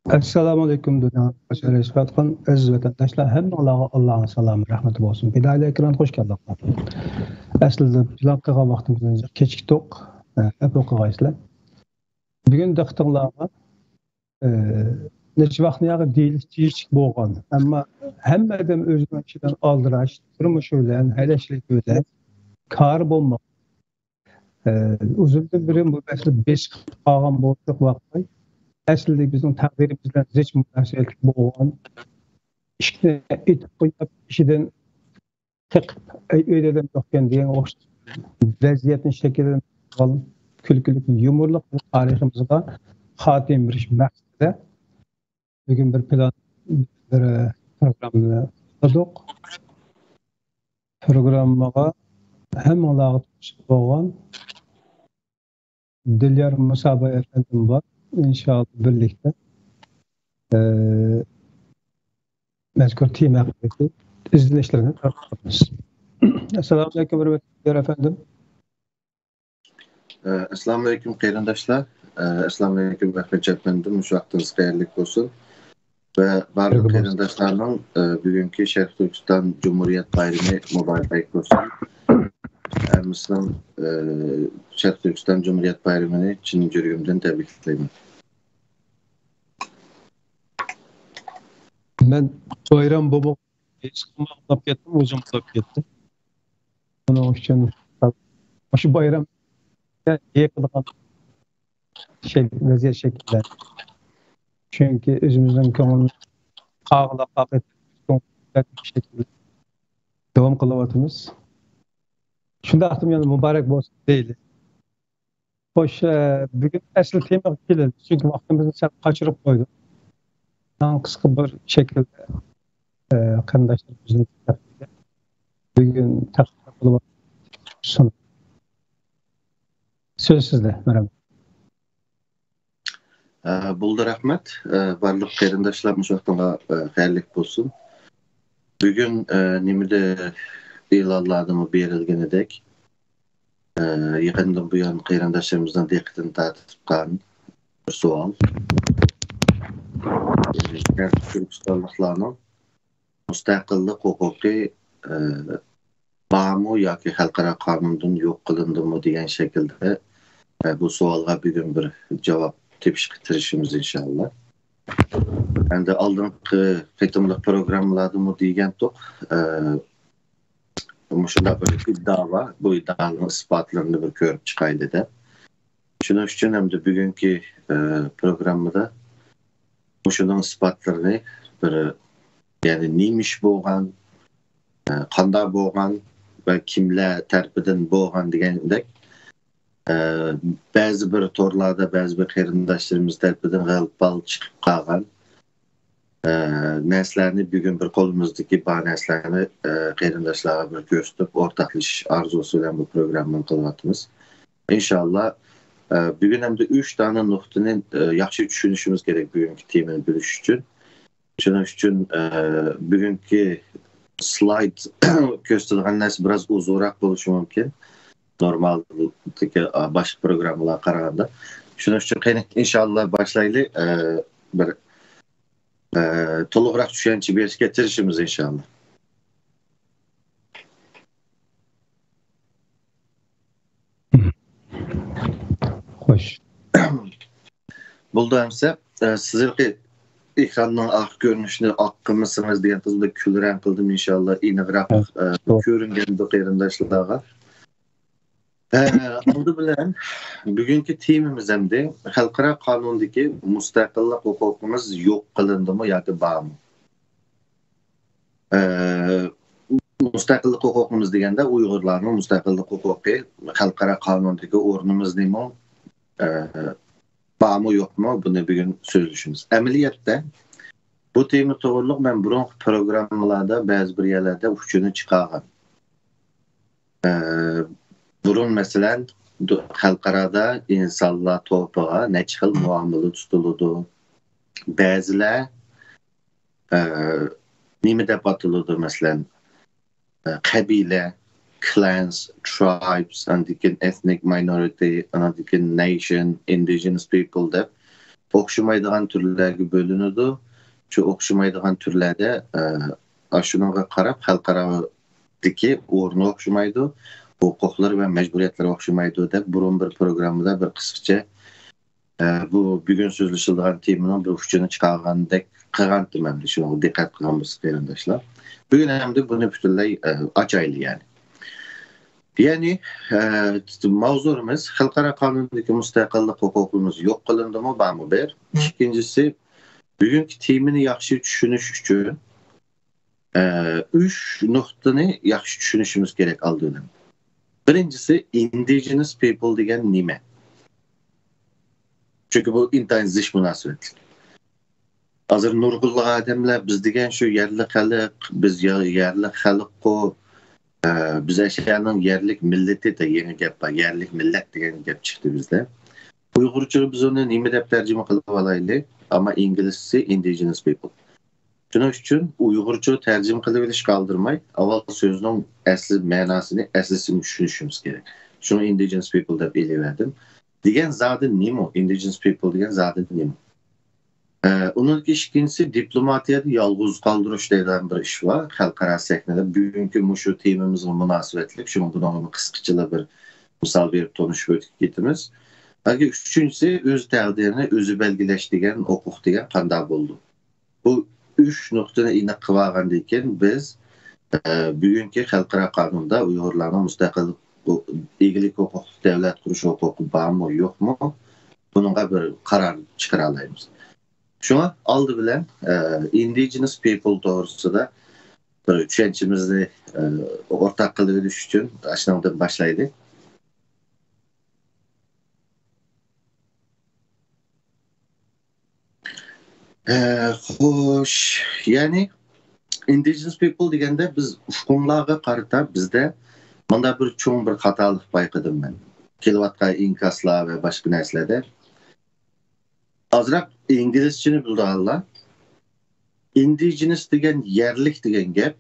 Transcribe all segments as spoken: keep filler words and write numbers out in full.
ئەسسالامۇ ئەلەيكۇم، دۇنيا باشقا يەرلەشكەن ئەزىز ۋەتەنداشلار، ھەممىڭلارغا ئاللانىڭ سالامى، رەھمىتى بولسۇن. پىدائىيلەر ئېكرانغا خوش كەلدىڭلار. ئەسلىدە پىلان قىلغان ۋاقتىمىزدىن كېچىكتۇق. ئەپۇ قىلغايسىلەر. بۈگۈن دىققىتىڭلارغا، ئە، نەچچە ۋاقىتنى ياقى دېيىلىش تېگىشلىك بولغان، ئەمما ھەممە ئادەم ئۆزىنىڭ ئىشىدىن ئالدىراش، تۇرمۇشى بىلەن، ھەيلەشلىكى بىلەن، كارى بولمىغان. ئە، ئۇزۇندىن بېرى بۇ مەسىلە بېسىقىپ قالغان بولۇشلۇق ۋاقىت. ئەسلىدە بىزنىڭ تەقدىرىمىز بىلەن زىچ مۇناسىۋەتلىك بولغان، ئىشىكنى ئېتىپ قويۇپ، ئىشىدىن قېقىپ، ئۆي-، ئۆيدە ئادەم يوقكەن دېگەنگە ئوخشاش ۋەزىيەتنى شەكىللەندۈرۈپ، كۈلكىلىك، يۇمۇرلۇق تارىخىمىزغا خاتىمە بېرىش مەقسىتىدە بۈگۈن بىر پىلان، بىر پروگراممىنى قىلدۇق. پروگراممىغا ھەممىڭلارغا تونۇشلۇق بولغان دىليار مۇساباي ئەپەندىم بار. ئىنشائاللا بىرلىكتە، ئە، مەزكۇر تېما ھەققىدىكى ئىزدىنىشلىرىنى تارقىتىمىز. ئەسسالامۇ ئەلەيكۇم، ھۆرمەتلىك دىليار ئەپەندىم. ئە، ئەسسالامۇ ئەلەيكۇم، قېرىنداشلار. ئە، ئەسسالامۇ ئەلەيكۇم، ئەخمەتجان ئەپەندىم. مۇشۇ ۋاقتىڭىز خەيرلىك بولسۇن. ۋە بارلىق قېرىنداشلارنىڭ، ئە، بۈگۈنكى شەرقىي تۈركىستان جۇمھۇرىيەت بايرىمى مۇبارەك بولسۇن. ھەممىسىنىڭ، ئە، شەرقىي تۈركىستان جۇمھۇرىيەت بايرىمىنى چىن يۈرىكىمدىن تەبرىكلەيمەن. مەن بايرام بولمىغان ھېس قىلماي ئۇخلاپ كەتتىم، ئۆزۈم ئۇخلاپ كەتتىم. بۇنىڭ ئۈچۈن مۇشۇ بايرام يېقىدىغان شەك-، ۋەزىيەت شەكىللەندى. چۈنكى ئۆزىمىزنىڭ كۆڭلىنى قاغىلاپ، قاقىتىپ، داۋام قىلىۋاتىمىز. شۇنداقتىمۇ يەنە مۇبارەك بولسۇن دەيلى. خوش، ئە، بۈگۈن ئەسلى تېمىغا كېلەيلى، چۈنكى ۋاقتىمىزنى سەل قاچۇرۇپ قويدۇق. ئەڭ قىسقا بىر شەكىلدە، ئە، قېرىنداشلىرىمىزنى بۈگۈن تەقدىم قىلىپ سۇنۇپ. سۆز سىزدە، مەرھەمەت. ئە، بولدى، رەھمەت. ئە، بارلىق قېرىنداشلار مۇشۇ ۋاقتىڭلار، ئە، خەيرلىك بولسۇن. بۈگۈن، ئە، نېمىدە ئېلانلاردىمۇ بېرىلگىنىدەك، ئە، يېقىندىن بۇيان قېرىنداشلىرىمىزنىڭ دىققىتىنى تارتىپ قالغان بىر سوئال. ئە، تۈركىستانلىقلارنىڭ مۇستەقىللىق ھوقۇقى، ئە، بارمۇ ياكى خەلقئارا قانۇندىن يوق قىلىندىمۇ دېگەن شەكىلدە، ئە، بۇ سوئالغا بۈگۈن بىر جاۋاب تېپىشقا تىرىشىمىز ئىنشائاللا. ئەمدى ئالدىنقى قېتىملىق پروگراممىلاردىمۇ دېگەنتۇق، ئە، مۇشۇنداق بىر ئىددىئا بار، بۇ ئىددىئانىڭ ئىسپاتلىرىنى بىر كۆرۈپ چىقايلى دەپ. شۇنىڭ ئۈچۈن ئەمدى بۈگۈنكى، ئە، پروگراممىدا مۇشۇنىڭ ئىسپاتلىرىنى بىر، يەنى نېمە ئىش بولغان، ئە، قانداق بولغان ۋە كىملەر تەرىپىدىن بولغان دېگەندەك، ئە، بەزى بىر تورلاردا بەزى بىر قېرىنداشلىرىمىز تەرىپىدىن غەلىبە چىقىپ قالغان، ئە، نەرسىلەرنى بۈگۈن بىر قولىمىزدىكى بار نەرسىلەرنى، ئە، قېرىنداشلارغا بىر كۆرسىتىپ ئورتاقلىشىش ئارزۇسى بىلەن بۇ پروگراممىنى قىلىۋاتىمىز. ئىنشاللا، ئە، بۈگۈن ئەمدى ئۈچ دانە نۇقتىنى، ئە، ياخشى چۈشىنىشىمىز كېرەك بۈگۈنكى تېمىنى بىلىش ئۈچۈن. شۇنىڭ ئۈچۈن، ئە، بۈگۈنكى سلايد كۆرسىتىدىغان نەرسە بىراز ئۇزۇنراق بولۇشى مۇمكىن. نورمالدىكى، ئا، باشقا پروگراممىلارغا قارىغاندا. شۇنىڭ ئۈچۈن قېنى، ئىنشاللا باشلايلى. ئە، بىر، ئە، تولۇقراق چۈشەنچە بېرىشكە تىرىشىمىز ئىنشاللا. خوش. بولدى ئەمسە، ئە، سىزىلقى ئېكراننىڭ ئارقا كۆرۈنۈشىنى ئاق قىلمىسىڭىز دېگەن قىزدا كۈلرەڭ قىلدىم، ئىنشاللا ئېنىقراق، ھە، ئە، توغرا. كۆرۈنگەندۇ قېرىنداشلارغا. ئە، ئالدى بىلەن بۈگۈنكى تېمىمىز ئەمدى خەلقئارا قانۇندىكى مۇستەقىللىق ھوقۇقىمىز يوق قىلىندىمۇ ياكى بارمۇ؟ ئە، مۇستەقىللىق ھوقۇقىمىز دېگەندە ئۇيغۇرلارنىڭ مۇستەقىللىق ھوقۇقى، خەلقئارا قانۇندىكى ئورنىمىز نېمە، ئە، بارمۇ يوقمۇ، بۇنى بۈگۈن سۆزلىشىمىز. ئەمەلىيەتتە بۇ تېما توغرۇلۇق مەن بۇرۇنقى پروگراممىلاردا بەزى بىر يەرلەردە ئۇچۇرنى چىقارغان. ئە، بۇرۇن، مەسىلەن، دۇ-، خەلقئارادا ئىنسانلار توپىغا نەچچە خىل مۇئامىلە تۇتۇلىدۇ. بەزىلەر، ئە، نېمە دەپ ئاتىلىدۇ، مەسىلەن، ئە، قەبىلە، clans, tribes، ئاندىن كېيىن ethnic minority، ئاندىن كېيىن nation, indigenous people دەپ ئوخشىمايدىغان تۈرلەرگە بۆلۈنىدۇ. شۇ ئوخشىمايدىغان تۈرلەردە، ئە، ئاشۇنىڭغا قاراپ خەلقئارادىكى ئورنى ئوخشىمايدۇ، ھوقۇقلىرى ۋە مەجبۇرىيەتلىرى ئوخشىمايدۇ دەپ بۇرۇن بىر پروگراممىدا بىر قىسقىچە، ئە، بۇ بۈگۈن سۆزلىشىلىدىغان تېمىنىڭ بىر ئۇچىنى چىقارغاندەك قىلغانتىم ئەمدى. شۇنىڭغا دىققەت قىلغان بولسا قېرىنداشلار. بۈگۈن ئەمدى بۇنى پۈتۈنلەي، ئە، ئاچايلى يەنى. يەنى، ئە، ماۋزۇمىز خەلقئارا قانۇندىكى مۇستەقىللىق ھوقۇقىمىز يوق قىلىندىمۇ، بارمۇ بىر؟ ئىككىنچىسى، بۈگۈنكى تېمىنى ياخشى چۈشىنىش ئۈچۈن، ئە، ئۈچ نۇقتىنى ياخشى چۈشىنىشىمىز كېرەك ئالدى بىلەن. بىرىنچىسى، ئىندىجېنس پىپل دېگەن نېمە؟ چۈنكى بۇ ئىنتايىن زىچ مۇناسىۋەتلىك. ھازىر نۇرغۇنلىغان ئادەملەر بىز دېگەن شۇ يەرلىك خەلق، بىز يا-، يەرلىك خەلققۇ، ئە، بىز ئەشيانىڭ يەرلىك مىللىتى دە يېڭى گەپ بار. يەرلىك مىللەت دېگەن گەپ چىقتى بىزدە. ئۇيغۇرچىغا بىز ئۇنى نېمە دەپ تەرجىمە قىلىپ ئالايلى؟ ئەمما ئىنگلىزچىسى ئىندىجېنس پىپل. شۇنىڭ ئۈچۈن ئۇيغۇرچە تەرجىمە قىلىۋېلىشقا ئالدىرىماي، ئاۋۋال سۆزنىڭ ئەسلى مەناسىنى، ئەسلىسىنى چۈشىنىشىمىز كېرەك. شۇڭا ئىندىجېنس پىپل دەپ ئېلىۋەردىم. دېگەن زادى نېمە؟ ئىندىجېنس پىپل دېگەن زادى نېمە؟ ئە، ئۇنىڭدىكى ئىككىنچىسى، دىپلوماتىيەدە يالغۇز قالدۇرۇش دەيدىغان بىر ئىش بار خەلقئارا سەھنىدە. بۈگۈنكى مۇشۇ تېمىمىزغا مۇناسىۋەتلىك، شۇڭا بۇنىڭغا قىسقىچىلا بىر مىسال بېرىپ تونۇشۇپ ئۆتۈپ كېتىمىز. ياكى ئۈچىنچىسى، ئۆز تەقدىرىنى ئۆزى بەلگىلەش دېگەن ھوقۇق دېگەن قانداق بولىدۇ؟ بۇ ئۈچ نۇقتىنى ئېنىق قىلىۋالغاندىن كېيىن، بىز، ئە، بۈگۈنكى خەلقئارا قانۇندا ئۇيغۇرلارنىڭ مۇستەقىل، بۇ، ئىگىلىك ھوقۇقلۇق دۆلەت قۇرۇش ھوقۇقى بارمۇ، يوقمۇ، بۇنىڭغا بىر قارار چىقىرالايمىز. شۇڭا ئالدى بىلەن، ئە، ئىندىجېنس پىپل توغرىسىدا بىر چۈشەنچىمىزنى، ئە، ئورتاق قىلىۋېلىش ئۈچۈن ئاشۇنىڭدىن باشلايلى. ئە، خوش، يەنى ئىندىجېنس پىپل دېگەندە بىز ئۇقۇملارغا قارىتا بىزدە مۇنداق بىر چوڭ بىر خاتالىق بايقىدىم مەن. كېلىۋاتقان ئىنكاسلار ۋە باشقا نەرسىلەردە ئازراق ئىنگلىزچىنى بىلىدىغانلار، ئىندىجېنس دېگەن يەرلىك دېگەن گەپ،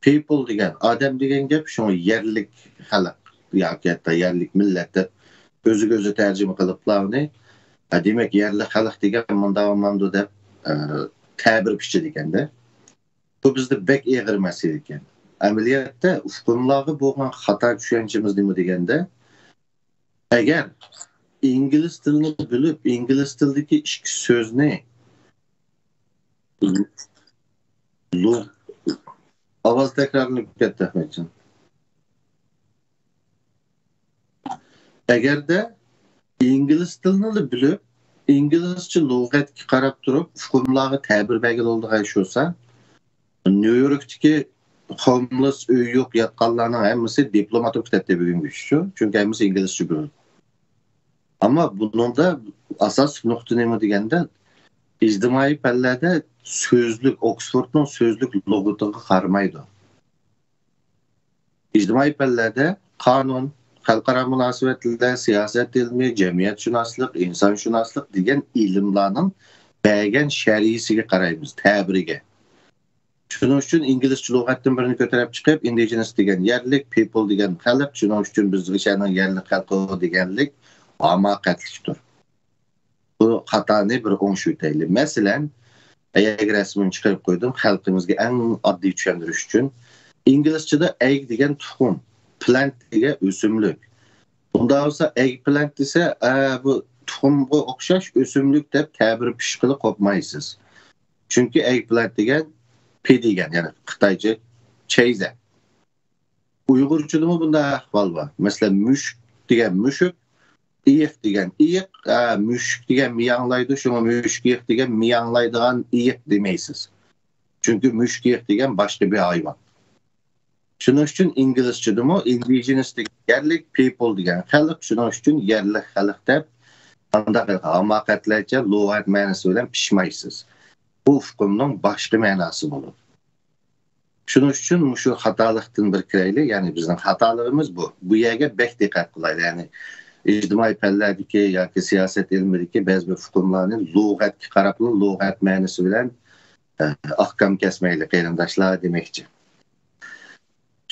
پىپل دېگەن ئادەم دېگەن گەپ، شۇڭا يەرلىك خەلق ياكى ھەتتا يەرلىك مىللەت دەپ ئۆزىگە ئۆزى تەرجىمە قىلىپلا ئۇنى، ھە، دېمەك، يەرلىك خەلق دېگەن مۇنداق بولمامدۇ دەپ، ئە، تەبىر پىچىدىكەندە. بۇ بىزدە بەك ئېغىر مەسىلە ئىكەن. ئەمەلىيەتتە ئۇقۇملارغا بولغان خاتا چۈشەنچىمىز نېمە دېگەندە، ئەگەر ئىنگلىز تىلىنى بىلىپ، ئىنگلىز تىلىدىكى ئىككى سۆزنى لۇ-، ئاۋاز تەكرارلىنىپ كەتتى، ئەخمەتجان. ئەگەردە ئىنگلىز تىلىنىلا بىلىپ، ئىنگلىزچە لۇغەتكە قاراپ تۇرۇپ، ئۇقۇملارغا تەبىر بەرگىلى بولىدىغان ئىش بولسا، نيۇ يوركتىكى خوملېس، ئۆيى يوق ياتقانلارنىڭ ھەممىسى دىپلومات بولۇپ كېتەتتى بۈگۈنگە شۇ. چۈنكى ھەممىسى ئىنگلىزچە بىلىدۇ. ئەمما بۇنىڭدا ئاساسلىق نۇقتا نېمە دېگەندە، ئىجتىمائىي پەنلەردە سۆزلۈك، ئوكسفوردنىڭ سۆزلۈك لۇغىتىغا قارىمايدۇ. ئىجتىمائىي پەنلەردە قانۇن، خەلقئارا مۇناسىۋەتلەر، سىياسەت ئىلمى، جەمئىيەتشۇناسلىق، ئىنسانشۇناسلىق دېگەن ئىلىملارنىڭ بەرگەن شەرھىسىگە قارايمىز، تەبىرىگە. شۇنىڭ ئۈچۈن ئىنگلىزچە لۇغەتتىن بىرنى كۆتۈرۈپ چىقىپ، ئىندىجېنس دېگەن يەرلىك، پىپل دېگەن خەلق، شۇنىڭ ئۈچۈن بىز ئىشەنىڭ يەرلىك خەلقى دېگەنلىك ھاماقەتلىكتۇر. بۇ خاتانى بىر ئوڭشىۋېتەيلى. مەسىلەن، ئەگەر رەسىمىنى چىقىرىپ قويدۇم، خەلقىمىزگە ئەڭ ئاددىي چۈشەندۈرۈش ئۈچۈن، ئىنگلىزچىدا ئەگ دېگەن تۇخۇم، پلانت دېگەن ئۆسۈملۈك. بۇنداق بولسا، ئەگ پلانت دېسە، ئە، بۇ تۇخۇمغا ئوخشاش ئۆسۈملۈك دەپ تەبىر پىشقىلى قوپمايسىز. چۈنكى ئەگ پلانت دېگەن پى دېگەن، يەنى خىتايچە چەيزە. ئۇيغۇرچىدىمۇ بۇنداق ئەھۋال بار. مەسىلەن، مۈشۈك دېگەن مۈشۈك، ئېيىق دېگەن ئېيىق، ئە، مۈشۈك دېگەن مىياڭلايدۇ، شۇڭا مۈشۈك ئېيىق دېگەن مىياڭلايدىغان ئېيىق دېمەيسىز. چۈنكى مۈشۈك ئېيىق دېگەن باشقا بىر ھايۋان. شۇنىڭ ئۈچۈن ئىنگلىزچىدىمۇ ئىندىجېنس دېگەن يەرلىك، پىپل دېگەن خەلق، شۇنىڭ ئۈچۈن يەرلىك خەلق دەپ، قانداق ھاماقەتلەرچە لۇغەت مەنىسى بىلەن پىچمايسىز. بۇ ئۇقۇمنىڭ باشقا مەناسى بولىدۇ. شۇنىڭ ئۈچۈن مۇشۇ خاتالىقتىن بىر كىرەيلى، يەنى بىزنىڭ خاتالىقىمىز بۇ. بۇ يەرگە بەك دىققەت قىلايلى، يەنى ئىجتىمائىي پەنلەردىكى ياكى سىياسەت ئىلمىدىكى بەزى بىر ئۇقۇملارنى لۇغەتكە قاراپلا، لۇغەت مەنىسى بىلەن، ئە، ئاققان كەسمەيلى، قېرىنداشلار دېمەكچى.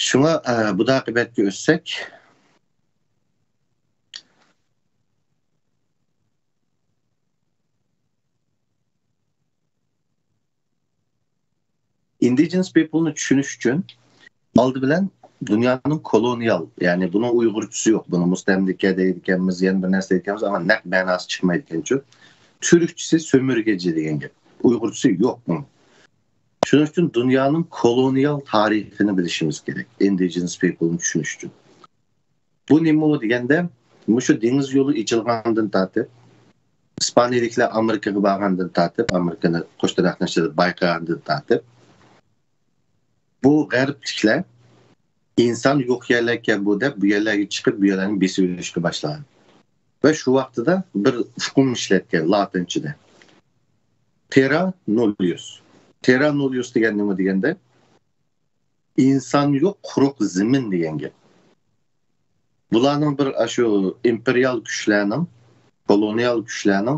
شۇڭا، ئە، بۇداقى بەتكە ئۆتسەك. Indigenous people نى چۈشىنىش ئۈچۈن ئالدى بىلەن دۇنيانىڭ كولونىيال، يەنى بۇنىڭ ئۇيغۇرچىسى يوق، بۇنى مۇستەملىكە دەيدىكەنمىز، يەنە بىر نەرسە دەيدىكەنمىز، ئەمما نەق مەناسى چىقمايدىكەنچۇ. تۈركچىسى سۆمۈرگىچى دېگەن گەپ. ئۇيغۇرچىسى يوق بۇنىڭ. شۇنىڭ ئۈچۈن دۇنيانىڭ كولونىيال تارىخىنى بىلىشىمىز كېرەك، ئىندىجېنس پىپلنى چۈشىنىش ئۈچۈن. بۇ نېمە دېگەندە، مۇشۇ دېڭىز يولى ئېچىلغاندىن تارتىپ، ئىسپانىيەلىكلەر ئامېرىكىغا بارغاندىن تارتىپ، ئامېرىكىنى قوش تىرناقنىڭ ئىچىدە بايقىغاندىن تارتىپ، بۇ غەربلىكلەر ئىنسان يوق يەرلەركەن بۇ دەپ، بۇ يەرلەرگە چىقىپ، بۇ يەرلەرنى بېسىۋېلىشقا باشلىغان. ۋە شۇ ۋاقتىدا بىر ئۇقۇم ئىشلەتكەن لاتىنچىدە. تېررا نوللۇس. تېررا نوللۇس دېگەن نېمە دېگەندە، ئىنسان يوق، قۇرۇق زېمىن دېگەن گەپ. بۇلارنىڭ بىر ئاشۇ ئىمپېرىيال كۈچلەرنىڭ، كولونىيال كۈچلەرنىڭ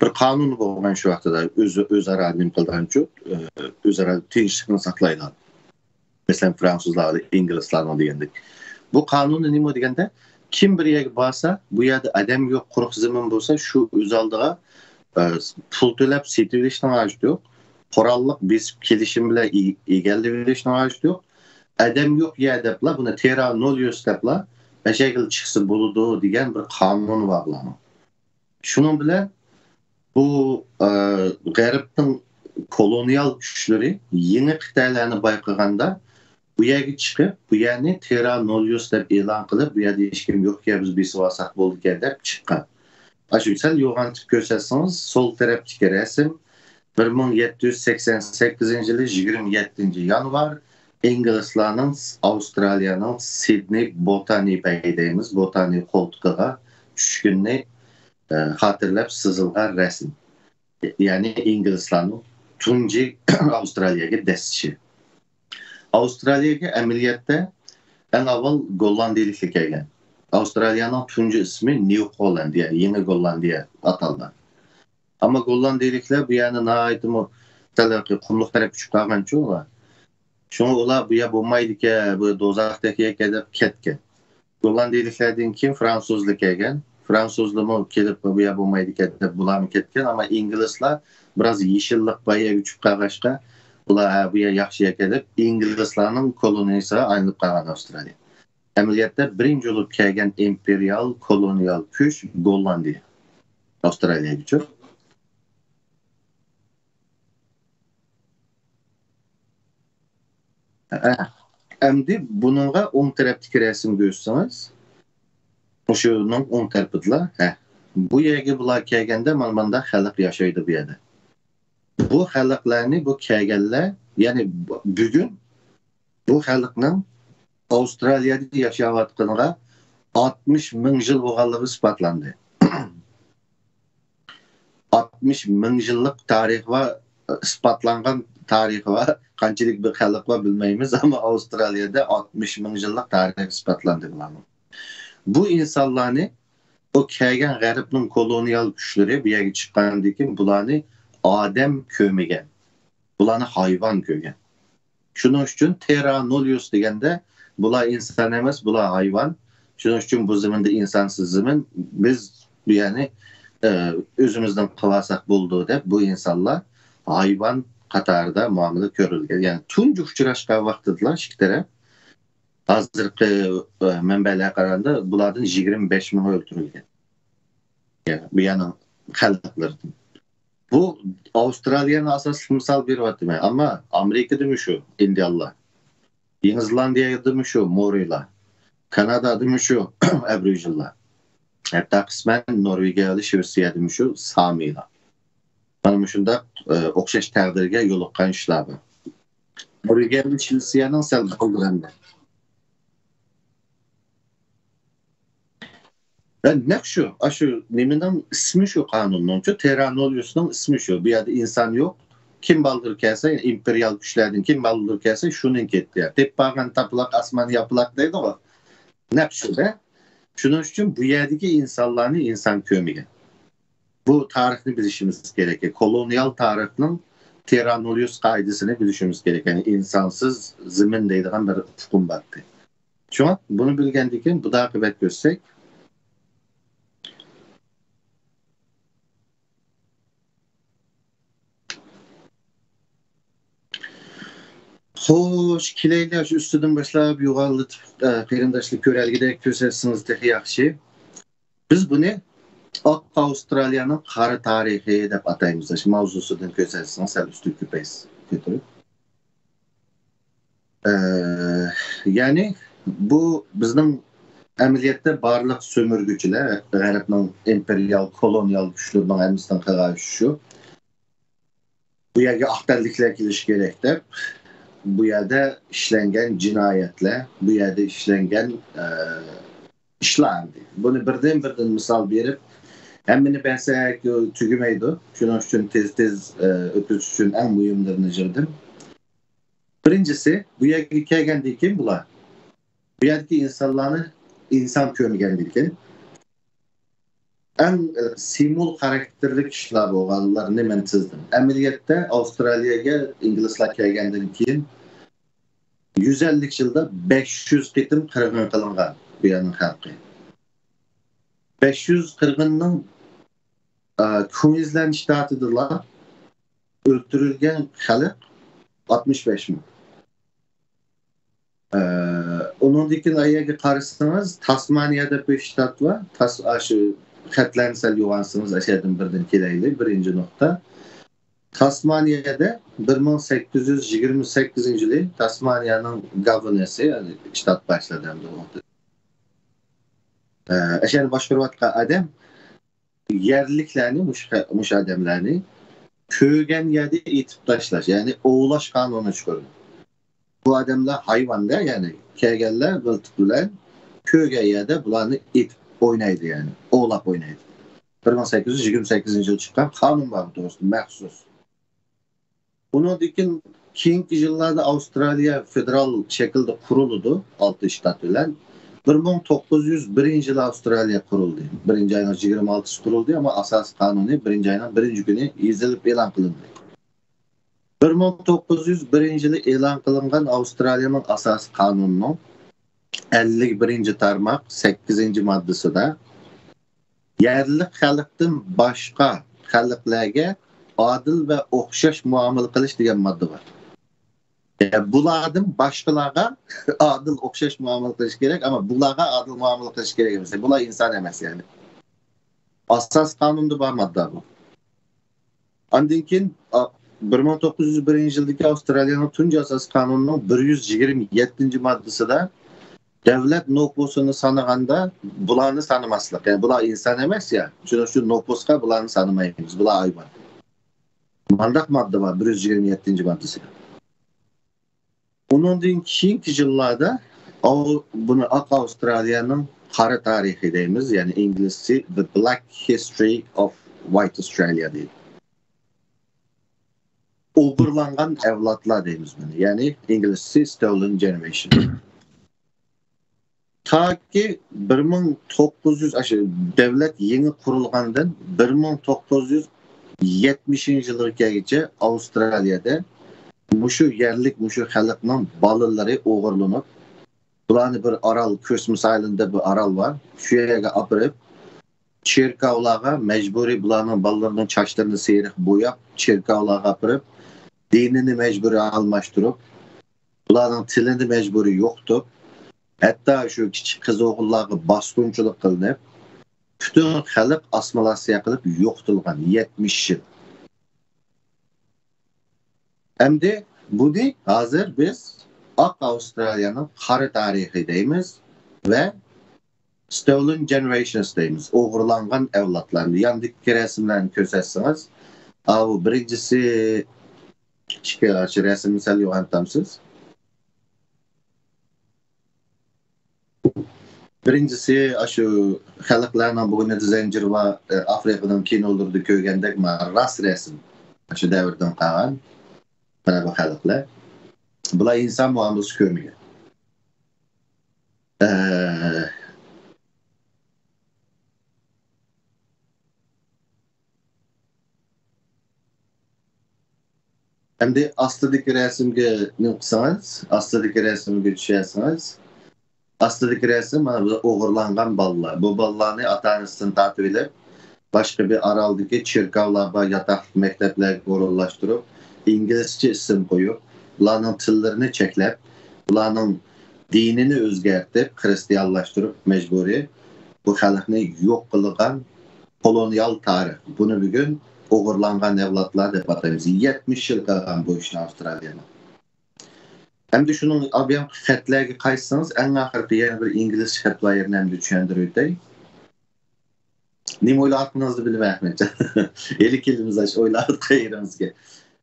بىر قانۇنى بولغان شۇ ۋاقتىدا، ئۆز-، ئۆزئارا نېمە قىلىدىغانچۇ، ئۆ-، ئۆزئارا تىنچلىقنى ساقلايدىغان. مەسىلەن، فرانسۇزلار، ئىنگلىزلارنىڭ دېگەندەك. بۇ قانۇنى نېمە دېگەندە، كىم بىر يەرگە بارسا، بۇ يەردە ئادەم يوق، قۇرۇق زېمىن بولسا، شۇ ئۆز ئالدىغا، ئە، پۇل تۆلەپ سېتىۋېلىشنىڭ ھاجىتى يوق. قوراللىق بېسىپ كېلىشىم بىلەن ئى-، ئىگىلىۋېلىشنىڭ ھاجىتى يوق. ئادەم يوق يەر دەپلا، بۇنى تېررا نوللۇس دەپلا، ئەشەگىل چىقسا بولىدۇ دېگەن بىر قانۇن بار بۇلارنىڭ. شۇنىڭ بىلەن بۇ، ئە، غەربنىڭ كولونىيال كۈچلىرى يېڭى قىتئەلەرنى بايقىغاندا، بۇ يەرگە چىقىپ، بۇ يەرنى تېررا نوللۇس دەپ ئېلان قىلىپ، بۇ يەردە ھېچكىم يوق يەر، بىز بېسىۋالساق بولىدىكەن دەپ چىققان. ئاشۇ سەل يوغان تىپ كۆرسەتسىڭىز، سول تەرەپتىكى رەسىم، بىر مىڭ يەتتە يۈز سەكسەن سەككىزىنچى يىلى يىگىرمە يەتتىنچى يانۋار، ئىنگلىزلارنىڭ، ئاۋسترالىيەنىڭ سىدنېي بوتانىي بەگى دەيمىز، بوتانىي قولتۇقىغا چۈشكىنىنى، ئە، خاتىرىلەپ سىزىلغان رەسىم. يەنى ئىنگلىزلارنىڭ تۇنجى ئاۋسترالىيەگە دەسسىشى. ئاۋسترالىيەگە ئەمەلىيەتتە ئەڭ ئاۋۋال گوللاندىيىلىكلەر كەلگەن. ئاۋسترالىيەنىڭ تۇنجى ئىسمى نيۇ گوللاندىيە، يېڭى گوللاندىيە ئاتالغان. ئەمما گوللاندىيىلىكلەر بۇ يەرنى ناھايىتىمۇ سەل قۇملۇق تەرەپكە چۈشۈپ قالغانچۇ ئۇلار. شۇڭا ئۇلار بۇ يەر بولمايدىكەن، بۇ دوزاختەك يەركەن دەپ كەتكەن. گوللاندىيىلىكلەردىن كېيىن فرانسۇزلار كەلگەن. فرانسۇزلارمۇ كېلىپ، بۇ يەر بولمايدىكەن دەپ بۇلارمۇ كەتكەن. ئەمما ئىنگلىزلار بىراز يېشىللىق بار يەرگە چۈشۈپ قالغاچقا، ئۇلار، ھە، بۇ يەر ياخشى يەركەن دەپ ئىنگلىزلارنىڭ كولونىيىسىغا ئايلىنىپ قالغان ئاۋسترالىيە. ئەمەلىيەتتە بىرىنچى بولۇپ كەلگەن ئىمپېرىيال كولونىيال كۈچ گوللاندىيە. ئاۋسترالىيەگىچۇ. ھە. ئەمدى بۇنىڭغا ئوڭ تەرەپتىكى رەسىمگە ئۆتسىڭىز، مۇشۇنىڭ ئوڭ تەرىپىدىلا، ھە. بۇ يەرگە بۇلار كەلگەندە مانا ماندا خەلق ياشايدۇ بۇ يەردە. بۇ خەلقلەرنى بۇ كەلگەنلەر، يەنى بۈگۈن بۇ خەلقنىڭ ئاۋسترالىيەدە ياشاۋاتقىنىغا ئاتمىش مىڭ يىل بولغانلىقى ئىسپاتلاندى. ئاتمىش مىڭ يىللىق تارىخى بار، ئىسپاتلانغان تارىخى بار، قانچىلىك بىر خەلق بار بىلمەيمىز، ئەمما ئاۋسترالىيەدە ئاتمىش مىڭ يىللىق تارىخ ئىسپاتلاندى بۇلارنىڭ. بۇ ئىنسانلارنى، ئۇ كەلگەن غەربنىڭ كولونىيال كۈچلىرى بۇ يەرگە چىققاندىن كېيىن بۇلارنى ئادەم كۆرمىگەن، بۇلارنى ھايۋان كۆرگەن. شۇنىڭ ئۈچۈن تېررا نوللۇس دېگەندە، بۇلار ئىنسان ئەمەس، بۇلار ھايۋان. شۇنىڭ ئۈچۈن بۇ زېمىندا ئىنسانسىز زېمىن، بىز بۇ يەرنى، ئە، ئۆزىمىزدىن قىلىۋالساق بولىدۇ دەپ، بۇ ئىنسانلار ھايۋان قاتارىدا مۇئامىلە كۆرۈلگەن. يەنى تۇنجى ئۇچراشقان ۋاقتىدىلا ئىككى تەرەپ ھازىرقى، ئە، مەنبەلەرگە قارىغاندا بۇلاردىن يىگىرمە بەش مىڭ ئۆلتۈرۈلگەن. يەنى بۇ يەرنىڭ خەلقلىرىدىن. بۇ ئاۋسترالىيەنى ئاساسلىق مىسال بېرىۋاتىمەن، ئەمما ئامېرىكىدىمۇ شۇ ئىندىيانلار، يېڭى زېلاندىيەدىمۇ شۇ مورىلار، كانادادىمۇ شۇ ئابورىژىنلار، ھەتتا قىسمەن نورۋېگىيە ۋە شىۋېتسىيەدىمۇ شۇ سامىلار. مانا مۇشۇنداق، ئە، ئوخشاش تەقدىرگە يولۇققان ئىشلار بار. نورۋېگىيە ۋە شىۋېتسىيەنىڭ سەل بالدۇر ئەمدى. ھە، نەق شۇ، ئاشۇ نېمىنىڭ ئىسمى شۇ، قانۇننىڭچۇ، تېررا نوللۇسنىڭ ئىسمى شۇ. بۇ يەردە ئىنسان يوق. كىم بالدۇر كەلسە، ئىمپېرىيال كۈچلەردىن كىم بالدۇر كەلسە، شۇنىڭ كەتتى. تېپىپ بارغان تاپىلاق ئاسمان ياپىلاق دەيدىغۇ. نەق شۇ-دە. شۇنىڭ ئۈچۈن بۇ يەردىكى ئىنسانلارنى ئىنسان كۆرمىگەن. بۇ تارىخنى بىلىشىمىز كېرەك. كولونىيال تارىخنىڭ تېررا نوللۇس قائىدىسىنى بىلىشىمىز كېرەك. يەنى ئىنسانسىز زېمىن دەيدىغان بىر ئۇقۇم بار ئىدى. شۇڭا بۇنى بىلگەندىن كېيىن بۇدا ئاقىۋەت كۆرسەك، خوش، كېلەيلى، شۇ ئۈستىدىن باشلاپ يوغانلىتىپ، ئە، قېرىنداشلار كۆرەلىگۈدەك كۆرسەتسىڭىز تېخى ياخشى. بىز بۇنى ئاق ئاۋسترالىيەنىڭ قارا تارىخى دەپ ئاتايمىز. شۇ ماۋزۇسىدىن كۆرسەتسىڭىز سەل ئۈستىگە كۆپەيسىز، كۆتۈرۈپ. ئە، يەنى بۇ بىزنىڭ ئەمەلىيەتتە بارلىق سۆمۈرگۈچىلەر، غەربنىڭ ئىمپېرىيال، كولونىيال كۈچلىرىنىڭ ھەممىسىنىڭ قىلغان ئىشى شۇ. بۇ يەرگە ئاق تەنلىكلەر كېلىشى كېرەك دەپ، بۇ يەردە ئىشلەنگەن جىنايەتلەر، بۇ يەردە ئىشلەنگەن، ئە، ئىشلار ئەمدى. بۇنى بىردىن-بىردىن مىسال بېرىپ، ھەممىنى بەرسەك تۈگىمەيدۇ. شۇنىڭ ئۈچۈن تېز-تېز، ئە، ئۆتۈش ئۈچۈن ئەڭ مۇھىملىرىنى يىغدىم. بىرىنچىسى، بۇ يەرگە كەلگەندىن كېيىن بۇلار بۇ يەردىكى ئىنسانلارنى ئىنسان كۆرمىگەندىن كېيىن، ئەڭ، ئە، سىمۋول خاراكتېرلىك كىشىلەر بولغانلارنى مەن تىزدىم. ئەمەلىيەتتە ئاۋسترالىيەگە ئىنگلىزلار كەلگەندىن كېيىن يۈز ئەللىك يىلدا بەش يۈز قېتىم قىرغىن قىلىنغان بۇ يەرنىڭ خەلقى. بەش يۈز قىرغىننىڭ، ئە، كۇينزلەند شتاتىدىلا ئۆلتۈرۈلگەن خەلق ئاتمىش بەش مىڭ. ئە، ئۇنىڭدىن كېيىن ئايەگە قارىسىڭىز، تاسمانىيە دەپ بىر شتات بار. تاس-، ئاشۇ خەتلەرنى سەل يوغانسىڭىز، ئەشەدىن بىردىن كېلەيلى. بىرىنچى نۇقتا. تاسمانىيەدە بىر مىڭ سەككىز يۈز يىگىرمە سەككىزىنچى يىلى تاسمانىيەنىڭ گاۋېرنېرسى، يەنى شتات باشلىقى دەمدۇ، ئە، ئەشەنى باشقۇرۇۋاتقان ئادەم يەرلىكلەرنى، مۇشۇ، مۇشۇ ئادەملەرنى كۆرگەن يەردە ئېتىپ تاشلاش، يەنى ئوۋلاش قانۇنى چىقىرىدۇ. بۇ ئادەملەر ھايۋاندا، يەنى كەلگەنلەر مىلتىق بىلەن كۆرگەن يەردە بۇلارنى ئېتىپ ئوينايدۇ، يەنى ئوۋلاپ ئوينايدۇ. بىر مىڭ سەككىز يۈز يىگىرمە سەككىزىنچى يىل چىققان قانۇن بار بۇ توغرىسىدا مەخسۇس. ئۇنىڭدىن كېيىن، كېيىنكى يىللاردا ئاۋسترالىيە فېدېرال شەكىلدە قۇرۇلىدۇ، ئالتە شتات بىلەن. بىر مىڭ توققۇز يۈز بىرىنچى يىلى ئاۋسترالىيە قۇرۇلدى. بىرىنچى ئاينىڭ يىگىرمە ئالتىسى قۇرۇلدى، ئەمما ئاساسىي قانۇنى بىرىنچى ئاينىڭ بىرىنچى كۈنى يېزىلىپ ئېلان قىلىندى. بىر مىڭ توققۇز يۈز بىرىنچى يىلى ئېلان قىلىنغان ئاۋسترالىيەنىڭ ئاساسىي قانۇنىنىڭ ئەللىك بىرىنچى تارماق، سەككىزىنچى ماددىسىدا يەرلىك خەلقتىن باشقا خەلقلەرگە ئادىل ۋە ئوخشاش مۇئامىلە قىلىش دېگەن ماددا بار. يەنى بۇلاردىن باشقىلارغا ئادىل، ئوخشاش مۇئامىلە قىلىش كېرەك، ئەمما بۇلارغا ئادىل مۇئامىلە قىلىش كېرەك ئەمەس. بۇلار ئىنسان ئەمەس، يەنى. ئاساسىي قانۇندا بار ماددا بۇ. ئاندىن كېيىن، ئا، بىر مىڭ توققۇز يۈز بىرىنچى يىلدىكى ئاۋسترالىيەنىڭ تۇنجى ئاساسىي قانۇنىنىڭ بىر يۈز يىگىرمە يەتتىنچى ماددىسىدا دۆلەت نوپۇسىنى سانىغاندا بۇلارنى سانىماسلىق. يەنى بۇلار ئىنسان ئەمەس يا. شۇنىڭ ئۈچۈن نوپۇسقا بۇلارنى سانىمايمىز. بۇلار ھايۋان. مانداق ماددا بار، بىر يۈز يىگىرمە يەتتىنچى ماددىسى. ئۇنىڭدىن كېيىنكى يىللاردا ئاۋ-، بۇنى ئاق ئاۋسترالىيەنىڭ قارا تارىخى دەيمىز، يەنى ئىنگلىزچە The Black History of White Australia دەيدۇ. ئوغرىلانغان ئەۋلادلار دەيمىز بۇنى، يەنى ئىنگلىزچە Stolen Generation. تاكى بىر مىڭ توققۇز يۈز، ئاشۇ دۆلەت يېڭى قۇرۇلغاندىن بىر مىڭ توققۇز يۈز يەتمىشىنچى يىلغا كەلگۈچە ئاۋسترالىيەدە مۇشۇ يەرلىك، مۇشۇ خەلقنىڭ بالىلىرى ئوغرىلىنىپ، بۇلارنى بىر ئارال، Christmas Island دەپ بىر ئارال بار، شۇ يەرگە ئاپىرىپ، چېركاۋلارغا مەجبۇرىي بۇلارنىڭ بالىلىرىنىڭ چاچلىرىنى سېرىق بوياپ، چېركاۋلارغا ئاپىرىپ، دىنىنى مەجبۇرىي ئالماشتۇرۇپ، بۇلارنىڭ تىلىنى مەجبۇرىي يوقىتىپ، ھەتتا شۇ كىچىك قىز-ئوغۇللارغا باسقۇنچىلىق قىلىنىپ، پۈتۈن خەلق ئاسسىمىلياتسىيە قىلىپ يوقىتىلغان يەتمىش يىل. ئەمدى بۇنى ھازىر بىز ئاق ئاۋسترالىيەنىڭ قارا تارىخى دەيمىز ۋە Stolen Generations دەيمىز. ئوغرىلانغان ئەۋلادلارنى. ياندىكى رەسىملەرنى كۆرسەتسىڭىز، ئاۋۇ بىرىنچىسى، ئىككى، ئاشۇ رەسىمنى سەل يوغانتامسىز؟ بىرىنچىسى، ئاشۇ خەلقلەرنىڭ بوينىدا زەنجىرى بار، ئە، ئافرىقىنىڭ كىنولىرىدا كۆرگەندەك، مانا راست رەسىم. ئاشۇ دەۋردىن قالغان. مانا بۇ خەلقلەر. بۇلار ئىنسان مۇئامىلىسى كۆرمىگەن. ئە، ئەمدى ئاستىدىكى رەسىمگە نېمە قىلسىڭىز، ئاستىدىكى رەسىمگە چۈشەرسىڭىز، ئاستىدىكى رەسىم مانا بۇ ئوغرىلانغان بالىلار. بۇ بالىلارنى ئاتا-ئانىسىدىن تارتىۋېلىپ، باشقا بىر ئارالدىكى چېركاۋلار بار، ياتاقلىق مەكتەپلەرگە ئورۇنلاشتۇرۇپ، ئىنگلىزچە ئىسىم قويۇپ، بۇلارنىڭ تىللىرىنى چەكلەپ، بۇلارنىڭ دىنىنى ئۆزگەرتىپ، خىرىستىيانلاشتۇرۇپ مەجبۇرىي بۇ خەلقنى يوق قىلغان كولونىيال تارىخ. بۇنى بۈگۈن ئوغرىلانغان ئەۋلادلار دەپ ئاتايمىز. يەتمىش يىل قىلغان بۇ ئىشنى ئاۋسترالىيەنىڭ. ئەمدى شۇنىڭ ئابيام خەتلەرگە قايتسىڭىز، ئەڭ ئاخىرقى يەنە بىر ئىنگلىزچە خەت بار يېرىنى ئەمدى چۈشەندۈرۈپ ئۆتەي. نېمە ئويلاۋاتقىنىڭىزنى بىلمەي، ئەخمەتجان. ھېلى كېلىمىز ئاشۇ ئويلاۋاتقان يېرىمىزگە.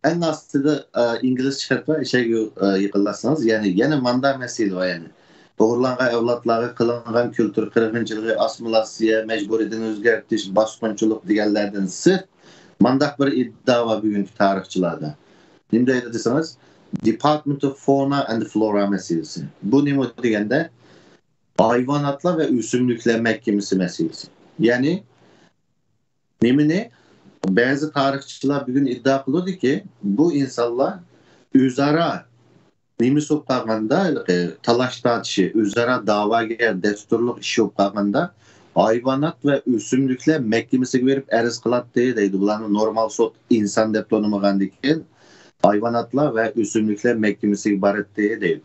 ئەڭ ئاستىدا، ئە، ئىنگلىزچە خەت بار، ئىشەگە، ئە، يېقىنلاشسىڭىز، يەنى يەنە ماندا مەسىلە بار، يەنى. ئوغرىلانغان ئەۋلادلارغا قىلىنغان كۈلتۈر قىرغىنچىلىقى، ئاسسىمىلياتسىيە، مەجبۇرىي دىن ئۆزگەرتىش، باسقۇنچىلىق دېگەنلەردىن سىرت، مانداق بىر ئىدىئا بار بۈگۈنكى تارىخچىلاردا. نېمە دەيدۇ دېسىڭىز، Department of Fauna and Flora مەسىلىسى. بۇ نېمە دېگەندە، ھايۋاناتلار ۋە ئۆسۈملۈكلەر مەھكىمىسى مەسىلىسى. يەنى نېمىنى؟ بەزى تارىخچىلار بۈگۈن ئىدىئا قىلىدۇكى، بۇ ئىنسانلار ئۆزئارا نېمىسى بولۇپ قالغاندا، ھېلىقى تالاش تارتىشى، ئۆزئارا داۋاگەر، دەستۇرلۇق ئىشى بولۇپ قالغاندا، ھايۋانات ۋە ئۆسۈملۈكلەر مەھكىمىسىگە بېرىپ ئەرز قىلاتتى دەيدۇ. بۇلارنى نورمال سوت ئىنسان دەپ تونۇمىغاندىكىن، ھايۋاناتلار ۋە ئۆسۈملۈكلەر مەھكىمىسىگە باراتتى دەيدۇ.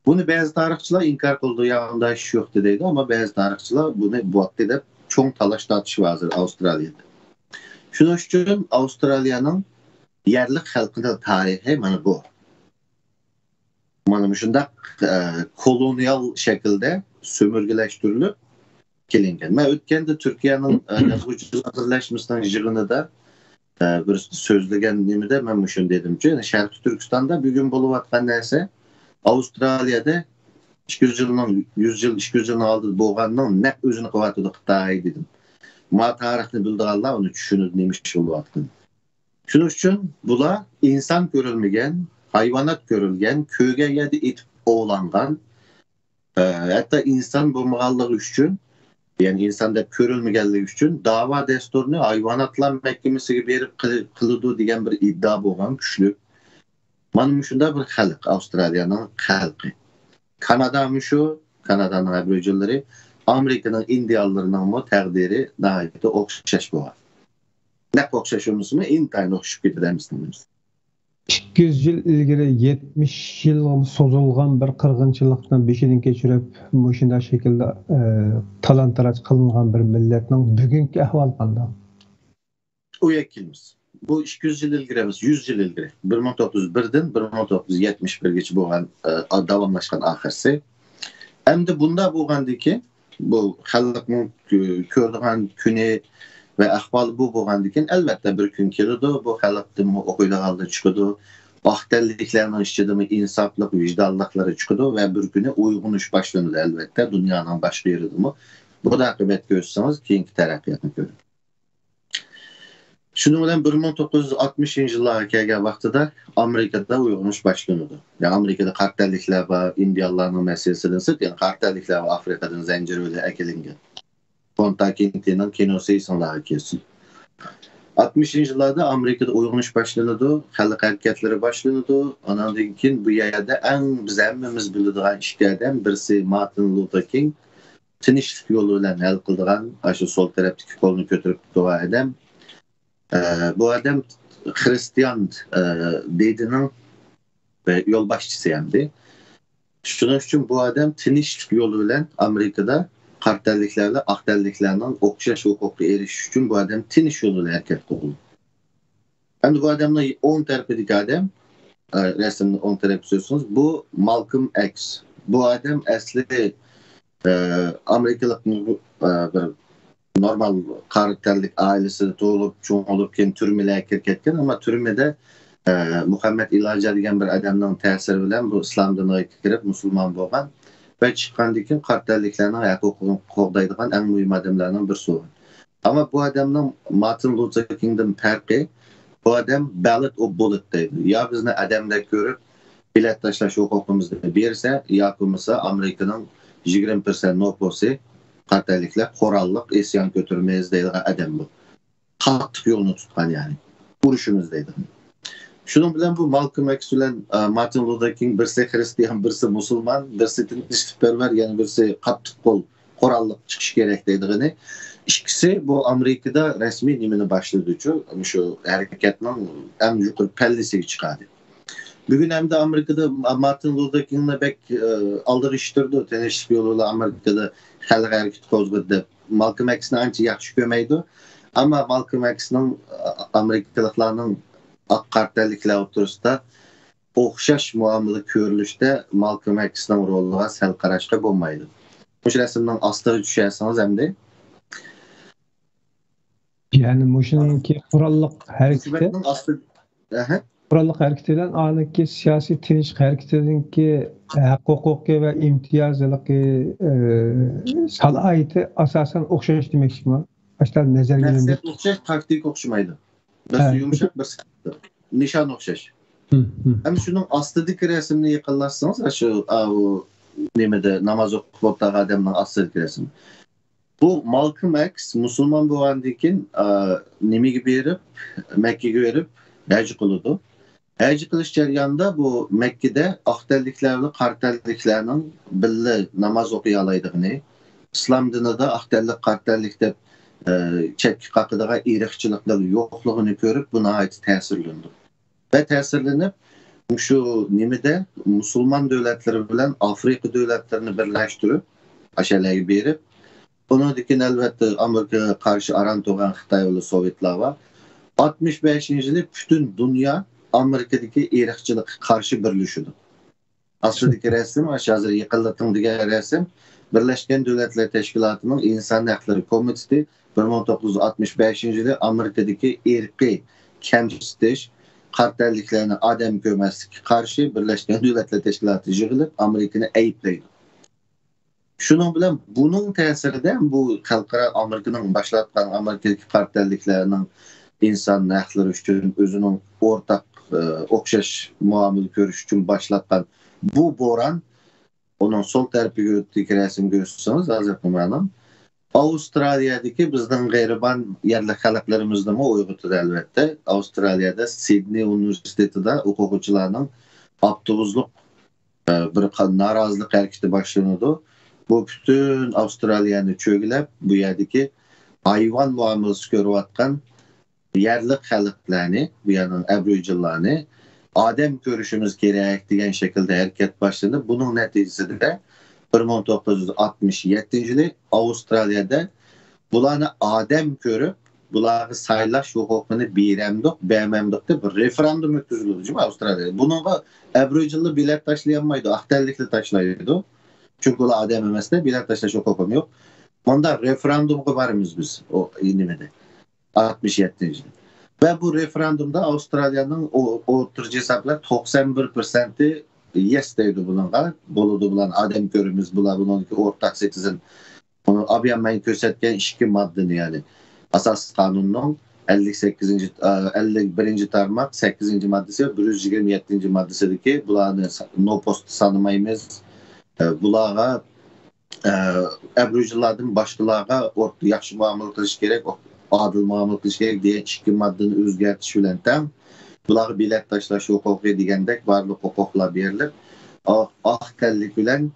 بۇنى بەزى تارىخچىلار ئىنكار قىلىدۇ، يا ئۇنداق ئىش يوقتى دەيدۇ، ئەمما بەزى تارىخچىلار بۇنى بولاتتى دەپ چوڭ تالاش تارتىش بار ھازىر ئاۋسترالىيەدە. شۇنىڭ ئۈچۈن ئاۋسترالىيەنىڭ يەرلىك خەلقىنىڭ تارىخى مانا بۇ. مانا مۇشۇنداق، ئە، كولونىيال شەكىلدە سۆمۈرگىلەشتۈرۈلۈپ كېلىنگەن. مەن ئۆتكەندە تۈركىيەنىڭ، ئە، يازغۇچىلار بىرلەشمىسىنىڭ يىغىنىدا، ئە، بىر سۆزلىگەن نېمىدە مەن مۇشۇنى دېدىمچۇ، يەنى شەرقىي تۈركىستاندا بۈگۈن بولۇۋاتقان نەرسە ئاۋسترالىيەدە ئىككى يۈز يىلنىڭ، يۈز يىل، ئىككى يۈز يىلنىڭ ئالدىدا بولغاننىڭ نەق ئۆزىنى قىلىۋاتىدۇ خىتاي دېدىم. ما تارىخنى بىلىدىغانلار ئۇنى چۈشىنىدۇ، نېمە ئىش بولۇۋاتقىنى. شۇنىڭ ئۈچۈن بۇلار ئىنسان كۆرۈلمىگەن، ھايۋانات كۆرۈلگەن، كۆرگەن يەردە ئېتىپ ئوۋلانغان، ئە، ھەتتا ئىنسان بولمىغانلىقى ئۈچۈن، يەنى ئىنسان دەپ كۆرۈلمىگەنلىكى ئۈچۈن داۋا دەستۇرىنى ھايۋاناتلار مەھكىمىسىگە بېرىپ قىل-، قىلىدۇ دېگەن بىر ئىدىئا بولغان كۈچلۈك. مانا مۇشۇنداق بىر خەلق، ئاۋسترالىيەنىڭ خەلقى. كانادامۇ شۇ، كانادانىڭ ئەبوریجىنلىرى، ئامېرىكىنىڭ ئىندىيانلىرىنىڭمۇ تەقدىرى ناھايىتى ئوخشاش بولغان. نەق ئوخشاش بولمىسىمۇ، ئىنتايىن ئوخشىشىپ كېتىدۇ ھەممىسىنىڭ ھەممىسى. ئىككى يۈز يىل ئىلگىرى يەتمىش يىلغا سوزۇلغان بىر قىرغىنچىلىقنى بېشىدىن كەچۈرۈپ، مۇشۇنداق شەكىلدە، ئە، تالان-تاراج قىلىنغان بىر مىللەتنىڭ بۈگۈنكى ئەھۋالى قانداق؟ ئۇ يەرگە كېلىمىز. بۇ ئىككى يۈز يىل ئىلگىرى ئەمەس، يۈز يىل ئىلگىرى. بىر مىڭ توققۇز يۈز بىردىن بىر مىڭ توققۇز يۈز يەتمىش بىرگىچە بولغان، ئە، داۋاملاشقان ئاخىرسى. ئەمدى بۇنداق بولغاندىن كېيىن، بۇ خەلقنىڭ كۆ-، كۆرىدىغان كۈنى ۋە ئەھۋالى بۇ بولغاندىن كېيىن، ئەلۋەتتە، بىر كۈن كېلىدۇ، بۇ خەلقتىنمۇ ئوقۇيدىغانلار چىقىدۇ، ئاقتەنلىكلەرنىڭ ئىچىدىمۇ ئىنساپلىق، ۋىجدانلىقلىرى چىقىدۇ ۋە بىر كۈنى ئويغىنىش باشلىنىدۇ، ئەلۋەتتە، دۇنيانىڭ باشقا يېرىدىمۇ. بۇنى ئاقىۋەتكە ئۆتسىڭىز، كېيىنكى تەرەققىياتنى كۆرىدۇ. شۇنىڭ بىلەن بىر مىڭ توققۇز يۈز ئاتمىشىنچى يىللارغا كەلگەن ۋاقتىدا ئامېرىكىدا ئويغىنىش باشلىنىدۇ. يەنى ئامېرىكىدا قارا تەنلىكلەر بار، ئىندىيانلارنىڭ مەسىلىسىدىن سىرت، يەنى قارا تەنلىكلەر بار، ئافرىقىدىن زەنجىۋىلى ئەكېلىنگەن. كونتا كېنتىنىڭ كىنوسى ئېسىڭلارغا كەلسۇن. ئاتمىشىنچى يىللاردا ئامېرىكىدا ئويغىنىش باشلىنىدۇ، خەلق ھەرىكەتلىرى باشلىنىدۇ. ئاناندىن كېيىن بۇ يەردە ئەڭ بىز ھەممىمىز بىلىدىغان ئىككى ئادەم، بىرسى مارتىن لۇتېر كىنگ، تىنچلىق يولى بىلەن ھەل قىلىدىغان، ئاشۇ سول تەرەپتىكى قولنى كۆتۈرۈپ تۇرغان ئادەم. ئە، بۇ ئادەم خرىستىيان، ئە، دىنىنىڭ، ئە، يولباشچىسى ئەمدى. شۇنىڭ ئۈچۈن بۇ ئادەم تىنچلىق يولى بىلەن ئامېرىكىدا قارا تەنلىكلەر بىلەن ئاق تەنلىكلەرنىڭ ئوخشاش ھوقۇققا ئېرىشىش ئۈچۈن بۇ ئادەم تىنچ يول بىلەن ھەرىكەت قىلىدۇ. ئەمدى بۇ ئادەمنىڭ ئوڭ تەرىپىدىكى ئادەم، ئە، رەسىمنى ئوڭ تەرەپكە سۈرسىڭىز، بۇ مالكوم ئەكس. بۇ ئادەم ئەسلى، ئە، ئامېرىكىلىق، ئە، بىر نورمال قارا تەنلىك ئائىلىسىدە تۇغۇلۇپ، چوڭ بولۇپ، كېيىن تۈرمىلەرگە كىرىپ كەتكەن، ئەمما تۈرمىدە، ئە، مۇھەممەد ئىلاجا دېگەن بىر ئادەمنىڭ تەسىرى بىلەن بۇ ئىسلام دىنىغا كىرىپ، مۇسۇلمان بولغان ۋە چىققاندىن كېيىن قارا تەنلىكلەرنىڭ ھەق ھوقۇقىنى قوغدايدىغان ئەڭ مۇھىم ئادەملەرنىڭ بىرسى بولغان. ئەمما بۇ ئادەمنىڭ مارتىن لۇتېر كىنگدىن پەرقى، بۇ ئادەم بەلت ئوف بۇلېت دەيدۇ. يا بىزنى ئادەمدەك كۆرۈپ، بېلەت تاشلاش ھوقۇقىمىزنى بەرسە، ياكى بولمىسا ئامېرىكىنىڭ يىگىرمە پىرسەنت نوپۇسى قارا تەنلىكلەر، قوراللىق ئىسيان كۆتۈرىمىز دەيدىغان ئادەم بۇ. قاتتىق يولنى تۇتقان يەنى. ئۇرۇشىمىز دەيدىغان. شۇنىڭ بىلەن بۇ مالكوم ئەكس بىلەن، ئە، مارتىن لۇتېر كىنگ بىرسى خرىستىيان، بىرسى مۇسۇلمان، بىرسى تىنچلىقپەرۋەر، يەنە بىرسى قاتتىق قول، قوراللىق چىقىش كېرەك دەيدىغىنى. ئىككىسى بۇ ئامېرىكىدا رەسمىي نېمىنى باشلىدىچۇ، مۇشۇ ھەرىكەتنىڭ ئەڭ يۇقىرى پەللىسىگە چىقاردى. بۈگۈن ئەمدى ئامېرىكىدا مارتىن لۇتېر كىڭنى بەك ئالدىغا ئىشتۇرىدۇ، تىنچلىق يولى بىلەن ئامېرىكىدا خەلق ھەرىكىتى قوزغىدى دەپ. مالكوم ئېكسنى ئانچە ياخشى كۆرمەيدۇ. ئەمما مالكوم ئېكسنىڭ ئامېرىكىلىقلارنىڭ ئاق قارا تەنلىكلەر ئوتتۇرىسىدا ئوخشاش مۇئامىلە كۆرۈلۈشتە مالكوم ئېكسنىڭ رولىغا سەل قاراشقا بولمايدۇ. مۇشۇ رەسىمنىڭ ئاستىغا چۈشەرسىڭىز ئەمدى. يەنى مۇشۇنىڭكى قوراللىق ھەرىكىتى، ھۆكۈمەتنىڭ ئاستى. ئەھە. قوراللىق ھەرىكىتى بىلەن ئانىڭكى سىياسىي تىنچلىق ھەرىكىتىنىڭكى ھەق ھوقۇقى ۋە ئىمتىيازلىقى، ئى، سالاھىيىتى ئاساسەن ئوخشاش دېمەكچىمۇ؟ ئاشۇنداق نەزەرگە ئېلىندى. مەقسەت ئوخشاش، تاكتىكا ئوخشىمايدۇ. بىرسى يۇمشاق، بىرسى قاتتىق. نىشان ئوخشاش. ئەمما شۇنىڭ ئاستىدىكى رەسىمنى يېقىنلاشسىڭىز، شۇ ئاۋۇ نېمىدە ناماز ئوقۇپ ئولتۇرغان ئادەمنىڭ ئاستىدىكى رەسىم. بۇ مالكوم ئېكس مۇسۇلمان بولغاندىن كېيىن، ئا، نېمىگە بېرىپ، مەككىگە بېرىپ ھەج قىلىدۇ. ھەج قىلىش جەريانىدا بۇ مەككىدە ئاق تەنلىكلەر بىلەن قارا تەنلىكلەرنىڭ بىللە ناماز ئوقۇيالايدىغىنى، ئىسلام دىنىدا ئاق تەنلىك، قارا تەنلىك دەپ، ئە، چەتكە قاقىدىغان ئىرقچىلىقنىڭ يوقلۇقىنى كۆرۈپ، بۇ ناھايىتى تەسىرلىنىدۇ. ۋە تەسىرلىنىپ، مۇشۇ نېمىدە مۇسۇلمان دۆلەتلىرى بىلەن ئافرىقا دۆلەتلىرىنى بىرلەشتۈرۈپ، ئاشۇ يەرلەرگە بېرىپ، ئۇنىڭدىن كېيىن، ئەلۋەتتە، ئامېرىكىغا قارشى ئاران تۇرغان خىتاي بىلەن سوۋېتلار بار. ئاتمىش بەشىنچى يىلى پۈتۈن دۇنيا ئامېرىكىدىكى ئىرقچىلىققا قارشى بىرلىشىدۇ. ئاستىدىكى رەسىم، ئاشۇ ھازىر يېقىنلىتىڭ دېگەن رەسىم، بىرلەشكەن دۆلەتلەر تەشكىلاتىنىڭ ئىنسان ھەقلىرى كومىتېتى بىر مىڭ توققۇز يۈز ئاتمىش بەشىنچى يىلى ئامېرىكىدىكى ئىرقىي كەمسىتىش، قارا تەنلىكلەرنى ئادەم كۆرمەسلىككە قارشى بىرلەشكەن دۆلەتلەر تەشكىلاتى يىغىلىپ، ئامېرىكىنى ئەيىبلەيدۇ. شۇنىڭ بىلەن بۇنىڭ تەسىرىدە بۇ خەلقئارا ئامېرىكىنىڭ باشلاتقان ئامېرىكىدىكى قارا تەنلىكلەرنىڭ ئىنسان ھەقلىرى ئۈچۈن ئۆزىنىڭ ئورتاق، ئە، ئوخشاش مۇئامىلە كۆرۈش ئۈچۈن باشلاتقان بۇ بوران، ئۇنىڭ سول تەرىپىگە ئۆتتىكى رەسىمگە كۆرسىتسىڭىز، ھازىرقى مەنىڭ ئاۋسترالىيەدىكى بىزنىڭ غېرىبان يەرلىك خەلقلىرىمىزنىمۇ ئويغىتىدۇ، ئەلۋەتتە. ئاۋسترالىيەدە سىدنېي ئۇنىۋېرسىتېتىدا ئوقۇغۇچىلارنىڭ ئاپتوبۇسلۇق، ئە، بىر قا-، نارازىلىق ھەرىكىتى باشلىنىدۇ. بۇ پۈتۈن ئاۋسترالىيەنى چۆگىلەپ، بۇ يەردىكى ھايۋان مۇئامىلىسى كۆرۈۋاتقان يەرلىك خەلقلەرنى، بۇ يەرنىڭ ئەبرۇيجىنلارنى ئادەم كۆرۈشىمىز كېرەك دېگەن شەكىلدە ھەرىكەت باشلىدى. بۇنىڭ نەتىجىسىدە بىر مىڭ توققۇز يۈز ئاتمىش يەتتىنچى يىلى ئاۋسترالىيەدە بۇلارنى ئادەم كۆرۈپ، بۇلارغا سايلاش ھوقۇقىنى بېرەمدۇق، بەرمەمدۇق دەپ بىر رېفېراندۇم ئۆتكۈزۈلىدۇ جۇمۇ ئاۋسترالىيەدە. بۇنىڭغا ئەبرۇيجىنلار بېلەت تاشلىيالمايدۇ، ئاق تەنلىكلەر تاشلايدۇ. چۈنكى ئۇلار ئادەم ئەمەس-دە، بېلەت تاشلاش ھوقۇقىمۇ يوق. مۇنداق رېفېراندۇمغا بارىمىز بىز، ئۇ نېمىدە، ئاتمىش يەتتىنچى يىلى. ۋە بۇ رېفېراندۇمدا ئاۋسترالىيەنىڭ ئو-، ئوتتۇرىچە ھېساب بىلەن توقسان بىر پىرسەنتى يەس دەيدۇ بۇنىڭغا. بولىدۇ، بۇلارنى ئادەم كۆرىمىز، بۇلار بۇنىڭدىكى ئورتاق سىتىزېن. ئۇنى ئابيان مەن كۆرسەتكەن ئىككى ماددىنى، يەنى ئاساسىي قانۇننىڭ ئەللىك سەككىزىنچى، ئە، ئەللىك بىرىنچى تارماق سەككىزىنچى ماددىسى ۋە بىر يۈز يىگىرمە يەتتىنچى ماددىسىدىكى بۇلارنى سا-، نوپوست سانىمايمىز. ئە، بۇلارغا، ئە، ئەبرۇجىنلاردىن باشقىلارغا ئورت-، ياخشى مۇئامىلە قىلىش كېرەك، ئادىل مۇئامىلە قىلىش كېرەك دېگەن ئىككى ماددىنى ئۆزگەرتىش بىلەن تەڭ، بۇلارغا بېلەت تاشلاش ھوقۇقى دېگەندەك بارلىق ھوقۇقلار بېرىلىپ، ئا-، ئاق تەنلىك بىلەن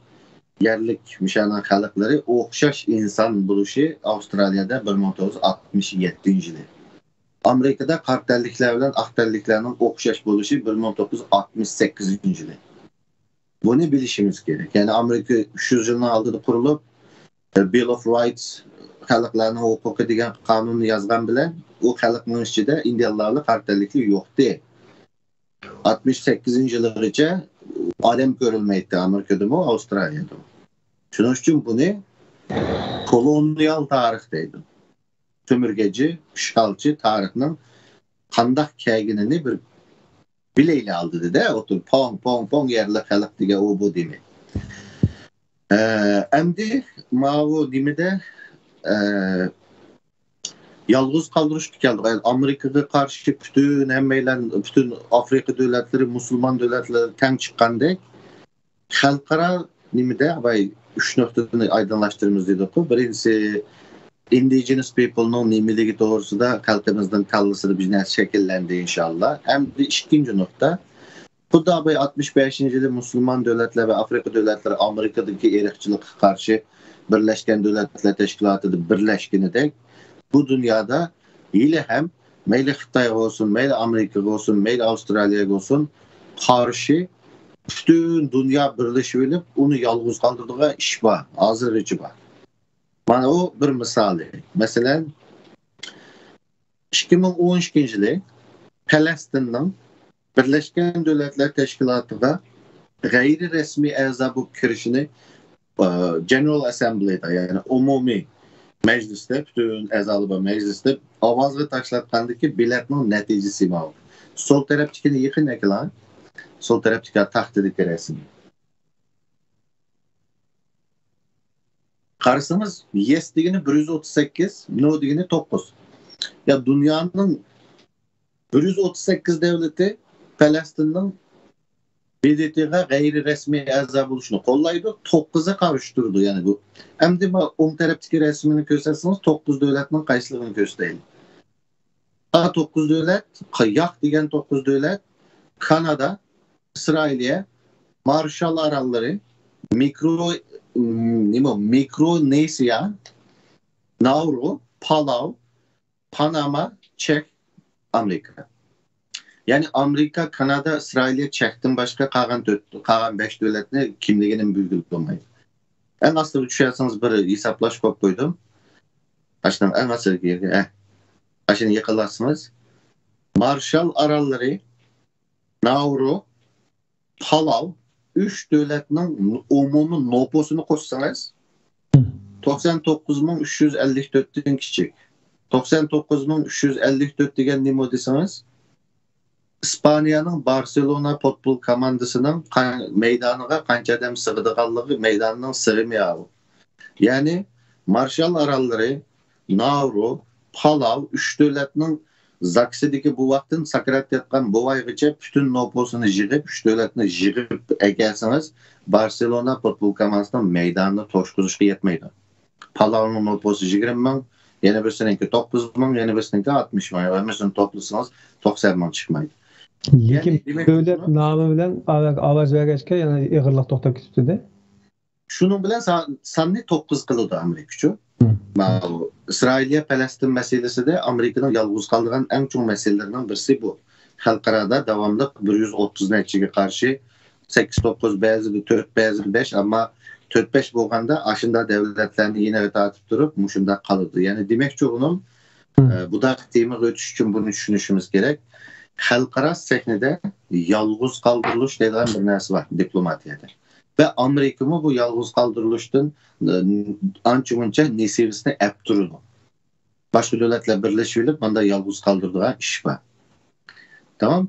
يەرلىك مۇشۇنىڭ خەلقلىرى ئوخشاش ئىنسان بولۇشى ئاۋسترالىيەدە بىر مىڭ توققۇز يۈز ئاتمىش يەتتىنچى يىلى. ئامېرىكىدا قارا تەنلىكلەر بىلەن ئاق تەنلىكلەرنىڭ ئوخشاش بولۇشى بىر مىڭ توققۇز يۈز ئاتمىش سەككىزىنچى يىلى. بۇنى بىلىشىمىز كېرەك. يەنى ئامېرىكا ئۈچ يۈز يىلنىڭ ئالدىدا قۇرۇلۇپ، Bill of Rights، خەلقلەرنىڭ ھوقۇقى دېگەن قانۇننى يازغان بىلەن، ئۇ خەلقنىڭ ئىچىدە ئىندىيانلار بىلەن قارا تەنلىكلەر يوقتى. ئاتمىش سەككىزىنچى يىلىغىچە ئادەم كۆرۈلمەيتتى ئامېرىكىدىمۇ، ئاۋسترالىيەدىمۇ. شۇنىڭ ئۈچۈن بۇنى كولونىيال تارىخ دەيدۇ. سۆمۈرگەچى، ئىشغالچى تارىخنىڭ قانداق كەلگىنىنى بىر بىلەيلى ئالدىدا-دە، ئوتۇرۇپ پوڭ، پوڭ، پوڭ، يەرلىك خەلق دېگەن ئۇ بۇ دېمەي. ئە، ئەمدى ماۋۇ نېمىدە، ئە، يالغۇز قالدۇرۇشقا كەلدۇق. ئامېرىكىغا قارشى پۈتۈن ھەممەيلەن، پۈتۈن ئافرىقا دۆلەتلىرى، مۇسۇلمان دۆلەتلىرى تەڭ چىققاندەك، خەلقئارا نېمىدە، باي، ئۈچ نۇقتىنى ئايدىڭلاشتۇرىمىز دېدۇققۇ. بىرىنچىسى، ئىندىجېنس پىپلنىڭ نېمىلىكى توغرىسىدا خەلقىمىزنىڭ كاللىسىدا بىر نەرسە شەكىللەندى، ئىنشاللا. ئەمدى ئىككىنچى نۇقتا، خۇددى باي ئاتمىش بەشىنچى يىلى مۇسۇلمان دۆلەتلەر ۋە ئافرىقا دۆلەتلىرى ئامېرىكىدىكى ئىرقچىلىققا قارشى بىرلەشكەن دۆلەتلەر تەشكىلاتىدا بىرلەشكىنىدەك، بۇ دۇنيادا ھېلىھەم مەيلى خىتايغا بولسۇن، مەيلى ئامېرىكىغا بولسۇن، مەيلى ئاۋسترالىيەگە بولسۇن، قارشى پۈتۈن دۇنيا بىرلىشىۋېلىپ، ئۇنى يالغۇز قالدۇرىدىغان ئىش بار، ھازىرغىچە بار. مانا ئۇ بىر مىسالى. مەسىلەن، ئىككى مىڭ ئون ئىككىنچى يىلى پەلەستىننىڭ بىرلەشكەن دۆلەتلەر تەشكىلاتىغا غەيرىي رەسمىي ئەزا بولۇپ كىرىشىنى، ئە، جېنېرال ئەسسەمبلىدا، يەنى ئومۇمىي مەجلىستە، پۈتۈن ئەزالار بار مەجلىستە ئاۋازغا تاشلاتقاندىكى بېلەتنىڭ نەتىجىسى ماۋۇ. سول تەرەپتىكىنى يېقىن ئەكىلىڭ. سول تەرەپتىكى تاختىدىكى رەسىم. قارىسىڭىز، يېس دېگىنى بىر يۈز ئوتتۇز سەككىز، نو دېگىنى توققۇز. يا دۇنيانىڭ بىر يۈز ئوتتۇز سەككىز دۆلىتى پەلەستىننىڭ ب د ت غا غەيرىي رەسمىي ئەزا بولۇشىنى قوللايدۇ، توققۇزى قارشى تۇرىدۇ. يەنى بۇ. ئەمدى ما ئوڭ تەرەپتىكى رەسىمنى كۆرسەتسىڭىز، توققۇز دۆلەتنىڭ قايسىلىقىنى كۆرسىتەيلى. ئا، توققۇز دۆلەت، ياق دېگەن توققۇز دۆلەت، كانادا، ئىسرائىلىيە، مارشال ئاراللىرى، مىكرو، م، نېمە، مىكرونېزىيە، ناۋرۇ، پالاۋ، پاناما، چېك، ئامېرىكا. يەنى ئامېرىكا، كانادا، ئىسرائىلىيە، چېكتىن باشقا قالغان تۆت، قالغان بەش دۆلەتنى كىملىكىنى بىلگىلى بولمايدۇ. ئەڭ ئاستىغا چۈشەرسىڭىز، بىر ھېسابلاش قويۇپ قويدۇم. ئاشۇنىڭ ئەڭ ئاستىدىكى يەرگە، ئە، ئاشۇنى يېقىنلاتسىڭىز. مارشال ئاراللىرى، ناۋرۇ، پالاۋ، ئۈچ دۆلەتنىڭ ئومۇمىي نوپۇسىنى قوشسىڭىز، توقسان توققۇز مىڭ ئۈچ يۈز ئەللىك تۆتتىن كىچىك. توقسان توققۇز مىڭ ئۈچ يۈز ئەللىك تۆت دېگەن نېمە دېسىڭىز، ئىسپانىيەنىڭ بارسېلونا پۇتبول كوماندىسىنىڭ قا-، مەيدانىغا قانچە ئادەم سىغىدىغانلىقى، مەيداننىڭ سىغىمى ئاۋۇ. يەنى مارشال ئاراللىرى، ناۋرۇ، پالاۋ ئۈچ دۆلەتنىڭ زاكسىدىكى بۇ ۋاقىتتىن ساكراتتىن بوۋايغىچە پۈتۈن نوپۇسىنى يىغىپ، ئۈچ دۆلەتنى يىغىپ ئەكەلسىڭىز، بارسېلونا پۇتبول كوماندىسىنىڭ مەيدانىنى توشقۇزۇشقا يەتمەيدۇ. پالاۋنىڭ نوپۇسى يىگىرمە مىڭ، يەنە بىرسىنىڭكى توققۇز مىڭ، يەنە بىرسىنىڭكى ئاتمىش مىڭ. ھەممىسىنى توپلىسىڭىز، توقسان مىڭ چىقمايدۇ. لېكىن يەنى دېمەك دۆلەت نامى بىلەن ئاۋاز بەرگەچكە يەنە ئېغىرلىق توختاپ كېتىپتۇ-دە. شۇنىڭ بىلەن سا-، ساننى توققۇز قىلىدۇ ئامېرىكىچۇ. ماۋۇ ئىسرائىلىيە پەلەستىن مەسىلىسىدە ئامېرىكىنىڭ يالغۇز قالىدىغان ئەڭ چوڭ مەسىلىلىرىنىڭ بىرسى بۇ. خەلقئارادا داۋاملىق بىر يۈز ئوتتۇز نەچچىگە قارشى سەككىز توققۇز، بەزىدە تۆت، بەزىدە بەش، ئەمما تۆت بەش بولغاندا ئاشۇنداق دۆلەتلەرنى يېنىغا تارتىپ تۇرۇپ مۇشۇنداق قالىدۇ. يەنى دېمەكچى بولغىنىم، ئە، بۇنداق تېمىغا ئۆتۈش ئۈچۈن بۇنى چۈشىنىشىمىز كېرەك. خەلقئارا سەھنىدە يالغۇز قالدۇرۇلۇش دەيدىغان بىر نەرسە بار دىپلوماتىيەدە. ۋە ئامېرىكىمۇ بۇ يالغۇز قالدۇرۇلۇشتىن، ئە، ئانچە مۇنچە نېسىۋىسىنى ئەپ تۇرىدۇ. باشقا دۆلەتلەر بىرلىشىۋېلىپ، ماندا يالغۇز قالدۇرىدىغان ئىش بار. تامام.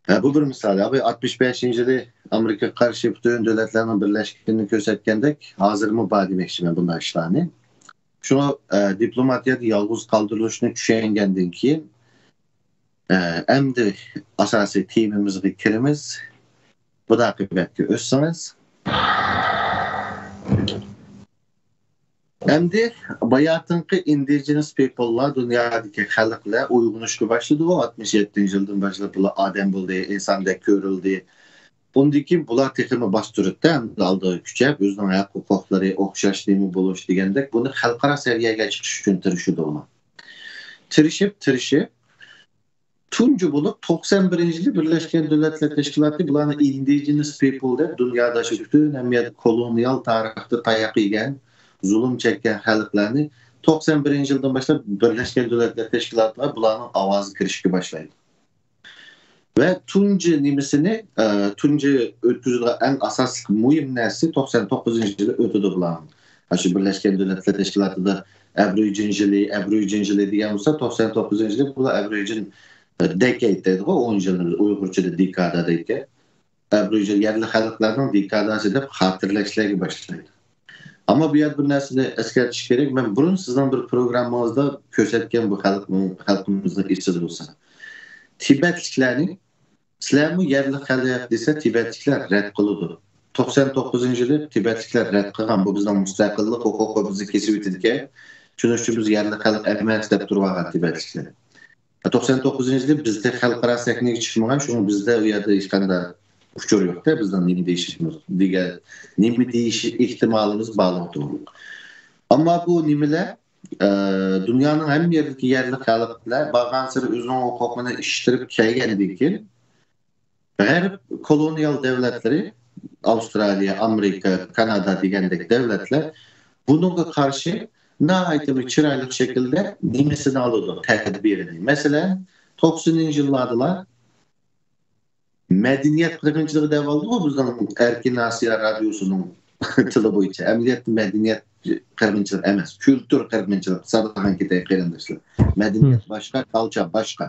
ھە، بۇ بىر مىسال. ئاتمىش بەشىنچى يىلى ئامېرىكىغا قارشى پۈتۈن دۆلەتلەرنىڭ بىرلەشكىنىنى كۆرسەتكەندەك، ھازىرمۇ بار دېمەكچىمەن بۇنداق ئىشلارنى. شۇڭا، ئە، دىپلوماتىيەدە يالغۇز قالدۇرۇلۇشنى چۈشەنگەندىن كېيىن، ئە، ئەمدى ئاساسىي تېمىمىزغا كىرىمىز. بۇنداق بەتكە ئۆتسىڭىز. ئەمدى باياتىنقى ئىندىجېنس پىپللار، دۇنيادىكى خەلقلەر ئويغىنىشقا باشلىدى. ئاتمىش يەتتىنچى يىلدىن باشلاپ بۇلار ئادەم بولدى، ئىنساندەك كۆرۈلدى. ئۇندىن كېيىن بۇلار تېخىمۇ باستۇرۇپتۇ، ئەمدى ئالدىغا كۈچەپ، ئۆزىنىڭ ھەق ھوقۇقلىرى ئوخشاش نېمە بولۇش دېگەندەك، بۇنى خەلقئارا سەۋىيەگە چىقىش ئۈچۈن تىرىشىدۇ ئۇلار. تىرىشىپ، تىرىشىپ، تۇنجى بولۇپ توقسان بىرىنچى يىلى بىرلەشكەن دۆلەتلەر تەشكىلاتى بۇلارنى ئىندىجېنس پىپل دەپ دۇنيادا شۇ پۈتۈن ئەمەلىيەت كولونىيال تارىختا تاياق يېگەن، زۇلۇم چەككەن خەلقلەرنى توقسان بىرىنچى يىلدىن باشلاپ بىرلەشكەن دۆلەتلەر تەشكىلاتىغا بۇلارنىڭ ئاۋازى كىرىشكە باشلايدۇ. ۋە تۇنجى نېمىسىنى، ئە، تۇنجى ئۆتكۈزىدىغان ئەڭ ئاساسلىق مۇھىم نەرسىسى توقسان توققۇزىنچى يىلى ئۆتىدۇ بۇلارنىڭ. ئاشۇ بىرلەشكەن دۆلەتلەر تەشكىلاتىدا ئەبروجىن يىلى، ئەبروجىن يىلى دېگەن بولسا، توقسان توققۇزىنچى يىلى بۇلار ئەبروجىن، ئە، دېكەيد دەيدىغۇ، ئون يىلنى ئۇيغۇرچىدا دېكادا دەيدىكەن. ئەبروجىن يەرلىك خەلقلەرنىڭ دېكاداسى دەپ خاتىرىلەشلەرگە باشلايدۇ. ئەمما بۇ يەردە بىر نەرسىنى ئەسكەرتىش كېرەك. مەن بۇرۇن سىزنىڭ بىر پروگراممىڭىزدا كۆرسەتكەن بۇ خەلقنىڭ، خەلقىمىزنىڭ ئېسىدە بولسا. تىبەتلىكلەرنى، سىلەرمۇ يەرلىك خەلق دېسە، تىبەتلىكلەر رەت قىلىدۇ. توقسان توققۇزىنچى يىلى تىبەتلىكلەر رەت قىلغان، بۇ بىزنىڭ مۇستەقىللىق ھوقۇقىمىزنى كېسىۋېتىدىكەن. شۇنىڭ ئۈچۈن بىز يەرلىك خەلق ئەمەس دەپ تۇرۇۋالغان تىبەتلىكلەر. توقسان توققۇزىنچى يىلى بىزدە خەلقئارا سەھنىگە چىقمىغان، شۇڭا بىزدە ئۇ يەردە ھېچقانداق ئۇچۇر يوق-دە، بىزنىڭ نېمە دېيىشىمىز دېگەن، نېمە دېيىش ئېھتىمالىمىز بارلىقى توغرۇلۇق. ئەمما بۇ نېمىلەر، ئە، دۇنيانىڭ ھەممە يېرىدىكى يەرلىك خەلقلەر بارغانسېرى ئۆزىنىڭ ھوقۇقىنى ئىشلىتىپ كەلگەندىن كېيىن، غەرب كولونىيال دۆلەتلىرى، ئاۋسترالىيە، ئامېرىكا، كانادا دېگەندەك دۆلەتلەر بۇنىڭغا قارشى ناھايىتى بىر چىرايلىق شەكىلدە نېمىسىنى ئالىدۇ، تەدبىرىنى. مەسىلەن، توقسىنىنچى يىللاردىلا مەدەنىيەت قىرغىنچىلىقى دەۋالدىغۇ بىزنىڭ ئەركىن ئاسىيا رادىيوسىنىڭ تىلى بويىچە. ئەمەلىيەتتە مەدەنىيەت قىرغىنچىلىقى ئەمەس، كۈلتۈر قىرغىنچىلىقى. سادىقان كېتەي قېرىنداشلار. مەدەنىيەت باشقا، كالچا باشقا.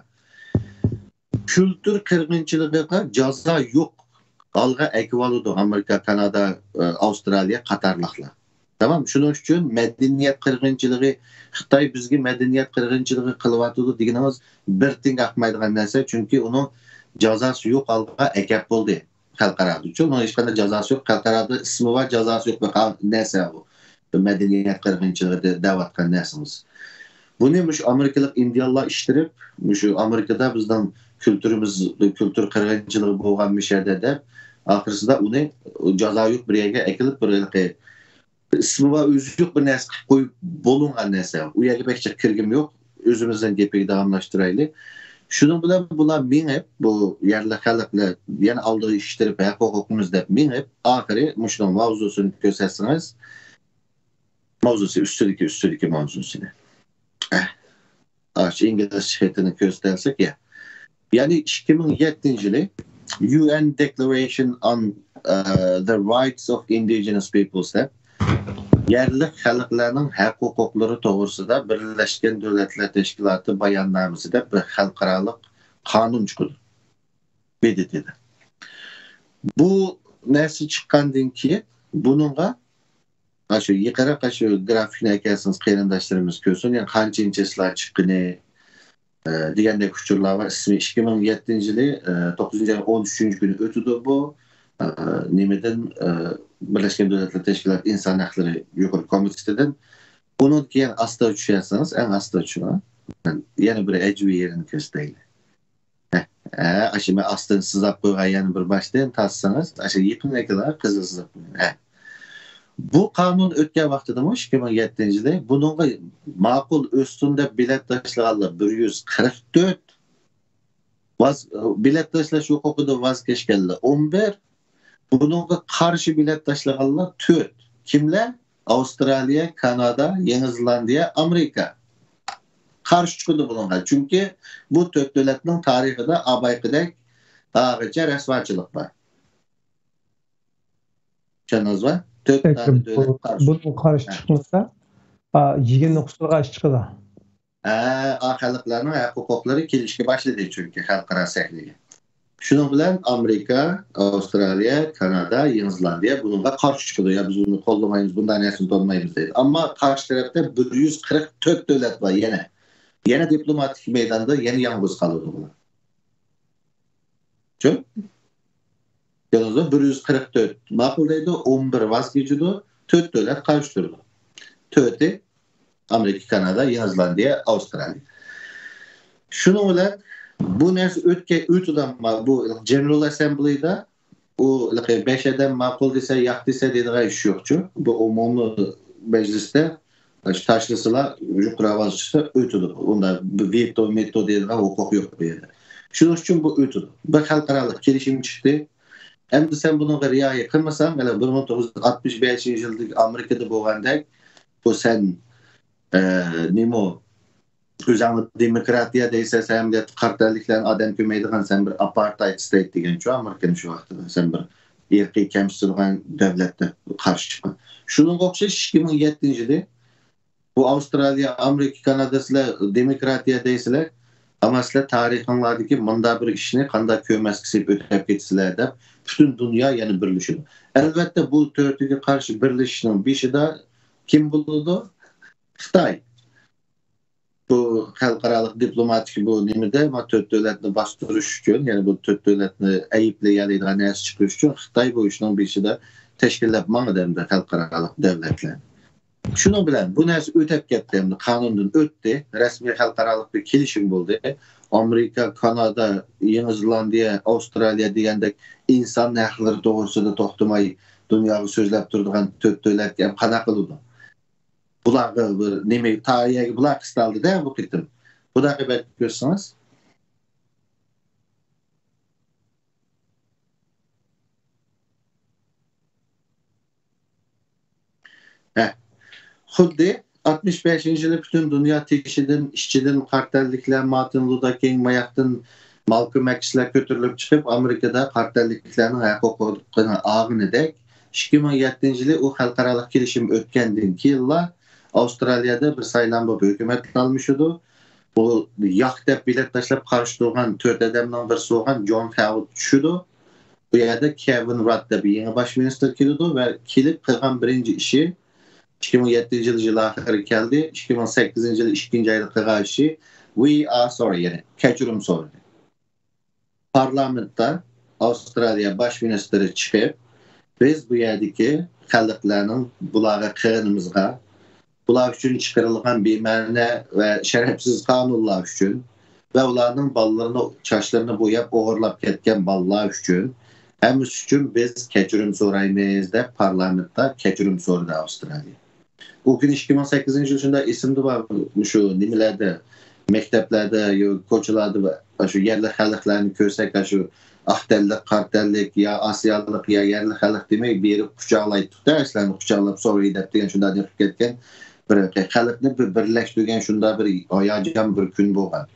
كۈلتۈر قىرغىنچىلىقىغا جازا يوق ھالغا ئەكىۋالىدۇ ئامېرىكا، كانادا، ئاۋسترالىيە قاتارلىقلار. تامام، شۇنىڭ ئۈچۈن مەدەنىيەت قىرغىنچىلىقى، خىتاي بىزگە مەدەنىيەت قىرغىنچىلىقى قىلىۋاتىدۇ دېگىنىڭىز بىر تىيىنغا ئاقمايدىغان نەرسە، چۈنكى ئۇنىڭ جازاسى يوق ھالغا ئەكەپ بولدى. خەلقئارادا، چۈنكى ئۇنىڭ ھېچقانداق جازاسى يوق، خەلقئارادا ئىسمى بار، جازاسى يوق بىر قا-، نەرسە بۇ. مەدەنىيەت قىرغىنچىلىقى دەۋاتقان نەرسىمىز. بۇنى مۇشۇ ئامېرىكىلىق ئىندىيانلار ئىشلىتىپ، مۇشۇ ئامېرىكىدا بىزنىڭ كۈلتۈرىمىز، كۈلتۈر قىرغىنچىلىقى بولغان مۇشۇ يەردە دەپ، ئاخىرسىدا ئۇنى جازا يوق بىر يەرگە ئەكېلىپ، بىر ھېلىقى ئىسمى بار، ئۆزى يوق بىر نەرسە قىلىپ قويۇپ بولۇنغان نەرسە. ئۇ يەرگە بەك جىق كىرگۈم يوق. ئۆزىمىزنىڭ گېپىگە داۋاملاشتۇرايلى. شۇنىڭ بىلەن بۇلار مېڭىپ، بۇ يەرلىك خەلقلەر يەنە ئالدىغا ئىشتىرىپ، ھەق ھوقۇقىمىز دەپ مېڭىپ، ئاخىرى مۇشۇنىڭ ماۋزۇسىنى كۆرسەتسىڭىز، ماۋزۇسى ئۈستىدىكى، ئۈستىدىكى ماۋزۇسىنى. ئەھ. ئاشۇ ئىنگلىزچە خېتىنى كۆرسىتەلسەك يا. يەنى ئىككى مىڭ يەتتىنچى يىلى يۇ ئېن Declaration on, uh, the Rights of Indigenous Peoples دەپ يەرلىك خەلقلەرنىڭ ھەق ھوقۇقلىرى توغرىسىدا بىرلەشكەن دۆلەتلەر تەشكىلاتى باياننامىسى دەپ بىر خەلقئارالىق قانۇن چىقىدۇ. بى دى تىدا. بۇ نەرسە چىققاندىن كېيىن بۇنىڭغا، ھە، شۇ يېقىنراق شۇ گرافىكنى ئەكەلسىڭىز، قېرىنداشلىرىمىز كۆرسۇن، يەنى قانچىنچى چىسلا چىققىنى، ئە، دېگەندەك ئۇچۇرلار بار. ئىسمى ئىككى مىڭ يەتتىنچى يىلى، ئە، توققۇزىنچى ئاينىڭ ئون ئۈچىنچى كۈنى ئۆتىدۇ بۇ. ئە، نېمىدىن، ئە، بىرلەشكەن دۆلەتلەر تەشكىلاتى ئىنسان ھەقلىرى يۇقىرى كومىتېتىدىن. ئۇنىڭدىن كېيىن ئاستا چۈشەرسىڭىز، ئەڭ ئاستا چۈشىرىڭ. يەنە بىر ئەجەب يېرىنى كۆرسىتەيلى. ھە، ھە، ئاشۇ مەن ئاستىن سىزاپ قويغان يەنە بىر باشتىن تارتسىڭىز، ئاشۇ يېقىندىكىلەر قىزىل سىزىپ قويغان. ھە. بۇ قانۇن ئۆتكەن ۋاقتىدىمۇ، ئىككى مىڭ يەتتىنچى يىلى، بۇنىڭغا ماقۇل ئۆتسۇن دەپ بېلەت تاشلىغانلار بىر يۈز قىرىق تۆت، ۋاز-، بېلەت تاشلاش ھوقۇقىدىن ۋاز كەچكەنلەر ئون بىر، بۇنىڭغا قارشى بېلەت تاشلىغانلار تۆت. كىملەر؟ ئاۋسترالىيە، كانادا، يېڭى زېلاندىيە، ئامېرىكا. قارشى چىقىدۇ بۇنىڭغا. چۈنكى بۇ تۆت دۆلەتنىڭ تارىخىدا ئابايقىدەك تاغىچە رەسۋاچىلىق بار. چۈشەندىڭىزمۇ؟ تۆت دانە دۆلەت قارشى. بۇ قارشى ھە. چىقمىسا، ئا، يىگىرمە نوقۇسلۇق ئاش چىقىدۇ. ھە، ئا خەلقلەرنىڭ ھەق ھوقۇقلىرى كېلىشكە باشلىدى، چۈنكى خەلقئارا سەھنىگە. شۇنىڭ بىلەن ئامېرىكا، ئاۋسترالىيە، كانادا، يېڭى زېلاندىيە بۇنىڭغا قارشى چىقىدۇ. يا، بىز بۇنى قوللىمايمىز، بۇنداق نەرسىنى تونۇمايمىز دەيدۇ. ئەمما قارشى تەرەپتە بىر يۈز قىرىق تۆت دۆلەت بار يەنە. يەنە دىپلوماتىك مەيداندا يەنە يالغۇز قالىدۇ بۇلار. چۈشەندىڭىزمۇ؟ بىر يۈز قىرىق تۆت ماقۇل دەيدۇ، ئون بىر ۋاز كېچىدۇ، تۆت دۆلەت قارشى تۇرىدۇ. تۆتى ئامېرىكا، كانادا، يېڭى زېلاندىيە، ئاۋسترالىيە. شۇنىڭ بىلەن بۇ نەرسە ئۆتكەن، ئۆتىدۇ، ئەمما بۇ جېنېرال ئەسسەمبلىدا ئۇ بەش ئادەم ماقۇل دېسە، ياق دېسە دەيدىغان ئىش يوقچۇ. بۇ ئومۇمىي مەجلىستە تاشلىسىلا، يۇقىرى ئاۋاز چىقسا ئۆتىدۇ. ئۇندا ۋېتو، مېتو دەيدىغان ھوقۇق يوق بۇ يەردە. شۇنىڭ ئۈچۈن بۇ ئۆتىدۇ. بىر خەلقئارالىق كېلىشىم چىقتى. ئەمدى سەن بۇنىڭغا رىئايە قىلمىساڭ، مانا بىر مىڭ توققۇز يۈز ئاتمىش بەشىنچى يىلدىكى ئامېرىكىدا بولغاندەك، بۇ سەن، ئە، نېمە، ئۆزۈڭنى دېموكراتىيە دەيسەن، سەن ئەمدى قارا تەنلىكلەرنى ئادەم كۆرمەيدىغان، سەن بىر ئاپارتايد ستېيت دېگەنچۇ ئامېرىكىنى شۇ ۋاقتىدا، سەن بىر ئىرقىي كەمسىتىدىغان دۆلەت دەپ قارشى چىققان. شۇنىڭغا ئوخشاش ئىككى مىڭ يەتتىنچى يىلى بۇ ئاۋسترالىيە، ئامېرىكا، كانادا سىلەر دېموكراتىيە دەيسىلەر، ئەمما سىلەر تارىخىڭلاردىكى مۇنداق بىر ئىشنى قانداق كۆرمەسكە سېلىپ ئۆتۈپ كېتىسىلەر دەپ پۈتۈن دۇنيا يەنە بىرلىشىدۇ. ئەلۋەتتە، بۇ تۆتىگە قارشى بىرلىشىشنىڭ بېشىدا كىم بولىدۇ؟ خىتاي. بۇ خەلقئارالىق دىپلوماتىك بۇ نېمىدە، ما تۆت دۆلەتنى باستۇرۇش ئۈچۈن، يەنى بۇ تۆت دۆلەتنى ئەيىبلىيەلەيدىغان نەرسە چىقىرىش ئۈچۈن خىتاي بۇ ئىشنىڭ بېشىدا تەشكىللەپ ماڭىدۇ ئەمدى خەلقئارالىق دۆلەتلەر. شۇنىڭ بىلەن بۇ نەرسە ئۆتەپ كەتتى، ئەمدى قانۇندىن ئۆتتى، رەسمىي خەلقئارالىق بىر كېلىشىم بولدى. ئامېرىكا، كانادا، يېڭى زېلاندىيە، ئاۋسترالىيە دېگەندەك ئىنسان ھەقلىرى توغرىسىدا توختىماي دۇنياغا سۆزلەپ تۇرىدىغان تۆت دۆلەتكە ھەم قانداق قىلىدۇ؟ بۇلارغا بىر نېمە، تايەگە بۇلار قىستالدى-دە بۇ قېتىم. بۇنى بەك كۆرسىڭىز. خۇددى ئاتمىش بەشىنچى يىلى پۈتۈن دۇنيا تېشىدىن، ئىچىدىن قارا تەنلىكلەر، مارتىن لۇتېر كىڭ، ماياقتىن مالكوم ئەكسلەر كۆتۈرۈلۈپ چىقىپ، ئامېرىكىدا قارا تەنلىكلەرنىڭ ھەق ھوقۇقىنى ئالغىنىدەك، ئىككى مىڭ يەتتىنچى يىلى ئۇ خەلقئارالىق كېلىشىم ئۆتكەندىن كېيىنلا ئاۋسترالىيەدە بىر سايلام بولۇپ ھۆكۈمەت ئالمىشىدۇ. بۇ ياق دەپ بېلەت تاشلاپ قارشى تۇرغان تۆت ئادەمنىڭ بىرسى بولغان جون خاۋارد چۈشىدۇ. بۇ يەردە كېۋىن رات دەپ يېڭى باش مىنىستىر كېلىدۇ ۋە كېلىپ قىلغان بىرىنچى ئىشى، ئىككى مىڭ يەتتىنچى يىل، يىل ئاخىرى كەلدى. ئىككى مىڭ سەككىزىنچى يىل ئىككىنچى ئايدا قىلغان ئىشى، "We are sorry"، يەنى كەچۈرۈم سورىدى. پارلامېنتتا ئاۋسترالىيە باش مىنىستىرى چىقىپ، "بىز بۇ يەردىكى خەلقلەرنىڭ بۇلارغا قىلغىنىمىزغا، بۇلار ئۈچۈن چىقىرىلغان بىمەنە ۋە شەرەپسىز قانۇنلار ئۈچۈن ۋە ئۇلارنىڭ بالىلىرىنى، چاچلىرىنى بوياپ ئوغرىلاپ كەتكەن بالىلار ئۈچۈن، ھەممىسى ئۈچۈن بىز كەچۈرۈم سورايمىز" دەپ پارلامېنتتا كەچۈرۈم سورىدى ئاۋسترالىيە. ئۇ كۈنى ئىككى مىڭ سەككىزىنچى يىل شۇنداق ئېسىمدە بار، مۇشۇ نېمىلەردە، مەكتەپلەردە، يو-، كوچىلاردا ۋە شۇ يەرلىك خەلقلەرنى كۆرسەك، شۇ ئاق تەنلىك، قارا تەنلىك يا ئاسىيالىق يا يەرلىك خەلق دېمەي، بېرىپ قۇچاقلايتتۇق-دە، ئەسلەرنى قۇچاقلاپ سورايدۇ دەپ دېگەن شۇنداق نېقىپ كەتكەن بىر خەلقنى بىر بىرلەشتۈرگەن شۇنداق بىر ھاياجان بىر كۈن بولغان.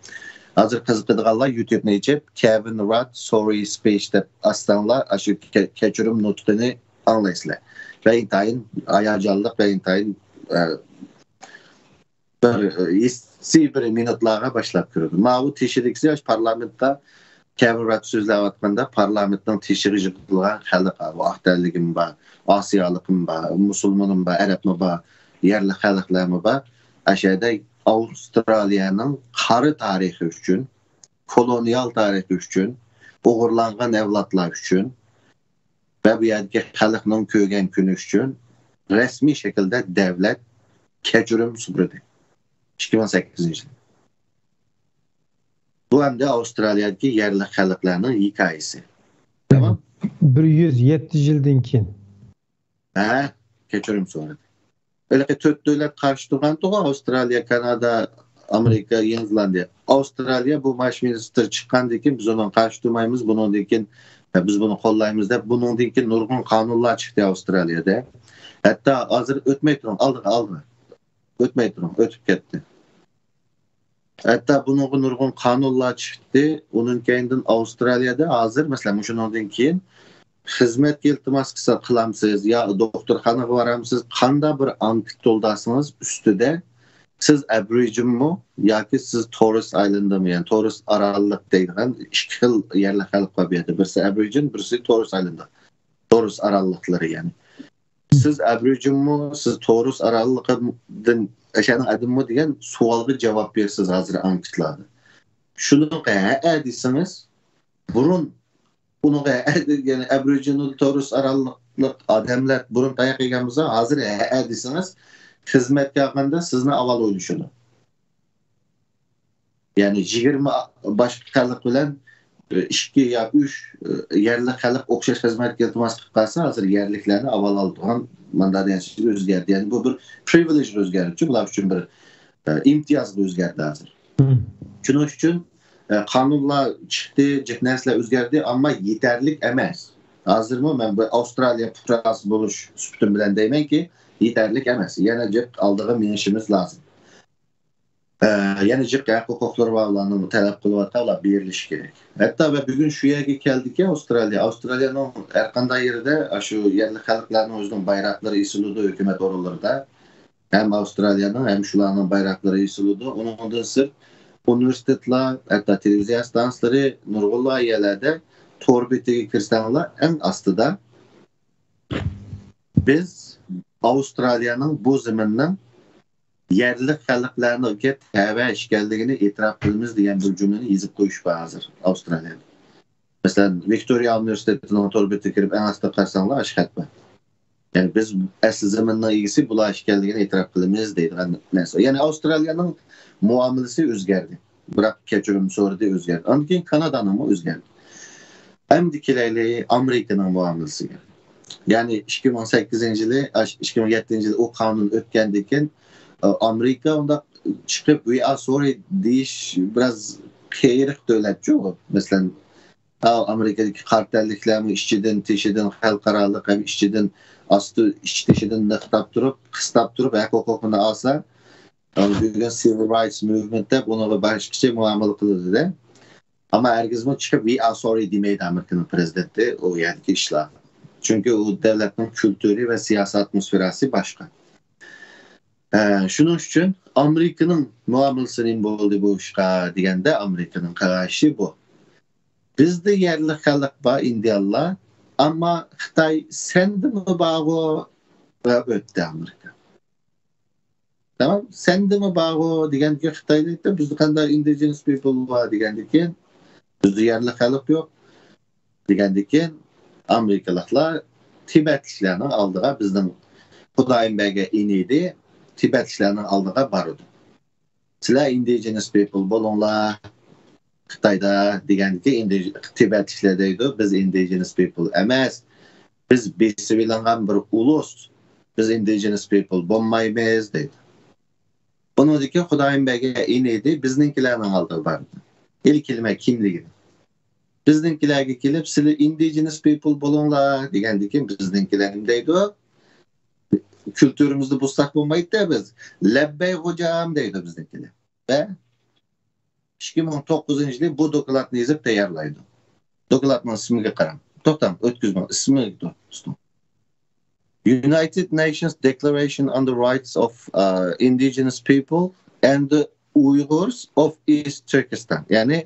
ھازىر قىزىقىدىغانلار يۇتۇبنى ئېچىپ، كېۋىن رات سورى سپىچ دەپ ئاچساڭلار، ئاشۇ كە-، كەچۈرۈم نۇتقىنى ئاڭلايسىلەر. ۋە ئىنتايىن ھاياجانلىق ۋە ئىنتايىن، ئە، بىر، ئە، ھېسسىي بىر مىنۇتلارغا باشلاپ كىرىدۇ. ماۋۇ تېشىدىكىسى ئاشۇ پارلامېنتتا كېۋىن رات سۆزلەۋاتقاندا، پارلامېنتنىڭ تېشىغا يىغىلغان خەلق، بۇ ئاق تەنلىكىمۇ بار، ئاسىيالىقىمۇ بار، مۇسۇلمىنىمۇ بار، ئەرەبمۇ بار، يەرلىك خەلقلەرمۇ بار. ئەشەدە ئاۋسترالىيەنىڭ قارا تارىخى ئۈچۈن، كولونىيال تارىخى ئۈچۈن، ئوغرىلانغان ئەۋلادلار ئۈچۈن ۋە بۇ يەردىكى خەلقنىڭ كۆرگەن كۈنى ئۈچۈن رەسمىي شەكىلدە دەۋلەت كەچۈرۈم سورىدى. ئىككى مىڭ سەككىزىنچى يىل. بۇ ئەمدى ئاۋسترالىيەدىكى يەرلىك خەلقلەرنىڭ ھېكايىسى. تامام؟ بىر يۈز يەتتە يىلدىن كېيىن. ھە، كەچۈرۈم سورىدى. ھېلىقى تۆت دۆلەت قارشى تۇرغانتىغۇ، ئاۋسترالىيە، كانادا، ئامېرىكا، يېڭى زېلاندىيە. ئاۋسترالىيە بۇ باش مىنىستىر چىققاندىن كېيىن، بىز ئۇنىڭ قارشى تۇرمايمىز، بۇنىڭدىن كېيىن، بىز بۇنى قوللايمىز دەپ، بۇنىڭدىن كېيىن نۇرغۇن قانۇنلار چىقتى ئاۋسترالىيەدە. ھەتتا ھازىر ئۆتمەي تۇرۇڭ، ئالدىغا، ئالدىغا. ئۆتمەي تۇرۇڭ، ئۆتۈپ كەتتى. ھەتتا بۇنىڭغا نۇرغۇن قانۇنلار چىقتى. ئۇنىڭ كەينىدىن ئاۋسترالىيەدە ھازىر، مەسىلەن، مۇشۇنىڭدىن كېيىن خىزمەتكە ئىلتىماس قىلسا قىلامسىز يا دوختۇرخانىغا بارامسىز، قانداق بىر ئانكېت تولدۇرسىڭىز ئۈستىدە سىز ئەبرىجىنمۇ ياكى سىز توررېس ئايلېندىمۇ، يەنى توررېس ئاراللىق دەيدىغان ئىككى خىل يەرلىك خەلق بار بۇ يەردە. بىرسى ئەبرىجىن، بىرسى توررېس ئايلېند. توررېس ئاراللىقلىرى يەنى. سىز ئەبرىجىنمۇ، سىز توررېس ئاراللىقىدىن، ئەشەنىڭ ئادىمىمۇ دېگەن سوئالغا جاۋاب بېرىسىز ھازىر ئانكېتلاردا. شۇنىڭغا ھەئە دېسىڭىز، بۇرۇن ئۇنىڭغا ھەئە دېگەن، ئەبرىجىنال توررېس ئاراللىق ئادەملەر بۇرۇن تاياق يېگەن بولسا، ھازىر ھەئە دېسىڭىز، خىزمەتكە ئالغاندا سىزنى ئاۋۋال ئويلىشىدۇ. يەنى يىگىرمە باشقا خەلق بىلەن ئىككى يا ئۈچ يەرلىك خەلق ئوخشاش خىزمەتكە ئىلتىماس قىلىپ قالسا، ھازىر يەرلىكلەرنى ئاۋۋال ئالىدىغان ماندانىيەتچىلىك ئۆزگەردى. يەنى بۇ بىر پرىۋىلېژغا ئۆزگەردىچۇ، بۇلار ئۈچۈن بىر، ئە، ئىمتىيازغا ئۆزگەردى ھازىر. مم. شۇنىڭ ئۈچۈن، ئە، قانۇنلار چىقتى، جىق نەرسىلەر ئۆزگەردى، ئەمما يېتەرلىك ئەمەس. ھازىرمۇ مەن بىر ئاۋسترالىيە پۇقراسى بولۇش سۈپىتىم بىلەن دەيمەنكى، يېتەرلىك ئەمەس. يەنە جىق ئالدىغا مېڭىشىمىز لازىم. ئە، يەنە جىق ھەق ھوقۇقلىرى بار ئۇلارنىڭ تەلەپ قىلىۋاتقان، ئۇلار بېرىلىشى كېرەك. ھەتتا ۋە بۈگۈن شۇ يەرگە كەلدىكى، ئاۋسترالىيە، ئاۋسترالىيەنىڭ ھەر قانداق يېرىدە، ئاشۇ يەرلىك خەلقلەرنىڭ ئۆزىنىڭ بايراقلىرى ئېسىلىدۇ ھۆكۈمەت ئورۇنلىرىدا. ھەم ئاۋسترالىيەنىڭ، ھەم شۇلارنىڭ بايراقلىرى ئېسىلىدۇ. ئۇنىڭدىن سىرت، ئۇنىۋېرسىتېتلار، ھەتتا تېلېۋىزىيە ئىستانسىلىرى، نۇرغۇنلىغان يەرلەردە تور بېتىگە كىرسەڭلار، ئەڭ ئاستىدا، بىز ئاۋسترالىيەنىڭ بۇ زېمىننىڭ يەرلىك خەلقلەرنىڭكى تەۋە ئىكەنلىكىنى ئېتىراپ قىلىمىز دېگەن بىر جۈملىنى يېزىپ قويۇش بار ھازىر ئاۋسترالىيەدە. مەسىلەن، ۋىكتورىيا ئۇنىۋېرسىتېتىنىڭ تور بېتىگە كىرىپ، ئەڭ ئاستىغا قارىساڭلار، ئاشۇ خەت بار. يەنى بىز ئەسلى زېمىننىڭ ئىگىسى بۇلار ئىكەنلىكىنى ئېتىراپ قىلىمىز دەيدىغان نەرسە. يەنى ئاۋسترالىيەنىڭ مۇئامىلىسى ئۆزگەردى. بىراق كەچۈرۈم سورىدى، ئۆزگەردى. ئاندىن كېيىن كانادانىڭمۇ ئۆزگەردى. ئەمدى كېلەيلى ئامېرىكىنىڭ مۇئامىلىسىگە. يەنى ئىككى مىڭ سەككىزىنچى يىلى، ئىككى مىڭ يەتتىنچى يىلى ئۇ قانۇن ئۆتكەندىن كېيىن، ئامېرىكا ئۇنداق چىقىپ، "We are sorry" دېيىش بىراز قېرىق دۆلەتچۇ. مەسىلەن، ئامېرىكىدىكى قارا تەنلىكلەرمۇ ئىچىدىن، تېشىدىن، خەلقئارالىق ھەم ئىچىدىن، ئاستى، ئىچ تېشىدىن نىقتاپ تۇرۇپ، قىستاپ تۇرۇپ، ھەق ھوقۇقىنى ئالسا، بۈگۈن سىۋىل رايتس موۋمېنت دەپ ئۇنىڭغا باشقىچە مۇئامىلە قىلىدۇ-دە. ئەمما ھەرگىزمۇ چىقىپ «We are sorry» دېمەيدۇ ئامېرىكىنىڭ پرېزىدېنتى ئۇ يەردىكى ئىشلارغا. چۈنكى ئۇ دۆلەتنىڭ كۈلتۈرى ۋە سىياسىي ئاتموسفېراسى باشقا. ئە، شۇنىڭ ئۈچۈن ئامېرىكىنىڭ مۇئامىلىسى نېمە بولدى بۇ ئىشقا دېگەندە، ئامېرىكىنىڭ قارىشى بۇ. بىزدە يەرلىك خەلق بار، ئىندىيانلار، ئەمما خىتاي سەندىمۇ بارغۇ دەپ ئۆتتى ئامېرىكا. تامام، سەندىمۇ بارغۇ دېگەندىكىن خىتاي دەيتتى، بىزدە قانداق indigenous people بار دېگەندىكىن، بىزدە يەرلىك خەلق يوق دېگەندىكىن، ئامېرىكىلىقلار تىبەتلىكلەرنىڭ ئالدىغا، بىزنىڭ خۇدايىم بەرگەن ئىنى ئىدى، تىبەتلىكلەرنىڭ ئالدىغا بارىدۇ. سىلەر indigenous people بولۇڭلار خىتايدا دېگەندىكىن، ئىندى-، تىبەتلىكلەر دەيدۇ، بىز indigenous people ئەمەس، بىز بېسىۋېلىنغان بىر ئۇلۇس، بىز indigenous people بولمايمىز دەيدۇ. بۇنىڭدىكى خۇدايىم بەگە ئىنىدى بىزنىڭكىلەرنىڭ ئالدىغا باردى. ئىلى كېلىمە كىملىكىنى. بىزنىڭكىلەرگە كېلىپ، سىلى indigenous people بولۇڭلار دېگەندىكىن بىزنىڭكىلەر نېمە دەيدۇ؟ كۈلتۈرىمىزنى بۇزساق بولمايدۇ بىز. لەببەي غوجام دەيدۇ بىزنىڭكىلەر. ۋە ئىككى مىڭ توققۇزىنچى يىلى بۇ دوكلاتنى يېزىپ تەييارلايدۇ. دوكلاتنىڭ ئىسمىگە قاراڭ. توختاڭ، ئۆتكۈزمەڭ. ئىسمىگە توختاڭ. United Nations Declaration on the Rights of uh, Indigenous People and the Uyghurs of East Turkestan. يەنى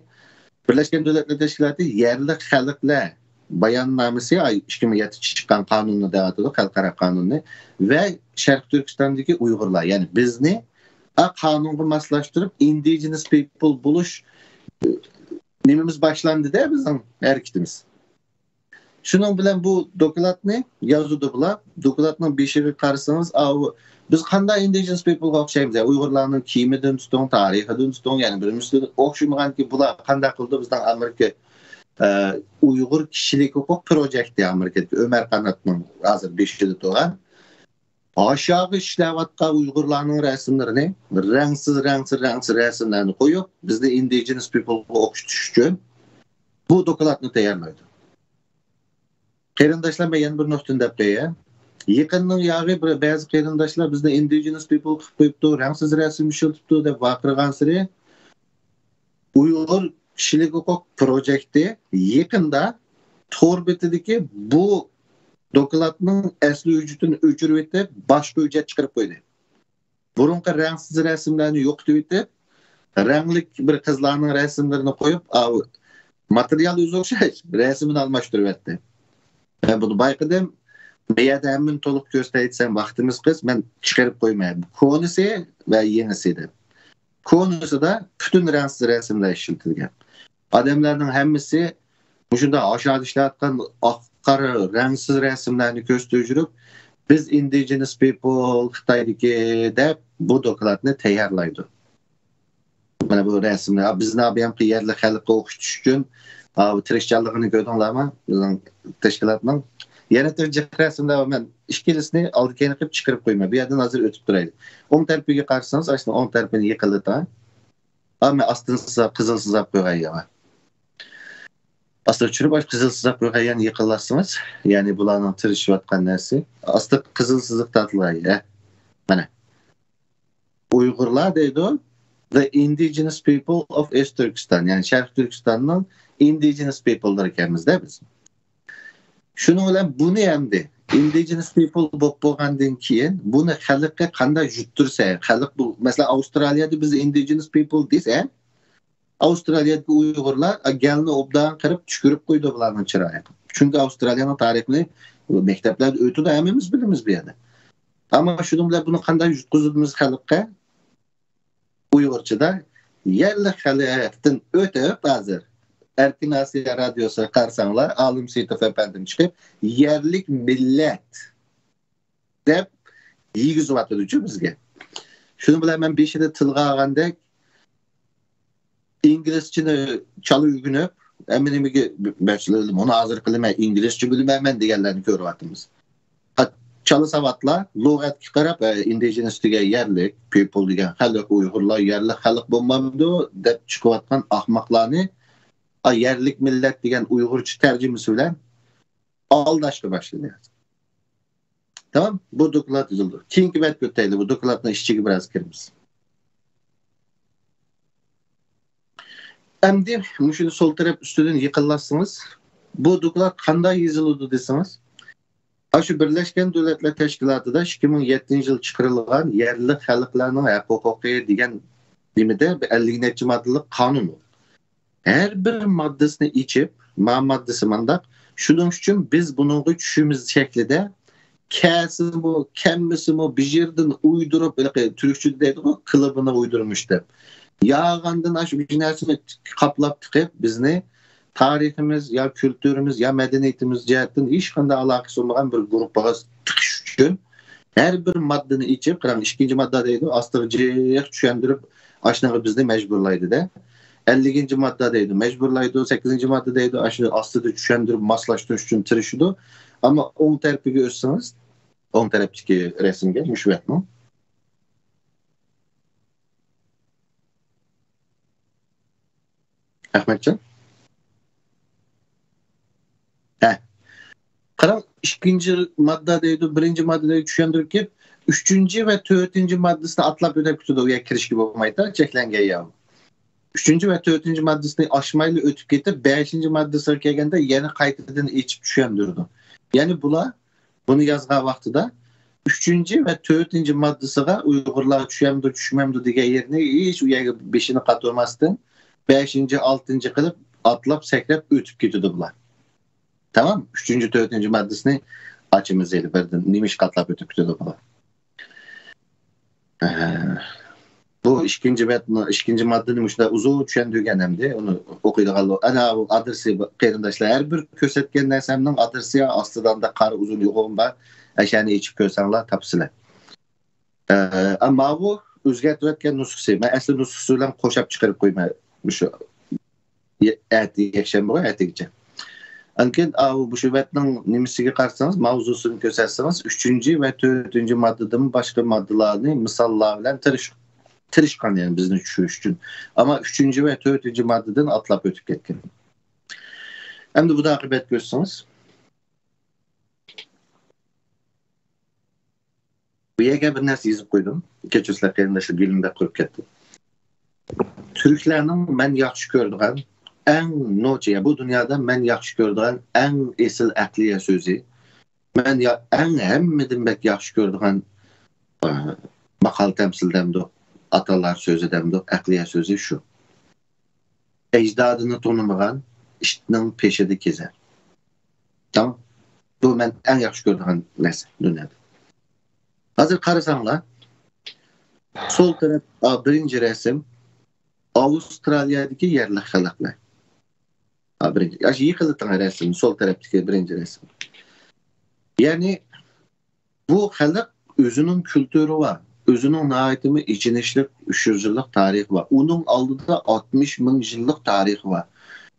بىرلەشكەن دۆلەتلەر تەشكىلاتى يەرلىك خەلقلەر باياننامىسى، ئىككى مىڭ يەتتە چىققان قانۇننى دەۋاتىدۇ، خەلقئارا قانۇننى ۋە شەرقىي تۈركىستاندىكى ئۇيغۇرلار، يەنى بىزنى ئا، قانۇنغا ماسلاشتۇرۇپ، indigenous people بولۇش، ئە، نېمىمىز باشلاندى-دە بىزنىڭ ھەرىكىتىمىز. شۇنىڭ بىلەن بۇ دوكلاتنى يازىدۇ بۇلار. دوكلاتنىڭ بېشىغا قارىسىڭىز، ئاۋۇ، بىز قانداق indigenous people غا ئوخشايمىز؟ يا، ئۇيغۇرلارنىڭ كىيىمىدىن تۇتۇڭ، تارىخىدىن تۇتۇڭ، يەنە بىرىمىسىدىن ئوخشىمىغانكى، بۇلار قانداق قىلدى؟ بىزنىڭ ئامېرىكا، ئە، ئۇيغۇر كىشىلىك ھوقۇق پروجېكتى ئامېرىكىدىكى ئۆمەر قاناتنىڭ ھازىر بېشىدا تۇرغان. ئاشۇ يەردە ئىشلەۋاتقان ئۇيغۇرلارنىڭ رەسىملىرىنى، رەڭسىز، رەڭسىز، رەڭسىز رەسىملەرنى قويۇپ، بىزنى indigenous people غا ئوخشىتىش ئۈچۈن بۇ دوكلاتنى تەييارلايدۇ. قېرىنداشلار، مەن يەنە بىر نۇقتىنى دەپ قوياي. يېقىننىڭ ياغى بىر، بەزى قېرىنداشلار بىزنى indigenous people قىلىپ قويۇپتۇ، رەڭسىز رەسىم ئىشلىتىپتۇ دەپ ۋارقىرىغانسېرى، ئۇيغۇر كىشىلىك ھوقۇق پروجېكتى يېقىندا تور بېتىدىكى بۇ دوكلاتنىڭ ئەسلى ھۆججىتىنى ئۆچۈرۈۋېتىپ، باشقا ھۆججەت چىقىرىپ قويدى. بۇرۇنقى رەڭسىز رەسىملەرنى يوقىتىۋېتىپ، رەڭلىك بىر قىزلارنىڭ رەسىملىرىنى قويۇپ، ئاۋۇ، ماتېرىيال ئۆزى ئوخشاش، رەسىمىنى ئالماشتۇرۇۋەتتى. مەن بۇنى بايقىدىم. بۇ يەردە ھەممىنى تولۇق كۆرسىتەي دېسەم، ۋاقتىمىز قىس، مەن چىقىرىپ قويماي. كونىسى ۋە يېڭىسى دەپ. كونىسىدا پۈتۈن رەڭسىز رەسىملەر ئىشلىتىلگەن. ئادەملەرنىڭ ھەممىسى مۇشۇنداق ئاشۇ يەردە ئىشلەۋاتقان ئاق-قارا رەڭسىز رەسىملەرنى كۆزىتىپ يۈرۈپ، بىز indigenous people خىتايدىكى دەپ بۇ دوكلاتنى تەييارلايدۇ. مانا بۇ رەسىملەر، بىزنى بۇ يەرلىك خەلققە ئوخشىتىش ئۈچۈن، ئا، تىرىشچانلىقىنى كۆردۈڭلارمۇ بىزنىڭ تەشكىلاتنىڭ؟ يەنە بىر جىق رەسىملەر بار، مەن ئىككىلىسىنى ئالدى كەينى قىلىپ چىقىرىپ قويىمەن. بۇ يەردىن ھازىر ئۆتۈپ تۇرايلى. ئوڭ تەرىپىگە قارىسىڭىز، ئاشۇ ئوڭ تەرىپىنى يېقىنلىتىڭ. ئا، مەن ئاستىن سىزاپ، قىزىل سىزاپ قويغان يەر بار. ئاستىغا چۈشۈرۈپ، ئاشۇ قىزىل سىزاپ قويغان يەرنى يېقىنلاتسىڭىز، يەنى بۇلارنىڭ تىرىشىۋاتقان نەرسىسى. ئاستىغا قىزىل سىزىق تارتىلغان يەر. مانا. ئۇيغۇرلار دەيدۇ، the indigenous people of East Turkestan، يەنى شەرقىي تۈركىستاننىڭ indigenous people لىرى ئىكەنمىز-دە بىز. شۇنىڭ بىلەن بۇنى ئەمدى indigenous people بولۇپ بولغاندىن كېيىن، بۇنى خەلققە قانداق يۇتتۇرسا، خەلق بۇ، مەسىلەن، ئاۋسترالىيەدە بىز indigenous people دېسە، ئاۋسترالىيەدىكى ئۇيغۇرلار گەلنى ئوبدان قىرىپ، چۈكۈرۈپ قويىدۇ بۇلارنىڭ چىرايىغا. چۈنكى ئاۋسترالىيەنىڭ تارىخىنى مەكتەپلەردە ئۆتىدۇ، ھەممىمىز بىلىمىز بۇ يەردە. ئەمما شۇنىڭ بىلەن بۇنى قانداق يۇتقۇزىمىز خەلققە؟ ئۇيغۇرچىدا يەرلىك خەلقتىن ئۆتۈپ، ھازىر ئەركىن ئاسىيا رادىيوسىغا قارىساڭلار، ئالىم سېيىتوف ئەپەندىم چىقىپ، يەرلىك مىللەت دەپ يېگۈزۈۋاتىدۇچۇ بىزگە. شۇنىڭ بىلەن مەن بېشىدا تىلغا ئالغاندەك، ئىنگلىزچىنى چالا ئۆگىنىپ، ھەممە نېمىگە بەشلىرىم، ئۇنى ھازىر قىلىمەن، ئىنگلىزچە بىلمەيمەن دېگەنلەرنى كۆرۈۋاتىمىز. ھە، چالا ساۋاتلار لۇغەتكە قاراپ، ئە، indigenous دېگەن يەرلىك، people دېگەن خەلق، ئۇيغۇرلار يەرلىك خەلق بولمامدۇ دەپ چىقىۋاتقان ئاخماقلارنى ئا، يەرلىك مىللەت دېگەن ئۇيغۇرچە تەرجىمىسى بىلەن ئالداشقا باشلىدى. تامام، بۇ دوكلات يېزىلدى. كېيىنكى بەتكە ئۆتەيلى، بۇ دوكلاتنىڭ ئىچىگە بىراز كىرىمىز. ئەمدى مۇشۇنى سول تەرەپ ئۈستىدىن يېقىنلاشسىڭىز، بۇ دوكلات قانداق يېزىلىدۇ دېسىڭىز، ئاشۇ بىرلەشكەن دۆلەتلەر تەشكىلاتىدا ئىككى مىڭ يەتتىنچى يىل چىقىرىلغان يەرلىك خەلقلەرنىڭ ھەق ھوقۇقى دېگەن نېمىدە بىر ئەللىك نەچچە ماددىلىق قانۇن بار. ھەر بىر ماددىسىنى ئېچىپ، ما ماددىسى مانداق، شۇنىڭ ئۈچۈن بىز بۇنىڭغا چۈشىمىز شەكلىدە كەلسىمۇ، كەلمىسىمۇ، بىر يەردىن ئويدۇرۇپ، ھېلىقى تۈركچىدە دەيدىغۇ، كىلىبىنى ئويدۇرمۇش دەپ. يالغاندىن ئاشۇ بىر نەرسىنى قاپلاپ تىقىپ، بىزنى تارىخىمىز يا كۈلتۈرىمىز يا مەدەنىيىتىمىز جەھەتتىن ھېچقانداق ئالاقىسى بولمىغان بىر گۇرۇپپىغا تىقىش ئۈچۈن ھەر بىر ماددىنى ئېچىپ، قاراڭ، ئىككىنچى ماددا دەيدۇ، ئاستىغا جىق چۈشەندۈرۈپ، ئاشۇنىڭغا بىزنى مەجبۇرلايدۇ-دە. ئەللىكىنچى ماددا دەيدۇ، مەجبۇرلايدۇ، سەككىزىنچى ماددا دەيدۇ، ئاشۇ ئاستىدا چۈشەندۈرۈپ ماسلاشتۇرۇش ئۈچۈن تىرىشىدۇ. ئەمما ئوڭ تەرىپىگە ئۆتسىڭىز، ئوڭ تەرەپتىكى رەسىمگە، مۇشۇ بەتنىڭ. ئەخمەتجان؟ ھە. قاراڭ، ئىككىنچى ماددا دەيدۇ، بىرىنچى ماددا دەيدۇ، چۈشەندۈرۈپ كېلىپ، ئۈچىنچى ۋە تۆتىنچى ماددىسىنى ئاتلاپ ئۆتۈپ كېتىدۇ، ئۇ يەرگە كىرىشكە بولمايدۇ، چەكلەنگەن يەر. ئۈچىنچى ۋە تۆتىنچى ماددىسىنى ئاچمايلا ئۆتۈپ كېتىپ، بەشىنچى ماددىسىغا كەلگەندە يەنە قايتىدىن ئېچىپ چۈشەندۈرىدۇ. يەنى بۇلار بۇنى يازغان ۋاقتىدا ئۈچىنچى ۋە تۆتىنچى ماددىسىغا ئۇيغۇرلار چۈشەمدۇ، چۈشمەمدۇ دېگەن يېرىنى ھېچ ئۇ يەرگە بېشىنى قاتۇرماستىن، بەشىنچى، ئالتىنچى قىلىپ ئاتلاپ، سەكرەپ ئۆتۈپ كېتىدۇ بۇلار. تامام، ئۈچىنچى، تۆتىنچى ماددىسىنى ئاچىمىز ھېلى بىردىن، نېمە ئىشقا ئاتلاپ ئۆتۈپ كېتىدۇ بۇلار. ئە، بۇ ئىككىنچى بەت، ئىككىنچى ماددىنى مۇشۇنداق ئۇزۇن چۈشەندۈرگەن ئەمدى. ئۇنى ئوقۇيدىغانلار، ئەنە ئۇ ئادرېسى، قېرىنداشلار، ھەر بىر كۆرسەتكەن نەرسەمنىڭ ئادرېسى ئاستىدا ئانداق قارا ئۇزۇن يوغىنىم بار. ئەشەنى ئېچىپ كۆرسەڭلار تاپىسىلەر. ئە، ئەمما بۇ ئۆزگەرتىۋەتكەن نۇسخىسى. مەن ئەسلى نۇسخىسى بىلەن قوشاپ چىقىرىپ قويىمەن مۇشۇ. ئەتە يەكشەنبە، ئەتىگىچە. ئاندىن كېيىن، ئاۋۇ مۇشۇ بەتنىڭ نېمىسىگە قارىسىڭىز، ماۋزۇسىنى كۆرسەتسىڭىز، ئۈچىنچى ۋە تۆتىنچى ماددىدىن باشقا ماددىلارنى مىساللار بىلەن تىرىش-، تىرىشقان، يەنى بىزنى چۈشۈرۈش ئۈچۈن. ئەمما ئۈچىنچى ۋە تۆتىنچى ماددىدىن ئاتلاپ ئۆتۈپ كەتكەن. ئەمدى بۇ داقى بەتكە ئۆتسىڭىز. بۇ يەرگە بىر نەرسە يېزىپ قويدۇم. كەچۈرسىلەر قېرىنداشلار، گېلىم بەك قۇرۇپ كەتتى. تۈركلەرنىڭ مەن ياخشى كۆرىدىغان ئەڭ نوچى، بۇ دۇنيادا مەن ياخشى كۆرىدىغان ئەڭ ئېسىل ئەقلىيە سۆزى. مەن يا-، ئەڭ ھەممىدىن بەك ياخشى كۆرىدىغان، ئە، ماقال تەمسىل دەمدۇق، ئاتالار سۆزى دەمدۇق، ئەقلىيە سۆزى شۇ. ئەجدادىنى تونۇمىغان ئىتنىڭ پېشىدا كېزەر. تامام. بۇ مەن ئەڭ ياخشى كۆرىدىغان نەرسە دۇنيادا. ھازىر قارىساڭلار، سول تەرەپ، ئا، بىرىنچى رەسىم، ئاۋسترالىيەدىكى يەرلىك خەلقلەر. ئا، بىرىنچى، ياخشى يېقىنلىتىڭ رەسىمنى، سول تەرەپتىكى بىرىنچى رەسىم. يەنى بۇ خەلق ئۆزىنىڭ كۈلتۈرى بار، ئۆزىنىڭ ناھايىتىمۇ ئېچىنىشلىق ئۈچ يۈز يىللىق تارىخى بار. ئۇنىڭ ئالدىدا ئاتمىش مىڭ يىللىق تارىخى بار.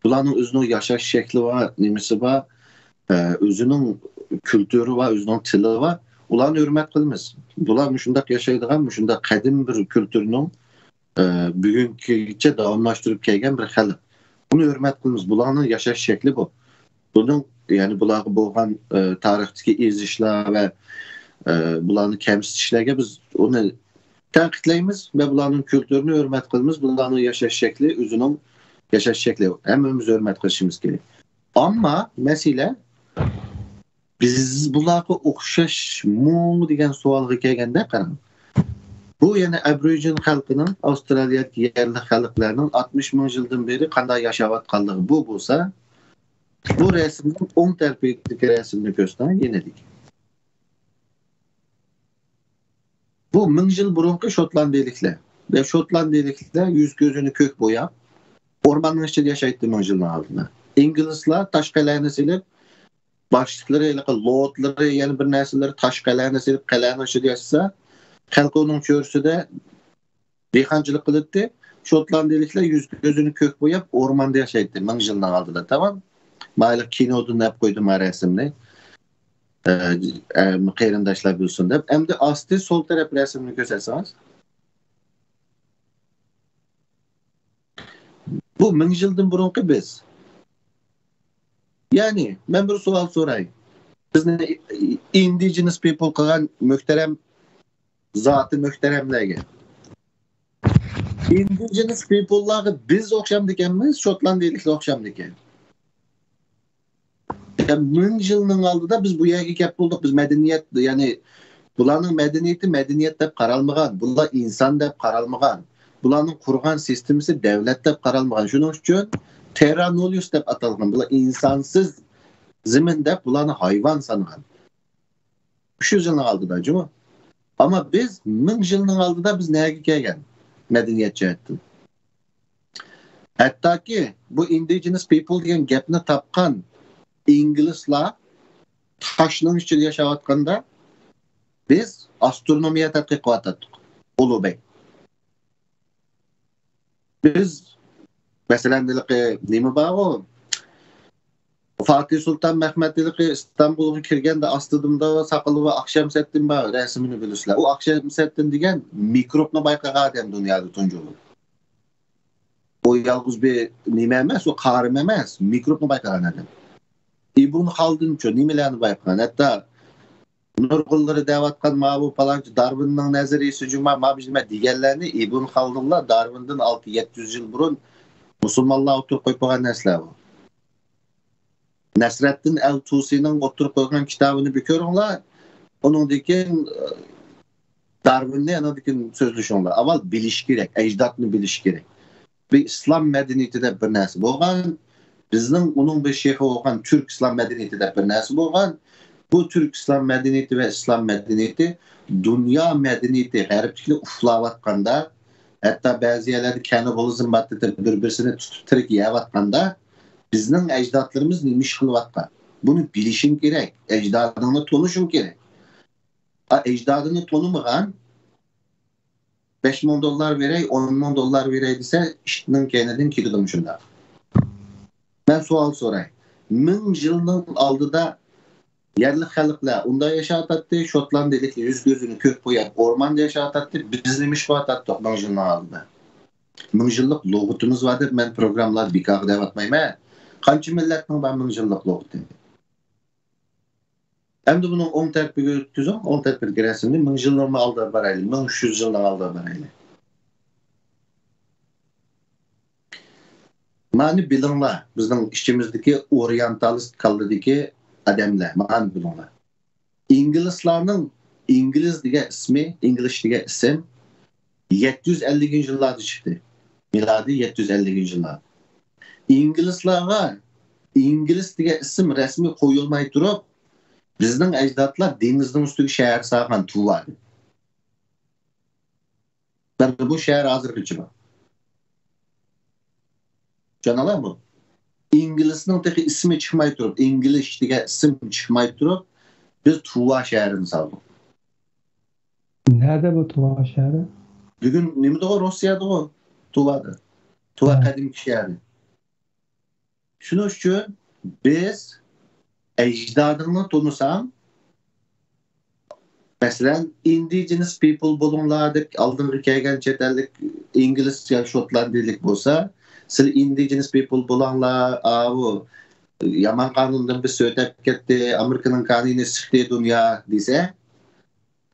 بۇلارنىڭ ئۆزىنىڭ ياشاش شەكلى بار، نېمىسى بار، ئە، ئۆزىنىڭ كۈلتۈرى بار، ئۆزىنىڭ تىلى بار. ئۇلارنى ھۆرمەت قىلىمىز. بۇلار مۇشۇنداق ياشايدىغان، مۇشۇنداق قەدىم بىر كۈلتۈرنىڭ، ئە، بۈگۈنگىچە داۋاملاشتۇرۇپ كەلگەن بىر خەلق. بۇنى ھۆرمەت قىلىمىز. بۇلارنىڭ ياشاش شەكلى بۇ. بۇنىڭ، يەنى بۇلارغا بولغان، ئە، تارىختىكى ئېزىشلار ۋە، ئە، بۇلارنى كەمسىتىشلەرگە بىز ئۇنى تەنقىدلەيمىز ۋە بۇلارنىڭ كۈلتۈرىنى ھۆرمەت قىلىمىز. بۇلارنىڭ ياشاش شەكلى، ئۆزىنىڭ ياشاش شەكلى، ھەممىمىز ھۆرمەت قىلىشىمىز كېرەك. ئەمما مەسىلە، بىز بۇلارغا ئوخشاشمۇ دېگەن سوئالغا كەلگەندە، قاراڭ. بۇ يەنە ئابورىجىن خەلقىنىڭ، ئاۋسترالىيەدىكى يەرلىك خەلقلەرنىڭ ئاتمىش مىڭ يىلدىن بېرى قانداق ياشاۋاتقانلىقى بۇ بولسا، بۇ رەسىمنىڭ ئوڭ تەرىپىدىكى رەسىمنى كۆرسەڭ يېنىدىكى. بۇ مىڭ يىل بۇرۇنقى شوتلاندىيىلىكلەر. ۋە شوتلاندىيىلىكلەر يۈز كۆزىنى كۆك بوياپ، ئورماننىڭ ئىچىدە ياشايتتى مىڭ يىلنىڭ ئالدىدا. ئىنگلىزلار تاش قەلئەنى سېلىپ، باشلىقلىرى، ھېلىقى لوردلىرى، يەنە بىر نەرسىلىرى تاش قەلئەنى سېلىپ، قەلئەنىڭ ئىچىدە ياشىسا، خەلقى ئۇنىڭ چۆرىسىدە دېھقانچىلىق قىلاتتى. شوتلاندىيىلىكلەر يۈز كۆزىنى كۆك بوياپ، ئورماندا ياشايتتى مىڭ يىلنىڭ ئالدىدا، تامام. مايلىق كىنودىن ئەپ قويدۇم ھە رەسىمنى. ئە، ئە، قېرىنداشلار بىلسۇن دەپ. ئەمدى ئاستى سول تەرەپ رەسىمنى كۆرسەتسىڭىز. بۇ مىڭ يىلدىن بۇرۇنقى بىز. يەنى، مەن بىر سوئال سوراي. بىزنى indigenous people قىلغان مۆھتەرەم زاتى مۆھتەرەملەرگە. Indigenous people لارغا بىز ئوخشامدىكەنمىز، شوتلاندىيىلىكلەر ئوخشامدىكەن؟ يا، مىڭ يىلنىڭ ئالدىدا بىز بۇ يەرگە كەپ بولدۇق. بىز مەدەنىيەت، يەنى بۇلارنىڭ مەدەنىيىتى مەدەنىيەت دەپ قارالمىغان، بۇلار ئىنسان دەپ قارالمىغان، بۇلارنىڭ قۇرغان سىستېمىسى دەۋلەت دەپ قارالمىغان. شۇنىڭ ئۈچۈن terra nullius دەپ ئاتالغان. بۇلار ئىنسانسىز زېمىن دەپ بۇلارنى ھايۋان سانىغان. ئۈچ يۈز يىلنىڭ ئالدىدا جۇمۇ. ئەمما بىز مىڭ يىلنىڭ ئالدىدا بىز نەگە كەلگەن مەدەنىيەت جەھەتتىن؟ ھەتتاكى بۇ indigenous people دېگەن گەپنى تاپقان ئىنگلىزلار تاشنىڭ ئىچىدە ياشاۋاتقاندا، بىز ئاسترونومىيە تەتقىق قىلىۋاتاتتۇق. ئۇلۇغبەگ. بىز، مەسىلەن، ھېلىقى نېمە بارغۇ؟ فاتىھ سۇلتان مەھمەت ھېلىقى ئىستانبۇلغا كىرگەندە ئاستىدىمدا ساقىلى بار ئاخشامسەددىن بار، رەسىمىنى بىلىسىلەر. ئۇ ئاخشامسەددىن دېگەن مىكروبنى بايقىغان ئادەم دۇنيادا تۇنجى بولۇپ. ئۇ يالغۇز بىر نېمە ئەمەس، ئۇ قارىم ئەمەس، مىكروبنى بايقىغان ئادەم. ئىبن خالدۇنچۇ نېمىلەرنى بايقىغان؟ ھەتتا نۇرغۇنلىرى دەۋاتقان ماۋۇ پالانچى دارۋىننىڭ نەزەرىيىسى جۇما، ما بىز نېمە دېگەنلەرنى ئىبن خالدۇنلار دارۋىندىن ئالتە يەتتە يۈز يىل بۇرۇن مۇسۇلمانلار ئوتتۇرىغا قويۇپ قويغان نەرسىلەر بۇ. نەسرەتتىن ئەل تۇسىنىڭ ئوتتۇرىغا قويغان كىتابىنى بىر كۆرۈڭلار. ئۇنىڭدىن كېيىن، ئى، دارۋىننى ئانىڭدىن كېيىن سۆزلىشىڭلار. ئاۋۋال بىلىش كېرەك، ئەجدادنى بىلىش كېرەك. بىر ئىسلام مەدەنىيىتى دەپ بىر نەرسە بولغان، بىزنىڭ ئۇنىڭ بىر شېخى بولغان تۈرك ئىسلام مەدەنىيىتى دەپ بىر نەرسە بولغان. بۇ تۈرك ئىسلام مەدەنىيىتى ۋە ئىسلام مەدەنىيىتى دۇنيا مەدەنىيىتى غەربتىكىلەر ئۇفلاۋاتقاندا، ھەتتا بەزى يەرلەردە كەننىبالىزم بار دەپ بىر-بىرسىنى تۇتۇپ تىرىك يەۋاتقاندا، بىزنىڭ ئەجدادلىرىمىز نېمە ئىش قىلىۋاتقان؟ بۇنى بىلىشىڭ كېرەك، ئەجدادىڭنى تونۇشۇڭ كېرەك. ئا، ئەجدادىنى تونۇمىغان، بەش مىڭ دوللار بېرەي، ئون مىڭ دوللار بېرەي دېسە، ئىتنىڭ كەينىدىن كېتىدۇ مۇشۇنداق. مەن سوئال سوراي. مىڭ يىلنىڭ ئالدىدا يەرلىك خەلقلەر ئۇنداق ياشاۋاتاتتى، شوتلاندىيىلىكلەر يۈز كۆزىنى كۆك بوياپ ئورماندا ياشاۋاتاتتى. بىز نېمە ئىش قىلىۋاتاتتۇق مىڭ يىلنىڭ ئالدىدا؟ مىڭ يىللىق لۇغىتىمىز بار دەپ مەن پروگراممىلاردا بىكارغا دەۋاتمايمەن. قانچە مىللەتنىڭ بار مىڭ يىللىق لۇغىتى؟ ئەمدى بۇنىڭ ئوڭ تەرىپىگە ئۆتكۈزۈڭ، ئوڭ تەرىپىدىكى رەسىمنى مىڭ يىلنىڭ ئالدىغا بارايلى، مىڭ ئۈچ يۈز يىلنىڭ ئالدىغا بارايلى. مانى بىلىڭلار، بىزنىڭ ئىچىمىزدىكى ئورىيانتالىست كاللىدىكى ئادەملەر، مانى بىلىڭلار. ئىنگلىزلارنىڭ، ئىنگلىز دېگەن ئىسمى، ئىنگلىش دېگەن ئىسىم يەتتە يۈز ئەللىكىنچى يىللاردا چىقتى. مىلادىي يەتتە يۈز ئەللىكىنچى يىللار. ئىنگلىزلارغا ئىنگلىز دېگەن ئىسىم رەسمىي قويۇلماي تۇرۇپ، بىزنىڭ ئەجدادلار دېڭىزنىڭ ئۈستىگە شەھەر سالغان، تۇۋا دەپ. مانا بۇ شەھەر ھازىرغىچە بار. چۈشەنەلەيمۇ؟ ئىنگلىزنىڭ تېخى ئىسمى چىقماي تۇرۇپ، ئىنگلىش دېگەن ئىسىم چىقماي تۇرۇپ، بىز تۇۋا شەھىرىنى سالدۇق. نەدە بۇ تۇۋا شەھىرى؟ بۈگۈن نېمىدىغۇ؟ روسىيەدىغۇ؟ تۇۋادا. تۇۋا ھە. قەدىمكى شەھىرى. شۇنىڭ ئۈچۈن بىز ئەجدادىڭنى تونۇساڭ، مەسىلەن، indigenous people بولۇڭلار دەپ ئالدىڭغا كەلگەن چەت ئەللىك ئىنگلىز يا شوتلاندىيىلىك بولسا، سىلەر indigenous people بولۇڭلار، ئاۋۇ يامان قانۇندىن بىز سۆتەپ كەتتى، ئامېرىكىنىڭ كانىيىنى سىقتى دۇنيا دېسە،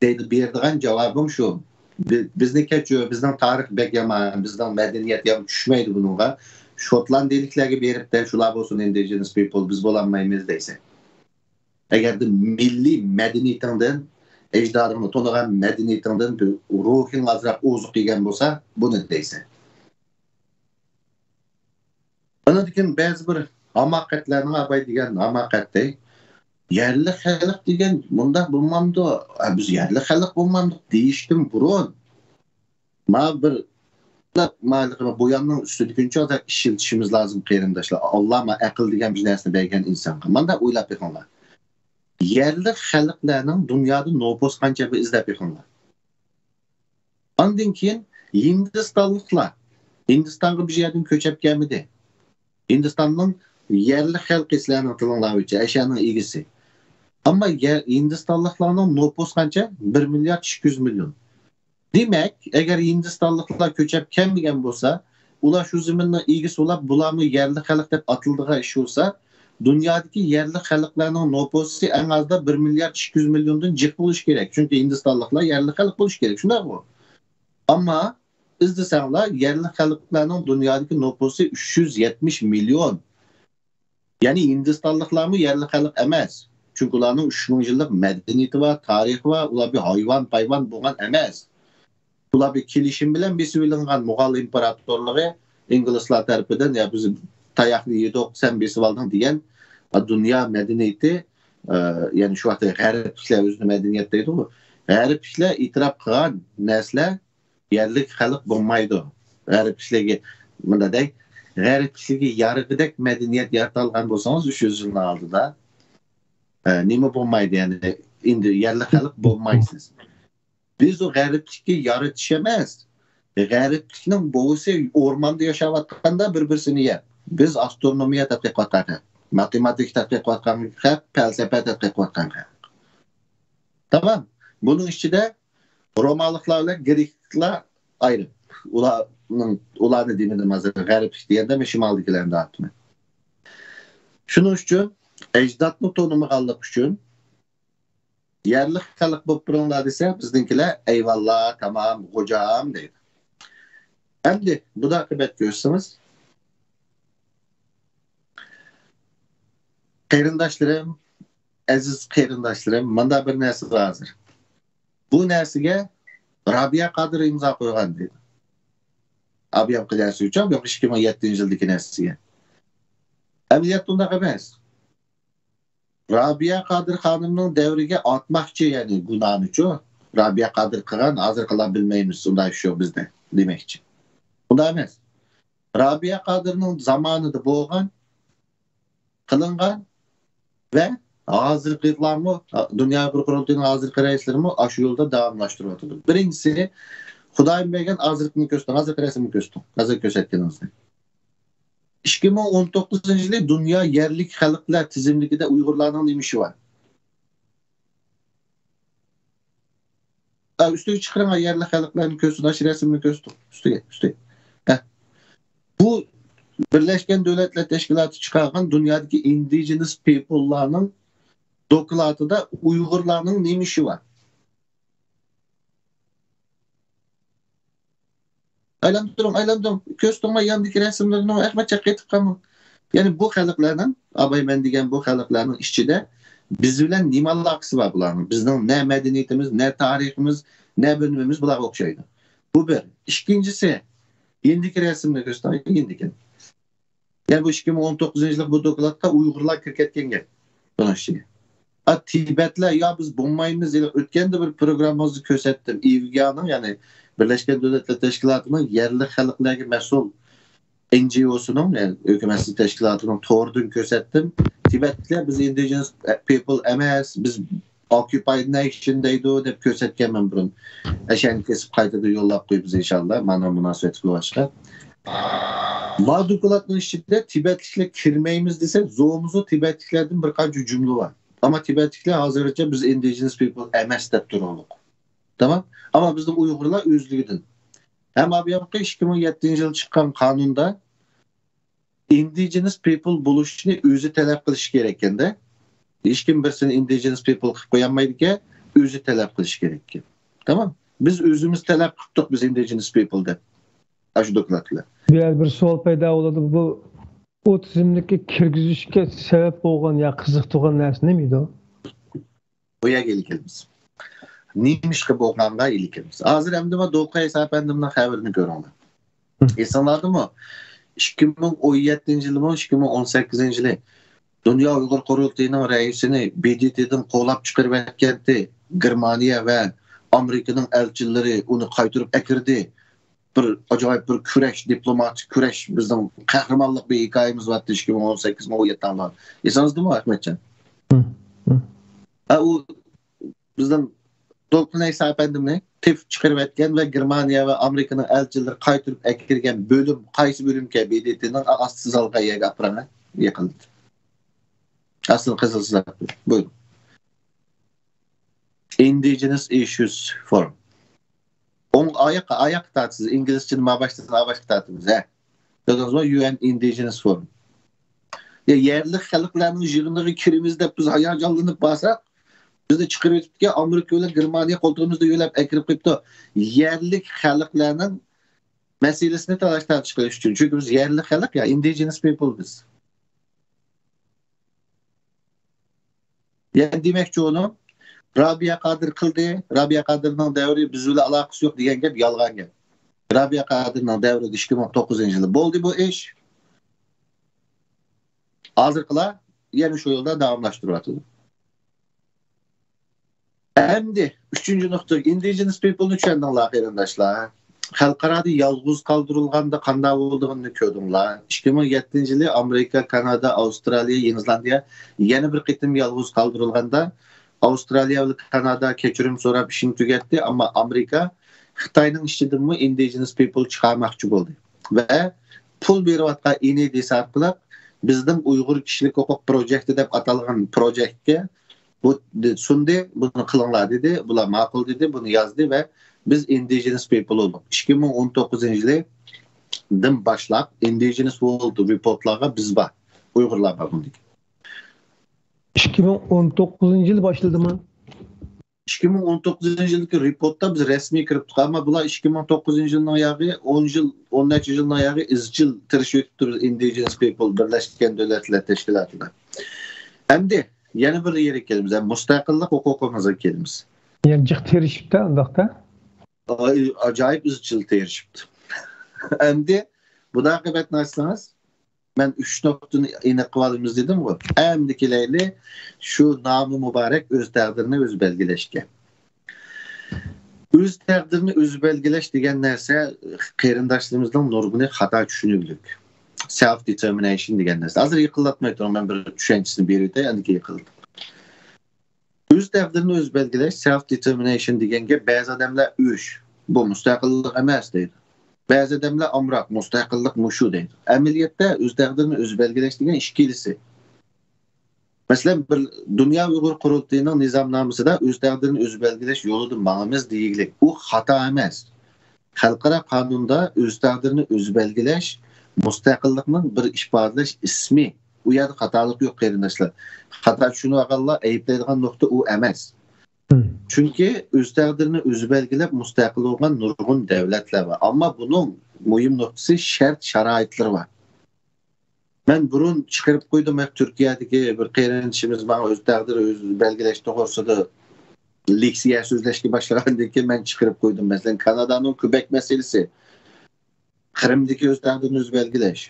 دەيدۇ، بېرىدىغان جاۋابىم شۇ. بى-، بىزنى كەچۈر، بىزنىڭ تارىخ بەك يامان، بىزنىڭ مەدەنىيەت يامان، چۈشمەيدۇ بۇنىڭغا. شوتلاندىيىلىكلەرگە بېرىپ دە، شۇلار بولسۇن indigenous people، بىز بولالمايمىز دەيسەن. ئەگەردە مىللىي مەدەنىيىتىڭدىن، ئەجدادىڭنى تونۇغان مەدەنىيىتىڭدىن روھىڭ ئازراق ئوزۇق يېگەن بولسا، بۇنى دەيسەن. ئاندىن كېيىن بەزى بىر ھاماقەتلەرنىڭ، ئاباي دېگەن ھاماقەتتەي، يەرلىك خەلق دېگەن مۇنداق بولمامدۇ؟ ھە، بىز يەرلىك خەلق بولمامدۇق دېيىشتىن بۇرۇن، ما بىر، ما بۇياننىڭ ئۈستىدىكىنچە ئىشلىتىشىمىز لازىم، قېرىنداشلار. ئاللا ما ئەقىل دېگەن بىر نەرسىنى بەرگەن ئىنسانغا. مانداق ئويلاپ بېقىڭلار. يەرلىك خەلقلەرنىڭ دۇنيادا نوپۇس قانچە، بىر ئىزدەپ بېقىڭلار. ئاندىن كېيىن ھىندىستانلىقلار، ھىندىستانغا بىر يەردىن كۆچۈپ كەلمىدى. ھىندىستاننىڭ يەرلىك خەلقى، سىلەرنىڭ تىلىڭلار بويىچە، ئەشەنىڭ ئىگىسى. ئەمما يە-، ھىندىستانلىقلارنىڭ نوپۇس قانچە؟ بىر مىليارد ئىككى يۈز مىليون. دېمەك، ئەگەر ھىندىستانلىقلار كۆچۈپ كەلمىگەن بولسا، ئۇلار شۇ زېمىننىڭ ئىگىسى بولاپ، بۇلارمۇ يەرلىك خەلق دەپ ئاتىلىدىغان ئىش بولسا، دۇنيادىكى يەرلىك خەلقلەرنىڭ نوپۇسى ئەڭ ئازدا بىر مىليارد ئىككى يۈز مىليوندىن جىق بولۇشى كېرەك. چۈنكى ھىندىستانلىقلار يەرلىك خەلق بولۇشى كېرەك، شۇنداقمۇ؟ ئەمما ئىزدىسەڭلار، يەرلىك خەلقلەرنىڭ دۇنيادىكى نوپۇسى ئۈچ يۈز يەتمىش مىليون. يەنى ھىندىستانلىقلارمۇ يەرلىك خەلق ئەمەس. چۈنكى ئۇلارنىڭ ئۈچ مىڭ يىللىق مەدەنىيىتى بار، تارىخى بار، ئۇلار بىر ھايۋان-پايۋان بولغان ئەمەس. ئۇلار بىر كېلىشىم بىلەن بېسىۋېلىنغان، موغۇل ئىمپېراتورلۇقى ئىنگلىزلار تەرىپىدىن، يا بىز تاياقنى يېدۇق، سەن بېسىۋالدىڭ دېگەن دۇنيا مەدەنىيىتى، ئە، يەنى شۇ ۋاقىتتا غەربلىكلەر ئۆزىنى مەدەنىيەت دەيدىغۇ، غەربلىكلەر ئېتىراپ قىلغان نەرسىلەر يەرلىك خەلق بولمايدۇ. غەربلىكلەرگە، مۇنداق دەي، غەربلىكلەرگە يارىغۇدەك مەدەنىيەت يارىتالغان بولسىڭىز ئۈچ يۈز يىلنىڭ ئالدىدا، ئە، نېمە بولمايدۇ، يەنى ئىندى يەرلىك خەلق بولمايسىز. بىز ئۇ غەربلىككە يارىتىش ئەمەس، غەربلىكنىڭ بوۋىسى ئورماندا ياشاۋاتقاندا بىر-بىرسىنى يەپ، بىز ئاسترونومىيە تەتقىق قىلىۋاتقان خەق، ماتېماتىكا تەتقىق قىلىۋاتقان خەق، پەلسەپە تەتقىق قىلىۋاتقان خەق. تامام. بۇنىڭ ئىچىدە رومالىقلار بىلەن گرېكلار ئايرىم. ئۇلارنىڭ، ئۇلارنى دېمىدىم ھازىر، غەربلىك دېگەندە مەن شىمالدىكىلەرنى دەۋاتىمەن. شۇنىڭ ئۈچۈن ئەجدادنى تونۇمىغانلىق ئۈچۈن يەرلىك خەلق بولۇپ بېرىڭلار دېسە، بىزنىڭكىلەر ئەيۋاللا، تامام، غوجام دەيدۇ. ئەمدى بۇنداق ئاقىۋەت كۆرسىڭىز، قېرىنداشلىرىم، ئەزىز قېرىنداشلىرىم، مۇنداق بىر نەرسە بار ھازىر. بۇ نەرسىگە رابىيە قادىر ئىمزا قويغان دەيدۇ. ئابىيام قىلياسى ئۈچۈن، بۇ ئىككى مىڭ يەتتىنچى يىلدىكى نەرسىگە. ئەمەلىيەتتە ئۇنداق ئەمەس. رابىيە قادىر خانىمنىڭ دەۋرىگە ئاتماقچى، يەنى گۇناھنىچۇ. رابىيە قادىر قىلغان، ھازىرقىلار بىلمەيمىز، ئۇنداق ئىش يوق بىزدە دېمەكچى. ئۇنداق ئەمەس. رابىيە قادىرنىڭ زامانىدا بولغان، قىلىنغان ۋە ھازىرقىلارمۇ، دۇنيا ئۇيغۇر قۇرۇلتىيىنىڭ ھازىرقى رەئىسلىرىمۇ ئاشۇ يولدا داۋاملاشتۇرۇۋاتىدۇ. بىرىنچىسى، خۇدايىم بەرگەن ھازىرقىنى كۆرسىتىڭ، ھازىرقى رەسىمنى كۆرسىتىڭ، ھازىر كۆرسەتكىنىڭىزنى. ئىككى مىڭ ئون توققۇزىنچى يىلى دۇنيا يەرلىك خەلقلەر تىزىملىكىدە ئۇيغۇرلارنىڭ نېمە ئىشى بار؟ ئە، ئۈستىگە چىقىرىڭ، يەرلىك خەلقلەرنى كۆرسۇن، ئاشۇ رەسىمنى كۆرسىتىڭ. ئۈستىگە، ئۈستىگە. ھە. بۇ بىرلەشكەن دۆلەتلەر تەشكىلاتى چىقارغان دۇنيادىكى ئىندىجېنس پىپللارنىڭ دوكلاتىدا ئۇيغۇرلارنىڭ نېمە ئىشى بار؟ ئايلاندۇرۇڭ، ئايلاندۇرۇڭ. كۆرسىتىڭلار ياندىكى رەسىملىرىنى، ئەخمەتجان قېتىپ قالماڭ. يەنى بۇ خەلقلەرنىڭ، ئاباي مەن دېگەن بۇ خەلقلەرنىڭ ئىچىدە بىز بىلەن نېمە ئالاقىسى بار بۇلارنىڭ؟ بىزنىڭ نە مەدەنىيىتىمىز، نە تارىخىمىز، نە بىلىمىمىز بۇلارغا ئوخشايدۇ. بۇ بىر. ئىككىنچىسى، يېنىدىكى رەسىمنى كۆرسىتىڭ، يېنىدىكى. يەنى بۇ ئىككى مىڭ ئون توققۇزىنچى يىللىق بۇ دوكلاتتا ئۇيغۇرلار كىرىپ كەتكەن گەپ بۇنىڭ ئىچىگە. ئا، تىبەتلەر، يا بىز بولمايمىز، يەنى ئۆتكەندە بىر پروگراممىڭىزدا كۆرسەتتىم. ئىۋگانىڭ، يەنى بىرلەشكەن دۆلەتلەر تەشكىلاتىنىڭ يەرلىك خەلقلەرگە مەسئۇل ئېن جى ئوسىنىڭ، يەنى ھۆكۈمەتسىز تەشكىلاتىنىڭ تورىدىن كۆرسەتتىم. تىبەتلىكلەر بىز ئىندىجېنس پىپل ئەمەس، بىز ئوكيۇپايد نېيشن دەيدۇ دەپ كۆرسەتكەنمەن بۇرۇن. ئەشەنى كېسىپ قايتىدىن يوللاپ قويىمىز ئىنشاللا، مانا مۇناسىۋەتلىك بولغاچقا. ما دوكلاتنىڭ ئىچىدە تىبەتلىكلەر كىرمەيمىز دېسە، زومىزو تىبەتلىكلەردىن بىر قانچە جۈملە بار. ئەمما تىبەتلىكلەر ھازىرغىچە بىز ئىندىجېنس پىپل ئەمەس دەپ تۇرۇۋالدۇق. تامام. ئەمما بىزنىڭ ئۇيغۇرلار ئۆزلۈكىدىن. ھەم ئابىيامقى ئىككى مىڭ يەتتىنچى يىل چىققان قانۇندا ئىندىجېنس پىپل بولۇشنى ئۆزى تەلەپ قىلىشى كېرەككەندە، ھېچكىم بىرسىنى ئىندىجېنس پىپل قىلىپ قويالمايدىكەن، ئۆزى تەلەپ قىلىشى كېرەككەن. تامام. بىز ئۆزىمىز تەلەپ قىپتۇق، بىز ئىندىجېنس پىپل دەپ. ئاشۇ دوكلاتلار. بۇ يەردە بىر سوئال پەيدا بولىدۇ. بۇ، بۇ تىزىملىككە كىرگۈزۈشكە سەۋەب بولغان يا قىزىقتۇرغان نەرسە نېمە ئىدى؟ بۇ يەرگە ئېلىپ كېلىمىز. نېمىشقا بولغانغا ئېلىپ كېلىمىز. ھازىر ئەمدى ما دولقۇن ئەيسا ئەپەندىمنىڭ خەۋىرىنى كۆرۈڭلار. ئېسىڭلاردىمۇ؟ ئىككى مىڭ ئون يەتتىنچى يىلىمۇ، ئىككى مىڭ ئون سەككىزىنچى يىلى دۇنيا ئۇيغۇر قۇرۇلتىيىنىڭ رەئىسىنى ب د ت دىن قوغلاپ چىقىرىۋەتكەنتى. گېرمانىيە ۋە ئامېرىكىنىڭ ئەلچىلىرى ئۇنى قايتۇرۇپ ئەكىردى. بىر ئاجايىپ بىر كۈرەش، دىپلوماتىك كۈرەش، بىزنىڭ قەھرىمانلىق بىر ھېكايىمىز بارتى ئىككى مىڭ ئون سەككىز، مىڭ ئون يەتتە يىللار. ئېسىڭىزدىمۇ، ئەخمەتجان؟ ھە، ئۇ بىزنىڭ دولقۇن ئەيسا ئەپەندىمنى تېپىپ چىقىرىۋەتكەن ۋە گېرمانىيە ۋە ئامېرىكىنىڭ ئەلچىلىرى قايتۇرۇپ ئەكىرگەن بۆلۈم، قايسى بۆلۈمكەن؟ ب د ت نىڭ ئاستى زالغا يەرگە ئاپىرىڭ، يېقىلدى. ئاستىنى قىزىل سىزىپ، بۇيرۇڭ. Indigenous Issues Forum. ئوڭ ئاياققا، ئاياققا تارتىسىز. ئىنگلىزچىنى ما باشتىن ئاۋاشقا تارتىمىز، ھە. كۆردىڭىزمۇ؟ يۇ ئېن Indigenous Forum. يەرلىك خەلقلەرنىڭ يىغىنىغا كىرىمىز دەپ بىز ھاياجانلىنىپ بارساق، بىزنى چىقىرىۋېتىپتىكەن، ئامېرىكا بىلەن گېرمانىيە قولتۇقىمىزدا يۆلەپ ئەكىرىپ قويۇپتۇ. يەرلىك خەلقلەرنىڭ مەسىلىسىنى تالاش تارتىش قىلىش ئۈچۈن. چۈنكى بىز يەرلىك خەلق يا، indigenous people بىز. يەنە دېمەكچى ئۇنىڭ، رابىيە قادىر قىلدى، رابىيە قادىرنىڭ دەۋرى بىز بىلەن ئالاقىسى يوق دېگەن گەپ يالغان گەپ. رابىيە قادىرنىڭ دەۋرىدە ئىككى مىڭ توققۇزىنچى يىلى بولدى بۇ ئىش. ھازىرقىلار يەنە شۇ يولدا داۋاملاشتۇرۇۋاتىدۇ. ئەمدى ئۈچىنچى نۇقتا، indigenous people نى چۈشەندىڭلار، قېرىنداشلار. خەلقئارادا يالغۇز قالدۇرۇلغاندا قانداق بولىدىغىنىنى كۆردۈڭلار. ئىككى مىڭ يەتتىنچى يىلى ئامېرىكا، كانادا، ئاۋسترالىيە، يېڭى زېلاندىيە يەنە بىر قېتىم يالغۇز قالدۇرۇلغاندا، ئاۋسترالىيە بىلەن كانادا كەچۈرۈم سوراپ ئىشىنى تۈگەتتى، ئەمما ئامېرىكا خىتاينىڭ ئىچىدىنمۇ indigenous people چىقارماقچى بولدى ۋە پۇل بېرىۋاتقان ئېنىدىس ئارقىلىق بىزنىڭ ئۇيغۇر كىشىلىك ھوقۇق پروجېكتى دەپ ئاتالغان پروجېكتكە بۇ سۇندى، بۇنى قىلىڭلار دېدى، بۇلار ماقۇل دېدى، بۇنى يازدى ۋە بىز indigenous people بولدۇق. ئىككى مىڭ ئون توققۇزىنچى يىلى دىن باشلاپ indigenous world report لارغا بىز بار، ئۇيغۇرلار بار بۇندىكى. ئىككى مىڭ ئون توققۇزىنچى يىل باشلىدىمۇ؟ ئىككى مىڭ ئون توققۇزىنچى يىلدىكى رېپورتتا بىز رەسمىي كىرىپتۇق، ئەمما بۇلار ئىككى مىڭ توققۇزىنچى يىلنىڭ ياغى ئون يىل، ئون نەچچە يىلنىڭ ياغى ئىزچىل تىرىشىۋېتىپتۇ بىز indigenous people، بىرلەشكەن دۆلەتلەر تەشكىلاتىدا. ئەمدى يەنە بىر يەرگە كېلىمىز، مۇستەقىللىق ھوقۇقىمىزغا كېلىمىز. يەنە جىق تىرىشىپتۇ ئۇنداقتا. ئاجايىپ ئىزچىل تىرىشىپتۇ. ئەمدى بۇنىڭ ئاقىۋەتىنى ئاچسىڭىز، مەن ئۈچ نۇقتىنى ئېنىق قىلىۋالىمىز دېدىمغۇ. ئەمدى كېلەيلى شۇ نامى مۇبارەك ئۆز تەقدىرىنى ئۆزى بەلگىلەشكە. ئۆز تەقدىرىنى ئۆزى بەلگىلەش دېگەن نەرسە قېرىنداشلىرىمىزنىڭ نۇرغۇنى خاتا چۈشىنىۋېلىپ، self determination دېگەن نەرسە. ھازىر يېقىنلاتماي تۇرۇڭ، مەن بىر چۈشەنچىسىنى بېرىۋېتەي، ئاندىن كېيىن يېقىنلىتىڭ. ئۆز تەقدىرىنى ئۆزى بەلگىلەش، self determination دېگەن گەپ بەزى ئادەملەر ئۈش، بۇ مۇستەقىللىق ئەمەس دەيدۇ. بەزى ئادەملەر ئامراق، مۇستەقىللىق مۇشۇ دەيدۇ. ئەمەلىيەتتە ئۆز تەقدىرىنى ئۆزى بەلگىلەش دېگەن ئىككىلىسى. مەسىلەن، بىر دۇنيا ئۇيغۇر قۇرۇلتىيىنىڭ نىزامنامىسىدا ئۆز تەقدىرىنى ئۆزى بەلگىلەش يولىدا ماڭىمىز دېگىلىك. ئۇ خاتا ئەمەس. خەلقئارا قانۇندا ئۆز تەقدىرىنى ئۆزى بەلگىلەش مۇستەقىللىقنىڭ بىر ئىپادىلەش ئىسمى. ئۇ يەردە خاتالىق يوق، قېرىنداشلار. خاتا چۈشىنىۋالغانلار ئەيىبلەيدىغان نۇقتا ئۇ ئەمەس. چۈنكى ئۆز تەقدىرىنى ئۆزى بەلگىلەپ مۇستەقىل بولغان نۇرغۇن دەۋلەتلەر بار. ئەمما بۇنىڭ مۇھىم نۇقتىسى شەرت شارائىتلىرى بار. مەن بۇرۇن چىقىرىپ قويدۇم، ھەق تۈركىيەدىكى بىر قېرىندىشىمىز ماڭا ئۆز تەقدىرى ئۆزى بەلگىلەش توغرىسىدا لېكسىيە سۆزلەشكە باشلىغاندىن كېيىن مەن چىقىرىپ قويدۇم. مەسىلەن، كانادانىڭ كۈبەك مەسىلىسى، قىرىمدىكى ئۆز تەقدىرىنى ئۆزى بەلگىلەش،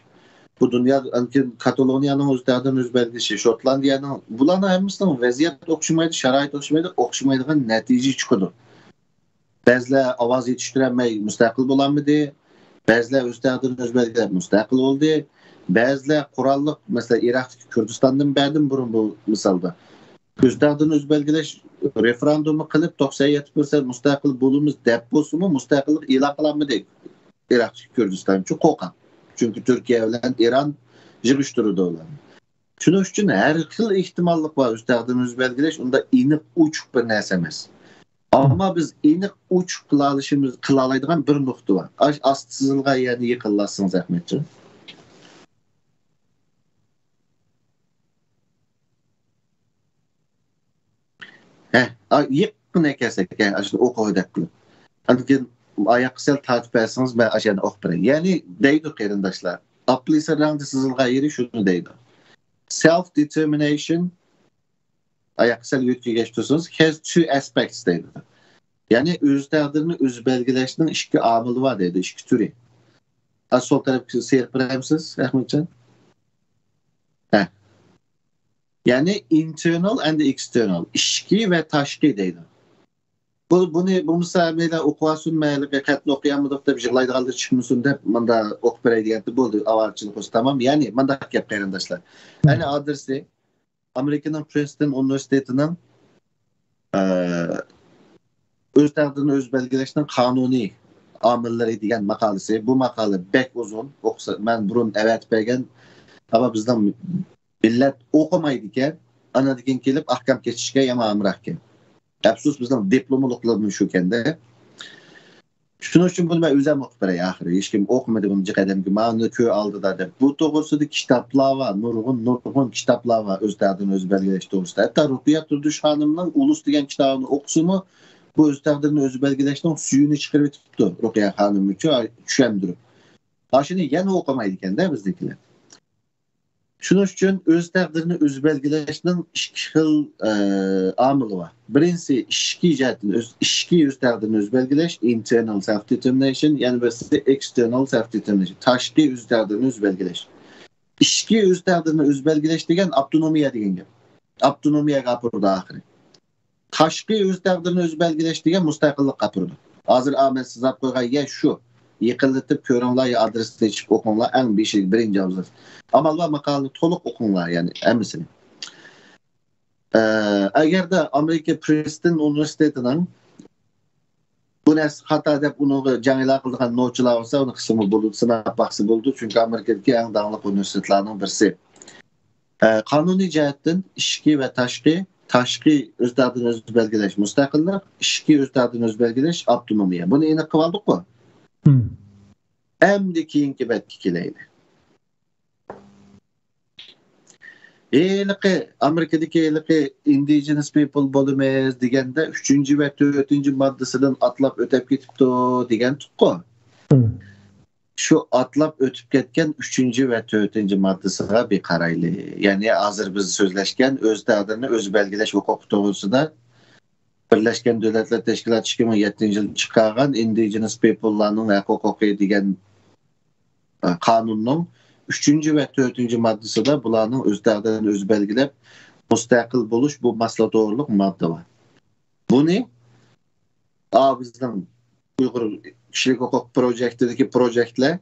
بۇ دۇنيا، ئاندىن كېيىن كاتالونىيەنىڭ ئۆز تەقدىرىنى ئۆزى بەلگىلىشى، شوتلاندىيەنىڭ، بۇلارنىڭ ھەممىسىنىڭ ۋەزىيەت ئوخشىمايدۇ، شارائىت ئوخشىمايدۇ، ئوخشىمايدىغان نەتىجە چىقىدۇ. بەزىلەر ئاۋاز يېتىشتۈرەلمەي مۇستەقىل بولالمىدى، بەزىلەر ئۆز تەقدىرىنى ئۆزى بەلگىلەپ مۇستەقىل بولدى، بەزىلەر قوراللىق، مەسىلەن، ئىراقتىكى كۈردىستاندىن بەردىم بۇرۇن بۇ مىسالدا. ئۆز تەقدىرىنى ئۆزى بەلگىلەش رېفېراندۇمى قىلىپ، توقسان يەتتە پىرسەنت مۇستەقىل بولىمىز دەپ بولسىمۇ، مۇستەقىللىق ئېلان قىلالمىدى ئىراقتىكى كۈردىستان ئۈچۈن، قورقاق. چۈنكى تۈركىيە بىلەن ئىران يىغىشتۇرىدۇ ئۇلارنى. شۇنىڭ ئۈچۈن ھەر خىل ئېھتىماللىق بار. ئۆز تەقدىرىنى ئۆزى بەلگىلەش ئۇنداق ئېنىق ئوچۇق بىر نەرسە ئەمەس. ئەمما بىز ئېنىق ئوچۇق قىلالىشىمىز، قىلالايدىغان بىر نۇقتا بار. ئاش ئاستى سىزىلغان يەرنى يېقىنلاتسىڭىز، ئەخمەتجان. ھە، يېقىن ئەكەلسەك، ئاشۇنى ئوقۇغۇدەك قىلىپ. ئاندىن كېيىن ئاياققا سەل تارتىپ بەرسىڭىز، مەن ئاشۇ يەرنى ئوقۇپ بېرەي. يەنى دەيدۇ قېرىنداشلار، ئاپلىسا رەڭدە سىزىلغان يېرى شۇنى دەيدۇ. Self determination، ئاياققا سەل يۆتكىگەچ تۇرسىڭىز، has two aspects دەيدۇ. يەنى ئۆز تەقدىرىنى ئۆزى بەلگىلەشنىڭ ئىككى ئامىلى بار دەيدۇ، ئىككى تۈرى. ئا، سول تەرەپكە سېلىپ بېرەمسىز، ئەخمەتجان؟ ھە. يەنى internal and external، ئىچكى ۋە تاشقى دەيدۇ. بۇ، بۇنى بولمىسا مەيلى ئوقۇۋالسۇن، مەيلى خەتنى ئوقۇيالمىدۇق دەپ يىغلايدىغانلار چىقمىسۇن دەپ مۇندا ئوقۇپ بېرەي دېگەندە بولدى، ئاۋارىچىلىك بولسا تامام. يەنى مۇنداق گەپ قېرىنداشلار. ئەنە ئادرېسى ئامېرىكىنىڭ پرىنستون ئۇنىۋېرسىتېتىنىڭ، ئە، ئۆز تەقدىرىنى ئۆزى بەلگىلەشنىڭ قانۇنىي ئامىللىرى دېگەن ماقالىسى. بۇ ماقالە بەك ئۇزۇن. ئوقۇسا، مەن بۇرۇن ئەۋەتىپ بەرگەن. ئەمما بىزنىڭ مىللەت ئوقۇمايدىكەن. ئانىدىن كېيىن كېلىپ ئاخشام كېتىشكە يامان ئامراقكەن. ئەپسۇس، بىزنىڭ دىپلوملۇقلىرىمىز شۇكەندە. شۇنىڭ ئۈچۈن بۇنى مەن ئۆزۈم ئوقۇپ بېرەي ئاخىرى. ھېچكىم ئوقۇمىدى بۇنى جىق ئادەمگە. مانا كۆز ئالدىدا دەپ. بۇ توغرىسىدا كىتابلار بار، نۇرغۇن، نۇرغۇن كىتابلار بار ئۆز تەقدىرىنى ئۆزى بەلگىلەش توغرىسىدا. ھەتتا رۇقىيە تۇردۇش خانىمنىڭ ئۇلۇس دېگەن كىتابىنى ئوقۇسىمۇ، بۇ ئۆز تەقدىرىنى ئۆزى بەلگىلەشنىڭ سۈيىنى چىقىرىۋېتىپتۇ رۇقىيە خانىم ئۈچۈن چۈشەندۈرۈپ. ئاشۇنى يەنە ئوقۇمايدىكەن-دە بىزدىكىلەر. شۇنىڭ ئۈچۈن ئۆز تەقدىرىنى ئۆزى بەلگىلەشنىڭ ئىككى خىل، ئە، ئامىلى بار. بىرىنچىسى ئىچكى جەھەتتىن ئۆز، ئىچكى ئۆز تەقدىرىنى ئۆزى بەلگىلەش، internal self determination، يەنە بىرسى external self determination، تاشقى ئۆز تەقدىرىنى ئۆزى بەلگىلەش. ئىچكى ئۆز تەقدىرىنى ئۆزى بەلگىلەش دېگەن ئاپتونومىيە دېگەن گەپ. ئاپتونومىيەگە ئاپىرىدۇ ئاخىرى. تاشقى ئۆز تەقدىرىنى ئۆزى بەلگىلەش دېگەن مۇستەقىللىققا ئاپىرىدۇ. ھازىر ئا، مەن سىزاپ قويغان يەر شۇ. يېقىنلىتىپ كۆرۈڭلار، يا ئادرېسنى ئېچىپ ئوقۇڭلار، ئەڭ بېشى، بىرىنچى ئابزاس. ئامال بار ماقالىنى تولۇق ئوقۇڭلار، يەنى ھەممىسىنى. ئە، ئەگەردە ئامېرىكا پرىستون ئۇنىۋېرسىتېتىنىڭ بۇ نەرسە خاتا دەپ ئۇنىڭغا جەڭ ئېلان قىلىدىغان نوچىلار بولسا، ئۇنى قىلسىمۇ بولىدۇ، سىناپ باقسا بولىدۇ. چۈنكى ئامېرىكىدىكى ئەڭ داڭلىق ئۇنىۋېرسىتېتلارنىڭ بىرسى. ئە، قانۇنىي جەھەتتىن ئىچكى ۋە تاشقى، تاشقى ئۆز تەقدىرىنى ئۆزى بەلگىلەش مۇستەقىللىق، ئىچكى ئۆز تەقدىرىنى ئۆزى بەلگىلەش ئاپتونومىيە. بۇنى ئېنىق قىلىۋالدۇققۇ؟ مم. ئەمدى كېيىنكى بەتكە كېلەيلى. ھېلىقى ئامېرىكىدىكى ھېلىقى ئىندىجېنس پىپل بولىمىز دېگەندە ئۈچىنچى ۋە تۆتىنچى ماددىسىدىن ئاتلاپ ئۆتۈپ كېتىپتۇ دېگەنتۇققۇ. مم. شۇ ئاتلاپ ئۆتۈپ كەتكەن ئۈچىنچى ۋە تۆتىنچى ماددىسىغا بىر قارايلى. يەنى ھازىر بىز سۆزلەشكەن ئۆز تەقدىرىنى ئۆزى بەلگىلەش ھوقۇقى توغرىسىدا بىرلەشكەن دۆلەتلەر تەشكىلاتى ئىككى مىڭ يەتتىنچى يىلى چىقارغان ئىندىجېنس پىپللارنىڭ ھەق ھوقۇقى دېگەن، ئە، قانۇننىڭ ئۈچىنچى ۋە تۆتىنچى ماددىسىدا بۇلارنىڭ ئۆز تەقدىرىنى ئۆزى بەلگىلەپ مۇستەقىل بولۇش، بۇ ماسلا توغرۇلۇق ماددا بار. بۇنى، ئا، بىزنىڭ ئۇيغۇر كىشىلىك ھوقۇق پروجېكتىدىكى پروجېكتلەر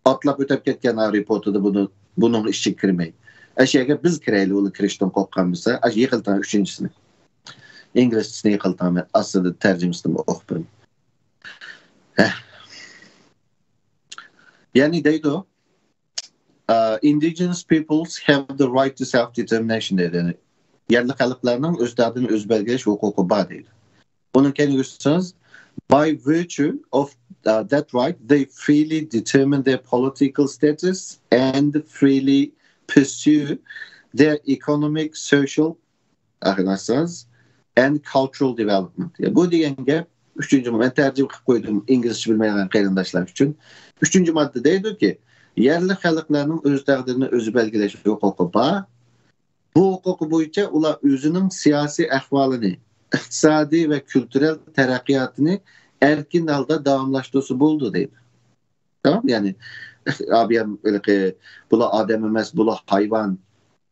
ئاتلاپ ئۆتۈپ كەتكەن ھاررى پوتتېردا بۇنى، بۇنىڭ ئىچىگە كىرمەي. ئەشۇ يەرگە بىز كىرەيلى، ئۇلار كىرىشتىن قورققان بولسا، ئاشۇ يىقىلتاڭ ئۈچىنچىسىنى. ئىنگلىزچىسىنى يىقىلتاڭ، مەن ئاستىدا تەرجىمىسىنى ئوقۇپ بېرىمەن. ھە. يەنى دەيدۇ، ئە، indigenous peoples have the right to self-determination دەيدۇ. يەنى يەرلىك خەلقلەرنىڭ ئۆز تەقدىرىنى ئۆزى بەلگىلەش ھوقۇقى بار دەيدۇ. ئۇنىڭ كەينىگە ئۆتسىڭىز، by virtue of, uh, that right, they freely determine their political status and freely pursue their economic, social, ئاخىرلاشسىڭىز، and cultural development. يا، بۇ دېگەن گەپ، ئۈچىنچى، مەن تەرجىمە قىلىپ قويدۇم ئىنگلىزچە بىلمەيدىغان قېرىنداشلار ئۈچۈن. ئۈچىنچى ماددا دەيدۇكى، يەرلىك خەلقلەرنىڭ ئۆز تەقدىرىنى ئۆزى بەلگىلەش ھوقۇقى بار. بۇ ھوقۇقى بويىچە ئۇلار ئۆزىنىڭ سىياسىي ئەھۋالىنى، ئىقتىسادىي ۋە كۈلتۈرەل تەرەققىياتىنى ئەركىن ھالدا داۋاملاشتۇرسا بولىدۇ دەيدۇ. تامام؟ يەنى، ئابىيام ھېلىقى، بۇلار ئادەم ئەمەس، بۇلار ھايۋان،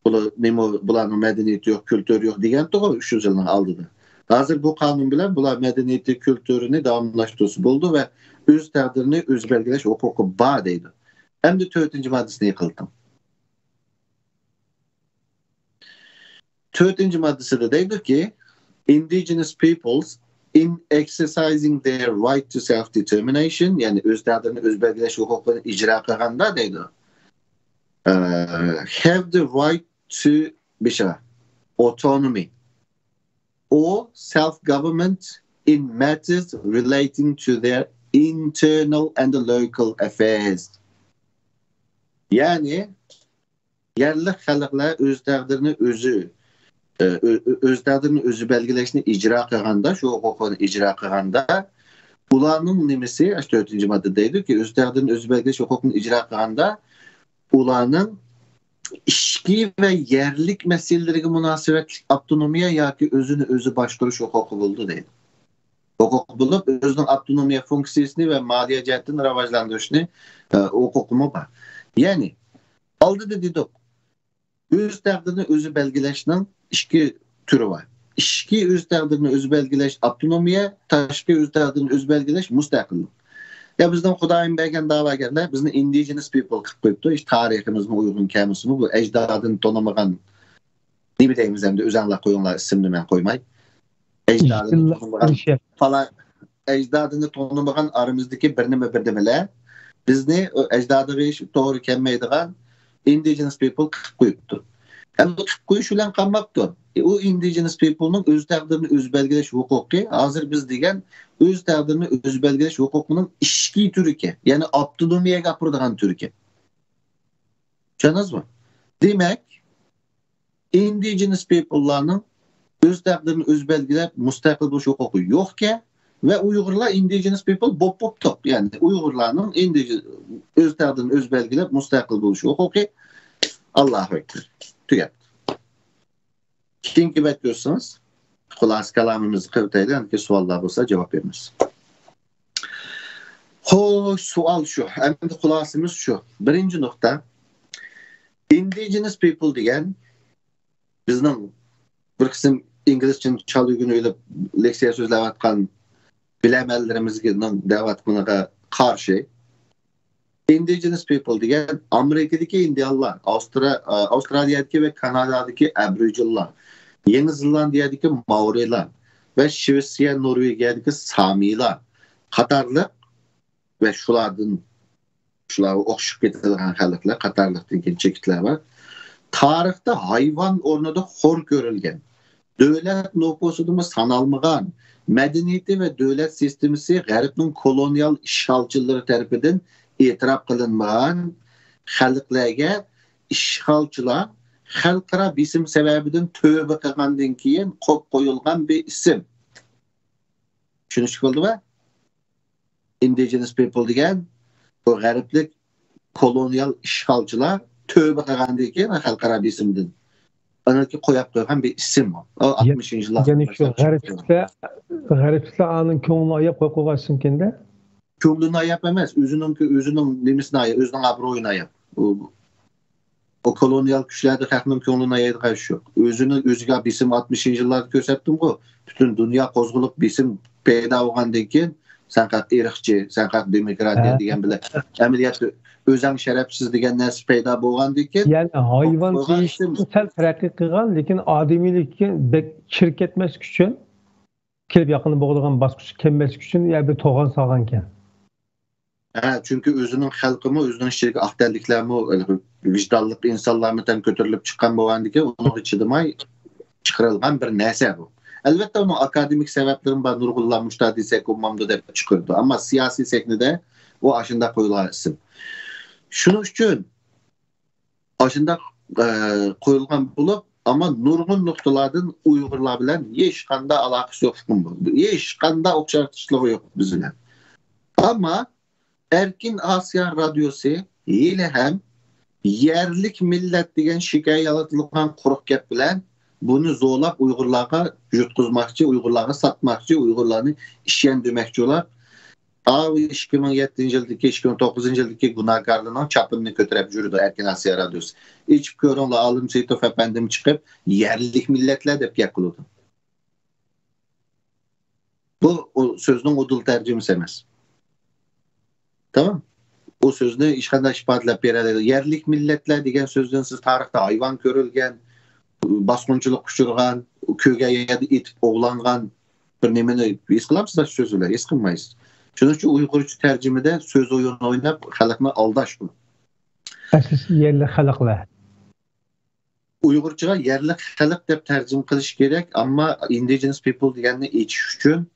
بۇلار نېمە، بۇلارنىڭ مەدەنىيىتى يوق، كۈلتۈرى يوق دېگەنتىغۇ ئۈچ يۈز يىلنىڭ ئالدىدا. ھازىر بۇ قانۇن بىلەن بۇلار مەدەنىيىتى، كۈلتۈرىنى داۋاملاشتۇرسا بولىدۇ ۋە ئۆز تەقدىرىنى ئۆزى بەلگىلەش ھوقۇقى بار دەيدۇ. ئەمدى تۆتىنچى ماددىسىنى يىقىلتىڭ. تۆتىنچى ماددىسىدا دەيدۇكى، indigenous peoples in exercising their right to self-determination، يەنى ئۆز تەقدىرىنى ئۆزى بەلگىلەش ھوقۇقىنى ئىجرا قىلغاندا دەيدۇ، ئە، have the right to بىشا، autonomy or self-government in matters relating to their internal and local affairs. يەنى يەرلىك خەلقلەر ئۆز تەقدىرىنى ئۆزى، ئۆ-، ئۆ-، ئۆز تەقدىرىنى ئۆزى بەلگىلەشنى ئىجرا قىلغاندا، شۇ ھوقۇقىنى ئىجرا قىلغاندا، ئۇلارنىڭ نېمىسى، ئاشۇ تۆتىنچى ماددا دەيدۇكى، ئۆز تەقدىرىنى ئۆزى بەلگىلەش ھوقۇقىنى ئىجرا قىلغاندا، ئۇلارنىڭ ئىچكى ۋە يەرلىك مەسىلىلىرىگە مۇناسىۋەتلىك ئاپتونومىيە ياكى ئۆزىنى ئۆزى باشقۇرۇش ھوقۇقى بولىدۇ دەيدۇ. ھوقۇقى بولۇپ، ئۆزىنىڭ ئاپتونومىيە فۇنكسىيىسىنى ۋە مالىيە جەھەتتىن راۋاجلاندۇرۇشنى، ئە، ھوقۇقىمۇ بار. يەنى، ئالدىدا دېدۇق، ئۆز تەقدىرىنى ئۆزى بەلگىلەشنىڭ ئىككى تۈرى بار. ئىچكى ئۆز تەقدىرىنى ئۆزى بەلگىلەش ئاپتونومىيە، تاشقى ئۆز تەقدىرىنى ئۆزى بەلگىلەش مۇستەقىللىق. يا بىزنىڭ خۇدايىم بەرگەن دەۋاگەرلەر بىزنى indigenous people قىلىپ قويۇپتۇ. ھېچ تارىخىمىزمۇ ئۇيغۇن كەلمىسىمۇ، بۇ ئەجدادىنى تونۇمىغان، نېمە دەيمىز ئەمدى، ئۆزەڭلار قويۇڭلار، ئىسىمنى مەن قويماي. ئەجدادىنى تونۇمىغان پالان، ئەجدادىنى تونۇمىغان ئارىمىزدىكى بىر نېمە، بىر نېمىلەر بىزنى ئەجدادىغا ھېچ توغرا كەلمەيدىغان indigenous people قىلىپ قويۇپتۇ. ئەمدى قىلىپ قويۇش بىلەن قالماپتۇ. ئۇ indigenous people نىڭ ئۆز تەقدىرىنى ئۆزى بەلگىلەش ھوقۇقى، ھازىر بىز دېگەن ئۆز تەقدىرىنى ئۆزى بەلگىلەش ھوقۇقىنىڭ ئىچكى تۈركى، يەنى ئاپتونومىيەگە ئاپىرىدىغان تۈركى. چۈشەندىڭىزمۇ؟ دېمەك، indigenous people لارنىڭ ئۆز تەقدىرىنى ئۆزى بەلگىلەپ، مۇستەقىل بولۇش ھوقۇقى يوقكەن ۋە ئۇيغۇرلار indigenous people بوپ بوپتۇق. يەنى ئۇيغۇرلارنىڭ ئىندىجې-، ئۆز تەقدىرىنى ئۆزى بەلگىلەپ، مۇستەقىل بولۇش ھوقۇقى، ئاللاھۇ ئەكبەر، تۈگەپتۇ. كېيىنكى بەت كۆرسىڭىز، خۇلاسە كالامىمىزنى قىلىۋېتەيلى، ئاندىن كېيىن سوئاللار بولسا جاۋاب بېرىمىز. خوش، سوئال شۇ. ئەمدى خۇلاسىمىز شۇ. بىرىنچى نۇقتا، indigenous people دېگەن بىزنىڭ بىر قىسىم ئىنگلىزچىنى چالا ئۆگىنىۋېلىپ لېكسىيە سۆزلەۋاتقان بىلەرمەنلىرىمىزنىڭ دەۋاتقىنىغا قارشى، indigenous people دېگەن ئامېرىكىدىكى ئىندىيانلار، ئاۋسترا-، ئاۋسترالىيەدىكى ۋە كانادادىكى ئەبرىجىنلار، يېڭى زېلاندىيەدىكى ماۋرىلار ۋە شىۋېتسىيە، نورۋېگىيەدىكى سامىلار قاتارلىق ۋە شۇلاردىن، شۇلارغا ئوخشىشىپ كېتىدىغان خەلقلەر قاتارلىقتىن كېيىن چېكىتلەر بار. تارىختا ھايۋان ئورنىدا خور كۆرۈلگەن، دۆلەت نوپۇسىدىمۇ سانالمىغان، مەدەنىيىتى ۋە دۆلەت سىستېمىسى غەربنىڭ كولونىيال ئىشغالچىلىرى تەرىپىدىن ئېتىراپ قىلىنمىغان خەلقلەرگە ئىشغالچىلار خەلقئارا بېسىم سەۋەبىدىن تۆۋە قىلغاندىن كېيىن قويۇپ قويۇلغان بىر ئىسىم. چۈشىنىشلىك بولدىمۇ؟ Indigenous people دېگەن بۇ غەربلىك كولونىيال ئىشغالچىلار تۆۋە قىلغاندىن كېيىن خەلقئارا بېسىمدىن ئاندىن كېيىن قويۇپ قويغان بىر ئىسىم. ئۇ ئاتمىشىنچى يىللار يەنى شۇ غەربلىكلەر، غەربلىكلەر ئانىڭ كۆڭلىنى ئاياپ قويۇپ قويغان ئىسىمكەن-دە. كۆڭلىنى ئاياپ ئەمەس، ئۆزىنىڭ، ئۆزىنىڭ نېمىسىنى ئاياپ، ئۆزىنىڭ ئابرۇيىنى ئاياپ. ئۇ، ئۇ كولونىيال كۈچلەردە خەقنىڭ كۆڭلىنى ئايايدىغان ئىش يوق. ئۆزىنى، ئۆزىگە بېسىم ئاتمىشىنچى يىللاردا كۆرسەتتىمغۇ، پۈتۈن دۇنيا قوزغىلىپ بېسىم پەيدا بولغاندىن كېيىن، سەن خەق ئىرقچى، سەن خەق دېموكراتىيە ھە. دېگەن بىلەن ئەمەلىيەتتە ئۆزۈڭ شەرەپسىز دېگەن نەرسە پەيدا بولغاندىن كېيىن، يەنى ھايۋان قويغان دېيىشتىن ئىسىم. سەل پەرقلىق قىلغان، لېكىن ئادىمىيلىككە بەك كىرىپ كەتمەسلىك ئۈچۈن، كېلىپ يېقىندا بولىدىغان باسقۇچقا كەلمەسلىك ئۈچۈن يەنە بىر توغان سالغانىكەن. ھە، چۈنكى ئۆزىنىڭ خەلقىمۇ، ئۆزىنىڭ ئىچىدىكى ئاق تەنلىكلەرمۇ، ھېلىقى ۋىجدانلىق ئىنسانلارمۇ تەڭ كۆتۈرۈلۈپ چىققان بولغاندىكىن، ئۇنىڭغا چىدىماي چىقىرىلغان بىر نەرسە بۇ. ئەلۋەتتە، ئۇنىڭ ئاكادېمىك سەۋەبلىرىمۇ بار، نۇرغۇنلار مۇشۇنداق دېسەك بولمامدۇ دەپ چىقىرىدۇ. ئەمما سىياسىي سەھنىدە ئۇ ئاشۇنداق قويۇلغان ئىسىم. شۇنىڭ ئۈچۈن ئاشۇنداق، ئە، قويۇلغان بولۇپ، ئەمما نۇرغۇن نۇقتىلاردىن ئۇيغۇرلار بىلەن ھېچقانداق ئالاقىسى يوق، ھېچقانداق ئوخشاشلىقى يوق بىز بىلەن. ئەمما ئەركىن ئاسىيا رادىيوسى ھېلىھەم يەرلىك مىللەت دېگەن شىكايەتلىنىدىغان قۇرۇق گەپ بىلەن بۇنى زورلاپ ئۇيغۇرلارغا يۇتقۇزماقچى، ئۇيغۇرلارغا ساتماقچى، ئۇيغۇرلارنى ئىشەندۈرمەكچى بولۇپ، ئاۋۇ ئىككى مىڭ يەتتىنچى يىلدىكى، ئىككى مىڭ توققۇزىنچى يىلدىكى گۇناھكارلىرىنىڭ چاپىنىنى كۆتۈرۈپ يۈرىدۇ ئەركىن ئاسىيا رادىيوسى. ئېچىپ كۆرۈڭلار، ئالىم سېيىتوف ئەپەندىم چىقىپ، يەرلىك مىللەتلەر دەپ گەپ قىلىدۇ. بۇ ئۇ سۆزنىڭ ئۇدۇل تەرجىمىسى ئەمەس. تامام. ئۇ سۆزنى ھېچقانداق ئىپادىلەپ بېرەلەيدۇ. يەرلىك مىللەتلەر دېگەن سۆزدىن سىز تارىختا ھايۋان كۆرۈلگەن، باسقۇنچىلىققا ئۇچرىغان، كۆرگەن يەردە ئېتىپ ئوۋلانغان بىر نېمىنى ھېس قىلامسىز؟ سۆز بىلەن ھېس قىلمايسىز. شۇنىڭ ئۈچۈن ئۇيغۇرچە تەرجىمىدە سۆز ئويۇنى ئويناپ، خەلقنى ئالداش بۇ. ئەسلىسى يەرلىك خەلقلەر. ئۇيغۇرچىغا يەرلىك خەلق دەپ تەرجىمە قىلىش كېرەك، ئەمما indigenous people دېگەننى ئېچىش ئۈچۈن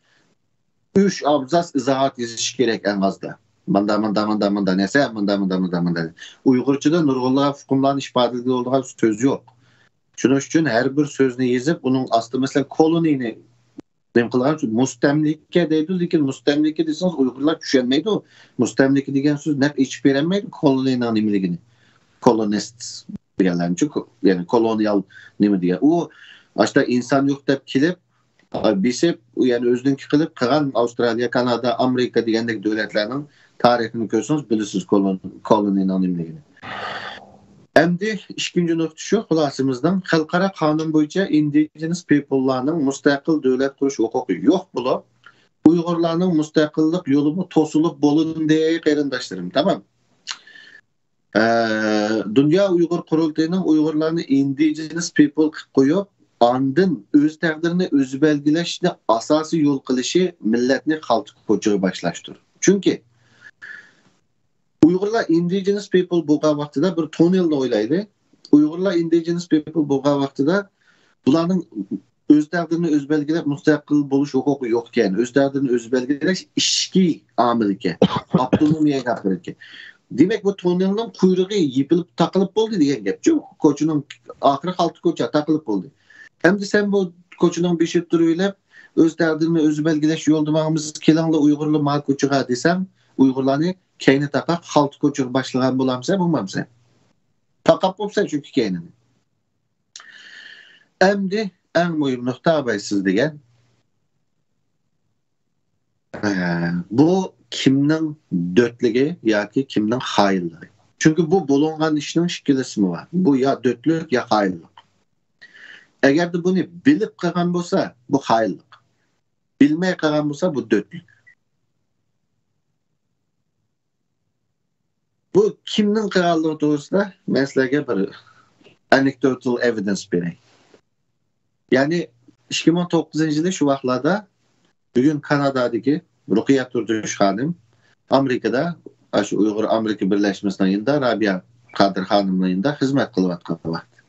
ئۈچ ئابزاس ئىزاھات يېزىش كېرەك ئەڭ ئازدا. ماندا، ماندا، ماندا، ماندا نەرسە، ماندا، ماندا، ماندا، ماندا. ئۇيغۇرچىدا نۇرغۇنلىغان ئۇقۇملارنى ئىپادىلىگىلى بولىدىغان سۆز يوق. شۇنىڭ ئۈچۈن ھەر بىر سۆزنى يېزىپ، ئۇنىڭ ئاستىدا، مەسىلەن، كولونىنى نېمە قىلغان؟ مۇستەملىكە دەيدۇ، لېكىن مۇستەملىكە دېسىڭىز، ئۇيغۇرلار چۈشەنمەيدۇ. مۇستەملىكە دېگەن سۆز نەق ئېچىپ بېرەلمەيدۇ كولونىنىڭ نېمىلىكىنى. كولونىست دېگەنلەرنىچۇ، يەنى كولونىيال نېمە دېگەن. ئۇ ئاشتا ئىنسان يوق دەپ كېلىپ، بېسىپ، ئۇ يەنە ئۆزىنىڭكى قىلىپ قىلغان ئاۋسترالىيە، كانادا، ئامېرىكا دېگەندەك دۆلەتلەرنىڭ تارىخىنى كۆرسىڭىز، بىلىسىز كولون-، كولونىنىڭ نېمىلىكىنى. ئەمدى ئىككىنچى نۇقتا شۇ، خۇلاسىمىزنىڭ خەلقئارا قانۇن بويىچە ئىندىجېنس پىپللارنىڭ مۇستەقىل دۆلەت قۇرۇش ھوقۇقى يوق بولۇپ، ئۇيغۇرلارنىڭ مۇستەقىللىق يولىمۇ توسۇلۇپ بولۇندى، قېرىنداشلىرىم، تامام. ئە، دۇنيا ئۇيغۇر قۇرۇلتىيىنىڭ ئۇيغۇرلارنى ئىندىجېنس پىپل قىلىپ قويۇپ، ئاندىن ئۆز تەقدىرىنى ئۆزى بەلگىلەشنى ئاساسىي يول قىلىشى مىللەتنى خالتا كوچىغا باشلاشتۇر. چۈنكى ئۇيغۇرلار ئىندىجېنس پىپل بولغان ۋاقتىدا بىر تونېلنى ئويلايلى. ئۇيغۇرلار indigenous people بولغان ۋاقتىدا بۇلارنىڭ ئۆز تەقدىرىنى ئۆزى بەلگىلەپ مۇستەقىل بولۇش ھوقۇقى يوق ئىكەن. ئۆز تەقدىرىنى ئۆزى بەلگىلەش ئىچكى ئامىل ئىكەن. ئاپتونومىيە ھەقلىرى ئىكەن. دېمەك، بۇ توننېلنىڭ قۇيرۇقى يېپىلىپ تاقىلىپ بولدى دېگەن گەپچۇ. كوچىنىڭ ئاخىرى خالتا كوچا تاقىلىپ بولدى. ئەمدى سەن بۇ كوچىنىڭ بېشىدا تۇرۇۋېلىپ، ئۆز تەقدىرىنى ئۆزى بەلگىلەش يولىدا ماڭىمىز، كېلىڭلار ئۇيغۇرلار ما كوچىغا دېسەڭ، ئۇيغۇرلارنى كەينى تاقاق خالتا كوچىغا باشلىغان بولامسەن، بولمامسەن؟ تاقاپ بوپسەن چۈنكى كەينىنى. ئەمدى ئەڭ مۇھىم نۇقتا ئاباي سىز دېگەن، ئە، بۇ كىمنىڭ دۆتلۈكى ياكى كىمنىڭ خائىنلىقى؟ چۈنكى بۇ بولۇنغان ئىشنىڭ ئىككىلىسىمۇ بار. بۇ يا دۆتلۈك، يا خائىنلىق. ئەگەردە بۇنى بىلىپ قىلغان بولسا، بۇ خائىنلىق. بىلمەي قىلغان بولسا، بۇ دۆتلۈك. بۇ كىمنىڭ قىلغانلىقى توغرىسىدا مەن سىلەرگە بىر anecdotal evidence بېرەي. يەنى ئىككى مىڭ توققۇزىنچى يىلى شۇ ۋاقىتلاردا بۈگۈن كانادادىكى رۇقىيە تۇردۇش خانىم ئامېرىكىدا، ئاشۇ ئۇيغۇر ئامېرىكا بىرلەشمىسىنىڭ يېنىدا، رابىيە قادىر خانىمنىڭ يېنىدا خىزمەت قىلىۋاتقان ۋاقىت.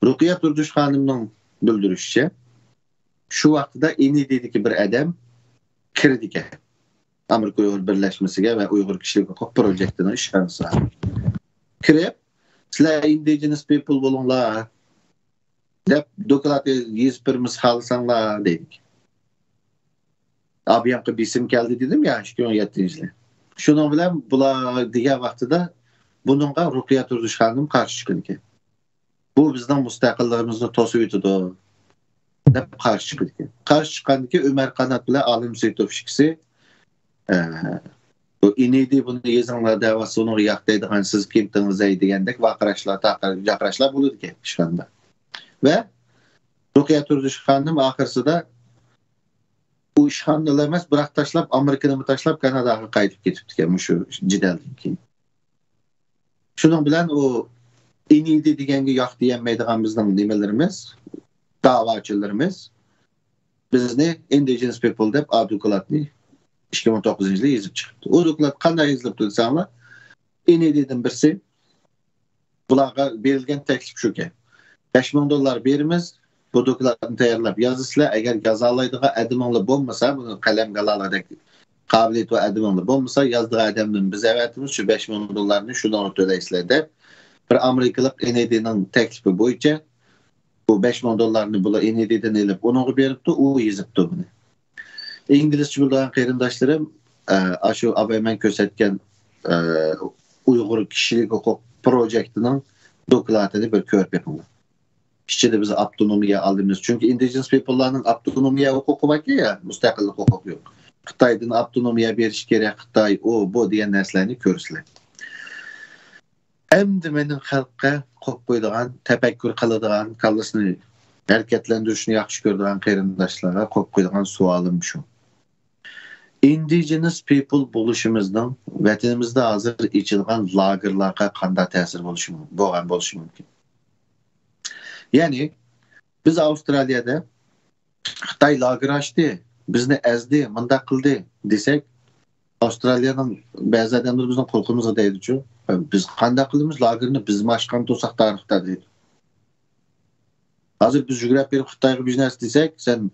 رۇقىيە تۇردۇش خانىمنىڭ بىلدۈرۈشىچە، شۇ ۋاقتىدا ئېنىدىدىكى بىر ئادەم كىرىدىكەن. ئامېرىكا ئۇيغۇر بىرلەشمىسىگە ۋە ئۇيغۇر كىشىلىك ھوقۇق پروجېكتىنىڭ ئىشخانىسىغا كىرىپ، سىلەر indigenous people بولۇڭلار دەپ دوكلات يېزىپ بېرىمىز خالىساڭلار دەيدىكەن. ئابىيامقا بېسىم كەلدى دېدىم يا، ئىككى مىڭ يەتتىنچى يىلى. شۇنىڭ بىلەن بۇلار دېگەن ۋاقتىدا بۇنىڭغا رۇقىيە تۇردۇش خانىم قارشى چىقىدىكەن. بۇ بىزنىڭ مۇستەقىللىقىمىزنى توسۇۋېتىدۇ دەپ قارشى چىقىدىكەن. قارشى چىققاندىكى ئۆمەر قانات بىلەن ئالىم سېيىتوف ئىككىسى، ئە، بۇ ئېنىدى بۇنى يېزىڭلار دەۋاتسا ئۇنىڭغا ياق دەيدىغان سىز كىم تېڭىزەي دېگەندەك ۋارقىراشلار، تارقا-، جارقىراشلار بولىدىكەن ئىشخانىدا. ۋە رۇقىيە تۇردۇش خانىم ئاخىرسىدا ئۇ ئىشخانىنىلا ئەمەس، بىراق تاشلاپ، ئامېرىكىنىمۇ تاشلاپ، كاناداغا قايتىپ كېتىپتىكەن مۇشۇ جېدەلدىن كېيىن. شۇنىڭ بىلەن ئۇ ئېنىدى دېگەنگە ياق دېيەلمەيدىغان بىزنىڭ نېمىلىرىمىز، داۋاچىلىرىمىز بىزنى indigenous people دەپ ئا دوكلاتنى ئىككى مىڭ توققۇزىنچى يىلى يېزىپ چىقىپتۇ. ئۇ دوكلات قانداق يېزىلىپتۇ دېسەڭلار، ئېنىدىدىن بىرسى بۇلارغا بېرىلگەن تەكلىپ شۇكەن، بەش مىڭ دوللار بېرىمىز، بۇ دوكلاتنى تەييارلاپ يازىسىلەر، ئەگەر يازالايدىغان ئادىمىڭلار بولمىسا، بۇنى قەلەمگە ئالالىغۇدەك قابىلىيىتى بار ئادىمىڭلار بولمىسا، يازىدىغان ئادەمدىن بىز ئەۋەتىمىز، شۇ بەش مىڭ دوللارنى شۇنىڭغا تۆلەيسىلەر دەپ، بىر ئامېرىكىلىق ئېنىدىنىڭ تەكلىپى بويىچە بۇ بەش مىڭ دوللارنى بۇلار ئېنىدىدىن ئېلىپ ئۇنىڭغا بېرىپتۇ، ئۇ يېزىپتۇ بۇنى. ئىنگلىزچە بىلىدىغان قېرىنداشلىرىم، ئە، ئاشۇ ئاباي مەن كۆرسەتكەن، ئە، ئۇيغۇر كىشىلىك ھوقۇق پروجېكتىنىڭ دوكلاتىنى بىر كۆرۈپ بېقىڭلار. ئىچىدە بىز ئاپتونومىيە ئالىمىز. چۈنكى ئىندىجېنس پىپللارنىڭ ئاپتونومىيە ھوقۇقى باركى، يا مۇستەقىللىق ھوقۇقى يوق. خىتايدىن ئاپتونومىيە بېرىش كېرەك، خىتاي ئۇ، بۇ دېگەن نەرسىلەرنى كۆرىسىلەر. ئەمدى مېنىڭ خەلققە قويۇپ قويىدىغان، تەپەككۇر قىلىدىغان، كاللىسىنى ھەرىكەتلەندۈرۈشنى ياخشى كۆرىدىغان قېرىنداشلارغا قويۇپ قويىدىغان سوئالىم شۇ. ئىندىجېنس پىپل بولۇشىمىزنىڭ ۋەتىنىمىزدە ھازىر ئېچىلغان لاگېرلارغا قانداق تەسىرى بولۇشى مۇ-، بولغان بولۇشى مۇمكىن؟ يەنى بىز ئاۋسترالىيەدە خىتاي لاگېر ئاچتى، بىزنى ئەزدى، مۇنداق قىلدى دېسەك، ئاۋسترالىيەنىڭ بەزى ئادەملىرى بىزنىڭ قۇلىقىمىزغا دەيدىچۇ، بىز قانداق قىلىمىز، لاگېرنى بىزمۇ ئاچقان تۇرساق تارىختا دەيدۇ. ھازىر بىز يۈگرەپ بېرىپ خىتايغا بىر نەرسە دېسەك، سەن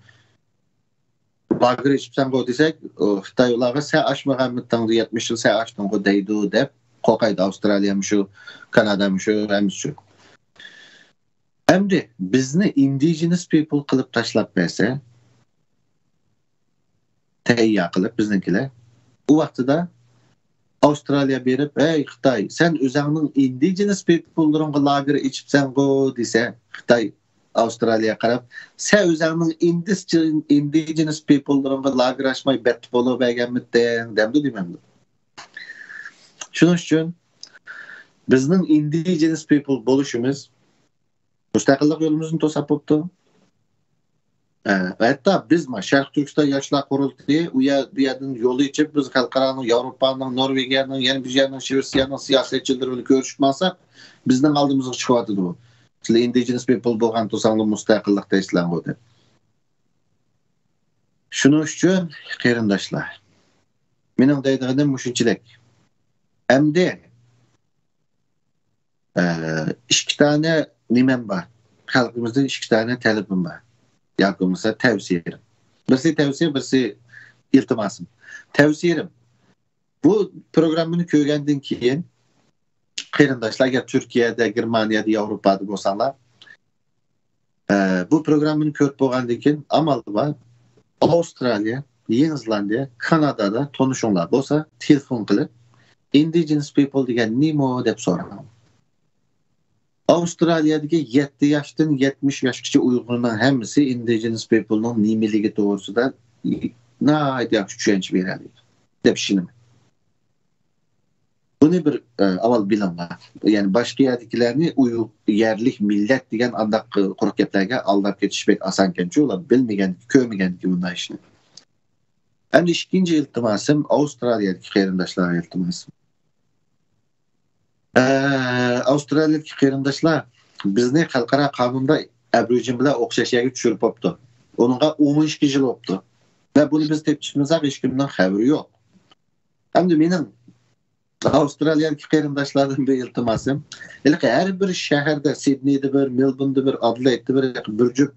لاگېر ئېچىپسەنغۇ دېسەك، ئۇ خىتاي ئۇلارغا سەن ئاچمىغانمىدىڭ، يەتمىش يىل سەن ئاچتىڭغۇ دەيدۇ دەپ قورقايدۇ. ئاۋسترالىيەمۇ شۇ، كانادامۇ شۇ، ھەممىسى شۇ. ئەمدى بىزنى ئىندىجېنس پىپل قىلىپ تاشلاپ بەرسە، تەييار قىلىپ بىزنىڭكىلەر، ئۇ ۋاقتىدا ئاۋسترالىيە بېرىپ، ھەي خىتاي، سەن ئۆزەڭنىڭ ئىندىجېنس پىپللىرىڭغا لاگېر ئېچىپسەنغۇ دېسە، خىتاي ئاۋسترالىيەگە قاراپ، سەن ئۆزەڭنىڭ ئىندىس-، ئىندىجېنس پىپللىرىڭغا لاگېر ئاچماي بەتتە بولۇۋەرگەنمىدىڭ دەمدۇ دېمەمدۇ؟ شۇنىڭ ئۈچۈن بىزنىڭ ئىندىجېنس پىپل بولۇشىمىز مۇستەقىللىق يولىمىزنى توساپ بوپتۇ. ئە، ھەتتا بىز ما-، شەرقىي تۈركىستان ياشلار قۇرۇلتىيى ئۇ يەر، بۇ يەردىن يول ئېچىپ، بىز خەلقئارانىڭ، ياۋروپانىڭ، نورۋېگىيەنىڭ، يەنە بىر يەرنىڭ، شىۋېتسىيەنىڭ سىياسەتچىلىرى بىلەن كۆرۈشۈپ ماڭساق، بىزنىڭ ئالدىمىزغا چىقىۋاتىدۇ بۇ. سىلەر ئىندىجېنس پىپل بولغان تۇرساڭلار مۇستەقىللىق دەيسىلەرغۇ دەپ. شۇنىڭ ئۈچۈن، قېرىنداشلار، مېنىڭ دەيدىغىنىم مۇشۇنچىلىك. ئەمدى ئىككى دانە نېمەم بار. خەلقىمىزدىن ئىككى دانە تەلىپىم بار. ياكى بولمىسا تەۋسىيەم. بىرسى تەۋسىيە، بىرسى ئىلتىماسىم. تەۋسىيەم. بۇ پروگراممىنى كۆرگەندىن كېيىن، قېرىنداشلار، ئەگەر تۈركىيەدە، گېرمانىيەدە، ياۋروپادا بولساڭلار، ئە، بۇ پروگراممىنى كۆرۈپ بولغاندىن كېيىن، ئامال بار، ئاۋسترالىيە، يېڭى زېلاندىيە، كانادادا تونۇشۇڭلار بولسا، تېلېفون قىلىپ، ئىندىجېنس پىپل دېگەن نېمە دەپ سوراڭ. ئاۋسترالىيەدىكى يەتتە ياشتىن يەتمىش ياشقىچە ئۇيغۇرنىڭ ھەممىسى ئىندىجېنس پىپلنىڭ نېمىلىكى توغرىسىدا ناھايىتى ياخشى چۈشەنچە بېرەلەيدۇ دەپ ئىشىنىمەن. بۇنى بىر، ئە، ئاۋۋال بىلىڭلار. يەنى باشقا يەردىكىلەرنى ئۇيغۇر، يەرلىك مىللەت دېگەن ئانداق، ئە، قۇرۇق گەپلەرگە ئالداپ كېتىش بەك ئاسانكەنچۇ، ئۇلار بىلمىگەن، كۆرمىگەندىكىن بۇنداق ئىشنى. ئەمدى ئىككىنچى ئىلتىماسىم ئاۋسترالىيەدىكى قېرىنداشلارغا ئىلتىماسىم. ئە، ئاۋسترالىيەدىكى قېرىنداشلار بىزنى خەلقئارا قانۇندا ئەبرۇجىن بىلەن ئوخشاش يەرگە چۈشۈرۈپ بوپتۇ. ئۇنىڭغا ئون ئىككى يىل بوپتۇ. ۋە بۇنى بىز تېپىشمىساق، ھېچكىمنىڭ خەۋىرى يوق. ئەمدى مېنىڭ ئاۋسترالىيەدىكى قېرىنداشلاردىن بىر ئىلتىماسىم، ھېلىقى ھەر بىر شەھەردە، سىدنېيدا بىر، مېلبورندا بىر، ئادېلايدتا بىر، بىر جۈپ،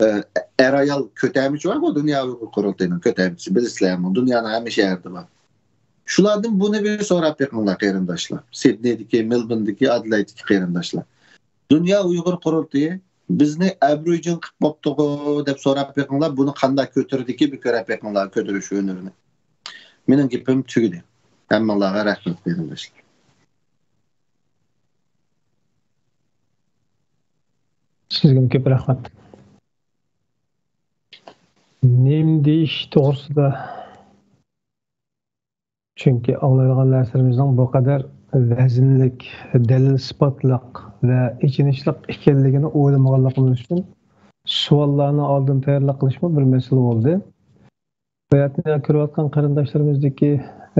ئە، ئەر-ئايال كۆتەرمىچى بارغۇ، دۇنيا ئۇيغۇر قۇرۇلتىيىنىڭ كۆتەرمىچىسى، بىلىسىلەرمۇ، دۇنيانىڭ ھەممە شەھىرىدە بار. شۇلاردىن بۇنى بىر سوراپ بېقىڭلار، قېرىنداشلار. سىدنېيدىكى، مېلبورندىكى، ئادېلايدتىكى قېرىنداشلار. دۇنيا ئۇيغۇر قۇرۇلتىيى بىزنى ئەبرۇجىن قىلىپ بوپتىغۇ دەپ سوراپ بېقىڭلار، بۇنى قانداق كۆتۈردىكى، بىر كۆرۈپ بېقىڭلار كۆتۈرۈش ھۈنىرىنى. مېنىڭ گېپىم تۈگىدى. ھەممىڭلارغا رەھمەت، قېرىنداشلار. سىزگىمۇ كۆپ رەھمەت. نېمە دېيىش توغرىسىدا؟ چۈنكى ئاڭلايدىغان نەرسىلىرىمىزنىڭ بۇ قەدەر ۋەزىنلىك، دەلىل-ئىسپاتلىق ۋە ئېچىنىشلىق ئىكەنلىكىنى ئويلىمىغانلىقىمىز ئۈچۈن سوئاللارنى ئالدىن تەييارلىق قىلىشمۇ بىر مەسىلە بولدى. ھاياتنى كۆرۈۋاتقان قېرىنداشلىرىمىزدىكى،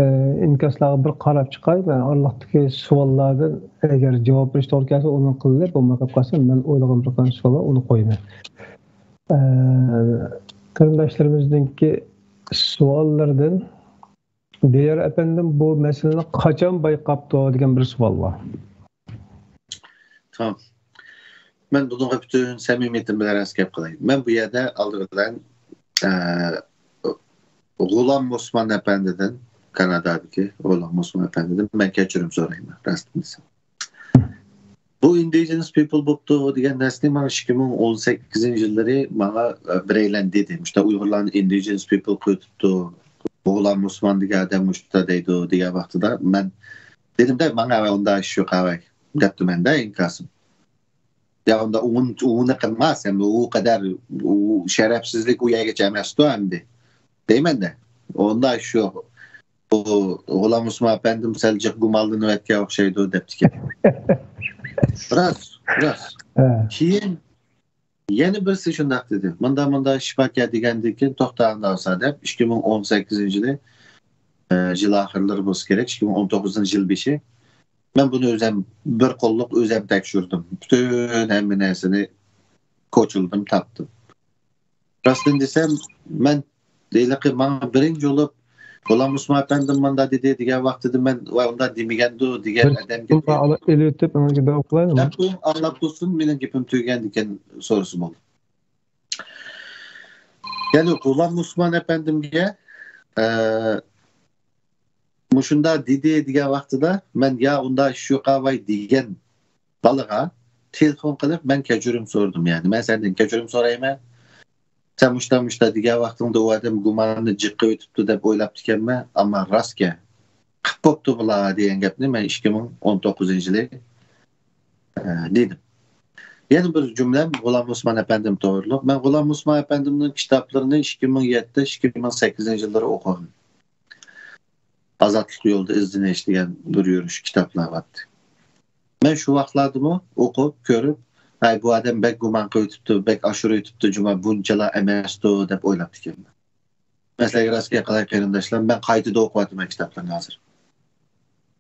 ئە، ئىنكاسلارغا بىر قاراپ چىقاي. مەن ئارىلىقتىكى سوئاللاردىن ئەگەر جاۋاب بېرىش توغرا كەلسە، ئۇنى قىلىلى، بولماي قالسا، مەن ئويلىغان بىر قانچە سوئاللار، ئۇنى قويىمەن. ئە، قېرىنداشلىرىمىزنىڭكى سوئاللىرىدىن، دىيار ئەپەندىم بۇ مەسىلىنى قاچان بايقاپتۇ دېگەن بىر سوئال بار. تامام. مەن بۇنىڭغا پۈتۈن سەمىمىيىتىم بىلەن راست گەپ قىلاي. مەن بۇ يەردە ئالدى بىلەن، ئە، غۇلام ئوسمان ئەپەندىدىن، كانادادىكى غۇلام ئوسمان ئەپەندىدىن مەن كەچۈرۈم سورايمەن، راستىنى دېسەم. بۇ ئىندىجېنس پىپل بوپتۇ دېگەن نەرسىنى ماڭا ئىككى مىڭ ئون سەككىزىنچى يىللىرى ماڭا، ئە، بىرەيلەن دېدى. مۇشۇنداق ئۇيغۇرلارنى ئىندىجېنس پىپل قىلىۋېتىپتۇ. غۇلام ئوسمان دېگەن ئادەم مۇشۇنداق دەيدۇ دېگەن ۋاقتىدا مەن دېدىمدە، ماڭا ئۇنداق ئىش يوق ئاۋاي دەپتىمەن-دە ئىنكاسىم. يا ئۇندا ئۇنى، ئۇنى قىلما سەن، ئۇ قەدەر ئۇ شەرەپسىزلىك ئۇ يەرگىچە ئەمەستۇ ئەمدى دەيمەن-دە. ئۇنداق ئىش يوق. بۇ غۇلام ئوسمان ئەپەندىم سەل جىق گۇمانلىنىۋەتكەن ئوخشايدۇ دەپتىكەن. راست، راست. كېيىن يەنە بىرسى شۇنداق دېدى. مۇندا، مۇندا ئىش باركەن دېگەندىن كېيىن، توختا ئاندا بولسا دەپ، ئىككى مىڭ ئون سەككىزىنچى يىلى، ئە، يىل ئاخىرلىرى بولسا كېرەك، ئىككى مىڭ ئون توققۇزىنچى يىل بېشى. مەن بۇنى ئۆزەم بىر قوللۇق ئۆزەم تەكشۈردۈم. پۈتۈن ھەممە نەرسىنى كوچىلىدىم، تاپتىم. راستىنى دېسەم، مەن ھېلىقى ماڭا بىرىنچى بولۇپ، غۇلام ئوسمان ئەپەندىم مۇنداق دېدى دېگەن ۋاقتىدا مەن، ۋاي، ئۇنداق دېمىگەندۇ دېگەن ئادەمگە ئېلىۋېتىپ، ئاڭلاپ تۇرسۇن، مېنىڭ گېپىم تۈگىگەندىكىن سورىسا بولدى. يەنى غۇلام ئوسمان ئەپەندىمگە، ئە، مۇشۇنداق دېدى دېگەن ۋاقتىدا مەن يا ئۇنداق ئىش يوق ئاۋاي دېگەن بالىغا تېلېفون قىلىپ مەن كەچۈرۈم سورىدىم. يەنى مەن سەندىن كەچۈرۈم سورايمەن. سەن مۇشتا مۇشتا دېگەن ۋاقتىڭدا ئۇ ئادەم گۇمانىنى جىق قىلىۋېتىپتۇ دەپ ئويلاپتىكەنمەن، ئەمما راستكەن، قىپ بوپتۇ بۇلار دېگەن گەپنى مەن ئىككى مىڭ ئون توققۇزىنچى يىلى، ئە، دېدىم. يەنە بىر جۈملەم غۇلام ئوسمان ئەپەندىم توغرۇلۇق. مەن غۇلام ئوسمان ئەپەندىمنىڭ كىتابلىرىنى ئىككى مىڭ يەتتە، ئىككى مىڭ سەككىزىنچى يىللىرى ئوقۇغان. ئازادلىق يولىدا ئىزدىنىش دېگەن بىر يۈرۈش كىتابلار بارتتى. مەن شۇ ۋاقىتلاردىمۇ ئوقۇپ، كۆرۈپ، ھەي، بۇ ئادەم بەك گۇمان قىلىۋېتىپتۇ، بەك ئاشۇرۇۋېتىپتۇ، جۇما بۇنچىلا ئەمەستۇ دەپ ئويلاپتىكەنمەن. مەن سىلەرگە راست گەپ قىلاي قېرىنداشلار، مەن قايتىدا ئوقۇۋاتىمەن كىتابلارنى ھازىر.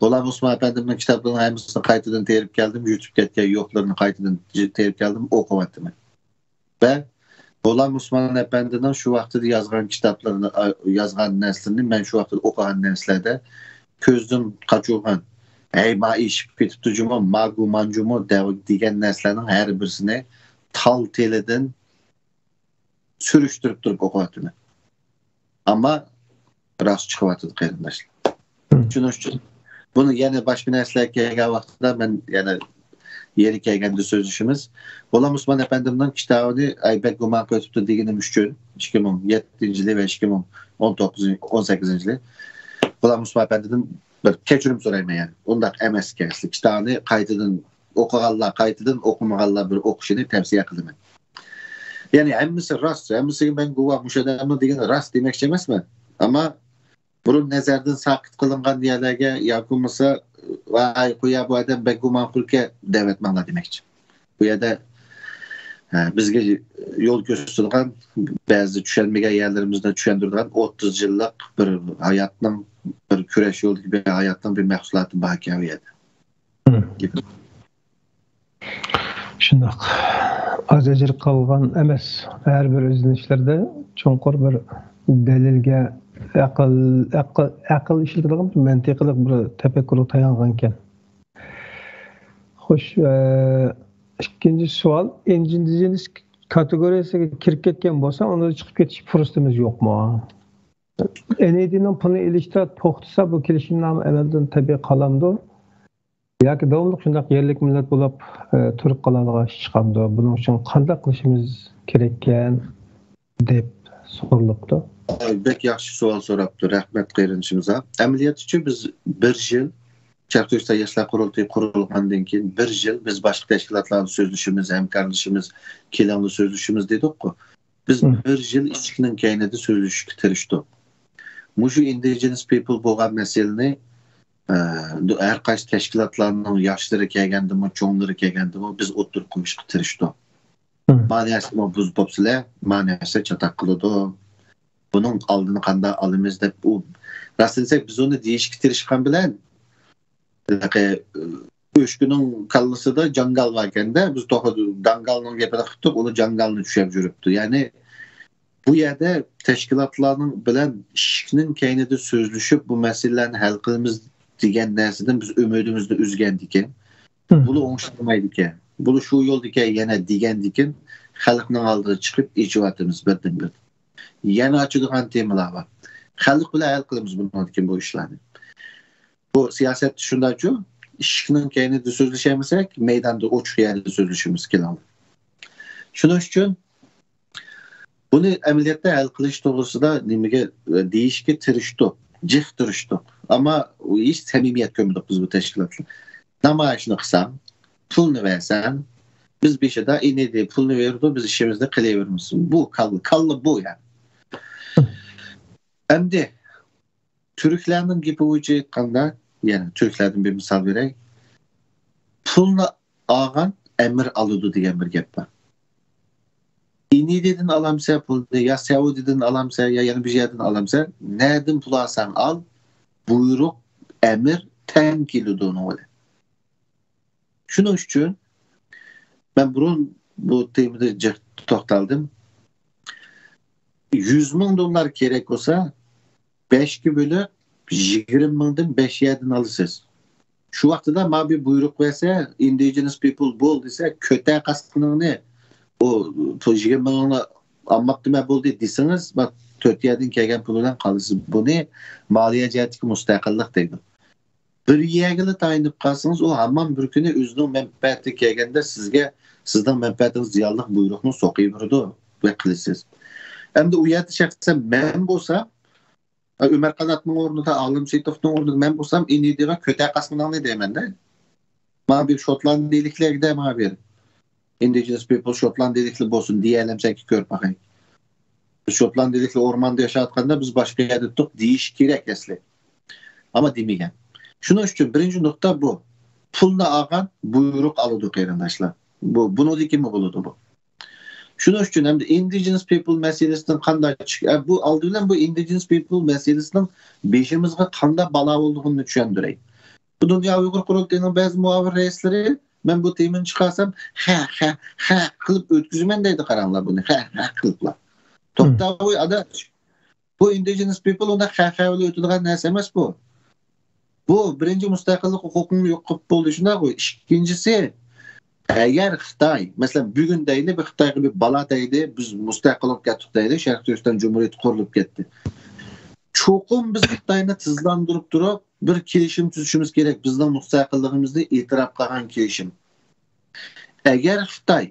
غۇلام ئوسمان ئەپەندىمنىڭ كىتابلىرىنىڭ ھەممىسىنى قايتىدىن تېرىپ كەلدىم، يۈتۈپ كەتكەن يوقلىرىنى قايتىدىن تېرىپ كەلدىم، ئوقۇۋاتىمەن. ۋە غۇلام ئوسمان ئەپەندىنىڭ شۇ ۋاقتىدا يازغان كىتابلىرىنى، يازغان نەرسىلىرىنى مەن شۇ ۋاقتىدا ئوقۇغان نەرسىلەردە كۆزدىن قاچۇرغان، ھەي، ما ئېشىپ كېتىپتۇ جۇمۇ، ما گۇمان جۇمۇ دەۋ-، دېگەن نەرسىلەرنىڭ ھەر بىرسىنى تال تېلىدىن سۈرۈشتۈرۈپ تۇرۇپ ئوقۇۋاتىمەن. ئەمما راست چىقىۋاتىدۇ، قېرىنداشلار. شۇنىڭ ئۈچۈن بۇنى يەنە باشقا نەرسىلەر كەلگەن ۋاقىتتا مەن يەنە يېرى كەلگەندە سۆزلىشىمىز. غۇلام ئوسمان ئەپەندىمنىڭ كىتابىنى ئەيبەك گۇمان قىلىۋېتىپتۇ دېگىنىم ئۈچۈن ئىككى مىڭ يەتتىنچى يىلى ۋە ئىككى مىڭ ئون توققۇزىنچى، ئون سەككىزىنچى يىلى غۇلام ئوسمان ئەپەندىدىن بىر كەچۈرۈم سورايمەن، يەنى ئۇنداق ئەمەس ئىكەن. كىتابنى قايتىدىن ئوقۇغانلار، قايتىدىن ئوقۇمىغانلار بىر ئوقۇشىنى تەۋسىيە قىلىمەن. يەنى ھەممىسى راست، ھەممىسىگە مەن گۇۋاھ، مۇشۇ ئادەمنىڭ دېگىنى راست دېمەكچى ئەمەسمەن. ئەمما بۇرۇن نەزەردىن ساقىت قىلىنغان يەرلەرگە ياكى بولمىسا، ۋاي قويا، بۇ ئادەم بەك گۇمانخوركەن دەۋەتمەڭلار دېمەكچى. بۇ يەردە، ھە، بىزگە يول كۆرسىتىدىغان، بەزى چۈشەنمىگەن يەرلىرىمىزنى چۈشەندۈرىدىغان ئوتتۇز يىللىق بىر ھاياتنىڭ، بىر كۈرەش يولىدىكى بىر ھاياتنىڭ بىر مەھسۇلاتى باركەن بۇ يەردە. شۇنداق. ئاز ئەجىر قالغان ئەمەس. ھەر بىر ئىزدىنىشلەردە چوڭقۇر بىر دەلىلگە، ئەقىل، ئەقىل، ئەقىل ئىشلىتىدىغان بىر مەنتىقلىق بىر تەپەككۇرغا تايانغانىكەن. خوش، ئە، ئىككىنچى سوئال. ئىندىجېنىس كاتېگورىيەسىگە كىرىپ كەتكەن بولسا، ئۇندا چىقىپ كېتىش پۇرسىتىمىز يوقمۇ؟ ئېن ئى دىنىڭ پۇلىنى ئېلىشتا توختىسا، بۇ كېلىشىمنامە ئەمەلدىن تەبىئىي قالامدۇ؟ ياكى داۋاملىق شۇنداق يەرلىك مىللەت بولۇپ، ئە، تۇرۇپ قالىدىغان ئىش چىقامدۇ؟ بۇنىڭ ئۈچۈن قانداق قىلىشىمىز كېرەككەن دەپ سورىلىپتۇ. ئاي، بەك ياخشى سوئال سوراپتۇ. رەھمەت قېرىندىشىمىزغا. ئەمەلىيەتتىچۇ بىز بىر يىل، شەرقىي تۈركىستان ياشلار قۇرۇلتىيى قۇرۇلغاندىن كېيىن بىر يىل بىز باشقا تەشكىلاتلار بىلەن سۆزلىشىمىز، ھەمكارلىشىمىز، كېلىڭلار سۆزلىشىمىز دېدۇققۇ. بىز بىر يىل ئىشىكنىڭ كەينىدە سۆزلىشىشكە تىرىشتۇق. مۇشۇ ئىندىجېنس پىپل بولغان مەسىلىنى، ئە، ھەر قايسى تەشكىلاتلارنىڭ ياشلىرى كەلگەندىمۇ، چوڭلىرى كەلگەندىمۇ بىز ئوتتۇرىغا قويۇشقا تىرىشتۇق. ما نەرسىنى بۇزۇپ بوپسىلەر، ما نەرسە چاتاق قىلىدۇ. بۇنىڭ ئالدىنى قانداق ئالىمىز دەپ، ئۇ راستىنى دېسەك، بىز ئۇنى دېيىشكە تىرىشقان بىلەن، ھېلىقى، ئۆچكىنىڭ كاللىسىدا جاڭگال باركەندە، بىز توخۇ، داڭگالنىڭ گېپىنى قىپتۇق، ئۇلا جاڭگالنى چۈشەپ يۈرۈپتۇ. يەنى بۇ يەردە تەشكىلاتلارنىڭ بىلەن ئىشىكنىڭ كەينىدە سۆزلىشىپ، بۇ مەسىلىلەرنى ھەل قىلىمىز دېگەن نەرسىدىن بىز ئۈمىدىمىزنى ئۈزگەندىكىن، بۇلا ئوڭشالمايدىكەن، بۇلا شۇ يولدىكەن يەنە دېگەندىكىن، خەلقنىڭ ئالدىغا چىقىپ ئېچىۋاتىمىز بىردىن-بىر. يەنە ئاچىدىغان تېمىلار بار. خەلق بىلەن ھەل قىلىمىز بۇنىڭدىن كېيىن بۇ ئىشلارنى. بۇ سىياسەتتە شۇنداقچۇ، ئىشىكنىڭ كەينىدە سۆزلىشەلمىسەك، مەيداندا ئوچۇق يەردە سۆزلىشىمىز، كېلىڭلار. شۇنىڭ ئۈچۈن بۇنى ئەمەلىيەتتە ھەل قىلىش توغرىسىدا نېمىگە، دېيىشكە تىرىشتۇق، جىق تىرىشتۇق. ئەمما ھېچ سەمىمىيەت كۆرمىدۇق بىز بۇ تەشكىلاتلار. نامايىشنى قىلساڭ، پۇلنى بەرسەڭ، بىز بېشىدا ئىنىدى پۇلنى بېرىدۇ، بىز ئىشىمىزنى قىلىۋېرىمىز. بۇ كاللا، كاللا بۇ يەنى. ئەمدى تۈركلەرنىڭ گېپى بويىچە ئېيتقاندا، يەنە تۈركلەردىن بىر مىسال بېرەي. پۇلنى ئالغان ئەمىر ئالىدۇ دېگەن بىر گەپ بار. ئىنىدىدىن ئالامسەن پۇلنى، يا سەئۇدىدىن ئالامسەن، يا يەنە بىر يەردىن ئالامسەن، نەدىن پۇل ئالساڭ ئال، بۇيرۇق، ئەمىر تەڭ كېلىدۇ ئۇنىڭ بىلەن. شۇنىڭ ئۈچۈن مەن بۇرۇن بۇ تېمىدا جىق توختالدىم. يۈز مىڭ دوللار كېرەك بولسا، بەشكە بۆلۈپ، يىگىرمە مىڭدىن بەش يەردىن ئالىسىز. شۇ ۋاقتىدا ما بىر بۇيرۇق بەرسە، ئىندىجېنس پىپل بول دېسە، كۆتەر قاسقىنىڭنى، ئۇ پۇل يىگىرمە مىڭنى ئالماپتىمەن بولدى دېسىڭىز، ما تۆت يەردىن كەلگەن پۇل بىلەن قالىسىز. بۇنى مالىيە جەھەتتىكى مۇستەقىللىق دەيدۇ. بىر يەرگىلا تايىنىپ قالسىڭىز، ئۇ ھامان بىر كۈنى ئۆزىنىڭ مەنپەئەتىگە كەلگەندە سىزگە سىزنىڭ مەنپەئەتىڭىز زىيانلىق بۇيرۇقنى سوقۇۋېرىدۇ ۋە قىلىسىز. ئەمدى ئۇ يەردە شەخسەن مەن بولسام، ئۆمەر قاناتنىڭ ئورنىدا، ئالىم سېيىتوفنىڭ ئورنىدا مەن بولسام، ئىنىدىغا كۆتەر قاسقىنىڭنى دەيمەن-دە. ماڭا بىر شوتلاندىيىلىكلەرگە دە ماڭا بىر. ئىندىجېنس پىپل شوتلاندىيىلىكلەر بولسۇن دېيەلەمسەنكى كۆرۈپ باقاي. بىز شوتلاندىيىلىكلەر ئورماندا ياشاۋاتقاندا بىز باشقا يەردە تۇردۇق دېيىش كېرەك ئەسلى. ئەمما دېمىگەن. شۇنىڭ ئۈچۈن بىرىنچى نۇقتا بۇ. پۇلنى ئالغان بۇيرۇق ئالىدۇ، قېرىنداشلار. بۇ، بۇنىڭدىن كېيىنمۇ بولىدۇ بۇ. شۇنىڭ ئۈچۈن ھەمدە ئىندىجېنس پىپل مەسىلىسىدىن قانداق چىق-، ئە، بۇ ئالدى بىلەن بۇ ئىندىجېنس پىپل مەسىلىسىنىڭ بېشىمىزغا قانداق بالا بولىدىغىنىنى چۈشەندۈرەي. بۇ دۇنيا ئۇيغۇر قۇرۇلتىيىنىڭ بەزى مۇئاۋىن رەئىسلىرى، مەن بۇ تېمىنى چىقارسام، ھە، ھە، ھە قىلىپ ئۆتكۈزىمەن دەيدۇ، قاراڭلار بۇنى، ھە، ھە قىلىپلا. توختاۋۇي ئاداش، بۇ ئىندىجېنس پىپل ئۇنداق خەخە بىلەن ئۆتىدىغان نەرسە ئەمەس بۇ. بۇ بىرىنچى مۇستەقىللىق ھوقۇقىنى يوق قىلىپ بولدى، شۇنداققۇ؟ ئىككىنچىسى، ئەگەر خىتاي، مەسىلەن، بۈگۈن دەيلى، بىر خىتايغا بىر بالا دەيلى، بىز مۇستەقىل بولۇپ كەتتۇق دەيلى، شەرقىي تۈركىستان جۇمھۇرىيىتى قۇرۇلۇپ كەتتى. چوقۇم بىز خىتاينى تىزلاندۇرۇپ تۇرۇپ، بىر كېلىشىم تۈزۈشىمىز كېرەك، بىزنىڭ مۇستەقىللىقىمىزنى ئېتىراپ قىلغان كېلىشىم. ئەگەر خىتاي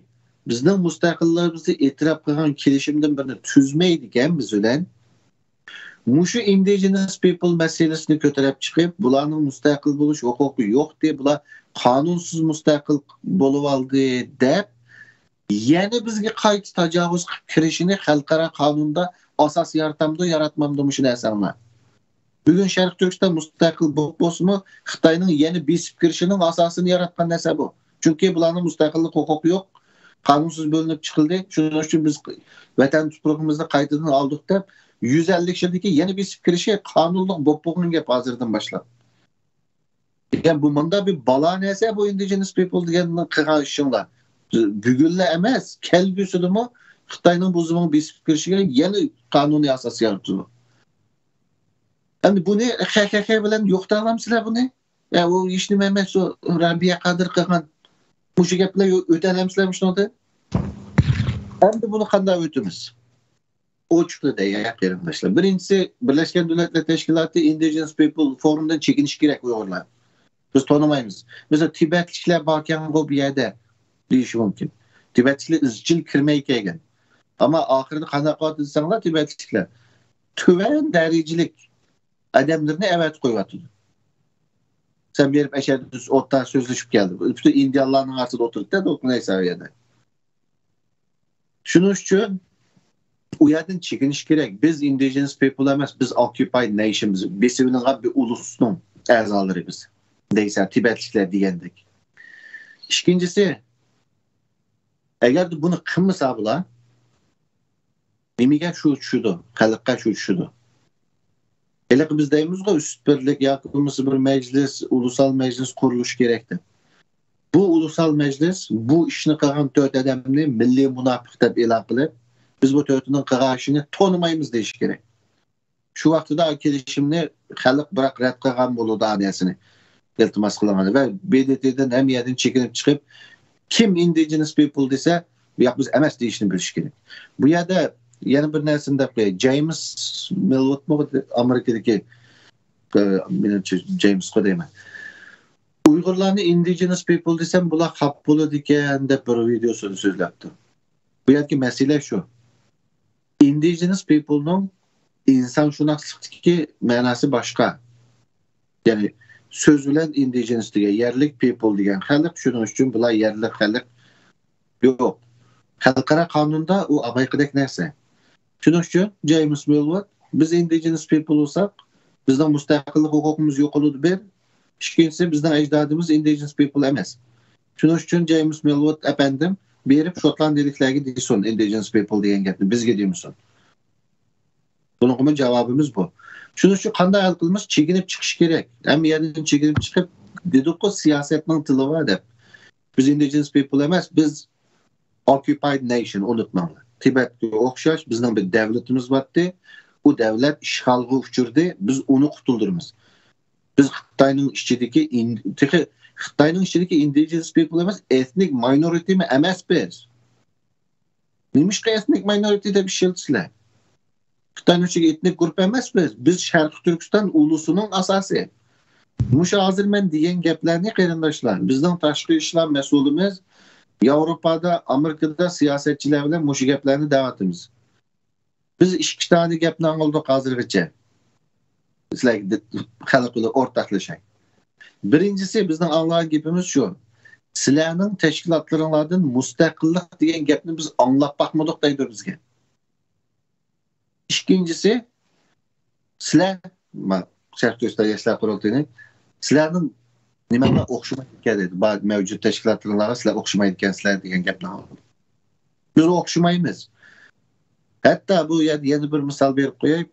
بىزنىڭ مۇستەقىللىقىمىزنى ئېتىراپ قىلغان كېلىشىمدىن بىرنى تۈزمەيدىكەن بىز بىلەن، مۇشۇ indigenous people مەسىلىسىنى كۆتۈرۈپ چىقىپ، بۇلارنىڭ مۇستەقىل بولۇش ھوقۇقى يوقتى، بۇلار قانۇنسىز مۇستەقىل بولۇۋالدى دەپ، يەنە بىزگە قايتا تاجاۋۇز قىلىپ كىرىشىنى خەلقئارا قانۇندا ئاساس يارىتامدۇ، ياراتمامدۇ مۇشۇ نەرسەڭلار؟ بۈگۈن شەرقىي تۈركىستان مۇستەقىل بولۇپ بولسىمۇ، خىتاينىڭ يەنە بېسىپ كىرىشىنىڭ ئاساسىنى ياراتقان نەرسە بۇ. چۈنكى بۇلارنىڭ مۇستەقىللىق ھوقۇقى يوق، قانۇنسىز بۆلۈنۈپ چىقىلدى. شۇنىڭ ئۈچۈن بىز ۋەتەن تۇپرىقىمىزنى قايتىدىن ئالدۇق دەپ، يۈز ئەللىك يىلدىكى يەنە بېسىپ كىرىشى قانۇنلۇق بولۇپ بولغان گەپ ھازىردىن باشلاپ. دېگەن بۇ مۇنداق بىر بالا نەرسە، بۇ indigenous people دېگەن قىلغان ئىشىڭلار. بۈگۈنلا ئەمەس، كەلگۈسىدىمۇ خىتاينىڭ بۇ زېمىنغا بېسىپ كىرىشىگە يەنە قانۇنىي ئاساس يارىتىدۇ. ئەمدى بۇنى خەخەخە بىلەن يوقىتالامسىلەر بۇنى؟ يا، ئۇ ھېچنېمە ئەمەس، ئۇ رابىيە قادىر قىلغان. مۇشۇ گەپلەر يو-، ئۆتەلەمسىلەر مۇشۇنىڭدىن؟ ئەمدى بۇنى قانداق ئۆتىمىز؟ ئوچۇقلا دەيە، قېرىنداشلار. بىرىنچىسى، بىرلەشكەن دۆلەتلەر تەشكىلاتى indigenous people فورۇمدىن چېكىنىشى كېرەك ئۇيغۇرلار. بىز تونۇمايمىز. مىسال، تىبەتلىكلەر باركەنغۇ بۇ يەردە دېيىشى مۇمكىن. تىبەتلىكلەر ئىزچىل كىرمەي كەلگەن. ئەمما ئاخىرىدا قانداق قىلىۋاتىدۇ دېسەڭلار، تىبەتلىكلەر تۆۋەن دەرىجىلىك ئادەملىرىنى ئەۋەتىپ قويۇۋاتىدۇ. سەن بېرىپ ئەشەدە ئوتتا سۆزلىشىپ كەلدى. پۈتۈن ئىندىيانلارنىڭ ئارىسىدا ئولتۇردى-دە، دولقۇن ئەيسا ئۇ يەردە. شۇنىڭ ئۈچۈن ئۇ يەردىن چېكىنىش كېرەك. بىز indigenous people ئەمەس، بىز occupied nation، بىز بېسىۋېلىنغان بىر ئۇلۇسنىڭ ئەزالىرى بىز. دەيسە، تىبەتلىكلەر دېگەندەك. ئىككىنچىسى، ئەگەردە بۇنى قىلمىسا بۇلار، نېمىگە شۇ چۈشىدۇ؟ خەلققە شۇ چۈشىدۇ؟ ھېلىقى بىز دەيمىزغۇ، ئۈست بىرلىك ياكى بولمىسا بىر مەجلىس، ئۇلۇسال مەجلىس قۇرۇلۇشى كېرەك دەپ. بۇ ئۇلۇسال مەجلىس بۇ ئىشنى قىلغان تۆت ئادەمنى مىللىي مۇناپىق دەپ ئېلان قىلىپ، بىز بۇ تۆتىنىڭ قىلغان ئىشىنى تونۇمايمىز دېيىشى كېرەك. شۇ ۋاقتىدا كېلىشىمنى خەلق بىراق رەت قىلغان بولىدۇ، ھەدىسىنى ئىلتىماس قىلغان ۋە ب د ت دىن ھەممە يەردىن چېكىنىپ چىقىپ، كىم indigenous people دېسە، بۇ ياق بىز ئەمەس دېيىشنى بىلىشى كېرەك. بۇ يەردە يەنە بىر نەرسىنى دەپ قوياي. جېيمس مېلۋۇتمۇ ئامېرىكىدىكى، ئە، مېنىڭچە جېيمسقۇ دەيمەن. ئۇيغۇرلارنى indigenous people دېسەم، بۇلار خاپا بولىدىكەن دەپ بىر ۋىدېيو سۆزلەپتۇ. بۇ يەردىكى مەسىلە شۇ. Indigenous people نىڭ ئىنسانشۇناسلىقتىكى مەناسى باشقا. يەنى سۆز بىلەن indigenous دېگەن يەرلىك، people دېگەن خەلق، شۇنىڭ ئۈچۈن بۇلار يەرلىك خەلق يوق. خەلقئارا قانۇندا ئۇ ئامېرىكىدەك نەرسە. شۇنىڭ ئۈچۈن جېيمس مېلۋۇت، بىز indigenous people بولساق، بىزنىڭ مۇستەقىللىق ھوقۇقىمىز يوقىلىدۇ بىر. ئىككىنچىسى، بىزنىڭ ئەجدادىمىز indigenous people ئەمەس. شۇنىڭ ئۈچۈن جېيمس مېلۋۇت ئەپەندىم بېرىپ شوتلاندىيىلىكلەرگە دېسۇن، indigenous people دېگەن گەپنى بىزگە دېمىسۇن. بۇنىڭغىمۇ جاۋابىمىز بۇ. شۇنىڭ ئۈچۈن قانداق ھەل قىلىمىز؟ چېكىنىپ چىقىش كېرەك. ھەممە يەردىن چېكىنىپ چىقىپ، دېدۇققۇ، سىياسەتنىڭ تىلى بار دەپ. بىز indigenous people ئەمەس، بىز occupied nation، ئۇنتۇماڭلار. تىبەتكە ئوخشاش بىزنىڭ بىر دەۋلىتىمىز بارتتى. ئۇ دەۋلەت ئىشغالغا ئۇچرىدى. بىز ئۇنى قۇتۇلدۇرىمىز. بىز خىتاينىڭ ئىچىدىكى ئىن-، تېخى خىتاينىڭ ئىچىدىكى indigenous people ئەمەس، ethnic minority مۇ ئەمەس بىز. نېمىشقا ethnic minority دەپ ئىشلىتىسىلەر؟ خىتاينىڭ ئىچىدىكى ئېتنىك گۇرۇپپا ئەمەس بىز. بىز شەرقىي تۈركىستان ئۇلۇسىنىڭ ئاساسى. مۇشۇ ھازىر مەن دېگەن گەپلەرنى، قېرىنداشلار، بىزنىڭ تاشقى ئىشلار مەسئۇلىمىز ياۋروپادا، ئامېرىكىدا سىياسەتچىلەر بىلەن مۇشۇ گەپلەرنى دەۋاتىمىز. بىز ئىككى دانە گەپنى ئاڭلىدۇق ھازىرغىچە. سىلەرگە خەلق بىلەن ئورتاقلىشاي. بىرىنچىسى، بىزنىڭ ئاڭلىغان گېپىمىز شۇ. سىلەرنىڭ تەشكىلاتلىرىڭلاردىن مۇستەقىللىق دېگەن گەپنى بىز ئاڭلاپ باقمىدۇق دەيدۇ بىزگە. ئىككىنچىسى، سىلەر، ما-، شەرقىي تۈركىستان ياشلار قۇرۇلتىيىنى، سىلەرنىڭ نېمەڭلار ئوخشىمايدىكەن دەيدۇ. بار مەۋجۇت تەشكىلاتلىرىڭلارغا سىلەر ئوخشىمايدىكەنسىلەر دېگەن گەپنى ئاڭلىدىم. بىز ئوخشىمايمىز. ھەتتا بۇ يەردە يەنە بىر مىسال بېرىپ قوياي.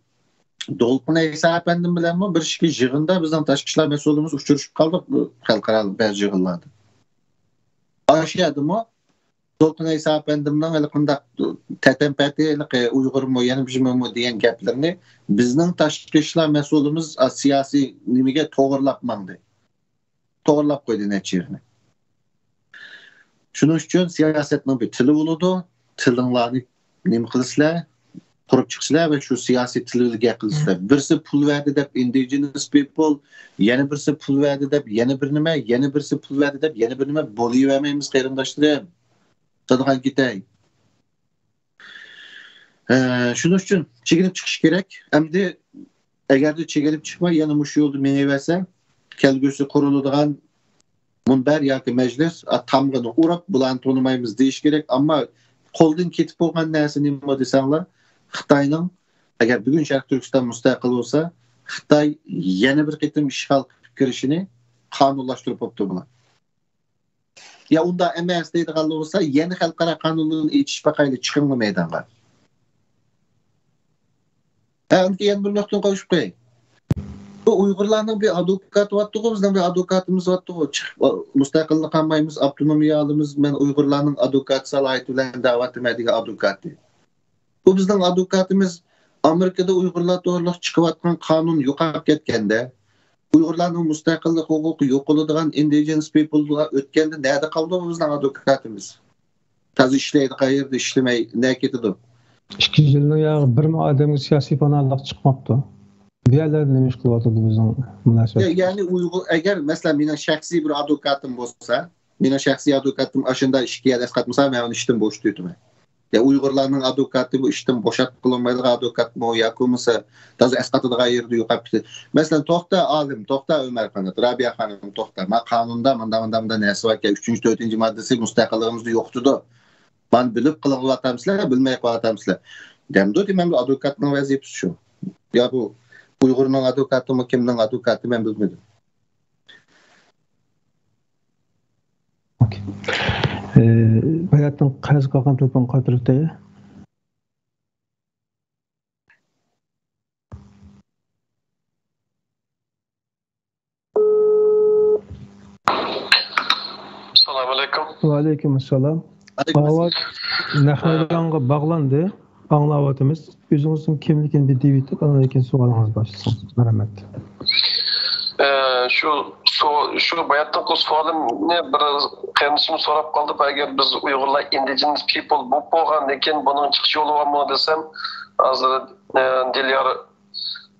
دولقۇن ئەيسا ئەپەندىم بىلەنمۇ بىر ئىككى يىغىندا بىزنىڭ تاشقى ئىشلار مەسئۇلىمىز ئۇچرىشىپ قالدۇق، بۇ خەلقئارالىق بەزى يىغىنلاردا. ئاشۇ يەردىمۇ دولقۇن ئەيسا ئەپەندىمنىڭ ھېلىقىنداق تەتەمپەتى، ھېلىقى ئۇيغۇرمۇ، يەنە بىرمۇ دېگەن گەپلىرىنى بىزنىڭ تاشقى ئىشلار مەسئۇلىمىز سىياسىي نېمىگە توغرىلاپ ماڭدى. توغرىلاپ قويدى نەچچە يېرىنى. شۇنىڭ ئۈچۈن سىياسەتنىڭ بىر تىلى بولىدۇ. تىلىڭلارنى نېمە قىلىسىلەر؟ قۇرۇپ چىقىسىلەر ۋە شۇ سىياسىي تىل بىلەن گەپ قىلىسىلەر. بىرسى پۇل بەردى دەپ، ئىندىجېنس پىپل، يەنە بىرسى پۇل بەردى دەپ، يەنە بىر نېمە، يەنە بىرسى پۇل بەردى دەپ، يەنە بىر نېمە، بولۇۋەرمەيمىز، قېرىنداشلىرىم. قىلىدىغان كېتەي. ئە، شۇنىڭ ئۈچۈن چېكىنىپ چىقىش كېرەك. ئەمدى ئەگەردە چېكىنىپ چىقماي، يەنە مۇشۇ يولدا مېڭىۋەرسە، كەلگۈسى قۇرۇلىدىغان مۇنبەر ياكى مەجلىس، ئا، تامغىنى ئۇرۇپ، بۇلارنى تونۇمايمىز دېيىش كېرەك. ئەمما قولدىن كېتىپ بولغان نەرسە نېمە دېسەڭلار، خىتاينىڭ، ئەگەر بۈگۈن شەرقىي تۈركىستان مۇستەقىل بولسا، خىتاي يەنە بىر قېتىم ئىشغال قىلىپ كىرىشىنى قانۇنلاشتۇرۇپ بوپتۇ بۇلار. يا ئۇنداق ئەمەس دەيدىغانلار بولسا، يەنە خەلقئارا قانۇنلىرىنى ئېچىشىپ باقايلى، چىقىڭلار مەيدانغا. ھە، ئەمدى يەنە بىر نۇقتىنى قوشۇپ قوياي. بۇ ئۇيغۇرلارنىڭ بىر ئادۋوكاتى بارتتىغۇ، بىزنىڭ بىر ئادۋوكاتىمىز بارتتىغۇ، چىقىپ، مۇستەقىللىق ئالمايمىز، ئاپتونومىيە ئالىمىز، مەن ئۇيغۇرلارنىڭ ئادۋوكاتى سالاھىيىتى بىلەن دەۋاتىمەن دېگەن ئادۋوكاتى. بۇ بىزنىڭ ئادۋوكاتىمىز ئامېرىكىدا ئۇيغۇرلار توغرىلىق چىقىۋاتقان قانۇن يوقاپ كەتكەندە، ئۇيغۇرلارنىڭ مۇستەقىللىق ھوقۇقى يوقىلىدىغان ئىندىجېنس پىپلغا ئۆتكەندە نەدە قالدى بۇ بىزنىڭ ئادۋوكاتىمىز؟ تازا ئىشلەيدىغان يەردە ئىشلىمەي، نەگە كېتىدۇ؟ ئىككى يىلنىڭ يا بىرمۇ ئادەمگە سىياسىي پاناھلىق چىقماپتۇ. بۇ يەرلەردە نېمە ئىش قىلىۋاتىدۇ بىزنىڭ مۇناسىۋەت؟ يا-، يەنى ئۇيغۇر، ئەگەر، مەسىلەن، مېنىڭ شەخسىي بىر ئادۋوكاتىم بولسا، مېنىڭ شەخسىي ئادۋوكاتىم ئاشۇنداق ئىشكە يەر ئەسقاتمىسا، مەن ئۇنى ئىشتىن بوشىتىۋېتىمەن. يا ئۇيغۇرلارنىڭ ئادۋوكاتى بۇ ئىشتىن بوشاتقىلى بولمايدىغان ئادۋوكاتمۇ ياكى بولمىسا تازا ئەسقاتىدىغان يېرىدە يوقاپ كېتىدۇ. مەسىلەن، توختا ئالىم، توختا ئۆمەر قانات، رابىيە خانىم، توختا. ما قانۇندا مۇنداق، مۇنداق، مۇنداق نەرسە باركەن، ئۈچىنچى، تۆتىنچى ماددىسى مۇستەقىللىقىمىزنى يوقىتىدۇ. مانا بىلىپ قىلىۋاتامسىلەر، بىلمەي قىلىۋاتامسىلەر. دەمدۇ دېمەمدۇ، ئادۋوكاتنىڭ ۋەزىپىسى شۇ. يا بۇ ئۇيغۇرنىڭ ئادۋوكاتىمۇ، كىمنىڭ ئادۋوكاتى، مەن بىلمىدىم. ئوكەي. ئى، باياتتىن قەرز قالغان تېلېفون قايتۇرۇلدى. ئەسسالامۇ ئەلەيكۇم. ۋەئەلەيكۇم ئەسسالام. ئاۋاز نەق مەيدانغا باغلاندى. ئاڭلاۋاتىمىز. ئۆزىڭىزنىڭ كىملىكىنى بىر دېيىۋېتىپ، ئاندىن كېيىن سوئالىڭىزنى باشلىسىڭىز. مەرھەمەت. ئە، شۇ سو-، شۇ باياتتىنقى سوئالىمنى بىر قېرىندىشىم سوراپ قالدى. ئەگەر بىز ئۇيغۇرلار ئىندىجېنس پىپل بولۇپ بولغاندىن كېيىن بۇنىڭ چىقىش يولى بارمۇ دېسەم، ھازىر، ئە، دىليار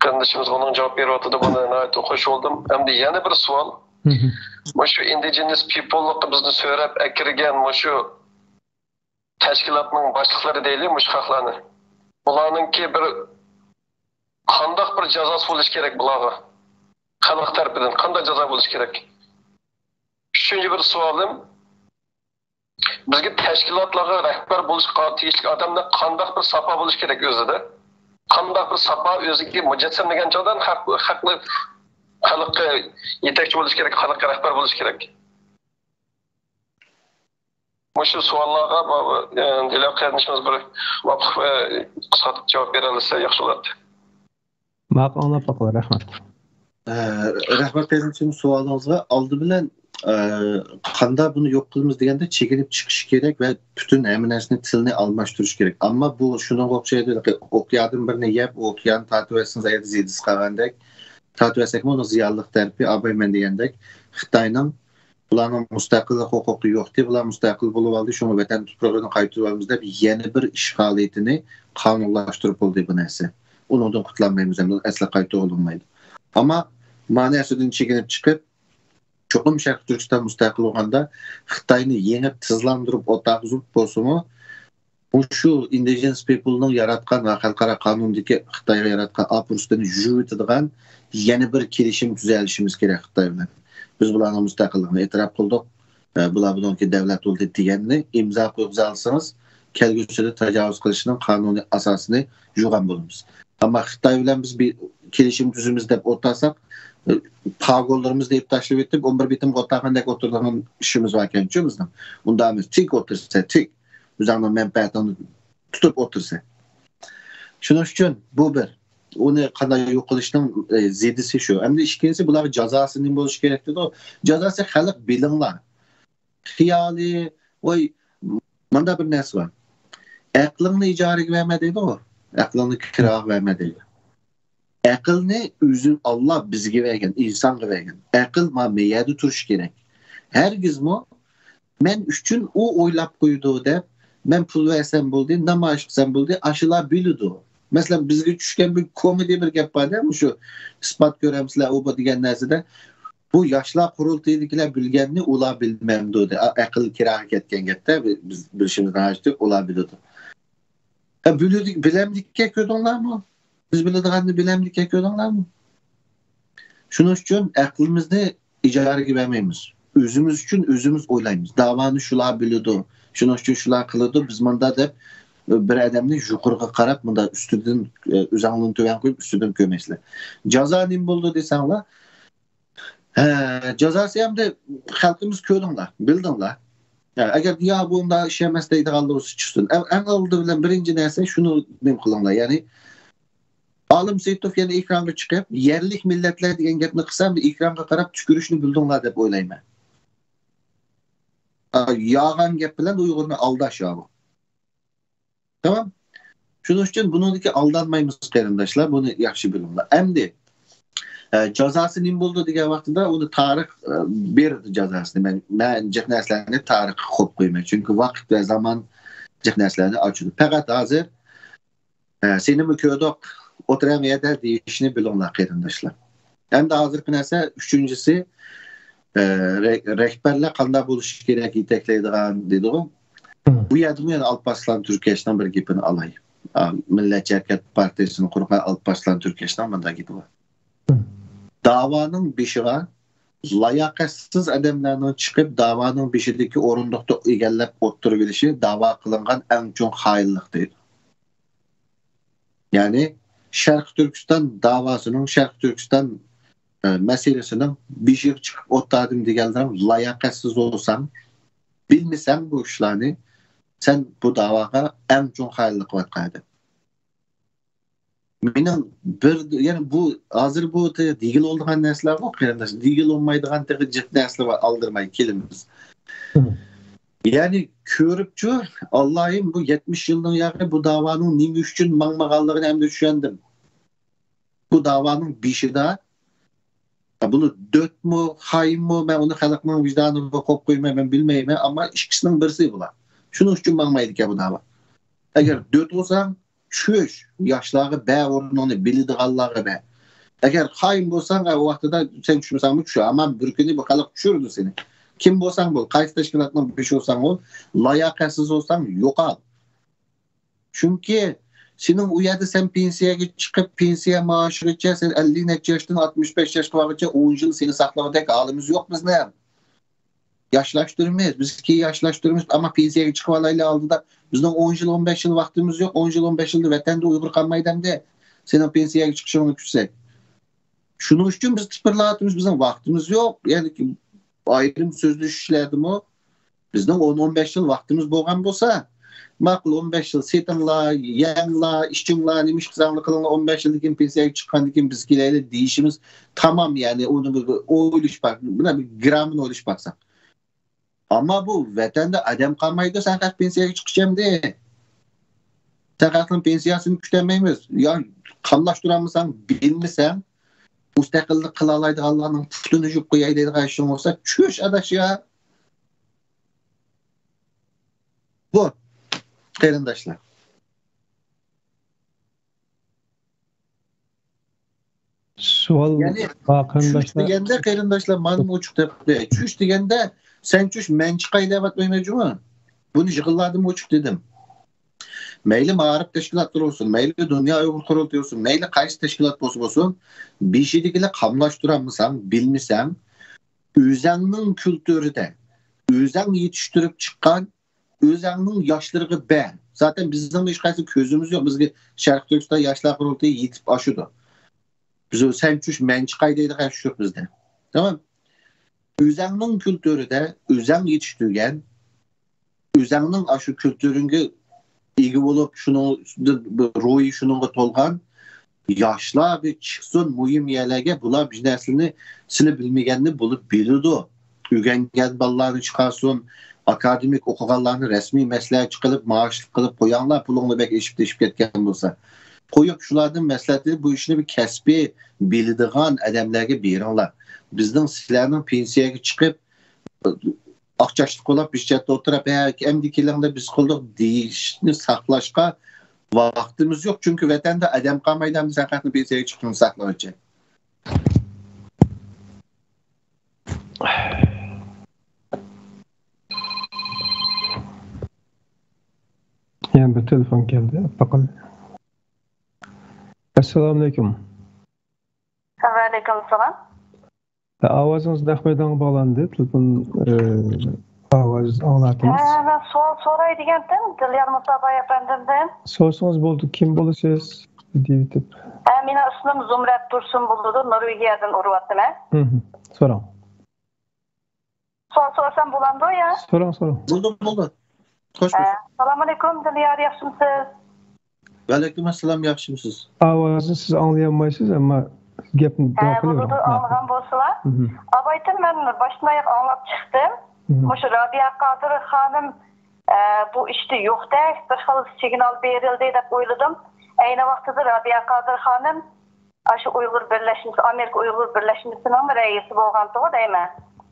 قېرىندىشىمىز بۇنىڭ جاۋاب بېرىۋاتىدۇ. بۇنى ناھايىتى خوش بولدۇم. ئەمدى يەنە بىر سوئال. مم. مۇشۇ ئىندىجېنس پىپللىققا بىزنى سۆرەپ ئەكىرگەن مۇشۇ تەشكىلاتنىڭ باشلىقلىرى دەيلى، مۇشۇ خەقلەرنى. بۇلارنىڭكى بىر قانداق بىر جازاسى بولۇشى كېرەك بۇلارغا؟ خەلق تەرىپىدىن قانداق جازا بولۇشى كېرەك؟ ئۈچىنچى بىر سوئالىم، بىزگە تەشكىلاتلارغا رەھبەر بولۇشقا تېگىشلىك ئادەملەر قانداق بىر ساپا بولۇشى كېرەك ئۆزىدە؟ قانداق بىر ساپا ئۆزىگە مۇجەسسەملىگەن چاغدا خەق، خەقنى، خەلققە يېتەكچى بولۇشى كېرەك، خەلققە رەھبەر بولۇشى كېرەك. مۇشۇ سوئاللارغا بۇ، ئە، دىليار قېرىندىشىمىز بىر مۇۋاپىق، ئە، قىسقارتىپ جاۋاب بېرەلىسە ياخشى بولاتتى. ماقۇل، ئاڭلاپ باقىمىز. رەھمەت. ئە، رەھمەت قېرىندىشىم سوئالىڭىزغا. ئالدى بىلەن، ئە، قانداق بۇنى يوق قىلىمىز دېگەندە، چېكىنىپ چىقىش كېرەك ۋە پۈتۈن ھەممە نەرسىنى، تىلنى ئالماشتۇرۇش كېرەك. ئەمما بۇ شۇنىڭغا ئوخشايدۇ، ئوكيادىن بىرنى يەپ، ئوكيادنى تارتىۋەتسىڭىز، ئەگەر زىيىدىسى قالغاندەك، تارتىۋەتسەكمۇ، ئۇنىڭ زىيانلىق تەرىپى، ئابايمەن دېگەندەك، خىتاينىڭ بۇلارنىڭ مۇستەقىللىق ھوقۇقى يوقتى، بۇلار مۇستەقىل بولۇۋالدى، شۇڭا ۋەتەن تۇپرىقىنى قايتۇرۇۋالىمىز دەپ يەنە بىر ئىشغالىيىتىنى قانۇنلاشتۇرۇپ بولدى بۇ نەرسە. ئۇنىڭدىن قۇتۇلالمايمىز، ئەمدى ئەسلى قايتۇرغىلى بولمايدۇ. ئەمما ما نەرسىدىن چېكىنىپ چىقىپ، چوقۇم شەرقىي تۈركىستان مۇستەقىل بولغاندا خىتاينى يېڭىپ تىزلاندۇرۇپ ئولتۇرغۇزۇپ بولسىمۇ، مۇشۇ ئىندىجېنس پىپلنىڭ ياراتقان ۋە خەلقئارا قانۇندىكى خىتايغا ياراتقان ئاپۇرۇسىدىن يۇيۇۋېتىدىغان يەنە بىر كېلىشىم تۈزۈۋېلىشىمىز كېرەك خىتاي بىلەن. بىز بۇلارنىڭ مۇستەقىللىقىنى ئېتىراپ قىلدۇق. ئە، بۇلار بۇنىڭكى دۆلەت بولدى دېگەننى ئىمزا قويغۇزالىسىڭىز، كەلگۈسىدە تاجاۋۇز قىلىشنىڭ قانۇنىي ئاساسىنى يۇغان بولىمىز. ئەمما خىتاي بىلەن بىز بىر كېلىشىم تۈزىمىز دەپ ئولتۇرساق، ئە، پاگونلىرىمىزنى ئېلىپ تاشلىۋېتىپ، ئون بىر بېتىمىزگە ئولتۇرغاندەك ئولتۇرىدىغان ئىشىمىز باركەنچۇ بىزنىڭ؟ ئۇنداق ئەمەس، تىك ئولتۇرسا تىك. ئۆزۈڭنىڭ مەنپەئەتىڭنى تۇتۇپ ئولتۇرىسەن. شۇنىڭ ئۈچۈن بۇ بىر. ئۇنى قانداق يوق قىلىشنىڭ، ئە، زىيىدىسى شۇ. ئەمدى ئىككىنچىسى، بۇلارغا جازاسى نېمە بولۇشى كېرەك دېدۇ. جازاسى خەلق بىلىڭلار. خىيالىي، ۋاي، مۇنداق بىر نەرسە بار. ئەقلىڭنى ئىجارىگە بەرمە دەيدىغۇ. ئەقلىڭنى كىراغا بەرمە دەيدۇ. ئەقىلنى ئۆزى، ئاللا بىزگە بەرگەن، ئىنسانغا بەرگەن. ئەقىل ما مەيەردە تۇرۇشى كېرەك. ھەرگىزمۇ مەن ئۈچۈن ئۇ ئويلاپ قويىدۇ دەپ، مەن پۇل بەرسەم بولدى، نامايىش قىلسام بولدى، ئاشۇلار بىلىدۇ. مەسىلەن، بىزگە چۈشكەن بىر كومېدىيە بىر گەپ بار-دە، مۇشۇ ئىسپات كۆرەمسىلەر، ئۇ بۇ دېگەن نەرسىدە. بۇ ياشلار قۇرۇلتىيىدىكىلەر بىلگەننى ئۇلار بىلمەمدۇ دە. ئەقىل كىراغا كەتكەن گەپتە، بىز بىلىشىمىزنىڭ ھاجىتى يوق، ئۇلار بىلىدۇ. ھە، بىلىدۇ-، بىلەمدىكەن كۆردۈڭلارمۇ؟ بىز بىلىدىغاننى بىلەمدىكەن كۆردۈڭلارمۇ؟ شۇنىڭ ئۈچۈن ئەقلىمىزنى ئىجارىگە بەرمەيمىز. ئۆزىمىز ئۈچۈن ئۆزىمىز ئويلايمىز. داۋانى شۇلار بىلىدۇ، شۇنىڭ ئۈچۈن شۇلار قىلىدۇ، بىز مۇندا دەپ بىر ئادەمنى يۇقىرىغا قاراپ مۇندا ئۈستىدىن، ئە، ئۆزەڭلارنى تۆۋەن قويۇپ ئۈستىدىن كۆرمەيسىلەر. جازا نېمە بولىدۇ دېسەڭلار، ھە، جازاسى ئەمدى خەلقىمىز كۆردۈڭلار، بىلدىڭلار. ھە، ئەگەر يا بۇ ئۇنداق ئىش ئەمەس دەيدىغانلار بولسا چىقسۇن. ئەڭ، ئەڭ ئالدى بىلەن بىرىنچى نەرسە شۇنى نېمە قىلىڭلار، يەنى ئالىم سېيىتوف يەنە ئېكرانغا چىقىپ، يەرلىك مىللەتلەر دېگەن گەپنى قىلسا، ئەمدى ئېكرانغا قاراپ تۈكۈرۈشنى بىلدىڭلار دەپ ئويلايمەن. ئا، يالغان گەپ بىلەن ئۇيغۇرنى ئالداش يا بۇ. تامام. شۇنىڭ ئۈچۈن بۇنىڭدىكى ئالدانمايمىز، قېرىنداشلار، بۇنى ياخشى بىلىڭلار. ئەمدى، ئە، جازاسى نېمە بولىدۇ دېگەن ۋاقتىدا ئۇنى تارىخ، ئە، بېرىدۇ جازاسىنى. مەن، مەن جىق نەرسىلەرنى تارىخقا قويۇپ قويىمەن. چۈنكى ۋاقىت ۋە زامان جىق نەرسىلەرنى ئاچىدۇ. پەقەت ھازىر، ئە، سېنىمۇ كۆردۇق، ئولتۇرام يەردە دېيىشنى بىلىڭلار، قېرىنداشلار. ئەمدى ھازىرقى نەرسە، ئۈچىنچىسى، ئە، رە-، رەھبەرلەر قانداق بولۇشى كېرەك، يېتەكلەيدىغان دېدىغۇ. بۇ يەردىمۇ يەنە ئالپارسلان تۈركەشنىڭ بىر گېپىنى ئالاي. ئا، مىللەتچى ھەرىكەت پارتىيىسىنى قۇرغان ئالپارسلان تۈركەشنىڭ مۇنداق گېپى بار. داۋانىڭ بېشىغا لاياقەتسىز ئادەملەرنىڭ چىقىپ، داۋانىڭ بېشىدىكى ئورۇندۇقنى ئىگىلەپ ئولتۇرۇۋېلىشى داۋا قىلىنغان ئەڭ چوڭ خائىنلىق دەيدۇ. يەنى شەرقىي تۈركىستان داۋاسىنىڭ، شەرقىي تۈركىستان، ئە، مەسىلىسىنىڭ بېشىغا چىقىپ ئولتۇردۇم دېگەنلىرىڭ لاياقەتسىز بولساڭ، بىلمىسەڭ بۇ ئىشلارنى، سەن بۇ داۋاغا ئەڭ چوڭ خائىنلىق قىلىۋاتقان ئادەم. مېنىڭ بىر، يەنى بۇ، ھازىر بۇ تېخى دېگىلى بولىدىغان نەرسىلەر بار، قېرىنداش. دېگىلى بولمايدىغان تېخى جىق نەرسىلەر بار، ئالدىرىماي كېلىمىز. يەنى كۆرۈپچۇ، ئاللاھىم، بۇ يەتمىش يىلنىڭ ياقى بۇ داۋانىڭ نېمە ئۈچۈن ماڭمىغانلىقىنى ئەمدى چۈشەندىم. بۇ داۋانىڭ بېشىدا، بۇنى دۆتمۇ، خائىنمۇ، مەن ئۇنى خەلقنىڭ ۋىجدانىغا قويۇپ قويمايمەن، مەن بىلمەيمەن، ئەمما ئىككىسىنىڭ بىرسى بۇلار. شۇنىڭ ئۈچۈن ماڭمايدىكەن بۇ داۋا. ئەگەر دۆت بولساڭ، چۈش، ياشلارغا بەر ئورنۇڭنى، بىلىدىغانلارغا بەر. ئەگەر خائىن بولساڭ، ئە، ئۇ ۋاقتىدا سەن چۈشمىسەڭمۇ چۈش. ئامان بىر كۈنى بۇ خەلق چۈشۈرىدۇ سېنى. كىم بولساڭ بول، قايسى تەشكىلاتنىڭ بېشى بولساڭ بول، لاياقەتسىز بولساڭ يوقال. چۈنكى سېنىڭ ئۇ يەردە سەن پېنسىيەگە چىقىپ، پېنسىيە مائاشىغىچە سەن ئەللىك نەچچە ياشتىن ئاتمىش بەش ياشقا بارغۇچە ئون يىل سېنى ساقلىغۇدەك ھالىمىز يوق بىزنىڭ. ياشلاشتۇرىمىز، بىز كېيىن ياشلاشتۇرىمىز، ئەمما پېنسىيەگە چىقىۋالايلى ئالدىدا. بىزنىڭ ئون يىل، ئون بەش يىل ۋاقتىمىز يوق. ئون يىل، ئون بەش يىلدا ۋەتەندە ئۇيغۇر قالمايدۇ ئەمدى. سېنىڭ پېنسىيەگە چىقىشىڭنى كۈتسەك. شۇنىڭ ئۈچۈن بىز تىپىرلاۋاتىمىز، بىزنىڭ ۋاقتىمىز يوق. يەنى ئايرىم سۆزلىشىشلەردىمۇ بىزنىڭ ئون، ئون بەش يىل ۋاقتىمىز بولغان بولسا، ماقۇل، ئون بەش يىل سېتىڭلار، يەڭلار، ئىچىڭلار، نېمە ئىش قىلساڭلار قىلىڭلار، ئون بەش يىلدىن كېيىن پېنسىيەگە چىققاندىن كېيىن بىز كېلەيلى دېيىشىمىز تامام، يەنى ئۇنى بىر، بىر ئويلىشىش بار، بۇنى بىر گرامىنى ئويلىشىپ باقساق. ئەمما بۇ ۋەتەندە ئادەم قالمايدۇ، سەن قاياق پېنسىيەگە چىقىشەمدى؟ سەن خەقنىڭ پېنسىيەسىنى كۈتەلمەيمىز. يا قاملاشتۇرالمىساڭ، بىلمىسەڭ، مۇستەقىللىق قىلالايدىغانلارنىڭ پۇتىنى يۇيۇپ قوياي دەيدىغان ئىشىڭ بولسا، چۈش ئاداش يا. بۇ، قېرىنداشلار. سوئال يەنى بار، چۈش قېرىنداشلار. دېگەندە، قېرىنداشلار، مانا ئوچۇق دەپ، چۈش دېگەندە، سەن چۈش، مەن چىقاي دەۋاتمايمەن جۇمۇ. بۇنى يىغىنلاردىمۇ ئوچۇق دېدىم. مەيلى مائارىپ تەشكىلاتلىرى بولسۇن، مەيلى دۇنيا ئۇيغۇر قۇرۇلتىيى بولسۇن، مەيلى قايسى تەشكىلات بولسا بولسۇن، بېشىدىكىلەر قاملاشتۇرالمىساڭ، بىلمىسەڭ، ئۆزەڭنىڭ كۈلتۈرىدە، ئۆزەڭ يېتىشتۈرۈپ چىققان، ئۆزەڭنىڭ ياشلىرىغا بەر. زاتەن بىزنىڭ ھېچقايسى كۆزىمىز يوق. بىزگە شەرقىي تۈركىستان ياشلار قۇرۇلتىيى يېتىپ ئاشىدۇ. بىز سەن چۈش، مەن چىقاي دەيدىغان ئىش يوق بىزدە. تامام. ئۆزەڭنىڭ كۈلتۈرىدە، ئۆزەڭ يېتىشتۈرگەن، ئۆزەڭنىڭ ئاشۇ كۈلتۈرۈڭگە ئىگە بولۇپ، شۇنىڭ روھى شۇنىڭغا تولغان ياشلار بىر چىقسۇن مۇھىم يەرلەرگە، بۇلار بىر نەرسىنى سىلى بىلمىگەننى بولۇپ بىلىدۇ. ئۆگەنگەن بالىلارنى چىقارسۇن، ئاكادېمىك ئوقۇغانلارنى رەسمىي مەسلىھەتچى قىلىپ، مائاشلىق قىلىپ قوياڭلار، پۇلۇڭلار بەك ئېشىپ تېشىپ كەتكەن بولسا. قويۇپ، شۇلاردىن مەسلىھەت ئېلىپ، بۇ ئىشنى بىر كەسپىي بىلىدىغان ئادەملەرگە بېرىڭلار. بىزنىڭ سىلەرنىڭ پېنسىيەگە چىقىپ، ئاق چاچلىق بولاپ، بىر چەتتە ئولتۇرۇپ، ھە، ئەمدى كېلىڭلار، بىز قىلدۇق دېيىشنى ساقلاشقا ۋاقتىمىز يوق. چۈنكى ۋەتەندە ئادەم قالمايدۇ، ئەمدى سەن خەقنى پېنسىيەگە چىققىنىنى ساقلىغۇچە. يەنە بىر تېلېفون كەلدى، باقايلى. ئەسسالامۇئەلەيكۇم. ۋەئەلەيكۇمسالام. ئاۋازىڭىز نەق مەيدانغا باغلاندى. تېلېفون، ئى، ئاۋاز ئاڭلاتىمىز. ھە، مەن سوئال سوراي دېگەنتىم، دىليار مۇساباي ئەپەندىمدىن. سورىسىڭىز بولدى، كىم بولىسىز؟ دېيىۋېتىپ. ھە، مېنىڭ ئىسمىم زۇمرەت تۇرسۇن بولىدۇ، نورۋېگىيەدىن ئۇرۇۋاتىمەن. ھىم، سوراڭ. سوئال سورىسام بولامدۇ يا؟ سوراڭ، سوراڭ. بولدى، بولدى. خوش، خوش. ئە، ئەسسالامۇئەلەيكۇم، دىليار، ياخشىمۇسىز؟ ۋەئەلەيكۇمئەسسالام، ياخشىمۇسىز؟ ئاۋازنى سىز ئاڭلىيالمايسىز، ئەمما گەپنى ھە، داۋام قىلىۋېرىڭ. بولىدۇ، ھە. ئاڭلىغان بولسىلا. مھم. ئاۋايتىن مەن باشتىن ئاياق ئاڭلاپ چىقتىم. مھم. مۇشۇ رابىيە قادىر خانىم، ئە، بۇ ئىشتا يوقتەك، بىر خىل سىگنال بېرىلدى دەپ ئويلىدىم. ئەينى ۋاقتىدا رابىيە قادىر خانىم ئاشۇ ئۇيغۇر بىرلەشمىسى، ئامېرىكا ئۇيغۇر بىرلەشمىسىنىڭ رەئىسى بولغانتىغۇ دەيمەن.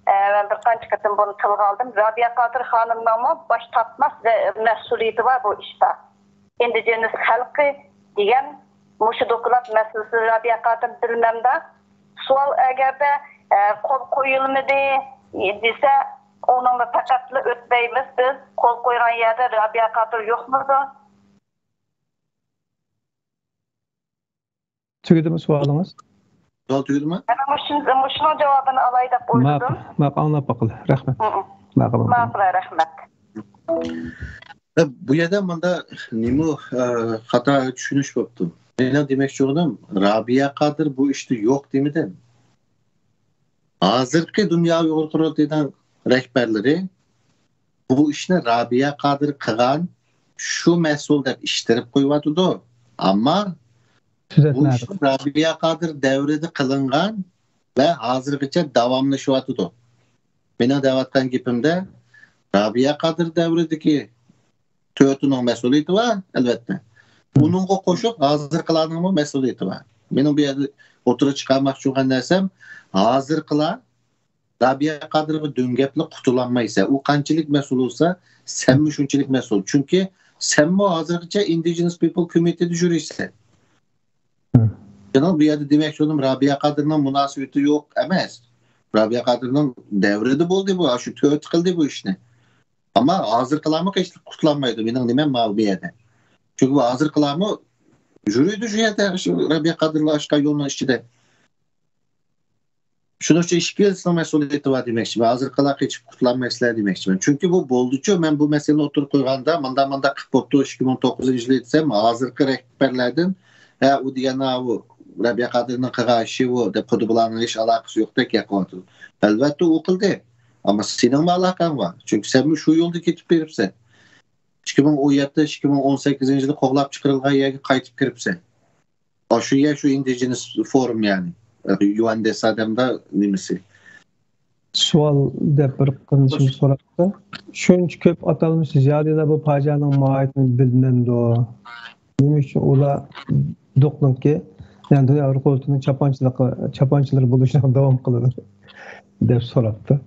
ئە، مەن بىر قانچە قېتىم بۇنى تىلغا ئالدىم. رابىيە قادىر خانىمنىڭمۇ باش تارتماس ۋە مەسئۇلىيىتى بار بۇ ئىشتا. ئىندىجېنىس خەلقى دېگەن مۇشۇ دوكلات مەسىلىسى رابىيە قادىر بىلمەمدە سوئال ئەگەردە، ئە، قول قويۇلمىدى دېسە، ئۇنىڭغا پەقەتلا ئۆتمەيمىز بىز. قول قويغان يەردە رابىيە قادىر يوقمىدۇ؟ تۈگىدىمۇ سوئالىڭىز؟ سوئال تۈگىدىمۇ؟ مانا مۇشۇ-، مۇشۇنىڭ جاۋابىنى ئالاي دەپ ئويلىدىم. ماقۇل، ماقۇل، ئاڭلاپ باقىلى. رەھمەت. ماقۇل، ماقۇل، رەھمەت. بۇ يەردە مۇندا نېمە، ئە، خاتا چۈشىنىش بوپتۇ. مېنىڭ دېمەكچى بولغىنىم، رابىيە قادىر بۇ ئىشتا يوق دېمىدىم. ھازىرقى دۇنيا ئۇيغۇر قۇرۇلتىيىنىڭ رەھبەرلىرى بۇ ئىشنى رابىيە قادىر قىلغان، شۇ مەسئۇل دەپ ئىتتىرىپ قويۇۋاتىدۇ. ئەمما بۇ ئىش رابىيە قادىر دەۋرىدە قىلىنغان ۋە ھازىرغىچە داۋاملىشىۋاتىدۇ. مېنىڭ دەۋاتقان گېپىمدە رابىيە قادىر دەۋرىدىكى تۆتىنىڭ مەسئۇلىيىتى بار، ئەلۋەتتە. مم. ئۇنىڭغا قوشۇپ ھازىرقىلارنىڭمۇ مەسئۇلىيىتى بار. مېنىڭ بۇ يەردە ئوتتۇرىغا چىقارماقچى بولغان نەرسەم، ھازىرقىلار رابىيە قادىرغا دۆڭگەپلا قۇتۇلالمايسەن. ئۇ قانچىلىك مەسئۇل بولسا، سەنمۇ شۇنچىلىك مەسئۇل. چۈنكى سەنمۇ ھازىرغىچە ئىندىجېنس پىپل كومىتېتىدا يۈرىسەن. مم. شۇنىڭ بۇ يەردە دېمەكچى بولدۇم، رابىيە قادىرنىڭ مۇناسىۋىتى يوق ئەمەس. رابىيە قادىرنىڭ دەۋرىدە بولدى بۇ، شۇ تۆتى قىلدى بۇ ئىشنى. ئەمما ھازىرقىلارمۇ قېچىپ قۇتۇلالمايدۇ، مېنىڭ نېمەم ماۋۇ بۇ يەردە. چۈنكى بۇ ھازىرقىلارمۇ يۈرىدۇ شۇ يەردە، شۇ رابىيە قادىرلار ئاچقان يولنىڭ ئىچىدە. شۇنىڭ ئۈچۈن ئىككىلىسىنىڭ مەسئۇلىيىتى بار دېمەكچىمەن. ھازىرقىلار قېچىپ قۇتۇلالمايسىلەر دېمەكچىمەن. چۈنكى بۇ بولدىچۇ، مەن بۇ مەسىلىنى ئوتتۇرىغا قويغاندا، مۇنداق، مۇنداق قىلىپ بوپتۇ، ئىككى مىڭ توققۇزىنچى يىلى دېسەم، ھازىرقى رەھبەرلەردىن، ھە، ئۇ دېگەن، ھە، ئۇ رابىيە قادىرنىڭ قىلغان ئىشى ئۇ دەپ، خۇددى بۇلارنىڭ ھېچ ئالاقىسى يوقتەك گەپ قىلىۋاتىدۇ. ئەلۋەتتە، ئۇ قىلدى. ئەمما سېنىڭمۇ ئالاقەڭ بار. چۈنكى سەنمۇ شۇ يولدا كېتىپ بېرىپسەن. ئىككى مىڭ ئون يەتتە، ئىككى مىڭ ئون سەككىزىنچى يىلى قوغلاپ چىقىرىلغان يەرگە قايتىپ كىرىپسەن. ئاشۇ يەر شۇ ئىندىجېنس فورۇم، يەنى، يۇئەندېسا دەمدا نېمىسى. سوئال دەپ بىر قېرىندىشىمىز سوراپتۇ. شۇنچە كۆپ ئاتالمىش زىيالىيلار بۇ پاجىئەنىڭ ماھىيىتىنى بىلمەمدۇ؟ نېمە ئۈچۈن ئۇلار دۇقنىڭكى، يەنى دۇنيا ئۇيغۇر قۇرۇلتىيىنىڭ چاپانچىلىقى، چاپانچىلىرى بولۇشىنى داۋام قىلىدۇ؟ دەپ سوراپتۇ.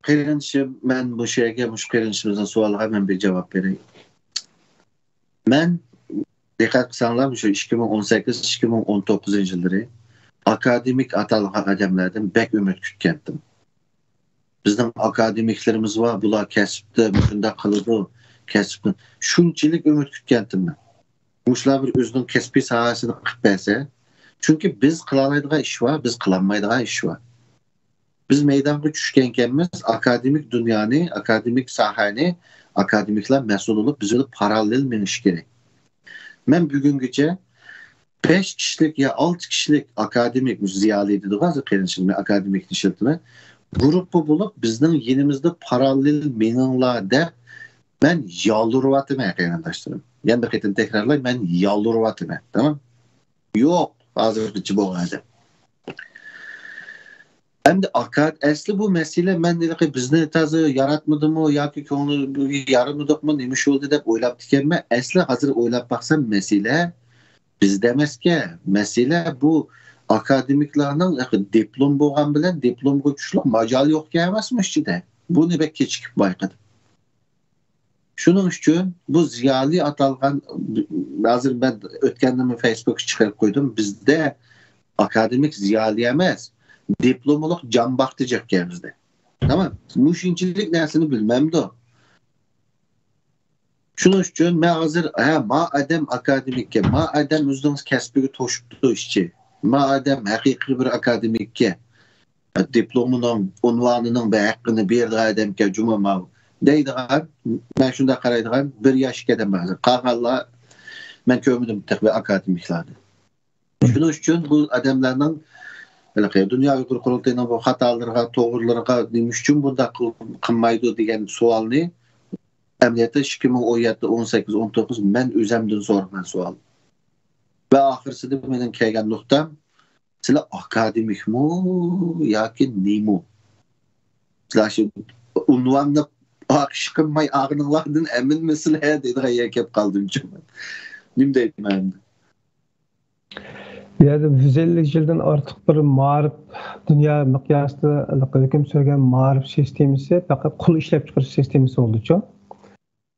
قېرىندىشىم، مەن مۇشۇ يەرگە، مۇشۇ قېرىندىشىمىزنىڭ سوئالىغا مەن بىر جاۋاب بېرەي. مەن، دىققەت قىلساڭلار، مۇشۇ ئىككى مىڭ ئون سەككىز، ئىككى مىڭ ئون توققۇزىنچى يىللىرى ئاكادېمىك ئاتالغان ئادەملەردىن بەك ئۈمىد كۈتكەنتىم. بىزنىڭ ئاكادېمىكلىرىمىز بار، بۇلار كەسىپتە مۇشۇنداق قىلىدۇ، كەسىپتە، شۇنچىلىك ئۈمىد كۈتكەنتىم مەن. مۇشۇلار بىر ئۆزىنىڭ كەسپىي ساھەسىنى قىلىپ بەرسە، چۈنكى بىز قىلالايدىغان ئىش بار، بىز قىلالمايدىغان ئىش بار. بىز مەيدانغا چۈشكەنكەنمىز، ئاكادېمىك دۇنيانى، ئاكادېمىك ساھەنى ئاكادېمىكلار مەسئۇل بولۇپ، بىز بىلەن پاراللېل مېڭىشى كېرەك. مەن بۈگۈنگىچە بەش كىشىلىك يا ئالتە كىشىلىك ئاكادېمىك، مۇشۇ زىيالىي دېدىغۇ ھازىر قېرىندىشىم، مەن ئاكادېمىكنى ئىشلىتىمەن. گۇرۇپپا بولۇپ، بىزنىڭ يېنىمىزدا پاراللېل مېڭىڭلار دەپ، مەن يالۋۇرۇۋاتىمەن، قېرىنداشلىرىم. يەنە بىر قېتىم تەكرارلاي، مەن يالۋۇرۇۋاتىمەن. تامام؟ يوق، ھازىرغىچە بولغان ئادەم. ئەمدى ئاكاد-، ئەسلى بۇ مەسىلە، مەن ھېلىقى بىزنى تازا ياراتمىدىمۇ ياكى كۆڭلى يارىمىدۇقمۇ، نېمە ئىش بولدى دەپ ئويلاپتىكەنمەن. ئەسلى ھازىر ئويلاپ باقسام، مەسىلە بىزدە ئەمەسكەن. مەسىلە بۇ ئاكادېمىكلارنىڭ دىپلوم بولغان بىلەن دىپلومغا چۈشلۈك ماجال يوقكەن ئەمەسمۇ ئىچىدە؟ بۇنى بەك كېچىكىپ بايقىدىم. شۇنىڭ ئۈچۈن بۇ زىيالىي ئاتالغان، ھازىر مەن ئۆتكەندىمۇ فېيسبۇكقا چىقىرىپ قويدۇم، بىزدە ئاكادېمىك زىيالىي ئەمەس، دىپلوملۇق جان باقتى جىقكەن بىزدە. تامام. مۇشۇنچىلىك نەرسىنى بىلمەمدۇ؟ شۇنىڭ ئۈچۈن مەن ھازىر، ھە، ما ئادەم ئاكادېمىككە، ما ئادەم ئۆزىنىڭ كەسپىگە توشۇپتۇ ئىشچى، ما ئادەم ھەقىقىي بىر ئاكادېمىككە، دىپلومىنىڭ، ئۇنۋانىنىڭ بىر ھەققىنى بېرىدىغان ئادەمكەن جۇمۇ ماۋۇ دەيدىغان، مەن شۇنداق قارايدىغان بىر ياش ئىككى ئادەم بار ھازىر. قالغانلار مەن كۆرمىدىم تېخى ئاكادېمىكلارنى. شۇنىڭ ئۈچۈن بۇ ئادەملەرنىڭ، ھېلىقى دۇنيا ئۇيغۇر قۇرۇلتىيىنىڭ بۇ خاتالىرىغا، توغرىلىرىغا نېمە ئۈچۈن بۇنداق قىل-، قىلمايدۇ دېگەن سوئالنى ئەمەلىيەتتە ئىككى مىڭ ئون يەتتە، ئون سەككىز، ئون توققۇز مەن ئۆزەمدىن سورىغان سوئال. ۋە ئاخىرسىدا مېنىڭ كەلگەن نۇقتام، سىلەر ئاكادېمىكمۇ ياكى نېمە؟ سىلەر شۇ ئۇنۋاننى ئىش قىلماي ئالغىنىڭلاردىن ئەمىنمىسىلەر دەيدىغان يەرگە كەپ قالدىمچۇ مەن. نېمە دەيمەن ئەمدى؟ يەنى يۈز ئەللىك يىلدىن ئارتۇق بىر مائارىپ، دۇنيا مىقياسىدا ھۆكۈم سۈرگەن مائارىپ سىستېمىسى پەقەت قۇل ئىشلەپچىقىرىش سىستېمىسى بولدىچۇ.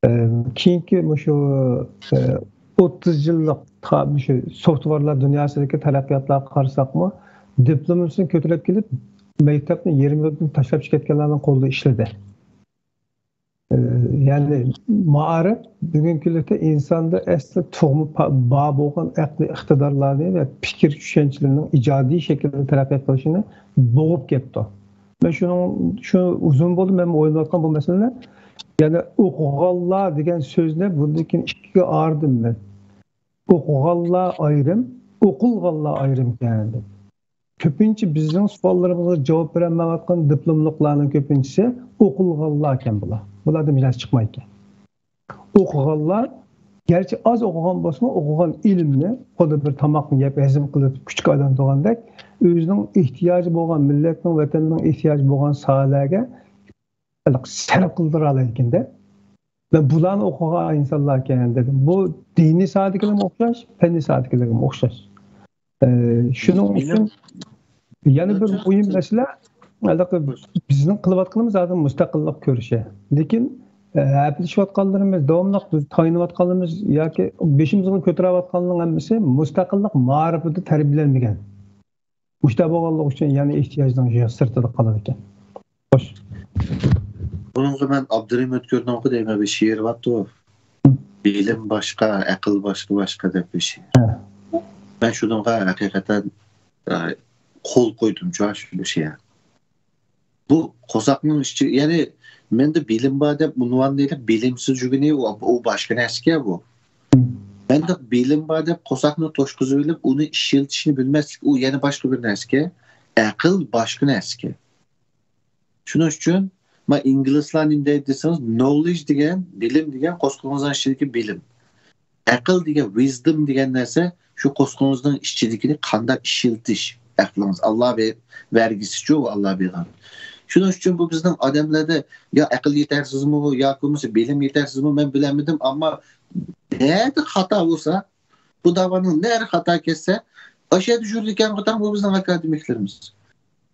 ئە، كېيىنكى مۇشۇ، ئە، ئوتتۇز يىللىق تا-، مۇشۇ سوفتۋېرلار دۇنياسىدىكى تەرەققىياتلارغا قارىساقمۇ، دىپلومىسىنى كۆتۈرۈپ كېلىپ، مەكتەپنى يېرىم يولدىن تاشلاپ چىقىپ كەتكەنلەرنىڭ قولىدا ئىشلىدى. ئە، يەنى مائارىپ بۈگۈنكى كۈندە ئىنساندا ئەسلى تۇغما پا-، بار بولغان ئەقلىي ئىقتىدارلارنى ۋە پىكىر چۈشەنچىلىرىنىڭ ئىجادىي شەكىلدە تەرەققىي قىلىشىنى بوغۇپ كەپتۇ. مەن شۇنىڭ، شۇ ئۇزۇن بولدى مەن ئويلاۋاتقان بۇ مەسىلىنى. يەنى ئوقۇغانلار دېگەن سۆزنى بۇندىن كېيىن ئىككىگە ئايرىدىم مەن. ئوقۇغانلار ئايرىم، ئوقۇلغانلار ئايرىمكەن دەپ. كۆپىنچە بىزنىڭ سوئاللىرىمىزغا جاۋاب بېرەلمەيۋاتقان دىپلوملۇقلارنىڭ كۆپىنچىسى ئوقۇلغانلاركەن بۇلار. بۇلاردىن بىر نەرسە چىقمايدىكەن. ئوقۇغانلار گەرچە ئاز ئوقۇغان بولسىمۇ، ئوقۇغان ئىلىمنى خۇددى بىر تاماقنى يەپ ھەزىم قىلىپ كۈچكە ئايلاندۇرغاندەك، ئۆزىنىڭ ئېھتىياجى بولغان، مىللەتنىڭ، ۋەتەننىڭ ئېھتىياجى بولغان ساھەلەرگە سەرپ قىلدۇرالايدىكەن-دە. مەن بۇلارنى ئوقۇغان ئىنسانلاركەن دېدىم. بۇ دىنىي ساھەدىكىلەرمۇ ئوخشاش، پەننىي ساھەدىكىلەرمۇ ئوخشاش. ئە، شۇنىڭ ئۈچۈن يەنە بىر مۇھىم مەسىلە، ھېلىقى بىزنىڭ قىلىۋاتقىنىمىز ھازىر مۇستەقىللىق كۈرىشى. لېكىن، ئە، ھەپىلىشىۋاتقانلىرىمىز، داۋاملىق بىز تايىنىۋاتقانلىرىمىز ياكى بېشىمىزغا كۆتۈرۈۋاتقانلىرىنىڭ ھەممىسى مۇستەقىللىق مائارىپىدا تەربىيەلەنمىگەن. مۇشۇنداق بولغانلىقى ئۈچۈن يەنە ئېھتىياجنىڭ سىرتىدا قالىدىكەن. خوش. بۇنىڭغا مەن ئابدۇرېھىم ئۆتكۈرنىڭكى دەيمەن، بىر شېئىرى بارتۇ. بىلىم باشقا، ئەقىل باشقا، باشقا دەپ بىر شېئىر. مەن شۇنىڭغا ھەقىقەتەن، ئە، قول قويدۇم، شۇ شېئىر. بۇ قورساقنىڭ ئىچى، يەنى مەندە بىلىم بار دەپ ئۇنۋان دېيىلىپ، بىلىمسىز يۈرگىنى ئۇ، ئۇ باشقا نەرسىكەن بۇ. مەندە بىلىم بار دەپ قورساقنى توشقۇزۇۋېلىپ، ئۇنى ئىشلىتىشنى بىلمەسلىك، ئۇ يەنە باشقا بىر نەرسىكەن. ئەقىل باشقا نەرسىكەن. شۇنىڭ ئۈچۈن، ما ئىنگلىزلار نېمە دەيدۇ دېسىڭىز، knowledge دېگەن، بىلىم دېگەن قورسىقىڭىزنىڭ ئىچىدىكى بىلىم. ئەقىل دېگەن، wisdom دېگەن نەرسە شۇ قورسىقىڭىزنىڭ ئىچىدىكىنى قانداق ئىشلىتىش. ئەقلىڭىز ئاللا بەرگۈسىچۇ، ئاللا بەرگەن. شۇنىڭ ئۈچۈن بۇ بىزنىڭ ئادەملەردە يا ئەقىل يېتەرسىزمۇ ياكى بولمىسا بىلىم يېتەرسىزمۇ، مەن بىلەلمىدىم، ئەمما نەدە خاتا بولسا، بۇ داۋانىڭ نەرى خاتا كەتسە، ئاشۇ يەردە يۈرىدىكەن قاتاڭ بۇ بىزنىڭ ئاكادېمىكلىرىمىز.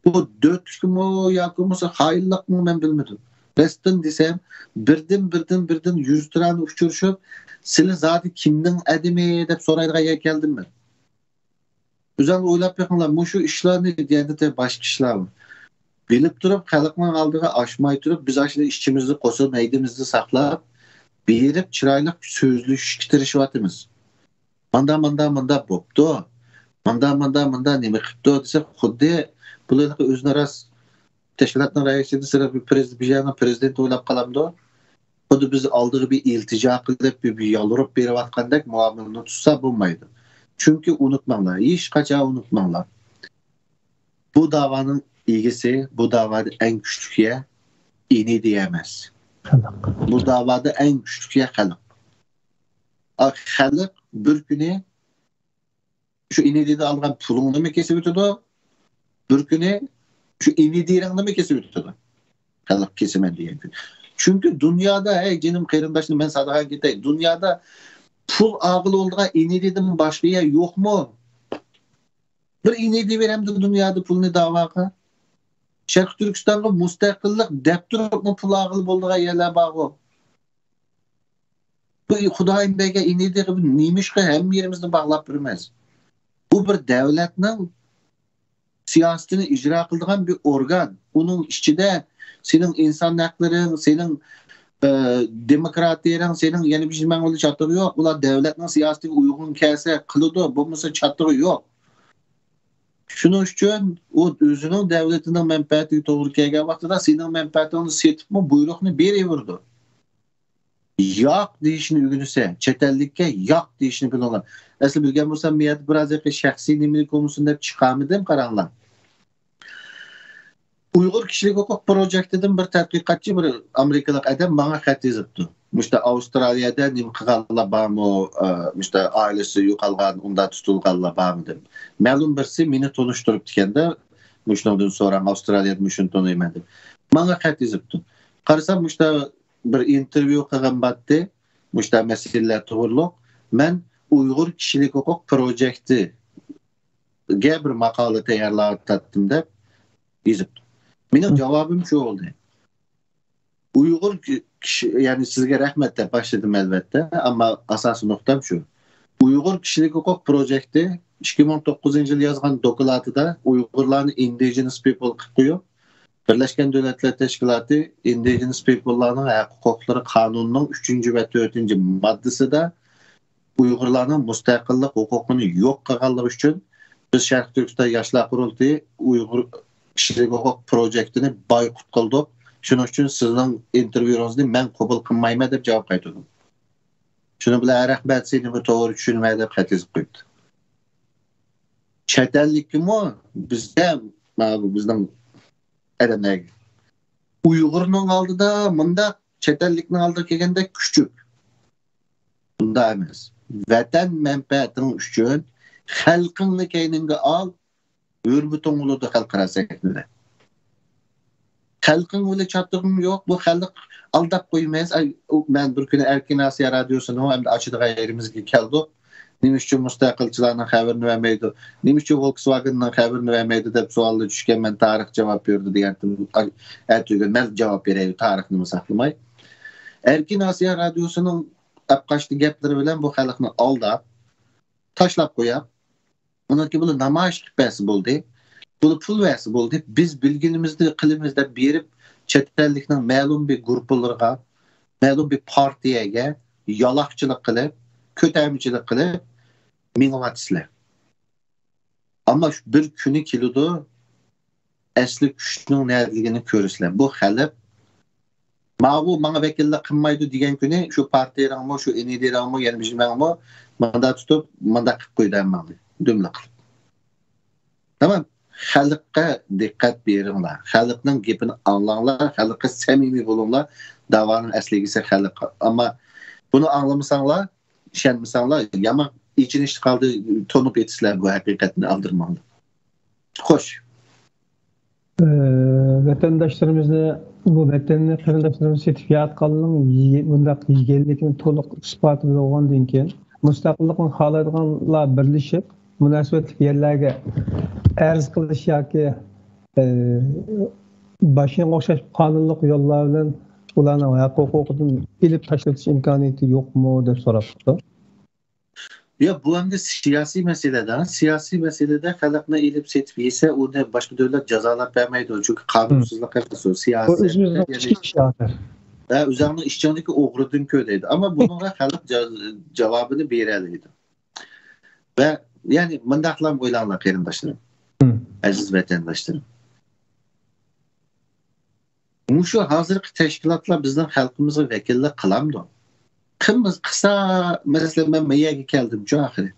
بۇ دۆتلۈكمۇ ياكى بولمىسا خائىنلىقمۇ مەن بىلمىدىم. راستىن دېسەم، بىردىن، بىردىن، بىردىن يۈز تىرانە ئۇچرىشىپ، سىلى زادى كىمنىڭ ئادىمى دەپ سورايدىغان يەرگە كەلدىم مەن. ئۆزۈڭلار ئويلاپ بېقىڭلار، مۇشۇ ئىشلارنى دېگەندە باشقا ئىشلار بار. بىلىپ تۇرۇپ، خەلقنىڭ ئالدىغا ئاشماي تۇرۇپ، بىز ئاشۇنى ئىچىمىزدە قوسۇپ، مەيدىمىزدە ساقلاپ، بېرىپ چىرايلىق سۆزلىشىشكە تىرىشىۋاتىمىز. ماندا، ماندا، ماندا بوپتۇ. ماندا، ماندا، ماندا نېمە قىپتۇ دېسە، خۇددى بۇلارنىڭ ئۆزىنى راست تەشكىلاتنىڭ رەئىسى دېسە، بىر پرېز-، بىر يەرنىڭ پرېزىدېنتى ئويلاپ قالامدۇ؟ خۇددى بىز ئالدىغا بىر ئىلتىجا قىلىپ، بىر، بىر يالۋۇرۇپ بېرىۋاتقاندەك مۇئامىلىنى تۇتسا بولمايدۇ. چۈنكى ئۇنتۇماڭلار، ھېچقاچان ئۇنتۇماڭلار. بۇ داۋانىڭ ئىگىسى، بۇ داۋادا ئەڭ كۈچلۈك يەر ئىنىدىيە ئەمەس. بۇ داۋادا ئەڭ كۈچلۈك يەر خەلق. ئا، خەلق بىر كۈنى شۇ ئىنىدىيەدە ئالغان پۇلۇڭنىمۇ كېسىۋېتىدۇ. بىر كۈنى شۇ ئىنىدىرىڭنىمۇ كېسىۋېتىدۇ. خەلق كېسىمەن دېگەن كۈن. چۈنكى دۇنيادا، ھەي جېنىم قېرىنداشلىرىم، مەن سادىغان كېتەي، دۇنيادا پۇل ئالغىلى بولىدىغان ئىنىدىدىن باشقا يەر يوقمۇ؟ بىر ئىنىدى بېرەمدۇ دۇنيادا پۇلنى داۋاغا؟ شەرقىي تۈركىستانغا مۇستەقىللىق دەپ تۇرۇپمۇ پۇل ئالغىلى بولىدىغان يەرلەر بارغۇ؟ بۇ خۇدايىم بەرگەن ئىنىدىغا نېمىشقا ھەممە يېرىمىزنى باغلاپ بېرىمىز؟ بۇ بىر دەۋلەتنىڭ سىياسىتىنى ئىجرا قىلىدىغان بىر ئورگان. ئۇنىڭ ئىچىدە سېنىڭ ئىنسان ھەقلىرىڭ، سېنىڭ، ئە، دېموكراتىيەڭ، سېنىڭ يەنە بىر نېمەڭ بىلەن چاتىقى يوق. ئۇلار دەۋلەتنىڭ سىياسىتىگە ئۇيغۇن كەلسە قىلىدۇ، بولمىسا چاتىقى يوق. شۇنىڭ ئۈچۈن ئۇ ئۆزىنىڭ دەۋلىتىنىڭ مەنپەئەتىگە توغرا كەلگەن ۋاقتىدا سېنىڭ مەنپەئەتىڭنى سېتىپمۇ بۇيرۇقنى بېرىۋېرىدۇ. ياق دېيىشنى ئۆگىنىسە، چەت ئەللىككە ياق دېيىشنى بىلىڭلار. ئەسلى بىلگەن بولسام، مەن يەردە بىر ئاز شەخسىي نېمىلىك بولمىسۇن دەپ چىقارمىدىم، قاراڭلار. ئۇيغۇر كىشىلىك ھوقۇق پروجېكتىدىن بىر تەتقىقاتچى، بىر ئامېرىكىلىق ئادەم ماڭا خەت يېزىپتۇ. مۇشتا ئاۋسترالىيەدە نېمە قىلغانلار بارمۇ، ئە، مۇشتا ئائىلىسى يوقالغان، ئۇنداق تۇتۇلغانلار بارمۇ دەپ. مەلۇم بىرسى مېنى تونۇشتۇرۇپتىكەن-دە، مۇشۇنىڭدىن سوراڭ، ئاۋسترالىيەدە مۇشۇنى تونۇيمەن دەپ. ماڭا خەت يېزىپتۇ. قارىسام، مۇشتا بىر ئىنتېرۋيۇ قىلغان بارتتى، مۇشتا مەسىلىلەر توغرۇلۇق. مەن ئۇيغۇر كىشىلىك ھوقۇق پروجېكتىگە بىر ماقالە تەييارلاۋاتاتتىم دەپ يېزىپتۇ. مېنىڭ جاۋابىم شۇ بولدى. ئۇيغۇر كىشى، يەنى سىزگە رەھمەت دەپ باشلىدىم ئەلۋەتتە، ئەمما ئاساسىي نۇقتام شۇ. ئۇيغۇر كىشىلىك ھوقۇق پروجېكتى ئىككى مىڭ توققۇزىنچى يىل يازغان دوكلاتىدا ئۇيغۇرلارنى ئىندىجېنس پىپل قىلىپ قويۇپ، بىرلەشكەن دۆلەتلەر تەشكىلاتى ئىندىجېنس پىپللارنىڭ ھەق ھوقۇقلىرى قانۇنىنىڭ ئۈچىنچى ۋە تۆتىنچى ماددىسىدا ئۇيغۇرلارنىڭ مۇستەقىللىق ھوقۇقىنى يوق قىلغانلىقى ئۈچۈن بىز شەرقىي تۈركىستان ياشلار قۇرۇلتىيى ئۇيغۇر كىشىلىك ھوقۇق پروجېكتىنى بايقۇت قىلدۇق. شۇنىڭ ئۈچۈن سىزنىڭ ئىنتېرۋيۇڭىزنى مەن قوبۇل قىلمايمەن دەپ جاۋاب قايتۇردۇم. شۇنىڭ بىلەن رەھمەت، سېنى بىر توغرا چۈشىنىمەن دەپ خەت يېزىپ قويۇپتۇ. چەت ئەللىككىمۇ بىزگە، مانا بۇ بىزنىڭ ئادەملەرگە ئۇيغۇرنىڭ ئالدىدا مۇنداق، چەت ئەللىكنىڭ ئالدىغا كەلگەندە كۈچۈك. بۇنداق ئەمەس. ۋەتەن مەنپەئەتىڭ ئۈچۈن خەلقىڭنى كەينىڭگە ئال، ھۆرمىتىڭ بولىدۇ خەلقئارا سەھنىدە. خەلقىڭ بىلەن چاتىقىڭ يوق، بۇ خەلق ئالداپ قويمايسىز. ئاي، ئۇ، مەن بىر كۈنى ئەركىن ئاسىيا رادىيوسىنىڭ ئەمدى ئاچىدىغان يېرىمىزگە كەلدۇق. نېمە ئۈچۈن مۇستەقىلچىلارنىڭ خەۋىرىنى بەرمەيدۇ؟ نېمە ئۈچۈن ۋولكسۋاگېننىڭ خەۋىرىنى بەرمەيدۇ دەپ سوئالدا چۈشكەن، مەن تارىخ جاۋاب بېرىدۇ دېگەنتىم. ئەتىگۈن مەن جاۋاب بېرەي، تارىخنىمۇ ساقلىماي. ئەركىن ئاسىيا رادىيوسىنىڭ ئەپقاچتى گەپلىرى بىلەن بۇ خەلقنى ئالداپ، تاشلاپ قوياپ، ئۇنىڭكى بۇلا نامايىش قىلىپ بەرسە بولدى. بۇلا پۇل بەرسە بولدى. بىز بىلگىنىمىزنى قىلىمىز دەپ بېرىپ، چەت ئەللىكنىڭ مەلۇم بىر گۇرۇپپىلىرىغا، مەلۇم بىر پارتىيەگە يالاقچىلىق قىلىپ، كۆتەرمىچىلىك قىلىپ مېڭىۋاتىسىلەر. ئەمما شۇ بىر كۈنى كېلىدۇ، ئەسلى كۈچنىڭ نەدىلىكىنى كۆرىسىلەر. بۇ خەلق ماۋۇ ماڭا ۋەكىللىك قىلمايدۇ دېگەن كۈنى شۇ پارتىيەڭمۇ، شۇ ئىنىدىرەڭمۇ، يەنە بىر نېمەڭمۇ مانداق تۇتۇپ، مانداق قىلىپ قويىدۇ ھەممەڭنى دۈملە قىلىپ. تامام. خەلققە دىققەت بېرىڭلار. خەلقنىڭ گېپىنى ئاڭلاڭلار. خەلققە سەمىمىي بولۇڭلار. داۋانىڭ ئەسلى ئىگىسى خەلق. ئەمما بۇنى ئاڭلىمىساڭلار، ئىشەنمىسەڭلار، يامان ئېچىنىشلىق ھالدا تونۇپ ئېتىسىلەر بۇ ھەقىقەتنى، ئالدىرىماڭلار. خوش. ئى، ۋەتەنداشلىرىمىزنى، بۇ ۋەتەننى قېرىنداشلىرىمىز سېتىپ يەۋاتقانلىقىنىڭ يې-، بۇنداق يېگەنلىكىنى تولۇق ئىسپاتى بولغاندىن كېيىن، مۇستەقىللىقنى خالايدىغانلار بىرلىشىپ، مۇناسىۋەتلىك يەرلەرگە ئەرز قىلىش ياكى، ئى، باشقىغا ئوخشاش قانۇنلۇق يوللار بىلەن ئۇلارنىڭ ھەق ھوقۇقىدىن ئېلىپ تاشلىتىش ئىمكانىيىتى يوقمۇ دەپ سوراپتۇ. ياق، بۇ ئەمدى سىياسىي مەسىلىدە، سىياسىي مەسىلىدە خەلقنى ئېلىپ سېتىپ يېسە، ئۇنى باشقا دۆلەت جازالاپ بەرمەيدۇ. چۈنكى قانۇنسىزلىق ئەمەس ئۇ، بۇ سىياسەت. ئۆزىمىزنىڭ ئىچكى ئىشى ھازىر. ھە، ئۆزۈڭنىڭ ئىچىڭدىكى ئوغرىدىن كۆر دەيدۇ. ئەمما بۇنىڭغا خەلق جا-، جاۋابىنى بېرەلەيدۇ. ۋە يەنى مۇنداقلام ئويلاڭلار، قېرىنداشلىرىم، ئەزىز ۋەتەنداشلىرىم. مۇشۇ ھازىرقى تەشكىلاتلار بىزنىڭ خەلقىمىزغا ۋەكىللىك قىلامدۇ؟ قىلمىز-، قىلسا، مەسىلەن، مەن مەيەگە كەلدىمچۇ ئاخىرى.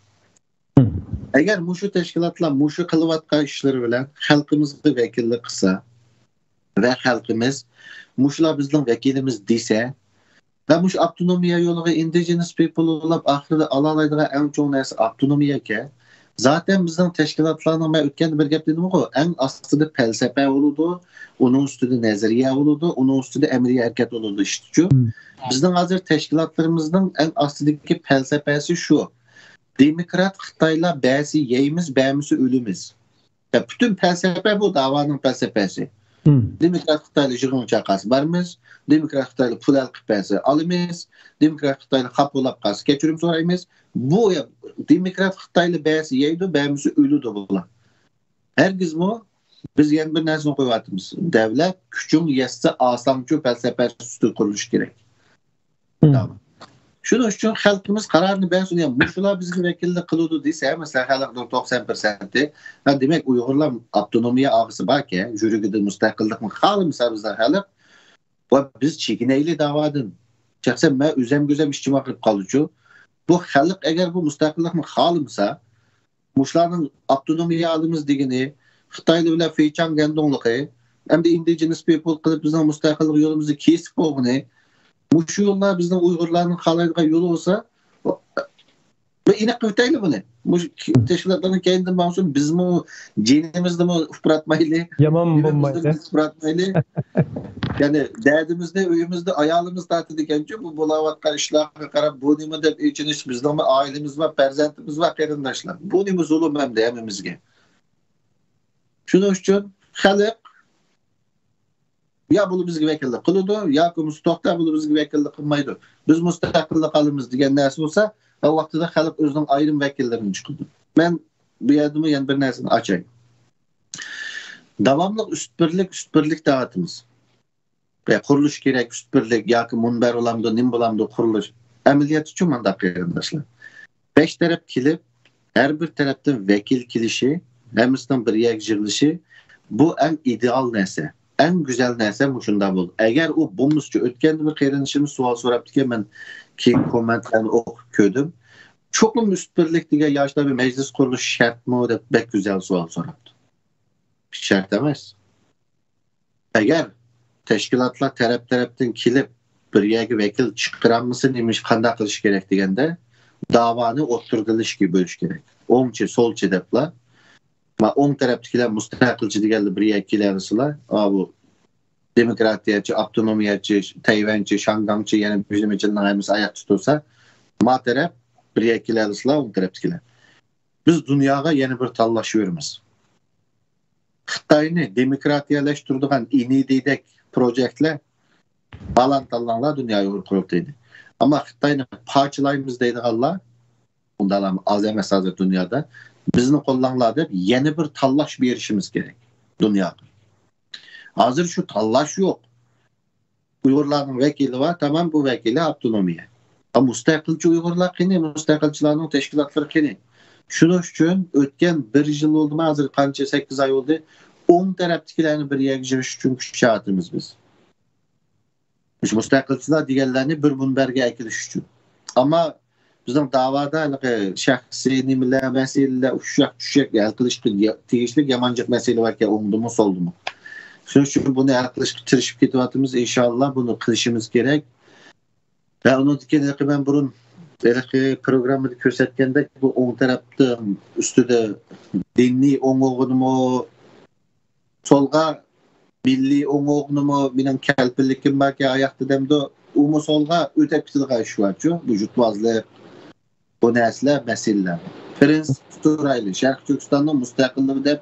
ئەگەر مۇشۇ تەشكىلاتلار مۇشۇ قىلىۋاتقان ئىشلىرى بىلەن خەلقىمىزغا ۋەكىللىك قىلسا ۋە خەلقىمىز مۇشۇلار بىزنىڭ ۋەكىلىمىز دېسە، ۋە مۇشۇ ئاپتونومىيە يولىغا ئىندىجېنس پىپل بولۇپ ئاخىرىدا ئالالايدىغان ئەڭ چوڭ نەرسە ئاپتونومىيەكەن. زاتەن بىزنىڭ تەشكىلاتلارنىڭ، مەن ئۆتكەندە بىر گەپ دېدىمغۇ، ئەڭ ئاستىدا پەلسەپە بولىدۇ، ئۇنىڭ ئۈستىدە نەزەرىيە بولىدۇ، ئۇنىڭ ئۈستىدە ئەمەلىي ھەرىكەت بولىدۇ ئىشتىچۇ. بىزنىڭ ھازىر تەشكىلاتلىرىمىزنىڭ ئەڭ ئاستىدىكى پەلسەپەسى شۇ. دېموكرات خىتايلار بەرسە يەيمىز، بەرمىسە ئۆلىمىز. يا، پۈتۈن پەلسەپە بۇ، داۋانىڭ پەلسەپەسى. دېموكرات خىتايلار يىغىن چاقىرسا بارىمىز، دېموكرات خىتايلار پۇل ھەل قىلىپ بەرسە ئالىمىز، دېموكرات خىتايلار خاپا بولاپ قالسا كەچۈرۈم سورايمىز. بۇ يا، دېموكرات خىتايلار بەرسە يەيدۇ، بەرمىسە ئۆلىدۇ بۇلار. ھەرگىزمۇ بىز يەنە بىر نەرسىنى قويۇۋاتىمىز. دەۋلەت كۈچۈڭ يەتسە ئالساڭچۇ پەلسەپەسى ئۈستىدە قۇرۇلۇشى كېرەك. شۇنىڭ ئۈچۈن خەلقىمىز قارارنى بەرسۇن. يا، مۇشۇلار بىزگە ۋەكىللىك قىلىدۇ دېسە، مەسىلەن، خەلقنىڭ توقسان پىرسەنتى، ھە، دېمەك، ئۇيغۇرلار ئاپتونومىيە ئالغۇسى باركەن، يۈرىكىدە مۇستەقىللىقنى خالىمىسا بىزنىڭ خەلق، ۋە بىز چېكىنەيلى داۋادىن. شەخسەن مەن ئۆزەمگە ئۆزەم ئىچىم ئاغرىپ قالدىچۇ. بۇ خەلق ئەگەر بۇ مۇستەقىللىقنى خالىمىسا، مۇشۇلارنىڭ ئاپتونومىيە ئالىمىز دېگىنى، خىتايلار بىلەن فېيچاڭ گەندۇڭلۇقى، ئەمدى ئىندىجېنس پىپل قىلىپ بىزنىڭ مۇستەقىللىق يولىمىزنى كېسىپ بولغىنى، مۇشۇ يوللار بىزنىڭ ئۇيغۇرلارنىڭ خالايدىغان يولى بولسا، بۇ ئېنىق قىلىۋېتەيلى بۇنى. مۇشۇ تەشكىلاتلارنىڭ كەينىدىن ماڭسۇن، بىزمۇ جېنىمىزنىمۇ ئۇپراتمايلى، يامان بولمايدۇ. ئۇپراتمايلى. يەنى دەردىمىزنى ئۆيىمىزدە ئايالىمىز تارتىدىكەنچۇ، بۇ بولاۋاتقان ئىشلارغا قاراپ، بۇ نېمە دەپ ئېچىنىش، بىزنىڭمۇ ئائىلىمىز بار، پەرزەنتىمىز بار، قېرىنداشلار. بۇ نېمە زۇلۇم ئەمدى ھەممىمىزگە. شۇنىڭ ئۈچۈن خەلق يا بۇلار بىزگە ۋەكىللىك قىلىدۇ، ياكى بولمىسا توختاپ بۇلار بىزگە ۋەكىللىك قىلمايدۇ. بىز مۇستەقىللىق ئالىمىز دېگەن نەرسە بولسا، ئۇ ۋاقتىدا خەلق ئۆزىنىڭ ئايرىم ۋەكىللىرىنى چىقىرىدۇ. مەن بۇ يەردىمۇ يەنە بىر نەرسىنى ئاچاي. داۋاملىق ئۈست بىرلىك، ئۈست بىرلىك دەۋاتىمىز. قۇرۇلۇش كېرەك، ئۈست بىرلىك ياكى مۇنبەر بولامدۇ، نېمە بولامدۇ قۇرۇلۇش. ئەمەلىيەتتىچۇ مۇنداق قېرىنداشلار. بەش تەرەپ كېلىپ، ھەر بىر تەرەپتىن ۋەكىل كېلىشى، ھەممىسىنىڭ بىر يەرگە يىغىلىشى، بۇ ئەڭ ئىدېئال نەرسە، ئەڭ گۈزەل نەرسە مۇشۇنداق بولدى. ئەگەر ئۇ بولمىسىچۇ، ئۆتكەندە بىر قېرىندىشىمىز سوئال سوراپتىكەن، مەن كېيىن كوممېنتلارنى ئوقۇپ كۆردۈم. چوقۇم ئۈست بىرلىك دېگەن ياشلار بىر مەجلىس قۇرۇلۇشى شەرتمۇ دەپ بەك گۈزەل سوئال سوراپتۇ. شەرت ئەمەس. ئەگەر تەشكىلاتلار تەرەپ-تەرەپتىن كېلىپ، بىر يەرگە ۋەكىل چىقىرالمىسا، نېمە ئىش، قانداق قىلىش كېرەك دېگەندە، داۋانى ئوتتۇرىدا ئىككىگە بۆلۈش كېرەك. ئوڭچى، سولچى دەپلا. ما ئوڭ تەرەپتىكىلەر مۇستەقىلچى دېگەنلەر بىر يەرگە كېلەلىسىلا، ئا، بۇ دېموكراتىيەچى، ئاپتونومىيەچى، تەيۋەنچى، شاڭگاڭچى، يەنە بىر نېمە چىننىڭ ھەممىسى ئاياقتا تۇرسا، ما تەرەپ بىر يەرگە كېلەلىسىلا، ئوڭ تەرەپتىكىلەر. بىز دۇنياغا يەنە بىر تاللاش بېرىمىز. خىتاينى دېموكراتىيەلەشتۈرىدىغان ئىنىدىدەك پروجېكتلەر، بالان تاللاڭلار دۇنيا ئۇيغۇر قۇرۇلتىيىنى. ئەمما خىتاينى پارچىلايمىز دەيدىغانلار، ئۇنداقلار ئاز ئەمەس ھازىر دۇنيادا. بىزنى قوللاڭلار دەپ يەنە بىر تاللاش بېرىشىمىز كېرەك دۇنياغا. ھازىر شۇ تاللاش يوق. ئۇيغۇرلارنىڭ ۋەكىلى بار، تامام، بۇ ۋەكىلى ئاپتونومىيە. ئا، مۇستەقىلچى ئۇيغۇرلار قېنى؟ مۇستەقىلچىلارنىڭ تەشكىلاتلىرى قېنى؟ شۇنىڭ ئۈچۈن ئۆتكەن بىر يىل بولدىمۇ، ھازىر قانچە، سەككىز ئاي بولدى. ئوڭ تەرەپتىكىلەرنى بىر يەرگە يىغىش ئۈچۈن كۈچ چىقىرىۋاتىمىز بىز. مۇشۇ مۇستەقىلچىلار دېگەنلەرنى بىر مۇنبەرگە ئەكېلىش ئۈچۈن. ئەمما بىزنىڭ داۋادا ھېلىقى شەخسىي نېمىلەر، مەسىلىلەر، ئۇششاق-چۈششەك ھەل قىلىشقا يا-، تېگىشلىك يامان جىق مەسىلە باركەن، ئوڭدىمۇ، سولدىمۇ. شۇنىڭ ئۈچۈن بۇنى ھەل قىلىشقا تىرىشىپ كېتىۋاتىمىز. ئىنشاللا بۇنى قىلىشىمىز كېرەك. ۋە ئۇنىڭدىن كېيىن ھېلىقى مەن بۇرۇن ھېلىقى پروگراممىدا كۆرسەتكەندەك، بۇ ئوڭ تەرەپتە ئۈستىدە دىنىي ئوڭ بولغىنىمۇ، سولغا مىللىي ئوڭ بولغىنىمۇ، مېنىڭ كەلپىنلىكىم باركەن ئاياقتا دەمدۇ، ئۇمۇ سولغا ئۆتەپ كېتىدىغان ئىش بارچۇ، بۇ يۇتمازلىق، بۇ نەرسىلەر، مەسىلىلەر. پرىنسىپ تۇتۇرايلى، شەرقىي تۈركىستاننىڭ مۇستەقىللىقى دەپ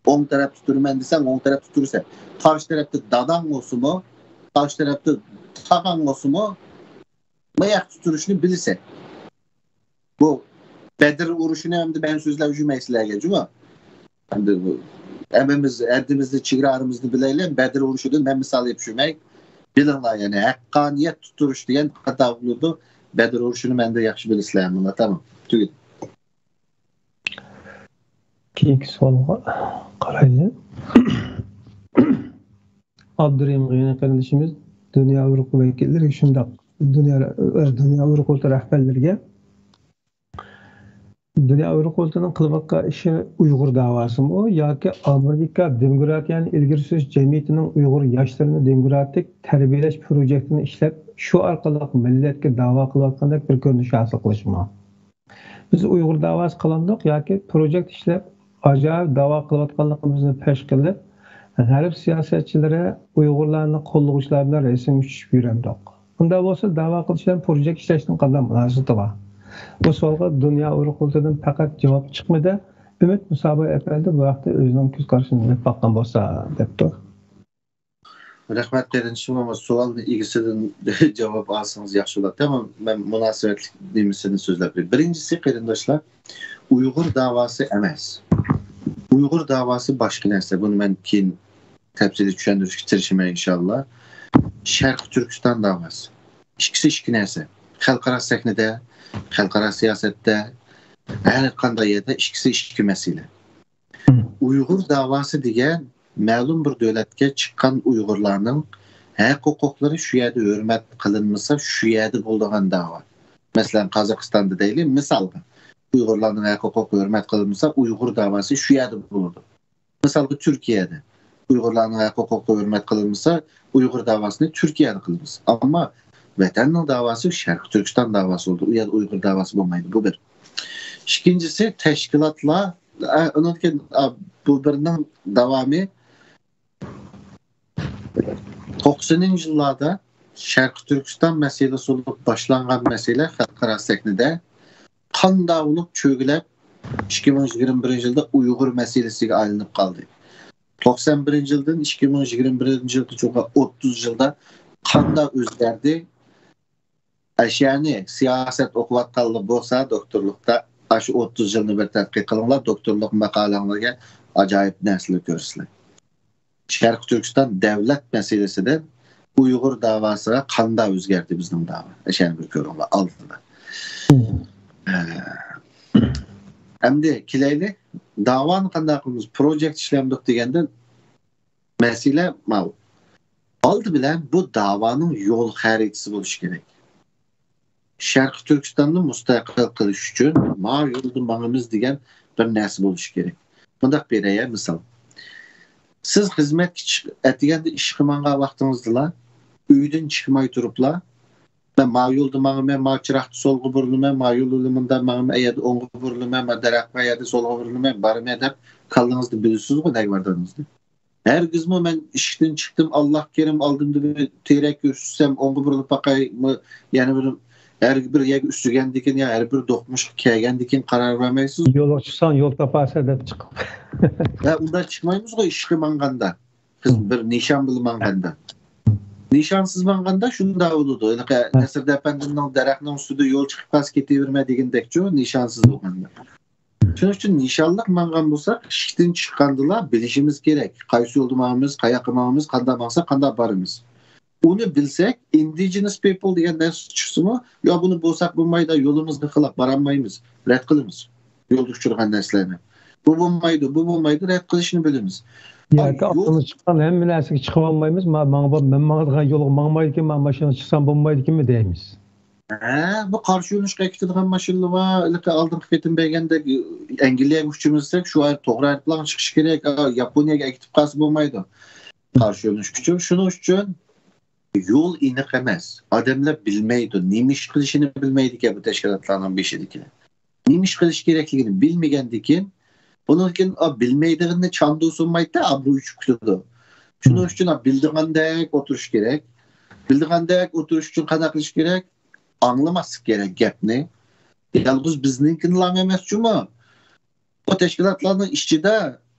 ئوڭ تەرەپتە تۇرىمەن دېسەڭ، ئوڭ تەرەپتە تۇرىسەن. قارشى تەرەپتە داداڭ بولسىمۇ، قارشى تەرەپتە تاغاڭ بولسىمۇ، ماياقتا تۇرۇشنى بىلىسەن. بۇ بەدر ئۇرۇشىنى ئەمدى مەن سۆزلەپ يۈرمەي سىلەرگە، جۇمۇ. ئەمدى بۇ ھەممىمىز ھەددىمىزنى، چېگرا ئارىمىزنى بىلەيلى، بەدر ئۇرۇشىدىن مەن مىسال ئېلىپ يۈرمەي. بىلىڭلار، يەنى ھەققانىيەت تۇتۇش دېگەن خاتا بولىدۇ. بەدر ئۇرۇشىنى مەندە ياخشى بىلىسىلەر، مۇلا، تامام. تۈگىدى. كېيىنكى سوئالغا قارايلى. ئابدۇرېھىم غېنى قېرىندىشىمىز دۇنيا ئۇيغۇر ۋەكىللىرى شۇنداق، دۇنيا، دۇنيا ئۇيغۇر قۇرۇلتىيى رەھبەرلىرىگە، دۇنيا ئۇيغۇر قۇرۇلتىيىنىڭ قىلىۋاتقان ئىشى ئۇيغۇر داۋاسىمۇ ياكى ئامېرىكا دېموكراتىيەنى ئىلگىرى سۈرۈش جەمئىيىتىنىڭ ئۇيغۇر ياشلىرىنى دېموكراتىك تەربىيەلەش پروجېكتىنى ئىشلەپ، شۇ ئارقىلىق مىللەتكە داۋا قىلىۋاتقاندەك بىر كۆرۈنۈش ھاسىل قىلىشمۇ؟ بىز ئۇيغۇر داۋاسى قىلامدۇق ياكى پروژېكت ئىشلەپ، ئاجايىپ داۋا قىلىۋاتقانلىقىمىزنى پەش قىلىپ، غەرب سىياسەتچىلىرى ئۇيغۇرلارنى قوللىغۇچىلار بىلەن رەسىم چۈشۈپ يۈرەمدۇق؟ ئۇنداق بولسا، داۋا قىلىش بىلەن پروژېكت ئىشلەشنىڭ قانداق مۇناسىۋىتى بار؟ بۇ سوئالغا دۇنيا ئۇيغۇر قۇرۇلتىيىدىن پەقەت جاۋاب چىقمىدى. ئۈمىد مۇسابى ئەپەندى بۇ ھەقتە ئۆزىنىڭ كۆز قارىشىنى بىلدۈرۈپ باققان بولسا، دەپتۇ. رەھمەت قېرىندىشىم، ئەمما سوئالنى ئىگىسىدىن جاۋاب ئالسىڭىز ياخشى بولاتتى. ئەمما مەن مۇناسىۋەتلىك نېمىسىنى سۆزلەپ بېرەي. بىرىنچىسى، قېرىنداشلار، ئۇيغۇر داۋاسى ئەمەس. ئۇيغۇر داۋاسى باشقا نەرسە. بۇنى مەن كېيىن تەپسىلىي چۈشەندۈرۈشكە تىرىشىمەن، ئىنشاللا. شەرقىي تۈركىستان داۋاسى. ئىككىسى ئىككى نەرسە. خەلقئارا سەھنىدە، خەلقئارا سىياسەتتە، ھەر قانداق يەردە ئىككىسى ئىككى مەسىلە. ئۇيغۇر داۋاسى دېگەن مەلۇم بىر دۆلەتكە چىققان ئۇيغۇرلارنىڭ ھەق ھوقۇقلىرى شۇ يەردە ھۆرمەت قىلىنمىسا، شۇ يەردە بولىدىغان داۋا. مەسىلەن، قازاقىستاندا دەيلى، مىسالغا، ئۇيغۇرلارنىڭ ھەق ھوقۇقى ھۆرمەت قىلىنمىسا، ئۇيغۇر داۋاسى شۇ يەردە بولىدۇ. مىسالغا، تۈركىيەدە ئۇيغۇرلارنىڭ ھەق ھوقۇقى ھۆرمەت قىلىنمىسا، ئۇيغۇر داۋاسىنى تۈركىيەدە قىلىمىز. ئەمما ۋەتەننىڭ داۋاسى شەرقىي تۈركىستان داۋاسى بولىدۇ. ئۇ يەردە ئۇيغۇر داۋاسى بولمايدۇ. بۇ بىر. ئىككىنچىسى، تەشكىلاتلار، ئە، ئۇنىڭدىن كېيىن، ئا، بۇ بىرنىڭ داۋامى. توقسىنىنچى يىللاردا شەرقىي تۈركىستان مەسىلىسى بولۇپ باشلانغان مەسىلە خەلقئارا سەھنىدە قانداق بولۇپ چۆگىلەپ، ئىككى مىڭ يىگىرمە بىرىنچى يىلدا ئۇيغۇر مەسىلىسىگە ئايلىنىپ قالدى. توقسان بىرىنچى يىلدىن ئىككى مىڭ يىگىرمە بىرىنچى يىلغىچە، ئوتتۇز يىلدا قانداق ئۆزگەردى؟ ئەشيانى سىياسەت ئوقۇۋاتقانلار بولسا، دوكتورلۇقتا ئاشۇ ئوتتۇز يىلنى بىر تەتقىق قىلىڭلار، دوكتورلۇق ماقالەڭلارگە ئاجايىپ نەرسىلەر كۆرىسىلەر. شەرقىي تۈركىستان دەۋلەت مەسىلىسىدىن ئۇيغۇر داۋاسىغا قانداق ئۆزگەردى بىزنىڭ داۋا؟ ئەشيانى بىر كۆرۈڭلار ئالدىدا. ئەمدى كېلەيلى، داۋانى قانداق قىلىمىز؟ پروجېكت ئىشلەمدۇق دېگەندە، مەسىلە ماۋۇ. ئالدى بىلەن بۇ داۋانىڭ يول خەرىتىسى بولۇشى كېرەك. شەرقىي تۈركىستاننى مۇستەقىل قىلىش ئۈچۈن ما يولدا ماڭىمىز دېگەن بىر نەرسە بولۇشى كېرەك. مۇنداق بېرەي مىسال. سىز خىزمەتكە چىق-، ئەتىگەندە ئىشقا ماڭغان ۋاقتىڭىزدىلا، ئۆيدىن چىقماي تۇرۇپلا، مەن ما يولدا ماڭىمەن، ما چىراغدا سولغا بۇرۇلىمەن، ما يول بىلەن مۇنداق ماڭىمەن، ئەيەردە ئوڭغا بۇرۇلىمەن، ما دەرەخ، ما يەردە سولغا بۇرۇلىمەن، بارىمەن دەپ كاللىڭىزدا بىلىسىزغۇ نەگە بارىدىغىنىڭىزنى. ھەرگىزمۇ مەن ئىشىكتىن چىقتىم، ئاللاھ كېرىم، ئالدىمدا بىر تېرەك ئۈسسەم، ئوڭغا بۇرۇلۇپ باقاي، يەنە بىر، ھەر بىر يەرگە ئۈسسىگەندىكىن يا ھەر بىر دوقمۇشقا كەلگەندىكىن قارار بەرمەيسىز. يولغا چىقساڭ يول تاپارسەن دەپ چىقىپ. ھە، ئۇنداق چىقمايمىزغۇ ئىشقا ماڭغاندا. بىز بىر نىشان بىلەن ماڭغاندا. نىشانسىز ماڭغاندا شۇنداق بولىدۇ. ھېلىقى نەسىردىن ئەپەندىمنىڭ دەرەخنىڭ ئۈستىدە يول چىقىپ قالسا كېتىۋېرىمەن دېگەندەكچۇ، نىشانسىز بولغاندا. شۇنىڭ ئۈچۈن نىشانلىق ماڭغان بولساق، ئىشىكتىن چىققاندىلا بىلىشىمىز كېرەك. قايسى يولدا ماڭىمىز، قاياققا ماڭىمىز، قانداق ماڭساق، قانداق بارىمىز. ئۇنى بىلسەك، ئىندىجېنس پىپل دېگەن نەرسە چىقسىمۇ، يا بۇنى بولساق بولمايدۇ، يولىمىزنى خىلاپ بارالمايمىز، رەت قىلىمىز. يولدا ئۇچرىغان نەرسىلەرنى. بۇ بولمايدۇ، بۇ بولمايدۇ، رەت قىلىشنى بىلىمىز. ياكى ئاقلىمىز چىققان ھەممە نەرسىگە چىقىۋالمايمىز، ما-، ماڭا بار، مەن ماڭىدىغان يولغا ماڭمايدىكەنمەن، ماشىنا چىقسام بولمايدىكەنمۇ دەيمىز. ھە، بۇ قارشى يۆنىلىشقا كېتىدىغان ماشىنىلار بار، ھېلىقى ئالدىنقى قېتىم بەرگەندەك ئەنگلىيەگە ئۇچىمىز دېسەك، شۇ ئايروپىلاغا چىقىش كېرەك، ياپونىيەگە ئەكېتىپ قالسا بولمايدۇ. قارشى يۆنىلىش ئۈچۈن. شۇنىڭ ئۈچۈن يول ئېنىق ئەمەس. ئادەملەر بىلمەيدۇ، نېمە ئىش قىلىشىنى بىلمەيدىكەن بۇ تەشكىلاتلارنىڭ بېشىدىكىلەر. نېمە ئىش قىلىش كېرەكلىكىنى بىلمىگەندىكىن، بۇنىڭدىن كېيىن، ئا، بىلمەيدىغىنىنى چاندۇرسۇنمايدۇ، ئابرۇي چۈشۈپ كېتىدۇ. شۇنىڭ ئۈچۈن، ئا، بىلىدىغاندەك ئولتۇرۇش كېرەك. بىلىدىغاندەك ئولتۇرۇش ئۈچۈن قانداق قىلىش كېرەك؟ ئاڭلىماسلىق كېرەك گەپنى. يالغۇز بىزنىڭكىنىلا ئەمەس جۇمۇ. بۇ تەشكىلاتلارنىڭ ئىچىدە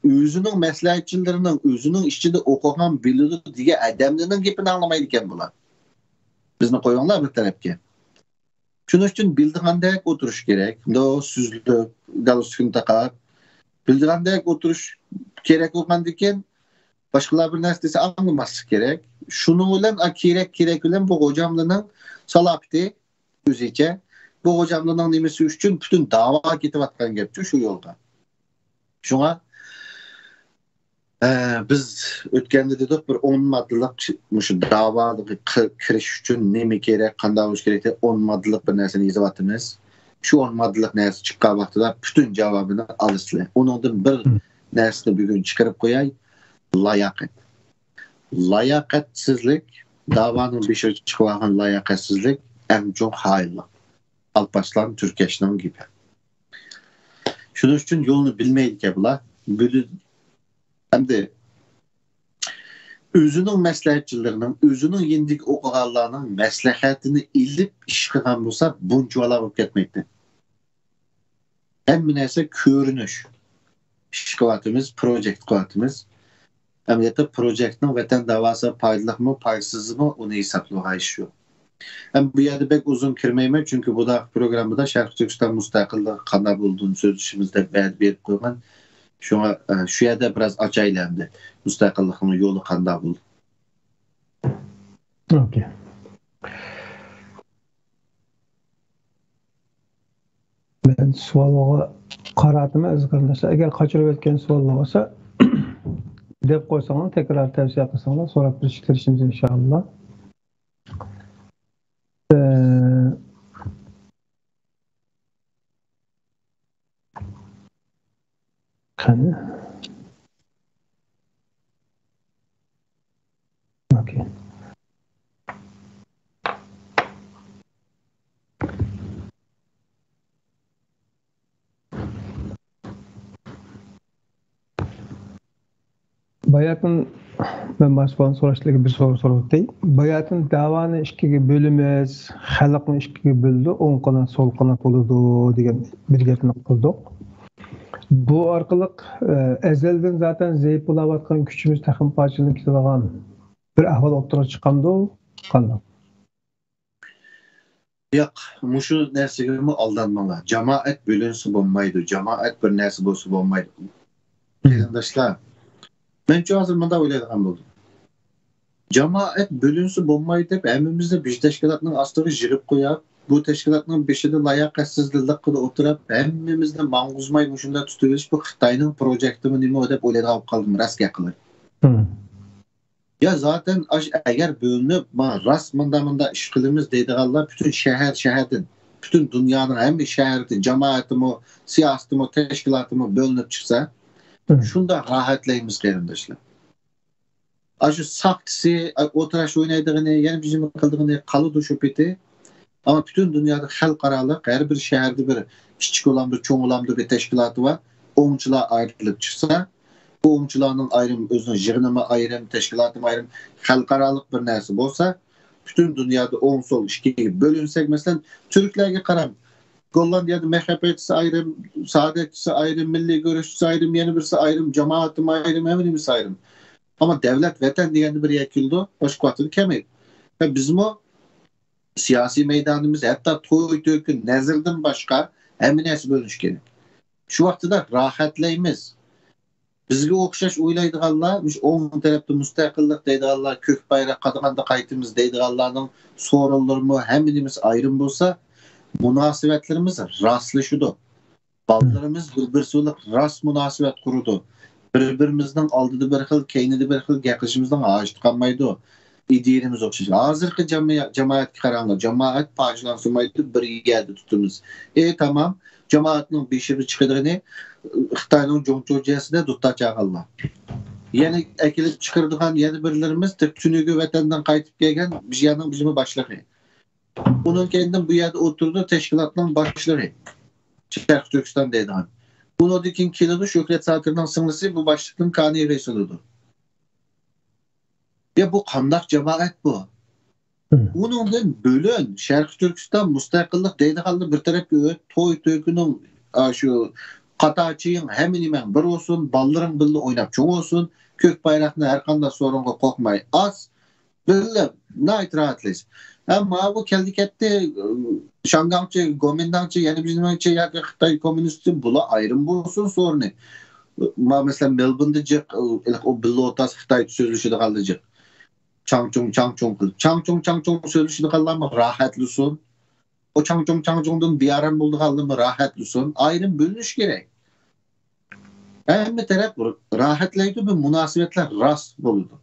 ئۆزىنىڭ مەسلىھەتچىلىرىنىڭ، ئۆزىنىڭ ئىچىدە ئوقۇغان، بىلىدۇ دېگەن ئادەملىرىنىڭ گېپىنى ئاڭلىمايدىكەن بۇلار. بىزنى قويۇڭلار بىر تەرەپكە. شۇنىڭ ئۈچۈن بىلىدىغاندەك ئولتۇرۇش كېرەك. مۇنداق سۆزلەپ، گالستۇكىنى تاقاپ، بىلىدىغاندەك ئولتۇرۇش كېرەك بولغاندىكىن، باشقىلار بىر نەرسە دېسە ئاڭلىماسلىق كېرەك. شۇنىڭ بىلەن، ئا، كېرەك، كېرەك بىلەن بۇ غوجاملىنىڭ سالاپىتى ئۆزىچە. بۇ غوجاملىنىڭ نېمىسى ئۈچۈن پۈتۈن داۋا كېتىۋاتقان گەپچۇ شۇ يولغا. شۇڭا، ئە، بىز ئۆتكەندە دېدۇق، بىر ئون ماددىلىق مۇشۇ داۋاغا كىرىش ئۈچۈن نېمە كېرەك، قانداق بولۇش كېرەك دەپ ئون ماددىلىق بىر نەرسىنى يېزىۋاتىمىز. شۇ ئون ماددىلىق نەرسە چىققان ۋاقتىدا پۈتۈن جاۋابىنى ئالىسىلەر. ئۇنىڭدىن بىر نەرسىنى بۈگۈن چىقىرىپ قوياي. لاياقەت. لاياقەتسىزلىك، داۋانىڭ بېشىغا چىقىۋالغان لاياقەتسىزلىك ئەڭ چوڭ خائىنلىق. ئالپارسلان تۈركەشنىڭ گېپى. شۇنىڭ ئۈچۈن يولنى بىلمەيدىكەن بۇلار. بىلىپ، ئەمدى ئۆزىنىڭ مەسلىھەتچىلىرىنىڭ، ئۆزىنىڭ يېنىدىكى ئوقۇغانلارنىڭ مەسلىھەتىنى ئېلىپ ئىش قىلغان بولسا، بۇنچىۋالا بولۇپ كەتمەيتتى. ھەممە نەرسە كۆرۈنۈش. ئىش قىلىۋاتىمىز، پروجېكت قىلىۋاتىمىز. ئەمەلىيەتتە پروجېكتنىڭ ۋەتەن داۋاسىغا پايدىلىقمۇ، پايدىسىزمۇ، ئۇنى ھېسابلىغان ئىش يوق. ھەم بۇ يەردە بەك ئۇزۇن كىرمەيمەن، چۈنكى بۇنداق پروگراممىدا شەرقىي تۈركىستان مۇستەقىللىقى قانداق بولىدۇ سۆزلىشىمىز دەپ ۋەدە بېرىپ قويغان. شۇڭا، ئە، شۇ يەردە بىراز ئاچايلى ئەمدى. مۇستەقىللىقنىڭ يولى قانداق بولىدۇ؟ ئوكەي. مەن سوئالغا قاراتىمەن، ئەزىز قېرىنداشلار. ئەگەر قاچۇرۇپ ئۆتكەن سوئاللار بولسا، دەپ قويساڭلار، تەكرار تەۋسىيە قىلساڭلار، سوراپ بېرىشكە تىرىشىمىز، ئىنشائاللا. ئە، قېنى. ئوكەي. باياتىن مەن باشقىلارنى سوراشتىن بىر سورۇن سوراپ ئۆتەي. باياتىن دەۋانى ئىككىگە بۆلىمىز، خەلقنى ئىككىگە بۆلىدۇ، ئوڭ قانات، سول قانات بولىدۇ دېگەن بىر گەپنى قىلدۇق. بۇ ئارقىلىق، ئە، ئەزەلدىن زاتەن زەئىپ بولاۋاتقان كۈچىمىز تېخىمۇ پارچىلىنىپ كېتىدىغان بىر ئەھۋال ئوتتۇرىغا چىقامدۇ؟ قانداق؟ ياق، مۇشۇ نەرسىگىمۇ ئالدانماڭلار. جامائەت بۆلۈنسە بولمايدۇ، جامائەت بىر نەرسە بولسا بولمايدۇ. قېرىنداشلار، مەنچۇ ھازىر مۇنداق ئويلايدىغان بولدۇم. جامائەت بۆلۈنسە بولمايدۇ دەپ ھەممىمىزنى بىر تەشكىلاتنىڭ ئاستىغا يىغىپ قويۇپ، بۇ تەشكىلاتنىڭ بېشىدا لاياقەتسىزلىققا ئولتۇرۇپ، ھەممىمىزنى ماڭغۇزماي مۇشۇنداق تۇتۇۋېلىش بۇ خىتاينىڭ پروجېكتىمۇ نېمە دەپ ئويلايدىغان بولۇپ قالدىم، راست گەپ قىلىپ. يا زاتەن ئاش-، ئەگەر بۆلۈنۈپ، ما راست مۇندا مۇندا ئىش قىلىمىز دەيدىغانلار پۈتۈن شەھەر، شەھەردىن، پۈتۈن دۇنيانىڭ ھەممە شەھىرىدىن جامائىتىمۇ، سىياسىتىمۇ، تەشكىلاتىمۇ بۆلۈنۈپ چىقسا، شۇنداق راھەتلەيمىز قېرىنداشلار. ئاشۇ ساقچىسى، ئولتۇراش ئوينايدىغىنى، يەنە بىر نېمە قىلىدىغىنى قالىدۇ شۇ پېتى. ئەمما پۈتۈن دۇنيادا خەلقئارالىق ھەر بىر شەھەردە بىر كىچىك بولامدۇ، چوڭ بولامدۇ بىر تەشكىلاتى بار. ئوڭچىلار ئايرىلىپ چىقسا، بۇ ئوڭچىلارنىڭ ئايرىم، ئۆزىنىڭ يىغىنىمۇ ئايرىم، تەشكىلاتىمۇ ئايرىم، خەلقئارالىق بىر نەرسە بولسا، پۈتۈن دۇنيادا ئوڭ سول ئىككىگە بۆلۈنسەك، مەسىلەن، تۈركلەرگە قاراڭ. گوللاندىيەدە مەھەببەتچىسى ئايرىم، سائادەتچىسى ئايرىم، مىللىي گۈرەشچىسى ئايرىم، يەنە بىرسى ئايرىم، جامائىتىمۇ ئايرىم، ھەممە نېمىسى ئايرىم. ئەمما دەۋلەت، ۋەتەن دېگەندە بىر يەرگە كېلىدۇ، باشقا ۋاقىتتا كەلمەيدۇ. ۋە بىزمۇ سىياسىي مەيدانىمىز، ھەتتا توي تۆكۈن، نەزىردىن باشقا ھەممە نەرسە بۆلۈنۈشى كېرەك. شۇ ۋاقتىدا راھەتلەيمىز. بىزگە ئوخشاش ئويلايدىغانلار، مۇشۇ ئوڭ تەرەپتە مۇستەقىللىق دەيدىغانلار، كۆك بايراق قادىغاندا قايتىمىز دەيدىغانلارنىڭ سورۇنلىرىمۇ ھەممە نېمىسى ئايرىم بولسا، مۇناسىۋەتلىرىمىز راستلىشىدۇ. بالىلىرىمىز بىر-بىرسى بىلەن راست مۇناسىۋەت قۇرىدۇ. بىر-بىرىمىزنىڭ ئالدىدا بىر خىل، كەينىدە بىر خىل گەپ قىلىشىمىزنىڭ ھاجىتى قالمايدۇ. ئىدىيىمىز ئوخشاش. ھازىرقى جامائە-، جامائەتكە قاراڭلار. جامائەت پارچىلانسىمايدۇ، بىر يەردە تۇتىمىز. ئى، تامام. جامائەتنىڭ بېشىدا چىقىدىغىنى خىتاينىڭ جۇڭچۇجيەسىدە دۇتار چالغانلار. يەنە ئەكېلىپ چىقىرىدىغان يەنە بىرلىرىمىز تۈنۈگۈن ۋەتەندىن قايتىپ كەلگەن بىر يەرنىڭ بىزمۇ باشلىقى. ئۇنىڭ كەينىدىن بۇ يەردە ئولتۇرىدۇ تەشكىلاتنىڭ باشلىقى، شەرقىي تۈركىستان دەيدىغان. ئۇنىڭدىن كېيىن كېلىدۇ شۆھرەت زاكىرنىڭ سىڭلىسى، بۇ باشلىقتىن كانىيىغا سېلىدۇ. يا بۇ قانداق جامائەت بۇ؟ ئۇنىڭدىن بۆلۈن، شەرقىي تۈركىستان مۇستەقىللىق دەيدىغاننى بىر تەرەپكە ئۆت، توي تۆكۈنىڭ، ئا، شۇ قاتاچىيىڭ، ھەممە نېمەڭ بىر بولسۇن، بالىلىرىڭ بىللە ئويناپ چوڭ بولسۇن، كۆك بايراقنى ھەر قانداق سورۇنغا قوقماي ئاس، بىللە ناھايىتى راھەتلەيسىز. ھە، ماۋۇ كەلدى كەتتى، شاڭگاڭچى، گومىنداڭچى، يەنە بىر نېمەچى ياكى خىتاي كوممۇنىستى، بۇلار ئايرىم بولسۇن سورۇنى. ما، مەسىلەن، مېلبورندا جىق، ئۇ بىللە ئولتۇرسا خىتاي سۆزلىشىدىغانلا جىق. چاڭچۇڭ، چاڭچۇڭ قىلىپ. چاڭچۇڭ، چاڭچۇڭ سۆزلىشىدىغانلارمۇ راھەتلىسۇن. ئۇ چاڭچۇڭ، چاڭچۇڭدىن بىئارام بولىدىغانلارمۇ راھەتلىسۇن. ئايرىم بۆلۈنۈش كېرەك. ھەممە تەرەپ راھەتلەيدۇ، بۇ مۇناسىۋەتلەر راست بولىدۇ.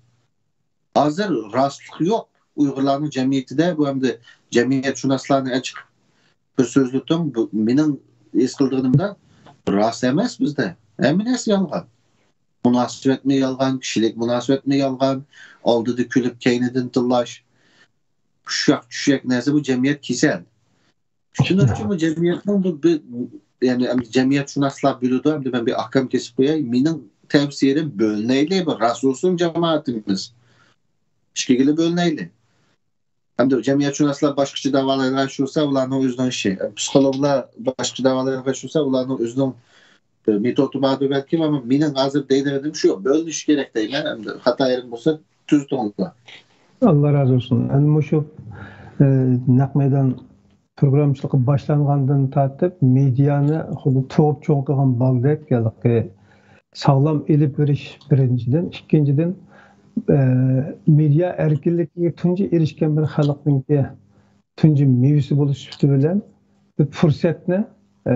ھازىر راستلىق يوق ئۇيغۇرلارنىڭ جەمئىيىتىدە. بۇ ئەمدى جەمئىيەتشۇناسلارنى ئەچىقىپ بىر سۆزلىتىڭ. بۇ مېنىڭ ھېس قىلىدىغىنىمدا راست ئەمەس بىزدە. ھەممە نەرسە يالغان. مۇناسىۋەتمۇ يالغان، كىشىلىك مۇناسىۋەتمۇ يالغان، ئالدىدا كۈلۈپ كەينىدىن تىللاش. ئۇششاق چۈششەك نەرسە بۇ جەمئىيەت كېسەل. شۇنىڭ ئۈچۈن بۇ جەمئىيەتنىڭ بۇ بىر يەنى ئەمدى جەمئىيەتشۇناسلار بۆلىدۇ، ئەمدى مەن بىر ئاھكام كېسىپ قوياي. مېنىڭ تەۋسىيەم، بۆلۈنەيلى، بىر راست بولسۇن جامائىتىمىز. ئىككىگىلا بۆلۈنەيلى. ئەمدى جەمئىيەتشۇناسلار باشقىچە دەۋالايدىغان ئىش بولسا، ئۇلارنىڭ ئۆزىنىڭ ئىشى. پسىخولوگلار باشقىچە دەۋالايدىغان ئىش بولسا، ئۇلارنىڭ ئۆزىنىڭ، ئە، مېتودى باردۇر بەلكىم، ئەمما مېنىڭ ھازىر دەيدىغىنىم شۇ، بۆلۈنۈش كېرەك دەيمەن. ئەمدى خاتا يېرىم بولسا تۈزىتىڭلار. ئاللا رازى بولسۇن. ئەمدى مۇشۇ، ئە، نەق مەيدان پروگراممىچىلىقى باشلانغاندىن تارتىپ مېدىيانى خۇددى تۇغۇپ چوڭ قىلغان بالىدەك ھېلىقى ساغلام ئېلىپ بېرىش بىرىنچىدىن، ئىككىنچىدىن، ئە، مېدىيا ئەركىنلىكىگە تۇنجى ئېرىشكەن بىر خەلقنىڭكى تۇنجى مېۋىسى بولۇش سۈپىتى بىلەن بىر پۇرسەتنى، ئە،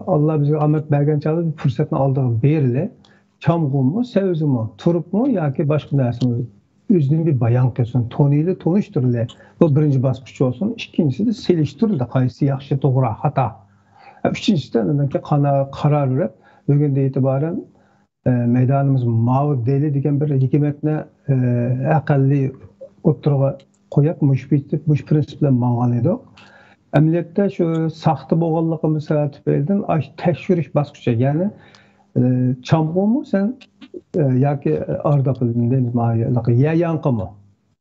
ئاللا بىزگە ئامەت بەرگەن چاغدا بىر پۇرسەتنى ئالدىغا بېرىلى. چامغۇمۇ، سەۋزىمۇ، تۇرۇپمۇ ياكى باشقا نەرسىمۇ ئۆزىنى بىر بايان قىلسۇن، تونۇيلى، تونۇشتۇرۇلى. بۇ بىرىنچى باسقۇچ بولسۇن. ئىككىنچىسىدە سېلىشتۇرۇلدى، قايسى ياخشى، توغرا، خاتا. ئۈچىنچىسىدە ئاندىن كېيىن قانا-، قارار بېرىپ، بۈگۈندىن ئېتىبارەن، ئە، مەيدانىمىز ماۋۇ دەيلى دېگەن بىر ھېكمەتنى، ئە، ئەقەللىي ئوتتۇرىغا قويۇپ، مۇشۇ پېتى، مۇشۇ پىرىنسىپ بىلەن ماڭغان ئىدۇق. ئەمەلىيەتتە شۇ ساختا بولغانلىقىمىز سەۋەبىدىن ئاش-، تەكشۈرۈش باسقۇچى، يەنى، ئە، چامغۇمۇ سەن، ئە، ياكى ئارداپىلىندىن يە ياڭقىمۇ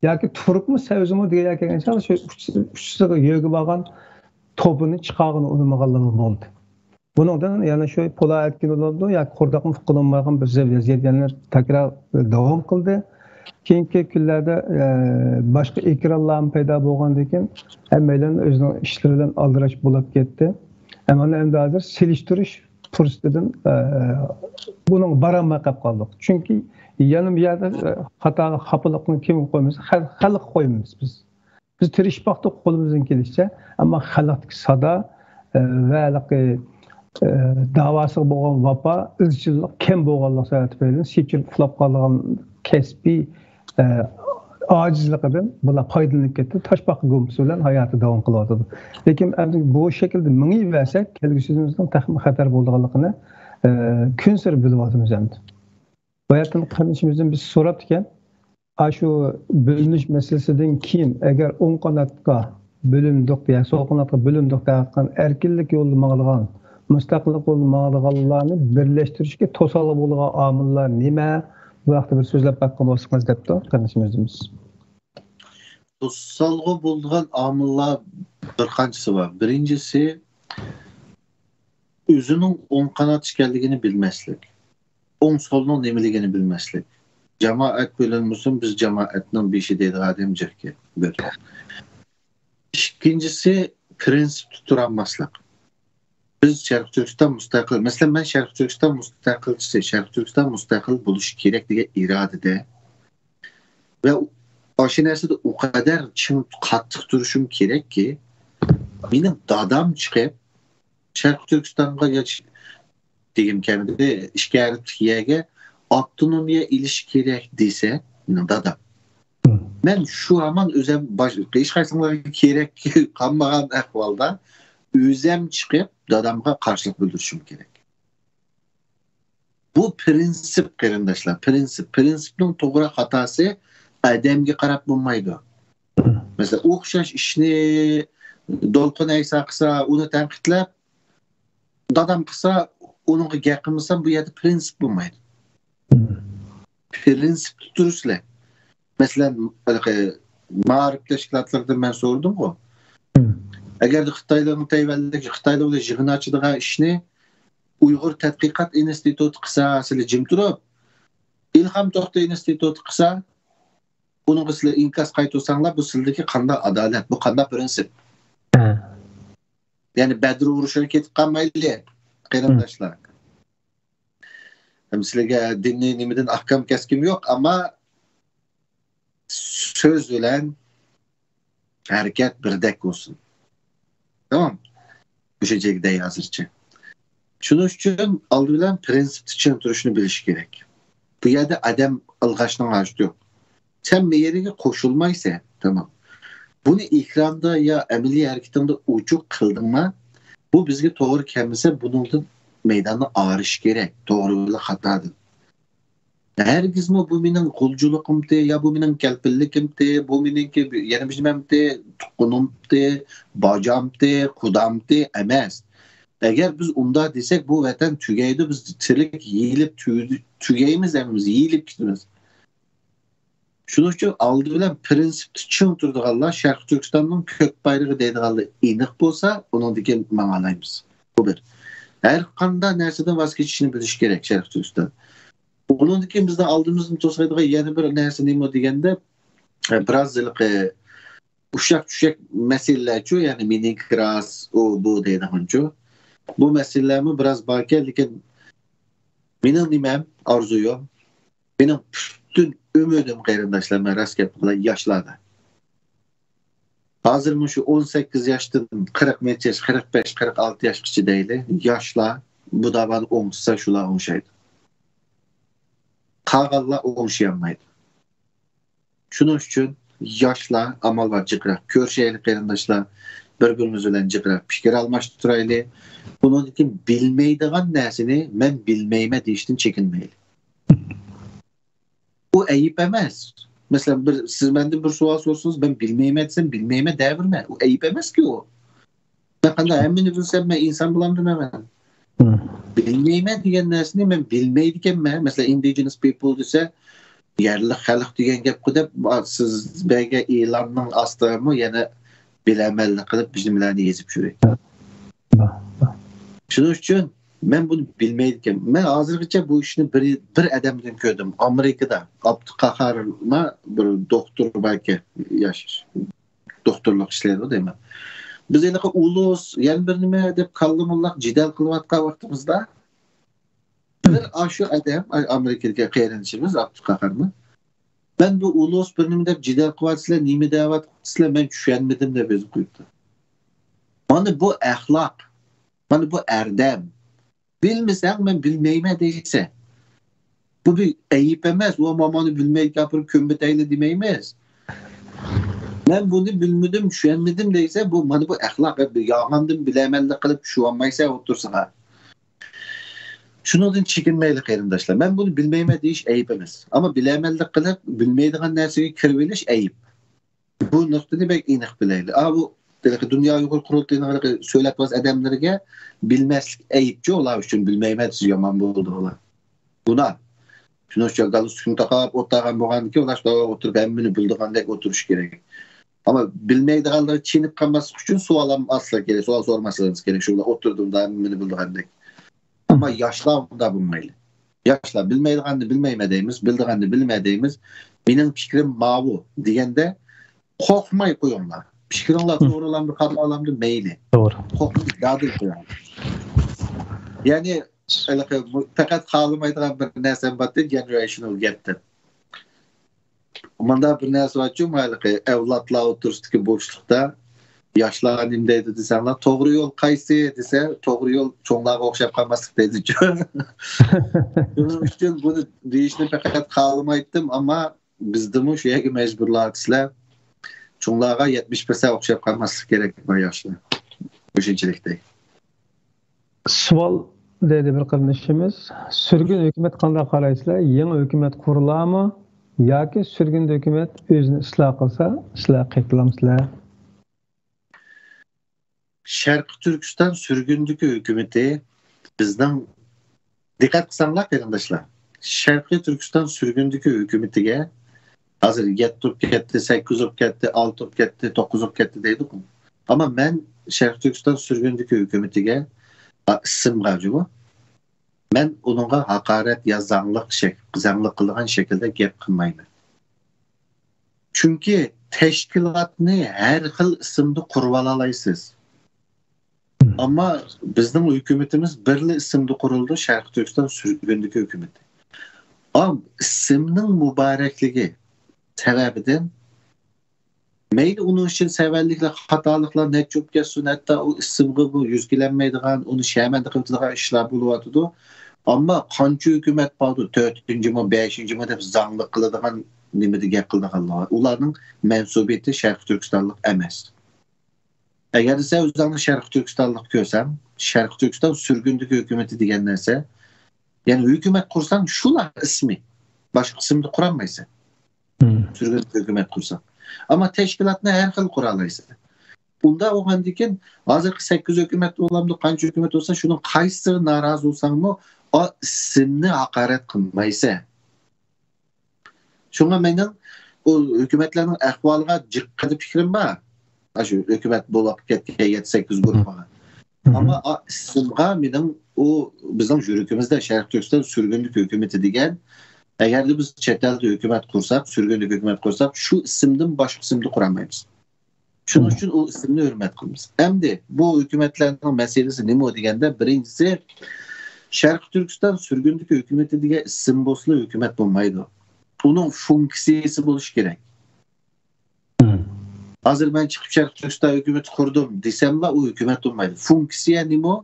ياكى تۇرۇپمۇ سەۋزىمۇ دېگەن يەرگە كەلگەن چاغدا شۇ ئۇچىسىغا يۆگە بارغان توپىنى چىقارغىلى ئۇنىمىغانلىقى بولدى. بۇنىڭدىن يەنە شۇ پۇلا ئەتكىلى بولىدۇ ياكى قۇرداقمۇ قىلىنمايدىغان بىر ۋەزىيەت يەنە تەكرار داۋام قىلدى. كېيىنكى كۈنلەردە، ئە، باشقا ئېكرانلارمۇ پەيدا بولغاندىن كېيىن، ھەممەيلەن ئۆزىنىڭ ئىشلىرى بىلەن ئالدىراش بولۇپ كەتتى. ئەمما ئەمدى ھازىر سېلىشتۇرۇش پۇرسىتىدىن، ئە، بۇنىڭغا بارالماي قېلىپ قالدۇق. چۈنكى يەنە بۇ يەردە، ئە، خاتا، خاپىلىقنى كىمگە قويىمىز؟ خەل-، خەلققە قويىمىز بىز. بىز تىرىشىپ باقتۇق قولىمىزدىن كېلىشىچە، ئەمما خەلقتىكى سادا، ئە، ۋە ھېلىقى، ئە، داۋاسىغا بولغان ۋاپا، ئىزچىللىق كەم بولغانلىقى سەۋەبى تۈپەيلىدىن سېچىلىپ ئۇخلاپ قالىدىغان كەسپىي، ئە، ئاجىزلىقىدىن بۇلار پايدىلىنىپ كەتتى، تاشپاقا گۇمپىسى بىلەن ھاياتى داۋام قىلىۋاتىدۇ. لېكىن ئەمدى بۇ شەكىلدە مېڭىۋەرسەك، كەلگۈسىمىزنىڭ تېخىمۇ خەتەر بولىدىغانلىقىنى، ئە، كۈنسېرى بىلىۋاتىمىز ئەمدى. بۇ يەردىن قېرىندىشىمىزدىن بىز سوراپتىكەن، ئاشۇ بۆلۈنۈش مەسىلىسىدىن كېيىن، ئەگەر ئوڭ قاناتقا بۆلۈندۇق، يا سول قاناتقا بۆلۈندۇق دەۋاتقان ئەركىنلىك يولىدا ماڭىدىغان، مۇستەقىللىق يولىدا ماڭىدىغانلارنى بىرلەشتۈرۈشكە توسالغۇ بولىدىغان ئامىللار نېمە؟ بۇ ھەقتە بىر سۆزلەپ باققان بولسىڭىز دەپتۇ قېرىندىشىمىز. توسالغۇ بولىدىغان ئامىللار بىر قانچىسى بار. بىرىنچىسى، ئۆزىنىڭ ئوڭ قانات ئىكەنلىكىنى بىلمەسلىك، ئوڭ سولنىڭ نېمىلىكىنى بىلمەسلىك. جامائەت بۆلۈنمىسۇن، بىز جامائەتنىڭ بېشى دەيدىغان ئادەم جىقكەن. بىر. ئىككىنچىسى، پىرىنسىپتا تۇرالماسلىق. بىز شەرقىي تۈركىستان مۇستەقىل، مەسىلەن، مەن شەرقىي تۈركىستان مۇستەقىلچىسى، شەرقىي تۈركىستان مۇستەقىل بولۇشى كېرەك دېگەن ئىرادىدە ۋە ئاشۇ نەرسىدە ئۇ قەدەر چىڭ، قاتتىق تۇرۇشۇم كېرەككى، مېنىڭ دادام چىقىپ، شەرقىي تۈركىستانغا ياش-، دېگۈم كەلمىدى، ئىككى ھەرپلىك يەگە ئاپتونومىيە ئېلىش كېرەك دېسە، مېنىڭ دادام. مەن شۇ ھامان ئۆزەم باش-، ھېچقايسىڭلارغا كېرەك قالمىغان ئەھۋالدا ئۆزەم چىقىپ، دادامغا قارشىلىق بىلدۈرۈشۈم كېرەك. بۇ پىرىنسىپ، قېرىنداشلار، پىرىنسىپ. پىرىنسىپنىڭ توغرا خاتاسى ئادەمگە قاراپ بولمايدۇ. مەسىلەن، ئوخشاش ئىشنى دولقۇن ئەيسا قىلسا، ئۇنى تەنقىدلەپ، دادام قىلسا، ئۇنىڭغا گەپ قىلمىسام، بۇ يەردە پىرىنسىپ بولمايدۇ. پىرىنسىپتا تۇرۇسىلەر. مەسىلەن، ھېلىقى مائارىپ تەشكىلاتلىرىدىن مەن سورىدىمغۇ. ئەگەردە خىتايلارنىڭ تەيۋەنلىك، خىتايلار بىلەن يىغىن ئاچىدىغان ئىشنى ئۇيغۇر تەتقىقات ئىنستىتۇتى قىلسا، سىلەر جىم تۇرۇپ، ئىلھام توختى ئىنستىتۇتى قىلسا، ئۇنىڭغا سىلەر ئىنكاس قايتۇرساڭلار، بۇ سىلەردىكى قانداق ئادالەت، بۇ قانداق پىرىنسىپ؟ يەنى بەدر ئۇرۇشىغا كېتىپ قالمايلى، قېرىنداشلار. ھەم سىلەرگە دىنىي نېمىدىن ئاھكام كەسكۈم يوق، ئەمما سۆز بىلەن ھەرىكەت بىردەك بولسۇن. تامام. مۇشۇنچىلىك دەي ھازىرچە. چۈشىنىش ئۈچۈن ئالدى بىلەن پىرىنسىپتا چىڭ تۇرۇشنى بىلىش كېرەك. بۇ يەردە ئادەم ئىلغاشنىڭ ھاجىتى يوق. سەن مەيەرگە قوشۇلمايسەن، تامام. بۇنى ئېكراندا يا ئەمەلىي ھەرىكىتىڭدە ئوچۇق قىلدىڭما، بۇ بىزگە توغرا كەلمىسە، بۇنىڭدىن مەيداننى ئايرىش كېرەك، توغرا بىلەن خاتادىن. ھەرگىزمۇ بۇ مېنىڭ غۇلجىلىقىمتى، يا بۇ مېنىڭ كەلپىنلىكىمتى، بۇ مېنىڭكى يەنە بىر نېمەمتى، تۇغقىنىمتى، باجامتى، قۇدامتى ئەمەس. ئەگەر بىز ئۇنداق دېسەك، بۇ ۋەتەن تۈگەيدۇ، بىز تىرىك يېيىلىپ تۈ-، تۈگەيمىز ھەممىمىز، يېيىلىپ كېتىمىز. شۇنىڭ ئۈچۈن ئالدى بىلەن پىرىنسىپتا چىڭ تۇرىدىغانلار، شەرقىي تۈركىستاننىڭ كۆك بايرىقى دەيدىغانلار ئېنىق بولسا، ئۇنىڭدىن كېيىن ماڭالايمىز. بۇ بىر. ھەر قانداق نەرسىدىن ۋاز كېچىشنى بىلىش كېرەك شەرقىي تۈركىستان. ئۇنىڭدىن كېيىن بىزنىڭ ئالدىمىزنى توسايدىغان يەنە بىر نەرسە نېمە دېگەندە، بىراز ھېلىقى ئۇششاق-چۈششەك مەسىلىلەرچۇ، يەنى مىنى كراس، ئۇ، بۇ دەيدىغانچۇ. بۇ مەسىلىلەرمۇ بىراز باركەن، لېكىن مېنىڭ نېمەم، ئارزۇيۇم، مېنىڭ پۈتۈن ئۈمىدىم، قېرىنداشلار، مەن راست گەپ قىلاي، ياشلاردا. ھازىر مۇشۇ ئون سەككىز ياشتىن قىرىق نەچچە ياش، قىرىق بەش، قىرىق ئالتە ياشقىچە دەيلى، ياشلار بۇ داۋانى ئوڭشىسا، شۇلار ئوڭشايدۇ. قالغانلار ئوڭشىيالمايدۇ. شۇنىڭ ئۈچۈن ياشلار ئامال بار جىقراق كۆرۈشەيلى، قېرىنداشلار. بىر-بىرىمىز بىلەن جىقراق پىكىر ئالماشتۇرايلى. ئۇنىڭدىن كېيىن بىلمەيدىغان نەرسىنى مەن بىلمەيمەن دېيىشتىن چېكىنمەيلى. ئۇ ئەيىب ئەمەس. مەسىلەن، بىر، سىز مەندىن بىر سوئال سورىسىڭىز، مەن بىلمەيمەن دېسەم، بىلمەيمەن دەۋېرىمەن. ئۇ ئەيىب ئەمەسكى ئۇ. مەن قانداق ھەممىنى بىلسەم، مەن ئىنسان بولامدىمەن؟ مەن بىلمەيمەن دېگەن نەرسىنى مەن بىلمەيدىكەنمەن. مەسىلەن، indigenous people دېسە، يەرلىك خەلق دېگەن گەپقۇ دەپ، سىز بەرگەن ئېلاننىڭ ئاستىغىمۇ يەنە بىلەمەنلىك قىلىپ، بىر نېمىلەرنى يېزىپ يۈرۈيدۇ. شۇنىڭ ئۈچۈن مەن بۇنى بىلمەيدىكەن. مەن ھازىرغىچە بۇ ئىشنى بىر، بىر ئادەمدىن كۆردۈم. ئامېرىكىدا ئابدۇقاھارما بىر دوختۇر باركەن، ياش دوختۇرلۇق ئىشلەيدۇ دەيمەن. بىز ھېلىقى ئۇلۇس، يەنە بىر نېمە دەپ كاللا موللاق جېدەل قىلىۋاتقان ۋاقتىمىزدا، بىر ئاشۇ ئادەم، ئاي، ئامېرىكىدىكى قېرىندىشىمىز ئابدۇقاھارمۇ، مەن بۇ ئۇلۇس بىر نېمە دەپ جېدەل قىلىۋاتىسىلەر، نېمە دەۋاتىسىلەر، مەن چۈشەنمىدىم دەپ يېزىپ قويۇپتۇ. مانا بۇ ئەخلاق. مانا بۇ ئەردەم. بىلمىسەڭ، مەن بىلمەيمەن دەيسەن. بۇ بىر ئەيىب ئەمەس. ۋا، مانا مانا بىلمەيدىكەن، ئاپىرىپ كۆمۈۋېتەيلى دېمەيمىز. مەن بۇنى بىلمىدىم، چۈشەنمىدىم دەيسەن، بۇ، مانا بۇ ئەخلاق. يالغاندىن بىلەمەنلىك قىلىپ چۈشۈۋالمايسەن ئوتتۇرىسىغا. شۇنىڭدىن چېكىنمەيلى، قېرىنداشلار. مەن بۇنى بىلمەيمەن دېيىش ئەيىب ئەمەس. ئەمما بىلەمەنلىك قىلىپ، بىلمەيدىغان نەرسىگە كىرىۋېلىش ئەيىب. بۇ نۇقتىنى بەك ئېنىق بىلەيلى. ئا، بۇ ھېلىقى دۇنيا ئۇيغۇر قۇرۇلتىيىنىڭ ھېلىقى سۆلەپ بولغان ئادەملىرىگە بىلمەسلىك ئەيىبچۇ، ئۇلار ئۈچۈن بىلمەيمەن دېسە يامان بولىدۇ ئۇلار. گۇناھ. شۇنىڭ ئۈچۈن گالستۇكنى تاقاپ ئولتۇرغان بولغاندىكىن، ئۇلار شۇنداق ئولتۇرۇپ ھەممىنى بىلىدىغاندەك ئولتۇرۇشى كېرەك. ئەمما بىلمەيدىغانلىرى چېنىپ قالماسلىق ئۈچۈن سوئال ئاسسا كېرەك، سوئال سورىماسلىقىمىز كېرەك. شۇ ئولتۇردۇم دا ھەممىنى بىلىدىغاندەك. ئەمما ياشلار ئۇنداق بولمايلى. ياشلار بىلمەيدىغاننى بىلمەيمەن دەيمىز، بىلىدىغاننى بىلىمەن دەيمىز. مېنىڭ پىكرىم ماۋۇ دېگەندە قورقماي قويۇڭلار. پىكرىڭلار توغرىلامدۇ، خاتالامدۇ مەيلى. توغرا. قورقماي دادىل قويۇڭلار. يەنى ھېلىقى پەقەت خالىمايدىغان بىر نەرسەم بار دېدى، جېنېرېيشنال گەپ دەپ. مۇنداق بىر نەرسە بارچۇ، ھېلىقى ئەۋلادلار ئوتتۇرىسىدىكى بوشلۇقتا ياشلار نېمە دەيدۇ دېسەڭلار، توغرا يول قايسى دېسە، توغرا يول چوڭلارغا ئوخشاپ قالماسلىق دەيدۇچۇ. شۇنىڭ ئۈچۈن بۇنى دېيىشنى پەقەت خالىمايتتىم، ئەمما بىزدىمۇ شۇ يەرگە مەجبۇرلاۋاتىسىلەر. چوڭلارغا يەتمىش پىرسەنت ئوخشاپ قالماسلىق كېرەك، ياشلار. مۇشۇنچىلىك دەي. سوئال دەيدۇ بىر قېرىندىشىمىز، سۈرگۈن ھۆكۈمەت قانداق قارايسىلەر؟ يېڭى ھۆكۈمەت قۇرۇلامۇ ياكى سۈرگۈن ھۆكۈمەت ئۆزىنى ئىسلاھ قىلسا، ئىسلاھ قىلامسىلەر؟ شەرقىي تۈركىستان سۈرگۈندىكى ھۆكۈمىتى بىزنىڭ، دىققەت قىلساڭلار قېرىنداشلار، شەرقىي تۈركىستان سۈرگۈندىكى ھۆكۈمىتىگە ھازىر يەتتە بولۇپ كەتتى، سەككىز بولۇپ كەتتى، ئالتە بولۇپ كەتتى، توققۇز بولۇپ كەتتى دەيدۇ. ئەمما مەن شەرقىي تۈركىستان سۈرگۈندىكى ھۆكۈمىتىگە ئىسىمغا جۇمۇ، مەن ئۇنىڭغا ھاقارەت يا زاڭلىق شەك-، زاڭلىق قىلىدىغان شەكىلدە گەپ قىلمايمەن. چۈنكى تەشكىلاتنى ھەر خىل ئىسىمدا قۇرۇۋالالايسىز. ئەمما بىزنىڭ ھۆكۈمىتىمىز بىرلا ئىسىمدا قۇرۇلىدۇ، شەرقىي تۈركىستان سۈرگۈندىكى ھۆكۈمىتى. ئام ئىسىمنىڭ مۇبارەكلىكى سەۋەبىدىن مەيلى ئۇنىڭ ئىچىدە سەۋەنلىكلەر، خاتالىقلار نەچچە بولۇپ كەتسۇن، ھەتتا ئۇ ئىسىمغىمۇ يۈز كېلەلمەيدىغان، ئۇنى شەرمەندە قىلىدىغان ئىشلار بولۇۋاتىدۇ. ئەمما قانچە ھۆكۈمەت باردۇ، تۆتىنچىمۇ، بەشىنچىمۇ دەپ زاڭلىق قىلىدىغان نېمىدە گەپ قىلىدىغانلار، ئۇلارنىڭ مەنسۇبىيىتى شەرقىي تۈركىستانلىق ئەمەس. ئەگەر سەن ئۆزۈڭنى شەرقىي تۈركىستانلىق كۆرسەڭ، شەرقىي تۈركىستان سۈرگۈندىكى ھۆكۈمىتى دېگەن نەرسە، يەنى ھۆكۈمەت قۇرساڭ شۇلا ئىسمى، باشقا ئىسىمدا قۇرالمايسەن. سۈرگۈندىكى ھۆكۈمەت قۇرساڭ. ئەمما تەشكىلاتنى ھەر خىل قۇرالايسەن. ئۇنداق بولغاندىكىن، ھازىرقى سەككىز ھۆكۈمەت بولامدۇ، قانچە ھۆكۈمەت بولسا، شۇنىڭ قايسىسىغا نارازى بولساڭمۇ، ئا ئىسىمنى ھاقارەت قىلمايسەن. شۇڭا مېنىڭ ئۇ ھۆكۈمەتلەرنىڭ ئەھۋالىغا جىق قىلىپ پىكرىم بار. ئاشۇ ھۆكۈمەت بولۇپ كەتكەن يەتتە سەككىز گۇرۇپپىغا. ئەمما ئا ئىسىمغا مېنىڭ ئۇ بىزنىڭ يۈرىكىمىزدە شەرقىي تۈركىستان سۈرگۈندىكى ھۆكۈمىتى دېگەن، ئەگەردە بىز چەت ئەلدە ھۆكۈمەت قۇرساق، سۈرگۈندىكى ھۆكۈمەت قۇرساق، شۇ ئىسىمدىن باشقا ئىسىمدا قۇرالمايمىز. شۇنىڭ ئۈچۈن ئۇ ئىسىمنى ھۆرمەت قىلىمىز. ئەمدى بۇ ھۆكۈمەتلەرنىڭ مەسىلىسى نېمە دېگەندە، بىرىنچىسى، شەرقىي تۈركىستان سۈرگۈندىكى ھۆكۈمىتى دېگەن ئىسىم بولسىلا ھۆكۈمەت بولمايدۇ. ئۇنىڭ فۇنكسىيىسى بولۇشى كېرەك. ھازىر مەن چىقىپ شەرقىي تۈركىستان ھۆكۈمىتى قۇردۇم دېسەملا، ئۇ ھۆكۈمەت بولمايدۇ. فۇنكسىيە نېمە؟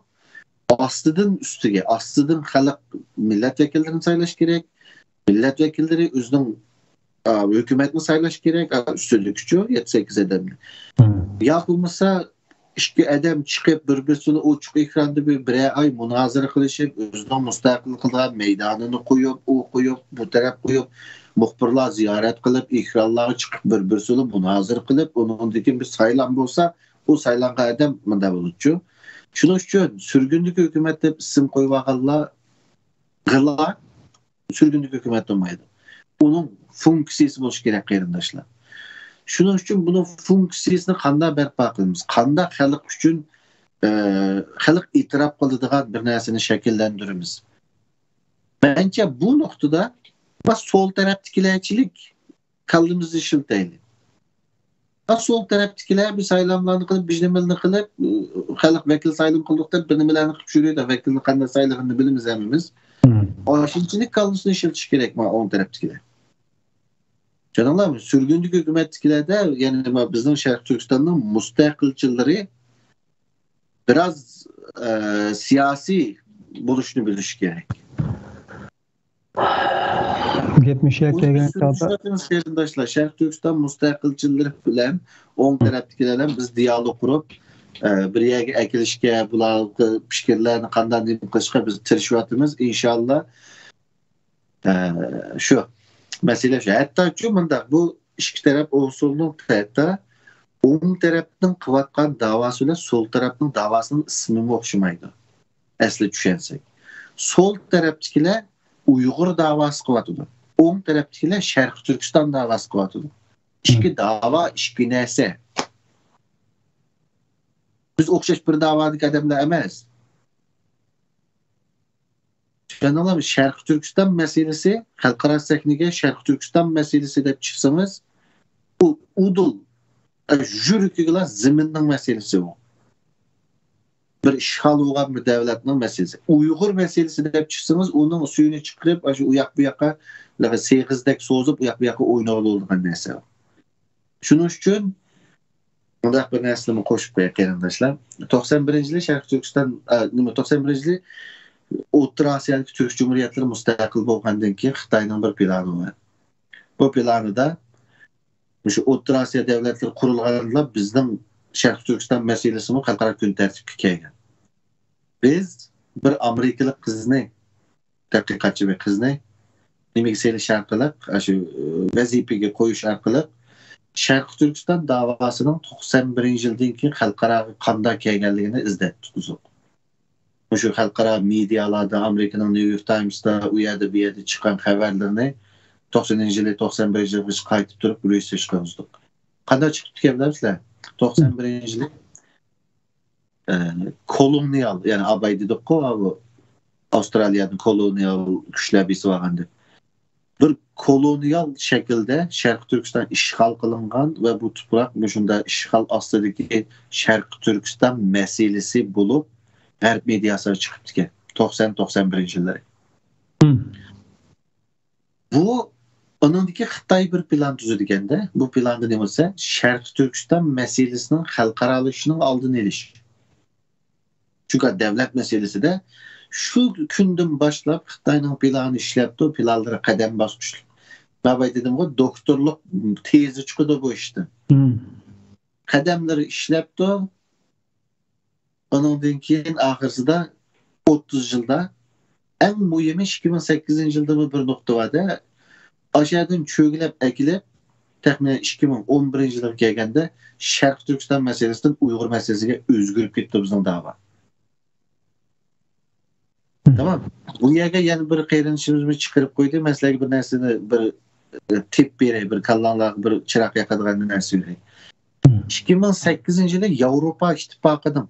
ئاستىدىن ئۈستىگە، ئاستىدىن خەلق، مىللەت ۋەكىللىرىنى سايلاش كېرەك. مىللەت ۋەكىللىرى ئۆزىنىڭ، ئا، ھۆكۈمەتنى سايلاش كېرەك، ئا، ئۈستۈنلۈكچۇ يەتتە سەككىز ئادەمنى. يا بولمىسا ئىككى ئادەم چىقىپ، بىر-بىرسى بىلەن ئوچۇق ئېكراندا بىر، بىرەر ئاي مۇنازىرە قىلىشىپ، ئۆزىنىڭ مۇستەقىل قىلىدىغان مەيدانىنى قويۇپ، ئۇ قويۇپ، بۇ تەرەپ قويۇپ، مۇخبىرلار زىيارەت قىلىپ، ئېكرانلارغا چىقىپ، بىر-بىرسى بىلەن مۇنازىرە قىلىپ، ئۇنىڭدىن كېيىن بىر سايلام بولسا، ئۇ سايلانغان ئادەم مۇنداق بولىدۇچۇ. شۇنىڭ ئۈچۈن سۈرگۈندىكى ھۆكۈمەت دەپ ئىسىم قويۇۋالغانلار غىلا سۈرگۈندىكى ھۆكۈمەت بولمايدۇ. ئۇنىڭ فۇنكسىيىسى بولۇشى كېرەك، قېرىنداشلار. شۇنىڭ ئۈچۈن بۇنىڭ فۇنكسىيىسىنى قانداق بەرپا قىلىمىز؟ قانداق خەلق ئۈچۈن، ئە، خەلق ئېتىراپ قىلىدىغان بىر نەرسىنى شەكىللەندۈرىمىز؟ مەنچە بۇ نۇقتىدا بىز سول تەرەپتىكىلەرچىلىك كاللىمىزنى ئىشلىتەيلى. ھە، سول تەرەپتىكىلەر بىر سايلاملارنى قىلىپ، بىر نېمىلەرنى قىلىپ، خەلق ۋەكىل سايلىم قىلدۇق دەپ بىر نېمىلەرنى قىلىپ يۈرىدۇ. ۋەكىلنى قانداق سايلىغىنىنى بىلىمىز ھەممىمىز. ئاشۇنچىلىك كاللىسىنى ئىشلىتىشى كېرەك مانا ئوڭ تەرەپتىكىلەر. چۈشەندىڭلارمۇ؟ سۈرگۈندىكى ھۆكۈمەتتىكىلەردە، يەنى نېمە، بىزنىڭ شەرقىي تۈركىستاننىڭ مۇستەقىلچىلىرى بىراز، ئە، سىياسىي بولۇشنى بىلىشى كېرەك. گەپ مۇشۇ يەرگە كەلگەن چاغدا، قېرىنداشلار، شەرقىي تۈركىستان مۇستەقىلچىلىرى بىلەن ئوڭ تەرەپتىكىلەر بىلەن بىز دىيالوگ قۇرۇپ، ئە، بىر يەرگە ئەكېلىشكە، بۇلارغا پىكىرلەرنى قانداق نېمە قىلىشقا بىز تىرىشىۋاتىمىز، ئىنشاللا. ئە، شۇ مەسىلە شۇ. ھەتتاكى مۇنداق، بۇ ئىككى تەرەپ ئوڭسۇلنىڭ ھەتتا ئوڭ تەرەپنىڭ قىلىۋاتقان داۋاسى بىلەن سول تەرەپنىڭ داۋاسىنىڭ ئىسمىمۇ ئوخشىمايدۇ. ئەسلى چۈشەنسەك، سول تەرەپتىكىلەر ئۇيغۇر داۋاسى قىلىۋاتىدۇ. ئوڭ تەرەپتىكىلەر شەرقىي تۈركىستان داۋاسى قىلىۋاتىدۇ. ئىككى داۋا، ئىككى نەرسە. بىز ئوخشاش بىر داۋادىكى ئادەملەر ئەمەس. چۈشەندىڭلارمۇ؟ شەرقىي تۈركىستان مەسىلىسى، خەلقئارا سەھنىگە شەرقىي تۈركىستان مەسىلىسى دەپ چىقسىڭىز، ئۇ ئۇدۇل، ئە، يۈرىكىگىلا زېمىننىڭ مەسىلىسى ئۇ. بىر ئىشغال بولغان بىر دۆلەتنىڭ مەسىلىسى. ئۇيغۇر مەسىلىسى دەپ چىقسىڭىز، ئۇنىڭ سۈيىنى چىقىرىپ، ئاشۇ ئۇياق بۇياققا سېغىزدەك سوزۇپ، ئۇياق بۇياققا ئوينىغىلى بولىدىغان نەرسە ئۇ. شۇنىڭ ئۈچۈن مۇنداق بىر نەرسىنىمۇ قوشۇپ قوياي، قېرىنداشلار. توقسان بىرىنچى يىلى شەرقىي تۈركىستان، ئە، نېمە، توقسان بىرىنچى يىلى ئوتتۇرا ئاسىيادىكى تۈرك جۇمھۇرىيەتلىرى مۇستەقىل بولغاندىن كېيىن خىتاينىڭ بىر پىلانى بار. بۇ پىلانىدا مۇشۇ ئوتتۇرا ئاسىيا دۆلەتلىرى قۇرۇلغاندا بىزنىڭ شەرقىي تۈركىستان مەسىلىسىمۇ خەلقئارا كۈن تەرتىپكە كەلگەن. بىز بىر ئامېرىكىلىق قىزنى، تەتقىقاتچى بىر قىزنى نېمىگە سېلىش ئارقىلىق، ئاشۇ ۋەزىپىگە قويۇش ئارقىلىق شەرقىي تۈركىستان داۋاسىنىڭ توقسان بىرىنچى يىلدىن كېيىن خەلقئاراغا قانداق كەلگەنلىكىنى ئىزدەتتۇق. مۇشۇ خەلقئارا مېدىيالاردا، ئامېرىكىنىڭ نيۇ يورك تايمستا، ئۇ يەردە، بۇ يەردە چىققان خەۋەرلىرىنى توقسىنىنچى يىلى، توقسان بىرىنچى يىلغىچە قايتىپ تۇرۇپ رېسېرچ قىلغۇزدۇق. قانداق چىقىپتىكەن بىلەمسىلەر؟ توقسان بىرىنچى يىلى، ئە، كولونىيال، يەنى ئاباي دېدۇققۇ، بۇ ئاۋسترالىيەدىن كولونىيال كۈچلەر بېسىۋالغان دەپ. بىر كولونىيال شەكىلدە شەرقىي تۈركىستان ئىشغال قىلىنغان ۋە بۇ تۇپراق مۇشۇنداق ئىشغال ئاستىدىكى شەرقىي تۈركىستان مەسىلىسى بولۇپ، غەرب مېدىياسىغا چىقىپتىكەن. توقسان، توقسان بىرىنچى يىللىرى. بۇ، ئۇنىڭدىكى خىتاي بىر پىلان تۈزىدىكەندە، بۇ پىلاندا نېمە دېسە، شەرقىي تۈركىستان مەسىلىسىنىڭ خەلقئارالىشىشىنىڭ ئالدىنى ئېلىش. چۈنكى دۆلەت مەسىلىسىدە شۇ كۈندىن باشلاپ خىتاينىڭ پىلانى ئىشلەپتۇ، پىلانلىرى قەدەم باسقۇچلۇق. مەن دېدىمغۇ، دوكتورلۇق تېزا چىقىدۇ بۇ ئىشتىن. قەدەملىرى ئىشلەپتۇ. ئۇنىڭدىن كېيىن ئاخىرسىدا ئوتتۇز يىلدا، ئەڭ مۇھىمى ئىككى مىڭ سەككىزىنچى يىلدىمۇ بىر نۇقتا بار-دە، ئاشۇ يەردىن چۆگىلەپ ئەكېلىپ، تەخمىنەن ئىككى مىڭ ئون بىرىنچى يىلغا كەلگەندە شەرقىي تۈركىستان مەسىلىسىدىن ئۇيغۇر مەسىلىسىگە ئۆزگىرىپ كېتىپتۇ بىزنىڭ داۋا. تامام. بۇ يەرگە يەنە بىر قېرىندىشىمىزمۇ چىقىرىپ قويدى. مەن سىلەرگە بىر نەرسىنى بىر، ئە، تېپىپ بېرەي، بىر كاللاڭلارغا بىر چىراغ ياقىدىغان نەرسە بېرەي. ئىككى مىڭ سەككىزىنچى يىلى ياۋروپا ئىتتىپاقىنىڭ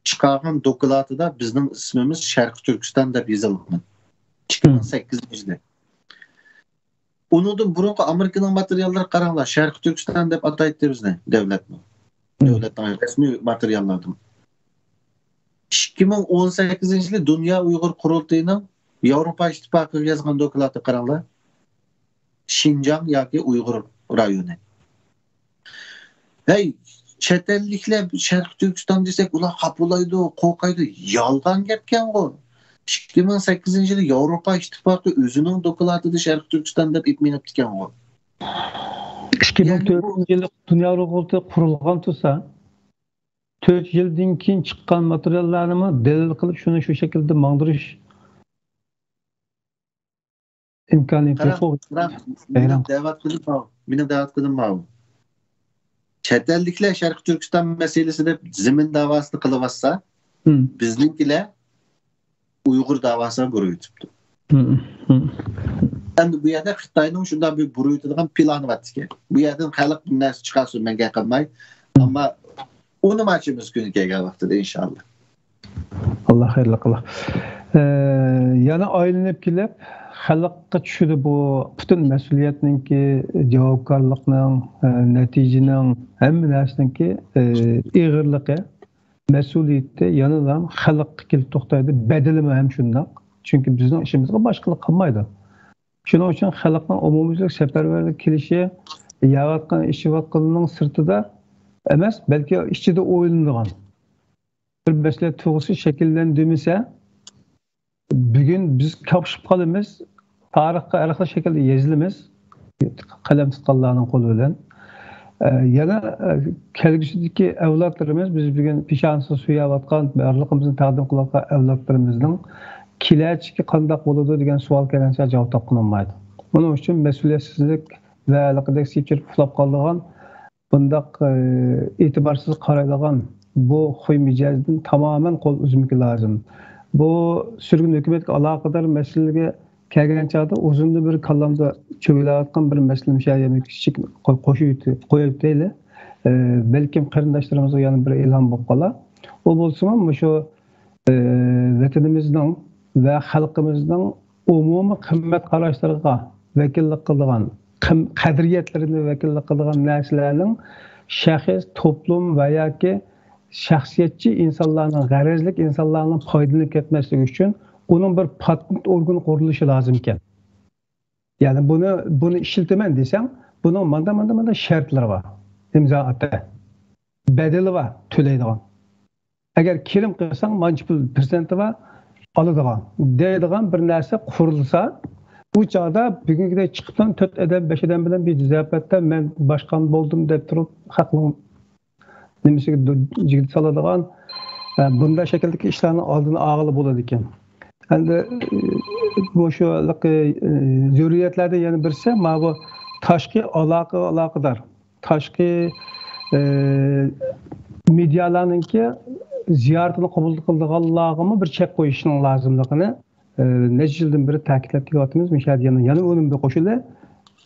چىقارغان دوكلاتىدا بىزنىڭ ئىسمىمىز شەرقىي تۈركىستان دەپ يېزىلغان. ئىككى مىڭ سەككىزىنچى يىلى. ئۇنىڭدىن بۇرۇنقى ئامېرىكىنىڭ ماتېرىياللىرىغا قاراڭلار، شەرقىي تۈركىستان دەپ ئاتايتتى بىزنى دۆلەتمۇ. دۆلەتنىڭ رەسمىي ماتېرىياللىرىدىمۇ. ئىككى مىڭ ئون سەككىزىنچى يىلى دۇنيا ئۇيغۇر قۇرۇلتىيىنىڭ ياۋروپا ئىتتىپاقىغا يازغان دوكلاتى قاراڭلار. شىنجاڭ ياكى ئۇيغۇر رايونى. ھەي، چەت ئەللىكلەر شەرقىي تۈركىستان دېسەك، ئۇلار خاپىلايدۇ، قورقايدۇ. يالغان گەپكەنغۇ. ئىككى مىڭ سەككىزىنچى يىلى ياۋروپا ئىتتىپاقى ئۆزىنىڭ دوكلاتىدا شەرقىي تۈركىستان دەپ ئېيتمىنىپتىكەنغۇ. ئىككى مىڭ تۆتىنچى يىلى دۇنيا ئۇيغۇر قۇرۇلغان تۇرسا، تۆت يىلدىن كېيىن چىققان ماتېرىياللارنىمۇ دەلىل قىلىپ، شۇنى شۇ شەكىلدە ماڭدۇرۇش ئىمكانىيىتى قاراڭ، يوق. قاراڭ، مېنىڭ دەۋاتقىنىم ماۋۇ. مېنىڭ دەۋاتقىنىم ماۋۇ. چەت ئەللىكلەر شەرقىي تۈركىستان مەسىلىسى دەپ زېمىن داۋاسىنى قىلىۋاتسا، مم. بىزنىڭكىلەر ئۇيغۇر داۋاسىغا بۇرۇۋېتىپتۇ. مم. مم. ئەمدى بۇ يەردە خىتاينىڭ شۇنداق بىر بۇرۇۋېتىدىغان پىلانى بار ئىكەن. بۇ يەردىن خەلق بىر نەرسە چىقارسۇن، مەن گەپ قىلماي. ئەمما ئۇنى ماچىمىز كۈنى كەلگەن ۋاقتىدا، ئىنشاللا. ئاللا خەيرلىك قىلا. ئە، يەنە ئايلىنىپ كېلىپ، خەلققە چۈشىدۇ بۇ پۈتۈن مەسئۇلىيەتنىڭكى، جاۋابكارلىقنىڭ، ئە، نەتىجىنىڭ، ھەممە نەرسىنىڭكى، ئە، ئېغىرلىقى. مەسئۇلىيىتى يەنىلا خەلققە كېلىپ توختايدۇ، بەدىلىمۇ ھەم شۇنداق. چۈنكى بىزنىڭ ئىشىمىزغا باشقىلار قىلمايدۇ. شۇنىڭ ئۈچۈن خەلقنىڭ ئومۇميۈزلۈك سەپەرۋەرلىك كېلىشى، يەۋاتقان، ئىچىۋاتقىنىنىڭ سىرتىدا ئەمەس، بەلكى ئىچىدە ئويلىنىدىغان بىر مەسئۇلىيەت تۇيغۇسى شەكىللەندۈرمىسە، بۈگۈن بىز كاپشىپ قالىمىز، تارىخقا ھەر خىل شەكىلدە يېزىلىمىز، قەلەم تۇتقانلارنىڭ قولى بىلەن. ئە، يەنە، ئە، كەلگۈسىدىكى ئەۋلادلىرىمىز، بىز بۈگۈن پېشانىسىغا سۆيۈۋاتقان، بارلىقىمىزنى تەقدىم قىلىۋاتقان ئەۋلادلىرىمىزنىڭ كېلەچىكى قانداق بولىدۇ دېگەن سوئال كەلگەنچە جاۋاب تاپقىلى بولمايدۇ. ئۇنىڭ ئۈچۈن مەسئۇلىيەتسىزلىك ۋە ھېلىقىدەك سىيچىرىپ ئۇخلاپ قالىدىغان بۇنداق، ئى، ئېتىبارسىز قارايدىغان بۇ خۇي مىجەزدىن تامامەن قول ئۈزمىكى لازىم. بۇ سۈرگۈن ھۆكۈمەتكە ئالاقىدار مەسىلىگە كەلگەن چاغدا ئۇزۇندىن بېرى كاللامدا چۆگىلەۋاتقان بىر مەسىلە مۇشۇ يەردە كىچىك قوشۇۋېتەيلى. ئى، بەلكىم قېرىنداشلىرىمىزغا يەنە بىر ئىلھام بولۇپ قالار. ئۇ بولسىمۇ مۇشۇ ئى، ۋەتىنىمىزنىڭ ۋە خەلقىمىزنىڭ ئومۇمىي قىممەت قاراشلىرىغا ۋەكىللىك قىلىدىغان، قىم-، قەدرىيەتلىرىنى ۋەكىللىك قىلىدىغان نەرسىلەرنىڭ شەخس، توپلۇم ۋە ياكى شەخسىيەتچى ئىنسانلارنىڭ، غەرەزلىك ئىنسانلارنىڭ پايدىلىنىپ كەتمەسلىكى ئۈچۈن ئۇنىڭ بىر پاتېنت ئورگىنى قۇرۇلۇشى لازىم ئىكەن. يەنى بۇنى، بۇنى ئىشلىتىمەن دېسەڭ، بۇنىڭ ماندا، ماندا، ماندا شەرتلىرى بار. ئىمزا ئاتا. بەدىلى بار، تۆلەيدىغان. ئەگەر كىرىم قىلساڭ، مانچە پۇل پىرسەنتى بار، ئالىدىغان، دەيدىغان بىر نەرسە قۇرۇلسا، ئۇ چاغدا بۈگۈنكىدەك چىقىپ تۆت ئادەم، بەش ئادەم بىلەن بىر زىياپەتتە مەن باشقان بولدۇم دەپ تۇرۇپ، خەقنىڭ نېمىسىگە دۇ-، جىگدە سالىدىغان، ئە، بۇنداق شەكىلدىكى ئىشلارنىڭ ئالدىنى ئالغىلى بولىدىكەن. ئەمدى، ئى، مۇشۇ ھېلىقى، ئى، زۆرۈرىيەتلەردىن يەنە بىرسى، ماۋۇ تاشقى ئالاقە، ئالاقىدار. تاشقى، ئى، مېدىيالارنىڭكى زىيارىتىنى قوبۇل قىلىدىغانلارغىمۇ بىر چەك قويۇشنىڭ لازىملىقىنى، ئى، نەچچە يىلدىن بېرى تەكىتلەپ كېلىۋاتىمىز. مۇشۇ يەردە يەنە، يەنە ئۇنىڭ بىر قوشۇلى.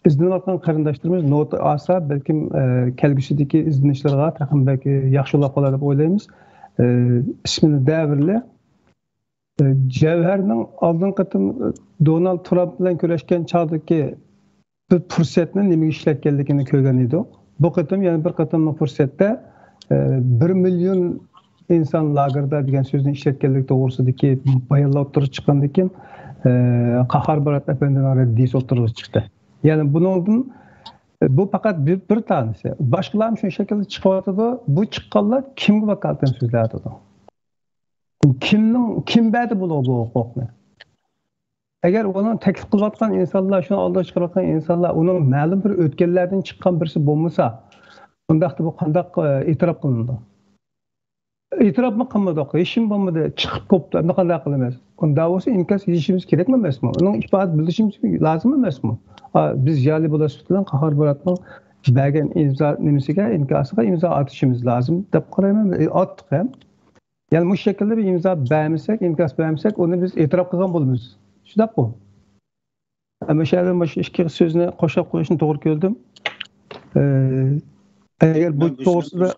ئىزدىنىۋاتقان قېرىنداشلىرىمىز نوتا ئالسا، بەلكىم، ئى، كەلگۈسىدىكى ئىزدىنىشلىرىغا تېخىمۇ بەك ياخشىلاپ قالار دەپ ئويلايمىز. ئى، ئىسمىنى دەۋېرىلى. ئى، جەۋھەرنىڭ ئالدىنقى قېتىم دونالد ترامپ بىلەن كۆرۈشكەن چاغدىكى بىر پۇرسەتنى نېمىگە ئىشلەتكەنلىكىنى كۆرگەن ئىدۇق. بۇ قېتىم يەنە بىر قېتىملىق پۇرسەتتە، ئى، بىر مىليون ئىنسان لاگېردا دېگەن سۆزنى ئىشلەتكەنلىكى توغرىسىدىكى بايانلار ئوتتۇرىغا چىققاندىن كېيىن، ئى، قاھار بۇرات ئەپەندىنىڭ رەددىيىسى ئوتتۇرىغا چىقتى. يەنى بۇنىڭدىن، ئى، بۇ پەقەت بىر، بىر تانىسى. باشقىلارمۇ شۇ شەكىلدە چىقىۋاتىدۇ. بۇ چىققانلار كىمگە ۋاكالىتەن سۆزلەۋاتىدۇ؟ كىمنىڭ، كىم بەردى بۇلارغا بۇ ھوقۇقنى؟ ئەگەر ئۇنىڭ تەكلىپ قىلىۋاتقان ئىنسانلار، شۇنى ئالدىغا چىقىرىۋاتقان ئىنسانلار ئۇنىڭ مەلۇم بىر ئۆتكەللەردىن چىققان بىرسى بولمىسا، ئۇنداقتا بۇ قانداق، ئى، ئېتىراپ قىلىنىدۇ؟ ئېتىراپمۇ قىلمىدۇق، ھېچنېمە بولمىدى، چىقىپ بوپتۇ، ئەمدى قانداق قىلىمىز؟ ئۇنداق بولسا ئىنكاس يېزىشىمىز كېرەكمۇ ئەمەسمۇ؟ ئۇنىڭ ئىپادە بىلدۈرۈشىمىز لازىم ئەمەسمۇ؟ ئا، بىز زىيالىي بولۇش سۈپىتى بىلەن قاھار بۇراتنىڭ بەرگەن ئىمزا نېمىسىگە، ئىنكاسىغا ئىمزا ئاتىشىمىز لازىم دەپ قارايمەن. ئاتتۇق ھەم. يەنى مۇشۇ شەكىلدە بىر ئىمزا بەرمىسەك، ئىنكاس بەرمىسەك، ئۇنى بىز ئېتىراپ قىلغان بولىمىز. شۇنداققۇ؟ مۇشۇ يەردە مۇشۇ ئىككى سۆزنى قوشاپ قويۇشنى توغرا كۆردۈم. ئەگەر بۇ توغرىسىدا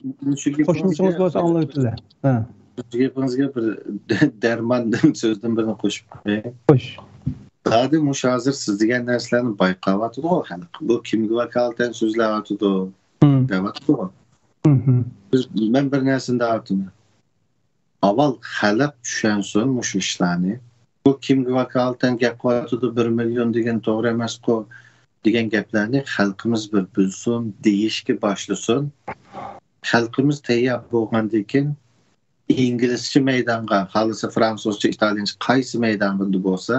قوشۇمچىڭىز بولسا ئاڭلاۋېتىڭلار. ھە. شۇ گېپىڭىزگە بىر دەرمان سۆزدىن بىرنى قوشۇپ قوياي. خوش. زادى مۇشۇ ھازىر سىز دېگەن نەرسىلەرنى بايقاۋاتىدۇ خەلق. بۇ كىمگە ۋاكالىتەن سۆزلەۋاتىدۇ دەۋاتىدۇ. بىز، مەن بىر نەرسىنى دەۋاتىمەن. ئاۋۋال خەلق چۈشەنسۇن مۇشۇ ئىشلارنى. بۇ كىمگە ۋاكالىتەن گەپ قىلىۋاتىدۇ، بىر مىليون دېگەن توغرا ئەمەسقۇ دېگەن گەپلەرنى خەلقىمىز بىر بىلسۇن، دېيىشكە باشلىسۇن. خەلقىمىز تەييار بولغاندىن كېيىن، ئىنگلىزچە مەيدانغا، خالىسا فرانسۇزچە، ئىتالىيانچە، قايسى مەيداندا بولسا،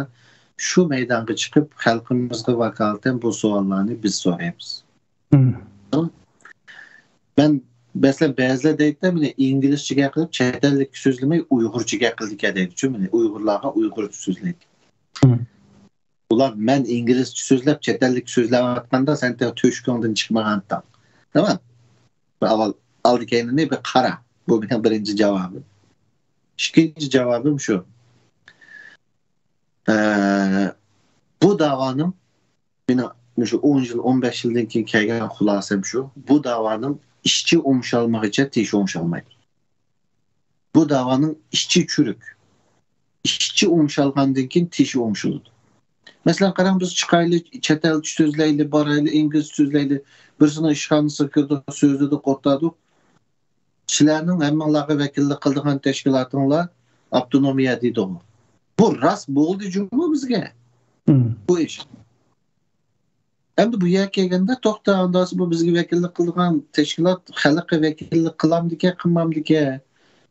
شۇ مەيدانغا چىقىپ، خەلقىمىزغا ۋاكالىتەن بۇ سوئاللارنى بىز سورايمىز. مەن، مەسىلەن، بەزىلەر دەيدۇ، مېنى ئىنگلىزچە گەپ قىلىپ، چەت ئەللىككە سۆزلىمەي، ئۇيغۇرچە گەپ قىلىدىكەن دەيدۇچۇ، مېنى ئۇيغۇرلارغا ئۇيغۇرچە سۆزلەيدۇ. ئۇلار مەن ئىنگلىزچە سۆزلەپ، چەت ئەللىككە سۆزلەۋاتقاندا، سەن تېخى تۆشۈكۈڭدىن چىقمىغانتىڭ. تامام. بىر ئاۋۋال ئالدى كەينىنى بىر قارا. بۇ مېنىڭ بىرىنچى جاۋابىم. ئىككىنچى جاۋابىم شۇ. ئە، بۇ داۋانىڭ مېنىڭ مۇشۇ ئون يىل، ئون بەش يىلدىن كېيىن كەلگەن خۇلاسەم شۇ. بۇ داۋانىڭ ئىچى ئومشالمىغىچە تېشى ئومشالمايدۇ. بۇ داۋانىڭ ئىچى چۈرۈك. ئىچى ئومشالغاندىن كېيىن تېشى ئومشىلىدۇ. مەسىلەن، قاراڭ، بىز چىقايلى، چەت ئەلچە سۆزلەيلى، بارايلى، ئىنگلىزچە سۆزلەيلى، بىرسىنىڭ ئىشخانىسىغا كىردۇق، سۆزلىدۇق، ئوتتۇرىدۇق. سىلەرنىڭ ھەممىڭلارغا ۋەكىللىك قىلىدىغان تەشكىلاتىڭلار ئاپتونومىيە دېدىغۇ. بۇ راست بولدى جۇمۇ بىزگە. بۇ ئىش. ئەمدى بۇ يەرگە كەلگەندە، توختا، ئاندىن بۇ بىزگە ۋەكىللىك قىلىدىغان تەشكىلات خەلققە ۋەكىللىك قىلامدىكەن، قىلمامدىكەن؟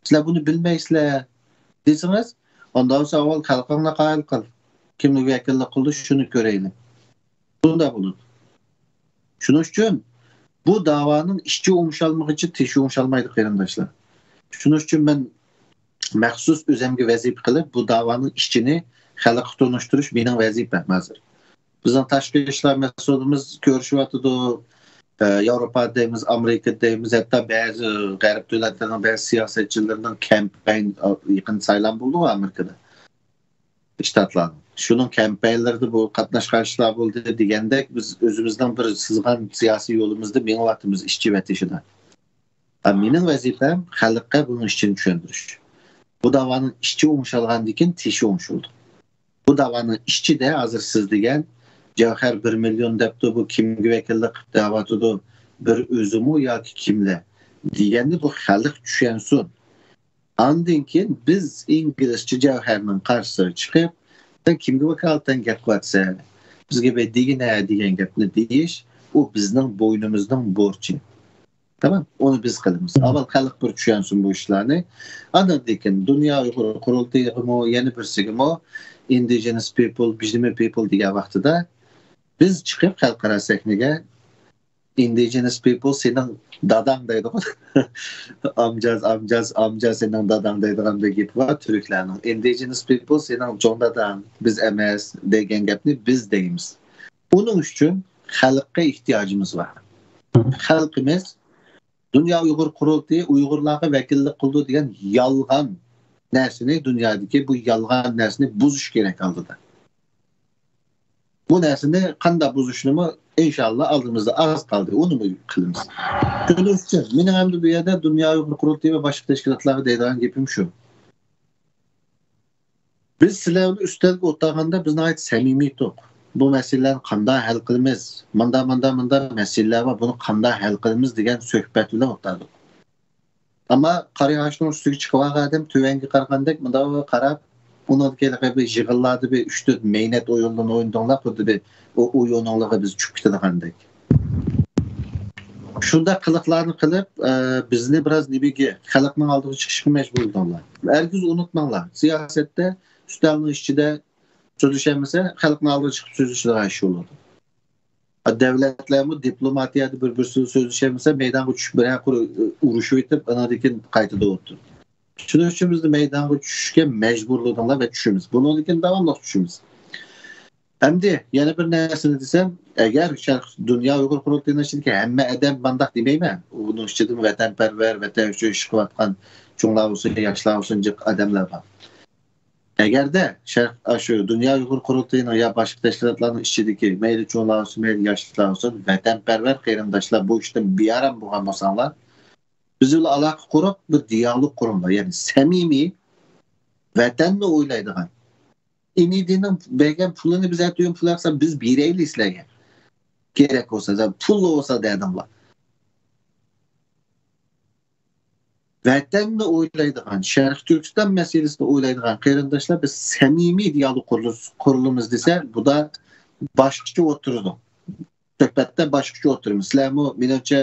سىلەر بۇنى بىلمەيسىلەر دېسىڭىز، ئاندىن ئاۋۋال خەلقىڭنى قايىل قىل. كىمگە ۋەكىللىك قىلىدۇ، شۇنى كۆرەيلى. بۇنداق بولىدۇ. شۇنىڭ ئۈچۈن بۇ داۋانىڭ ئىچى ئومشالمىغىچە تېشى ئومشالمايدۇ، قېرىنداشلار. شۇنىڭ ئۈچۈن مەن مەخسۇس ئۆزۈمگە ۋەزىپە قىلىپ، بۇ داۋانىڭ ئىچىنى خەلققە تونۇشتۇرۇش مېنىڭ ۋەزىپەم ھازىر. بىزنىڭ تاشقى ئىشلار مەسئۇلىمىز كۆرۈشۈۋاتىدۇ. ئە، ياۋروپا دەيمىز، ئامېرىكا دەيمىز، ھەتتا بەزى غەرب دۆلەتلىرىنىڭ بەزى سىياسەتچىلىرىنىڭ كەمپەين، يېقىن سايلام بولدىغۇ ئامېرىكىدا. شتاتلارنىڭ. شۇنىڭ كەمپەينلىرىدا بۇ قاتناشقان ئىشلار بولدى دېگەندەك، بىز ئۆزىمىزنىڭ بىر سىزغان سىياسىي يولىمىزدا مېڭىۋاتىمىز ئىشچى ۋە تېشىدا. ھە، مېنىڭ ۋەزىپەم خەلققە بۇنىڭ ئىچىنى چۈشەندۈرۈش. بۇ داۋانىڭ ئىچى ئوڭشالغاندىن كېيىن تېشى ئوڭشىلىدۇ. بۇ داۋانىڭ ئىچىدە ھازىر سىز دېگەن جەۋھەر بىر مىليون دەپتۇ، بۇ كىمگە ۋەكىللىك قىلىپ دەۋاتىدۇ، بىر ئۆزىمۇ ياكى كىملەر دېگەننى بۇ خەلق چۈشەنسۇن. ئاندىن كېيىن بىز ئىنگلىزچە جەۋھەرنىڭ قارشىسىغا چىقىپ، سەن كىمگە ۋاكالىتەن گەپ قىلىۋاتىسەن؟ بىزگە بىر دېگىنە دېگەن گەپنى دېيىش، ئۇ بىزنىڭ بوينىمىزنىڭ بورچى. تامام، ئۇنى بىز قىلىمىز. ئاۋۋال خەلق بىر چۈشەنسۇن بۇ ئىشلارنى. ئاندىن كېيىن دۇنيا ئۇيغۇر قۇرۇلتىيىغىمۇ، يەنە بىرسىگىمۇ indigenous people، بىزمە people دېگەن ۋاقتىدا بىز چىقىپ خەلقئارا سەھنىگە indigenous people سېنىڭ داداڭ دەيدىغۇ. ئامجاز، ئامجاز، ئامجاز سېنىڭ داداڭ دەيدىغان بىر گېپى بار تۈركلەرنىڭ. Indigenous people سېنىڭ چوڭ داداڭ، بىز ئەمەس دېگەن گەپنى بىز دەيمىز. ئۇنىڭ ئۈچۈن خەلققە ئېھتىياجىمىز بار. خەلقىمىز دۇنيا ئۇيغۇر قۇرۇلتىيى ئۇيغۇرلارغا ۋەكىللىك قىلىدۇ دېگەن يالغان نەرسىنى، دۇنيادىكى بۇ يالغان نەرسىنى بۇزۇش كېرەك ئالدىدا. بۇ نەرسىنى قانداق بۇزۇشنىمۇ ئىنشاللا ئالدىمىزدا ئاز قالدى، ئۇنىمۇ قىلىمىز. شۇنىڭ ئۈچۈن مېنىڭ ئەمدى بۇ يەردە دۇنيا ئۇيغۇر قۇرۇلتىيى ۋە باشقا تەشكىلاتلارغا دەيدىغان گېپىم شۇ. بىز سىلەر بىلەن ئۈستەلگە ئولتۇرغاندا بىز ناھايىتى سەمىمىي تۇق. بۇ مەسىلىلەرنى قانداق ھەل قىلىمىز؟ مۇنداق، مۇنداق، مۇنداق مەسىلىلەر بار، بۇنى قانداق ھەل قىلىمىز دېگەن سۆھبەت بىلەن ئولتۇردۇق. ئەمما قارا ياغاچنىڭ ئۈستىگە چىقىۋالغان ئادەم تۆۋەنگە قارىغاندەك مۇنداق قاراپ، ئۇنىڭدىكى بىر يىغىنلاردا بىر ئۈچ تۆت مەينەت ئويۇنلىرىنى ئوينىدىڭلار، خۇددى بىر ئۇ ئويۇنۇڭلارغا بىز چۈشۈپ كېتىدىغاندەك. شۇنداق قىلىقلارنى قىلىپ، ئە، بىزنى بىراز نېمىگە، خەلقنىڭ ئالدىغا چىقىشقا مەجبۇرلىدىڭلار. ھەرگىز ئۇنتۇماڭلار، سىياسەتتە ئۈستەلنىڭ ئىچىدە سۆزلىشەلمىسە، خەلقنىڭ ئالدىغا چىقىپ سۆزلىشىدىغان ئىش بولىدۇ. دۆلەتلەرمۇ دىپلوماتىيەدە بىر-بىرسىنى سۆزلىشەلمىسە، مەيدانغا چۈشۈپ بىرەر قۇر ئۇرۇشۇۋېتىپ، ئانىڭدىن كېيىن قايتىدىن ئولتۇرىدۇ. شۇنىڭ ئۈچۈن بىزنى مەيدانغا چۈشۈشكە مەجبۇرلىدىڭلار ۋە چۈشىمىز. بۇنىڭدىن كېيىن داۋاملىق چۈشىمىز. ئەمدى يەنە بىر نەرسىنى دېسەم، ئەگەر شەرق، دۇنيا ئۇيغۇر قۇرۇلتىيىنىڭ ئىچىدىكى ھەممە ئادەم مانداق دېمەيمەن، ئۇنىڭ ئىچىدىمۇ ۋەتەنپەرۋەر، ۋەتەن ئۈچۈن ئىش قىلىۋاتقان چوڭلار بولسۇن، ياشلار بولسۇن، جىق ئادەملەر بار. ئەگەردە شەرق، ئاشۇ دۇنيا ئۇيغۇر قۇرۇلتىيىنىڭ يا باشقا تەشكىلاتلارنىڭ ئىچىدىكى مەيلى چوڭلار بولسۇن، مەيلى ياشلار بولسۇن، ۋەتەنپەرۋەر قېرىنداشلار بۇ ئىشتىن بىئارام بولغان بولساڭلار، بىز بىلەن ئالاقە قۇرۇپ، بىر دىيالوگ قۇرۇڭلار. يەنى سەمىمىي، ۋەتەننى ئويلايدىغان، ئىنىدىنىڭ بەرگەن پۇلىنى بىز ئەتىگۈن پۇل ئاقسا بىز بېرەيلى سىلەرگە. كېرەك بولسا، پۇل بولسا دەدىڭلار. ۋەتەننى ئويلايدىغان، شەرقىي تۈركىستان مەسىلىسىنى ئويلايدىغان قېرىنداشلار بىز سەمىمىي دىيالوگ قۇرۇلۇش-، قۇرۇلىمىز دېسە، بۇدا باشقىچە ئولتۇرىدۇ. سۆھبەتتە باشقىچە ئولتۇرىمىز. سىلەرمۇ مېنىڭچە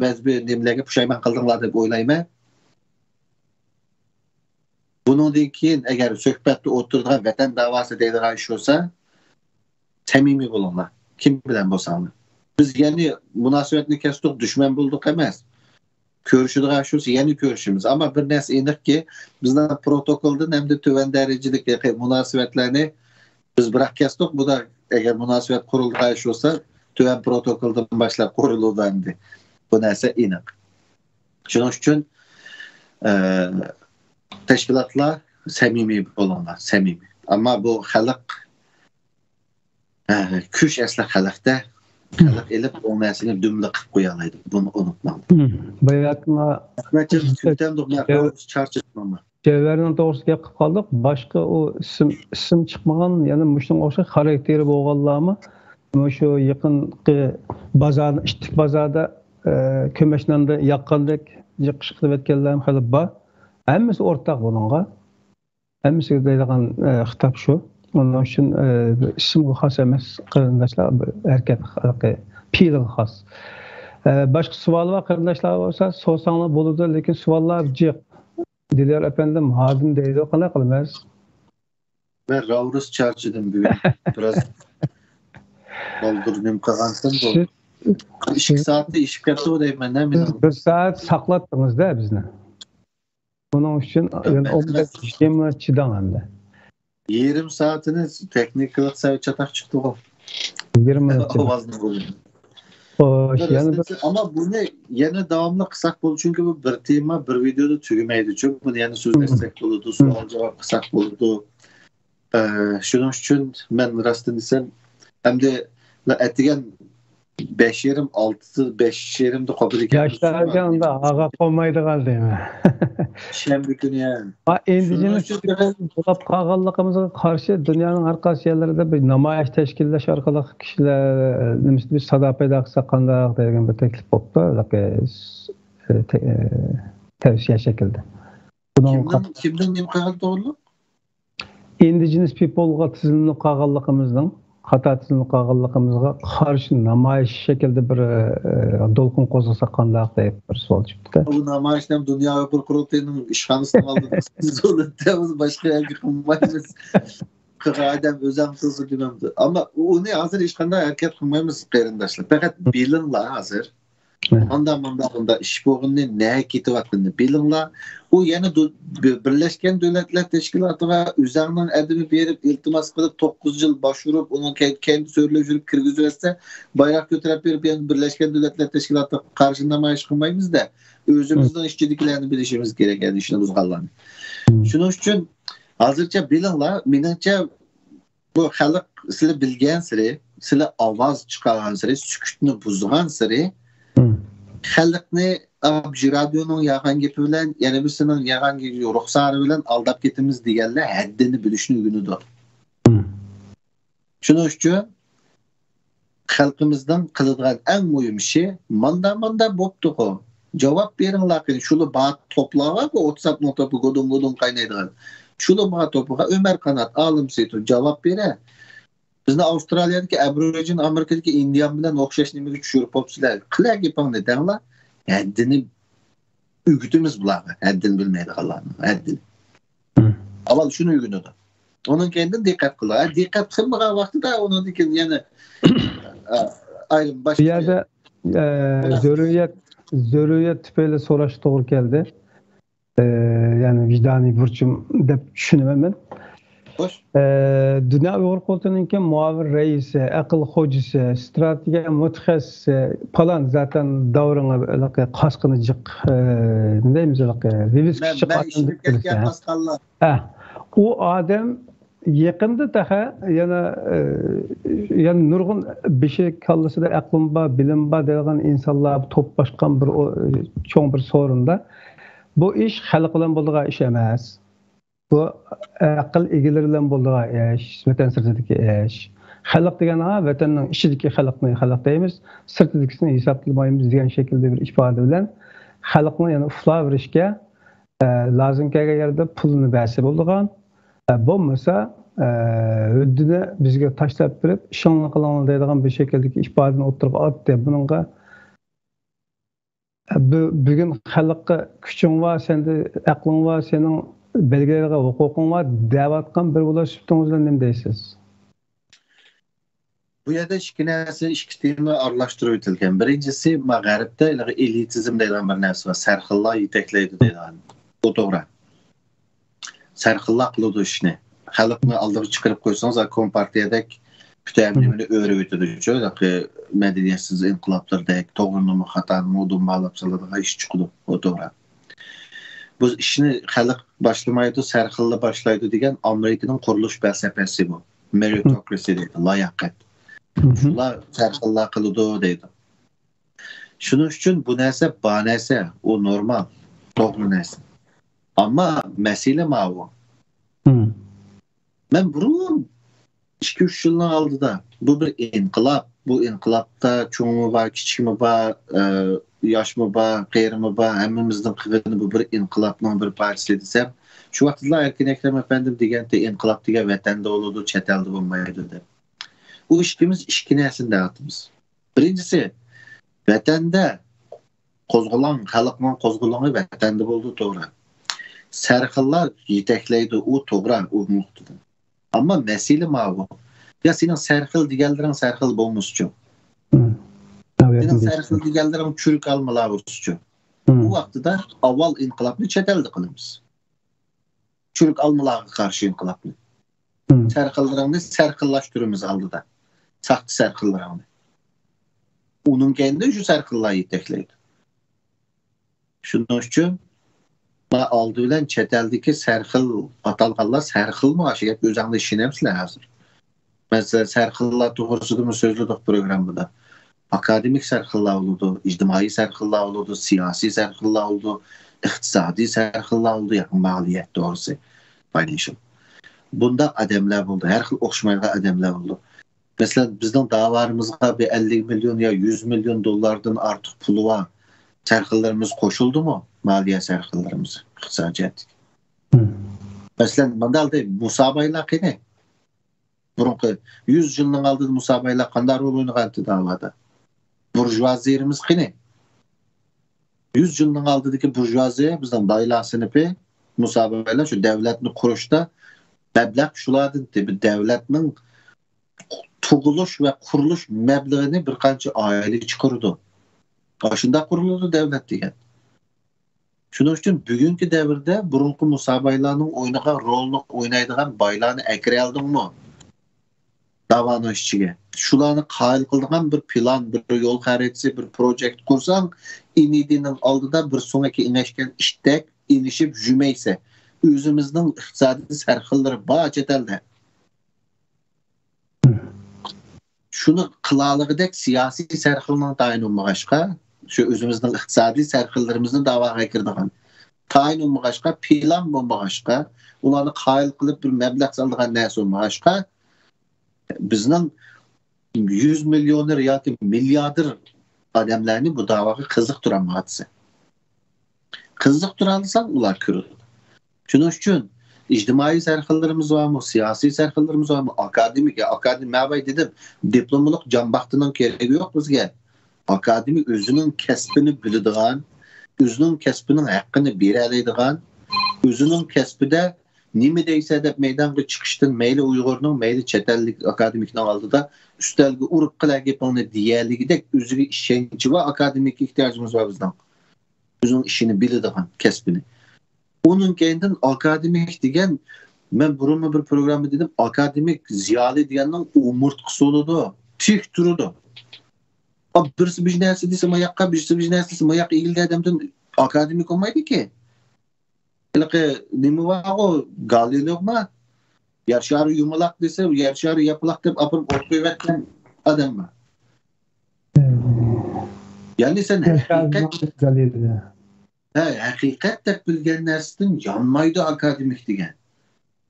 بەزى بىر نېمىلەرگە پۇشايمان قىلدىڭلار دەپ ئويلايمەن. بۇنىڭدىن كېيىن ئەگەر سۆھبەتتە ئولتۇرىدىغان ۋەتەن داۋاسى دەيدىغان ئىش بولسا، سەمىمىي بولۇڭلار. كىم بىلەن بولساڭلار. بىز يەنى مۇناسىۋەتنى كەستۇق، دۈشمەن بولدۇق ئەمەس. كۆرۈشىدىغان ئىش بولسا يەنە كۆرۈشىمىز. ئەمما بىر نەرسە ئېنىقكى، بىزنىڭ پروتوكولدىن ھەمدە تۆۋەن دەرىجىلىك مۇناسىۋەتلەرنى بىز بىراق كەستۇق. بۇدا ئەگەر مۇناسىۋەت قۇرۇلىدىغان ئىش بولسا، تۆۋەن پروتوكولدىن باشلاپ قۇرۇلىدۇ ئەمدى. بۇ نەرسە ئېنىق. شۇنىڭ ئۈچۈن، ئە، تەشكىلاتلار سەمىمىي بولۇڭلار، سەمىمىي. ئەمما بۇ خەلق، ئە، كۈچ ئەسلى خەلقتە. خەلق ئېلىپ، ئۇ نەرسىنى دۈملە قىلىپ قويالايدۇ. بۇنى ئۇنتۇماڭ. باياتما ئەخمەتجان، كۈتەمدۇق، مەن چارچىدىم ئەمما. جەۋھەرنىڭ توغرىسىدا گەپ قىلىپ قالدۇق. باشقا ئۇ ئىسىم، ئىسىم چىقمىغان، يەنە مۇشۇنىڭغا ئوخشاش خاراكتېرى بولغانلارمۇ مۇشۇ يېقىنقى بازارنى، ئىتتىك بازاردا، ئە، كۆمەچ ناندا ياققاندەك جىققىش قىلىۋەتكەنلەرمۇ خېلى بار. ھەممىسى ئورتاق بۇنىڭغا. ھەممىسىگە دەيدىغان، ئە، خىتاب شۇ. ئۇنىڭ ئۈچۈن، ئە، ئىسىمغا خاس ئەمەس، قېرىنداشلار، ھەرىكەت پېئىلغا خاس. ئە، باشقا سوئال بار، قېرىنداشلار بولسا سورىساڭلار بولىدۇ، لېكىن سوئاللار جىق. دىليار ئەپەندىم ھادىم دەيدۇ، قانداق قىلىمىز؟ مەن راۋرۇس چارچىدىم بۈگۈن. بىراز بالدۇر نېمە قىلغانسەن بۇ. ئىككى سائەتتە ئېشىپ كەتتىغۇ دەيمەن، ھە، سىز مېنىڭ. بىر سائەت ساقلاتتىڭىز-دە بىزنى. بۇنىڭ ئۈچۈن يەنە ئون بەش يىگىرمە مىنۇت چىداڭ ئەمدى. يېرىم سائىتىنى تېخنىكىلىق سەۋىيە چاتاق چىقتىغۇ. يىگىرمە مىنۇت چىداڭ. ئاۋازنى بولدى. خوش، يەنە بىر ئەسلىدە، ئەمما بۇنى يەنە داۋاملىق قىلساق بولىدۇ، چۈنكى بۇ بىر تېما بىر ۋىدېودا تۈگىمەيدىچۇ. بۇنى يەنە سۆزلەشسەك بولىدۇ، سوئال-جاۋاب قىلساق بولىدۇ. ئە، شۇنىڭ ئۈچۈن مەن راستىنى دېسەم، ئەمدى ئەتىگەن بەش يېرىم، ئالتىسى، بەش يېرىمدە قوپىدىكەن. ياشلارغا ئۇنداق ھاغا قويمايدىغان دەيمەن. شەنبە كۈنى، ھە. ھا، شۇنىڭ ئۈچۈن بولاپ قالغانلىقىمىزغا قارشى دۇنيانىڭ ھەر قايسى يەرلىرىدە بىر نامايىش تەشكىللەش ئارقىلىق كىشىلەر، نېمىسىدە بىر سادا پەيدا قىلساق قانداق دېگەن بىر تەكلىپ بوپتۇ، ھېلىقى، ئە، تە-، ئە، تەۋسىيە شەكلىدە. بۇنىڭغا كىمدىن، كىمدىن نېمە قىلغان توغرىلىق؟ ئىندىجېنس پىپلغا تىزىملىنىپ قالغانلىقىمىزنىڭ، خاتا تىزىملىنىپ قالغانلىقىمىزغا قارشى نامايىش شەكلىدە بىر، ئە، دولقۇن قوزغىساق قانداق دەپ بىر سوئال چىقىپتۇ. بۇ نامايىشنى دۇنيا ئۇيغۇر قۇرۇلتىيىنىڭ ئىشخانىسىنىڭ ئالدىدا بىز ئۇنى باشقا يەرگە قىلمايمىز. قىلغان ئادەم ئۆزى ھەم قىلسۇن دېمەمدۇ. ئەمما ئۇنى ھازىر ھېچقانداق ھەرىكەت قىلمايمىز، قېرىنداشلار. پەقەت بىلىڭلار ھازىر. مانداق، مانداق، مانداق ئىش بولغىنىنى، نەگە كېتىۋاتقىنىنى بىلىڭلار. ئۇ يەنە دۇ-، بىر-، بىرلەشكەن دۆلەتلەر تەشكىلاتىغا ئۆزەڭنىڭ ئادىمى بېرىپ، ئىلتىماس قىلىپ، توققۇز يىل باش ئۇرۇپ، ئۇنىڭ كەي-، كەينىدە سۆرىلىپ يۈرۈپ، كىرگۈزۈۋەتسە، بايراق كۆتۈرۈپ بېرىپ، يەنە بىرلەشكەن دۆلەتلەر تەشكىلاتىغا قارشى نامايىش قىلمايمىز-دە، ئۆزىمىزنىڭ ئىچىدىكىلەرنى بىلىشىمىز كېرەك، يەنى ئىشنى بۇزغانلارنى. شۇنىڭ ئۈچۈن ھازىرچە بىلىڭلار، مېنىڭچە، بۇ خەلق سىلى بىلگەنسېرى، سىلى ئاۋاز چىقارغانسېرى، سۈكۈتنى بۇزغانسېرى، خەلقنى ئابجى رادىيونىڭ يالغان گېپى بىلەن، يەنە بىرسىنىڭ يالغان رۇخسارى بىلەن ئالداپ كېتىمىز دېگەنلەر ھەددىنى بىلىشنى ئۆگىنىدۇ. شۇنىڭ ئۈچۈن خەلقىمىزنىڭ قىلىدىغان ئەڭ مۇھىم ئىشى، ماندا، ماندا بوپتۇغۇ. جاۋاب بېرىڭلار قېنى. شۇلا بار توپلار بارغۇ، ۋاتساپنىڭ توپى گۇدۇڭ، گۇدۇڭ قاينايدىغان. شۇلا بار توپىغا ئۆمەر قانات، ئالىم سېيىتوف جاۋاب بېرە. بىزنى ئاۋسترالىيەدىكى ئەبورىجىن، ئامېرىكىدىكى ئىندىيان بىلەن ئوخشاش نېمىگە چۈشۈرۈپ بوپسىلەر. قىلە گېپىڭنى دەڭلار. ھەددىنى ئۆگىتىمىز بۇلارغا. ھەددىنى بىلمەيدىغانلارنىڭ ھەددىنى. ئاۋۋال شۇنى ئۆگىنىدۇ. ئۇنىڭ كەينىدىن دىققەت قىلىدۇ. ھە، دىققەت قىلمىغان ۋاقتىدا ئۇنىڭدىن كېيىن يەنە، ئە، ئايرىم باشقا بۇ يەردە، ئە، زۆرۈرىيەت، زۆرۈرىيەت تۈپەيلى سوراشقا توغرا كەلدى. ئە، يەنى ۋىجدانىي بۇرچۇم دەپ چۈشىنىمەن مەن. خوش. ئە، دۇنيا ئۇيغۇر قۇرۇلتىيىنىڭكى مۇئاۋىن رەئىسى، ئەقىل خوجىسى، ستراتېگىيە مۇتەخەسسىسى، پالان زاتەن داۋرىڭغا ھېلىقى قاسقىنى جىق، ئە، نېمە دەيمىز، ھېلىقى ۋىۋىسكا مەن، مەن چىققان ئىشلىنىپ كەتكەن قاسقانلار. ھە، ئۇ ئادەم يېقىندا تېخى يەنە، ئە، يەنە نۇرغۇن بېشى كاللىسىدا ئەقلىم بار، بىلىم بار دەيدىغان ئىنسانلار توپلاشقان بىر ئو-، چوڭ بىر سورۇندا، بۇ ئىش خەلق بىلەن بولىدىغان ئىش ئەمەس. بۇ ئەقىل ئىگىلىرى بىلەن بولىدىغان ئىش، ۋەتەن سىرتىدىكى ئىش. خەلق دېگەن ھا، ۋەتەننىڭ ئىچىدىكى خەلقنى خەلق دەيمىز، سىرتىدىكىسىنى ھېسابلىمايمىز دېگەن شەكىلدە بىر ئىپادە بىلەن خەلقنى يەنە ئۇخلاۋېرىشكە، ئە، لازىم كەلگەن يەردە پۇلىنى بەرسە بولىدىغان، ئە، بولمىسا، ئە، ھۆددىنى بىزگە تاشلاپ بېرىپ، ئىشىڭلارنى قىلىڭلار دەيدىغان بىر شەكىلدىكى ئىپادىنى ئوتتۇرىغا ئاتتى. بۇنىڭغا بۈ-، بۈگۈن خەلققە كۈچۈڭ بار، سەندە ئەقلىڭ بار، سېنىڭ بەلگىلەيدىغان ھوقۇقۇڭ بار دەۋاتقان بىر بولۇش سۈپىتىڭىز بىلەن نېمە دەيسىز؟ بۇ يەردە ئىككى نەرسە، ئىككى تېما ئارىلاشتۇرۇپ ئېيتىلگەن. بىرىنچىسى، ما غەربتە ھېلىقى ئېلىتىزم دەيدىغان بىر نەرسە بار. سەرخىللار يېتەكلەيدۇ دەيدىغان. بۇ توغرا. سەرخىللار قىلىدۇ ئىشنى. خەلقنى ئالدىغا چىقىرىپ قويسىڭىز، كومپارتىيەدەك پۈتۈن ھەممىنى ئۆرۈۋېتىدۇ. شۇ مەدەنىيەتسىز ئىنقىلابلىرىدەك توغرىنىمۇ خاتانىمۇ دۇمبالاپ سالىدىغان ئىش چىقىدۇ. بۇ توغرا. بۇ ئىشنى خەلق باشلىمايدۇ، سەرخىللا باشلايدۇ دېگەن ئامېرىكىنىڭ قۇرۇلۇش پەلسەپىسى بۇ. مېرىتوكراسى دەيدۇ، لاياقەت. شۇلار سەرخىللا قىلىدۇ دەيدۇ. شۇنىڭ ئۈچۈن بۇ نەرسە بار نەرسە، ئۇ نورمال، توغرا نەرسە. ئەمما مەسىلە ماۋۇ. مەن بۇرۇن ئىككى-ئۈچ يىلنىڭ ئالدىدا بۇ بىر ئىنقىلاب، بۇ ئىنقىلابتا چوڭمۇ بار، كىچىكمۇ بار، ئە، ياشمۇ بار، قېرىمۇ بار، ھەممىمىزنىڭ قىلغىنى بۇ بىر ئىنقىلابنىڭ بىر پارچىسى دېسەم، شۇ ۋاقىتلا ئەركىن ئەكرەم ئەپەندىم دېگەنتى، ئىنقىلاب دېگەن ۋەتەندە بولىدۇ، چەت ئەلدە بولمايدۇ دەپ. ئۇ ئىككىمىز ئىككى نەرسىنى دەۋاتىمىز. بىرىنچىسى، ۋەتەندە قوزغىلاڭ، خەلقنىڭ قوزغىلىڭى ۋەتەندە بولىدۇ، توغرا. سەرخىللار يېتەكلەيدۇ، ئۇ توغرا، ئۇ نۇقتىدىن. ئەمما مەسىلە ماۋۇ. يا سېنىڭ سەرخىل دېگەنلىرىڭ سەرخىل بولمىسىچۇ؟ سېنىڭ سەرخىل دېگەنلىرىڭ چۈرۈك ئالمىلار بولسىچۇ؟ بۇ ۋاقتىدا ئاۋۋال ئىنقىلابنى چەت ئەلدە قىلىمىز. چۈرۈك ئالمىلارغا قارشى ئىنقىلابنى. سەرخىللىرىڭنى سەرخىللاشتۇرىمىز ئالدىدا. ساختا سەرخىللىرىڭنى. ئۇنىڭ كەينىدىن شۇ سەرخىللار يېتەكلەيدۇ. شۇنىڭ ئۈچۈن مەن ئالدى بىلەن چەت ئەلدىكى سەرخىل ئاتالغانلار سەرخىلمۇ؟ ئاشۇ گەپكە ئۆزۈڭلار ئىشىنەمسىلەر ھازىر؟ مەسىلەن، سەرخىللار توغرىسىدىمۇ سۆزلىدۇق پروگراممىدا. ئاكادېمىك سەرخىللار بولىدۇ، ئىجتىمائىي سەرخىللار بولىدۇ، سىياسىي سەرخىللار بولىدۇ، ئىقتىسادىي سەرخىللار بولىدۇ، ياكى مالىيەت توغرىسى، فاينانشال. بۇنداق ئادەملەر بولىدۇ، ھەر خىل ئوخشىمايدىغان ئادەملەر بولىدۇ. مەسىلەن، بىزنىڭ داۋارىمىزغا بىر ئەللىك مىليون يا يۈز مىليون دوللاردىن ئارتۇق پۇلى بار سەرخىللىرىمىز قوشۇلدىمۇ مالىيە سەرخىللىرىمىزغا ئىقتىسادىي جەھەتتىكى؟ مەسىلەن، مۇنداق دەي، مۇسابايلار قېنى؟ بۇرۇنقى يۈز يىلنىڭ ئالدىدا مۇسابايلار قانداق رول ئوينىغانتى داۋادا؟ بۇرژۇئازىيىمىز قېنى؟ يۈز يىلنىڭ ئالدىدىكى بۇرژۇئازىيە، بىزنىڭ بايلار سىنىپى، مۇسابايلار شۇ دەۋلەتنى قۇرۇشتا مەبلەغ شۇلاردىن، بىر دەۋلەتنىڭ تۇغۇلۇش ۋە قۇرۇلۇش مەبلىغىنى بىر قانچە ئائىلە چىقىرىدۇ. ئاشۇنداق قۇرۇلىدۇ دەۋلەت دېگەن. شۇنىڭ ئۈچۈن بۈگۈنكى دەۋردە بۇرۇنقى مۇسابايلارنىڭ ئوينىغان رولىنى ئوينايدىغان بايلارنى ئەكىرەلدىڭمۇ داۋانىڭ ئىچىگە؟ شۇلارنى قايىل قىلىدىغان بىر پىلان، بىر يول خەرىتىسى، بىر پروجېكت قۇرساڭ، ئىنىدىنىڭ ئالدىدا بىر سۆڭەككە ئېڭەشكەن ئىتتەك ئېڭىشىپ يۈرمەيسەن. ئۆزىمىزنىڭ ئىقتىسادىي سەرخىللىرى بار چەت ئەلدە. شۇنى قىلالىغۇدەك سىياسىي سەرخىلنىڭ تايىنى بولمىغاچقا، شۇ ئۆزىمىزنىڭ ئىقتىسادىي سەرخىللىرىمىزنى داۋاغا كىرىدىغان تايىنى بولمىغاچقا، پىلان بولمىغاچقا، ئۇلارنى قايىل قىلىپ بىر مەبلەغ سالىدىغان نەرسە بولمىغاچقا، بىزنىڭ يۈز مىليونېر ياكى مىلياردېر ئادەملەرنى بۇ داۋاغا قىزىقتۇرالمايسەن. قىزىقتۇرالىساڭ، ئۇلار كىرىدۇ. شۇنىڭ ئۈچۈن ئىجتىمائىي سەرخىللىرىمىز بارمۇ، سىياسىي سەرخىللىرىمىز بارمۇ، ئاكادېمىك، يا ئاكادېمىك، مەن بايا دېدىم، دىپلوملۇق جامباقتىنىڭ كېرىكى يوق بىزگە. ئاكادېمىك ئۆزىنىڭ كەسپىنى بىلىدىغان، ئۆزىنىڭ كەسپىنىڭ ھەققىنى بېرەلەيدىغان، ئۆزىنىڭ كەسپىدە نېمە دەيسە دەپ مەيدانغا چىقىشتىن، مەيلى ئۇيغۇرنىڭ، مەيلى چەت ئەللىك ئاكادېمىكنىڭ ئالدىدا ئۈستەلگە ئۇرۇپ قىلە گېپىڭنى دېيەلىگۈدەك ئۆزىگە ئىشەنچى بار ئاكادېمىككە ئېھتىياجىمىز بار بىزنىڭ. ئۆزىنىڭ ئىشىنى بىلىدىغان، كەسپىنى. ئۇنىڭ كەينىدىن ئاكادېمىك دېگەن مەن بۇرۇنمۇ بىر پروگرامما دېدىم، ئاكادېمىك زىيالىي دېگەننىڭ ئومۇرتقىسى بولىدۇ، تىك تۇرىدۇ. ئا، بىرسى بىر نەرسە دېسە ماياققا، بىرسى بىر نەرسە دېسە ماياققا ئېگىلدى ئادەمدىن ئاكادېمىك بولمايدىكى. ھېلىقى نېمە بارغۇ، گالىلېوما، يەر شارى يۇمىلاق دېسە، يەر شارى ياپىلاق دەپ ئاپىرىپ ئوت قويۇۋەتكەن ئادەم بار. يەنى سەن ھەقىقەت، ھە، ھەقىقەت دەپ بىلگەن نەرسىدىن يانمايدۇ ئاكادېمىك دېگەن.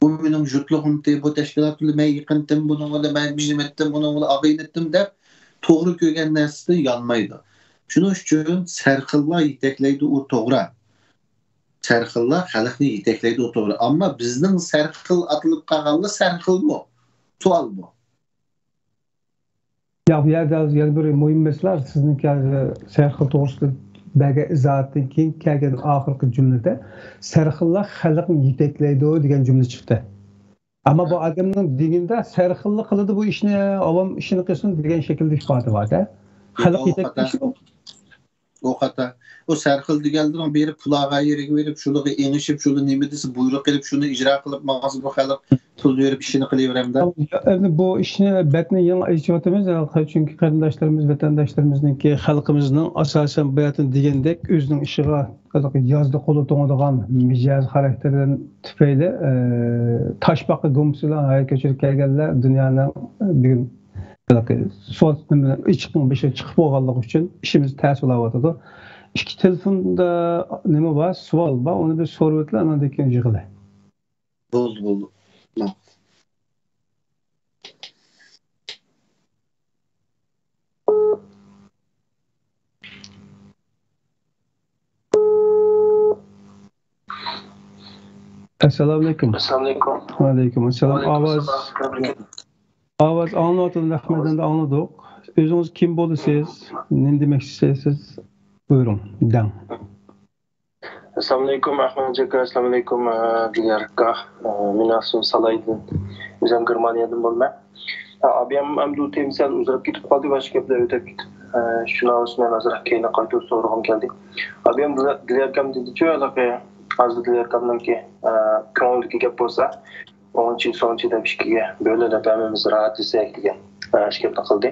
بۇ مېنىڭ جۇتلۇقۇمتى، بۇ تەشكىلات بىلەن مەن يېقىنتىم، بۇنىڭ بىلەن مەن بىزىمەتتىم، بۇنىڭ بىلەن ئاغىنىتتىم دەپ توغرا كۆرگەن نەرسىدىن يانمايدۇ. شۇنىڭ ئۈچۈن سەرخىللار يېتەكلەيدۇ، ئۇ توغرا. سەرخىللار خەلقنى يېتەكلەيدۇ، ئۇ توغرا. ئەمما بىزنىڭ سەرخىل ئاتىلىپ قالغانلار سەرخىلمۇ؟ سوئال بۇ. ياق، بۇ يەردە ھازىر يەنە بىر مۇھىم مەسىلە، سىزنىڭكى ھازىر سەرخىل توغرىسىدا بەرگەن ئىزاھاتتىن كېيىن كەلگەن ئاخىرقى جۈملىدە سەرخىللار خەلقنى يېتەكلەيدۇ دېگەن جۈملە چىقتى. ئەمما بۇ ئادەمنىڭ دېگىنىدە سەرخىللار قىلىدۇ بۇ ئىشنى، ئاۋام ئىشىنى قىلسۇن دېگەن شەكىلدە ئىپادە بار-دە. خەلق يېتەكلىشى ئۇ خاتا. ئۇ سەرخىل دېگەنلىرىڭ بېرىپ پۇل ئالغان يېرىگە بېرىپ، شۇلارغا ئېڭىشىپ، شۇلار نېمە دېسە بۇيرۇق قىلىپ، شۇنى ئىجرا قىلىپ ماڭسا، بۇ خەلق پۇل بېرىپ ئىشىنى قىلىۋېرەمدە. ئەمدى بۇ ئىشنى بەتنى يېڭى ئېچىۋاتىمىز، چۈنكى قېرىنداشلىرىمىز، ۋەتەنداشلىرىمىزنىڭكى، خەلقىمىزنىڭ ئاساسەن باياتىن دېگەندەك ئۆزىنىڭ ئىشىغا يازدا قولى توڭىدىغان مىجەز خاراكتېرىدىن تۈپەيلى، ئە، تاشپاقا گۇمپىسى بىلەن ھەر كۆچۈرۈپ كەلگەنلەر دۇنيانىڭ بۈگۈن سوت ئىشىقنىڭ بېشىغا چىقىپ بولغانلىقى ئۈچۈن ئىشىمىز تەس بولاۋاتىدۇ. ئىككى تېلېفوندا نېمە بار؟ سوئال بار، ئۇنى بىر سورىۋېتىلە، ئاندىن كېيىن يىغىلە. بولدى، بولدى. ماقۇل. ئەسسالامۇئەلەيكۇم. ئەسسالامۇئەلەيكۇم. ۋەئەلەيكۇم ئەسسالام. ئاۋاز، ئاۋاز ئاڭلىنىۋاتىدۇ، رەھمەت، ئەمدى ئاڭلىدۇق. ئۆزىڭىز كىم بولىسىز؟ نېمە دېمەكچى ئىستەيسىز؟ بۇيرۇڭ، دەڭ. ئەسسالامۇئەلەيكۇم، ئەخمەتجان ئاكا. ئەسسالامۇئەلەيكۇم، ئە، دىليار ئاكا. ئە، مېنىڭ ئىسمىم سالاھىدىن. ئۆزۈم گېرمانىيەدىن بولىمەن. ئە، ئابىيام ئەمدى ئۇ تېما سەل ئۇزىراپ كېتىپ قالدى، باشقا گەپلەر ئۆتۈپ كېتىپ. ئە، شۇنىڭ ئۈچۈن مەن ئازراق كېيىن قايتۇرۇپ سورىغۇم كەلدى. ئابىيام دىليار ئاكام دېدىچۇ، ھېلىقى ھازىر دىليار ئاكامنىڭكى، ئە، كۆڭلىدىكى گەپ بولسا، ئوڭچى، سوڭچى دەپ ئىككىگە بۆلۈنۈپ ھەممىمىز راھەتلىشەيلى دېگەن، ئە، ئىككى گەپنى قىلدى.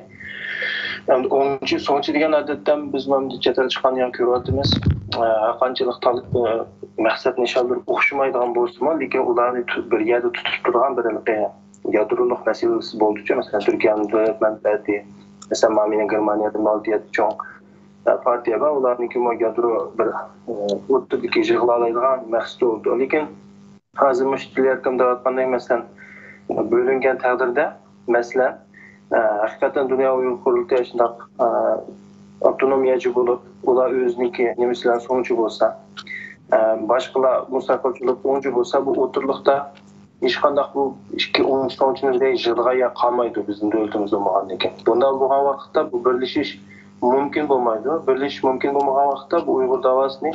ئەمدى ئوڭچى، سوڭچى دېگەن ئادەتتە بىز مەمدە چەت ئەل چىققاندا يەنە كۆرۈۋاتىمىز. ئە، ھەر قانچىلىق تال-، ئە، مەقسەت نىشانلىرى ئوخشىمايدىغان بولسىمۇ، لېكىن ئۇلارنى تۇ-، بىر يەردە تۇتۇپ تۇرىدىغان بىر، ئە، يادرولۇق مەسىلىسى بولدىچۇ. مەسىلەن، تۈركىيەنىڭ دۆلەت مەنپەئەتى، مەسىلەن، مانا مېنىڭ گېرمانىيەدە مالتىيەدە چوڭ، ئە، پارتىيە بار، ئۇلارنىڭكىمۇ يادرو بىر، ئە، ئوتتۇرىدىكى يىغىلالايدىغان مەقسىتى بولىدۇ. لېكىن ھازىر مۇشۇ دىلياركام دەۋاتقاندەك، مەسىلەن، بۆلۈنگەن تەقدىردە، مەسىلەن، ئە، ھەقىقەتەن دۇنيا ئۇيغۇر قۇرۇلتىيى شۇنداق، ئە، ئاپتونومىيەچى بولۇپ، ئۇلار ئۆزىنىڭكى نېمىسى بىلەن سوڭچى بولسا، ئە، باشقىلار مۇستەقىلچى بولۇپ ئوڭچى بولسا، بۇ ئوتتۇرىلىقتا ھېچقانداق بۇ ئىككى ئوڭچى سوڭچىنى بىلەن يىغىدىغان يەر قالمايدۇ بىزنىڭ دۆلىتىمىز بولمىغاندىن كېيىن. بۇنداق بولغان ۋاقىتتا بۇ بىرلىشىش مۇمكىن بولمايدۇ. بىرلىشىش مۇمكىن بولمىغان ۋاقىتتا بۇ ئۇيغۇر داۋاسىنى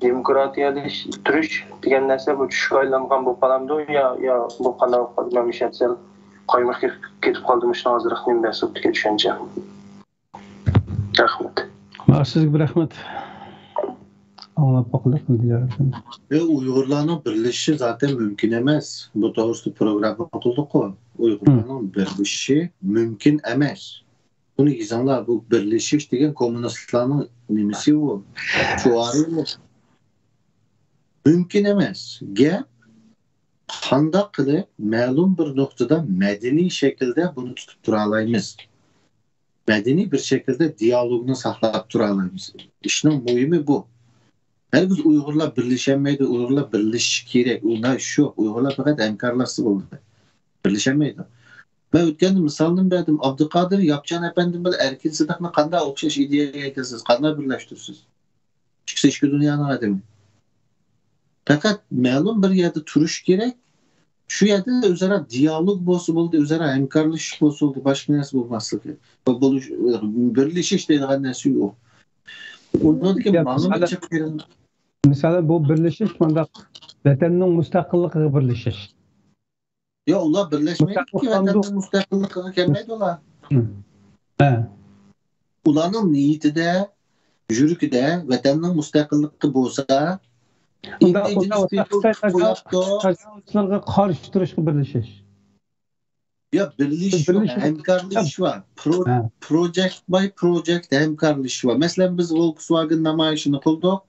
دېموكراتىيەلەشتۈرۈش دېگەن نەرسە بۇ چۈشكە ئايلانغان بولۇپ قالامدۇ يا، يا بۇ قانداق بولۇپ قالدى؟ مەن مۇشۇ سەل قايمۇقۇپ كېتىپ قالدىم، شۇنىڭ ئازراق نېمە بەرسە بۇ چۈشەنچە. رەھمەت. سىزگە بىر رەھمەت. ئاڭلاپ باقىلى، دىليار ئەپەندى. ئۇيغۇرلارنىڭ بىرلىشىشى زاتەن مۇمكىن ئەمەس. بۇ توغرىسىدا پروگرامما قىلدۇققۇ. ئۇيغۇرلارنىڭ بىرلىشىشى مۇمكىن ئەمەس. بۇنى يېزىڭلار، بۇ بىرلىشىش دېگەن كوممۇنىستلارنىڭ نېمىسى ئۇ؟ شوئارى ئۇ. مۇمكىن ئەمەس. گەپ قانداق قىلىپ مەلۇم بىر نۇقتىدا مەدەنىي شەكىلدە بۇنى تۇتۇپ تۇرالايمىز؟ مەدەنىي بىر شەكىلدە دىيالوگنى ساقلاپ تۇرالايمىز. ئىشنىڭ مۇھىمى بۇ. ھەرگىز ئۇيغۇرلار بىرلىشەلمەيدۇ، ئۇيغۇرلار بىرلىشىشى كېرەك. ئۇنداق ئىش يوق. ئۇيغۇرلار پەقەت ھەمكارلاشسا بولىدۇ. بىرلىشەلمەيدۇ. مەن ئۆتكەندە مىسالنى بەردىم. ئابدۇقادىر ياپچان ئەپەندىم بىلەن ئەركىن سىدىقنى قانداق ئوخشاش ئىدىيەگە ئەكەلسىڭىز، قانداق بىرلەشتۈرىسىز؟ ئىككىسى ئىككى دۇنيانىڭ ئادىمى. پەقەت مەلۇم بىر يەردە تۇرۇش كېرەك. شۇ يەردە ئۆزئارا دىيالوگ بولسا بولدى، ئۆزئارا ھەمكارلىشىش بولسا بولدى، باشقا نەرسە بولماسلىقى. بولۇش، بىرلىشىش دەيدىغان نەرسە يوق. ئۇنىڭدىن كېيىن يا، ماڭىمۇ مەسىلەن، جىق قېرىن-، مەسىلەن، بۇ بىرلىشىش مۇنداق ۋەتەننىڭ مۇستەقىللىقىغا بىرلىشىش. يا، ئۇلار بىرلەشمەيدىكى، مۇستەقىل قاندۇق؟ ۋەتەننىڭ مۇستەقىللىقىغا كەلمەيدۇ ئۇلار. ھە. ھە. ئۇلارنىڭ نىيىتىدە، يۈرىكىدە ۋەتەننىڭ مۇستەقىللىقى بولسا، ئۇنداق، ئۇنداق ئىندىجېنىس بولسا پىپل خىتاي تاجاۋۇز-، قويۇپتۇ. تاجاۋۇزچىلارغا قارشى تۇرۇشقا بىرلىشىش. يا، بىرلىشىش يوق، بىرلىشىش. ھەمكارلىشىش بار. پرو-، ھە. پروجېكت باي پروجېكت ھەمكارلىشىش بار. مەسىلەن، بىز ۋولكسۋاگېن نامايىشىنى قىلدۇق.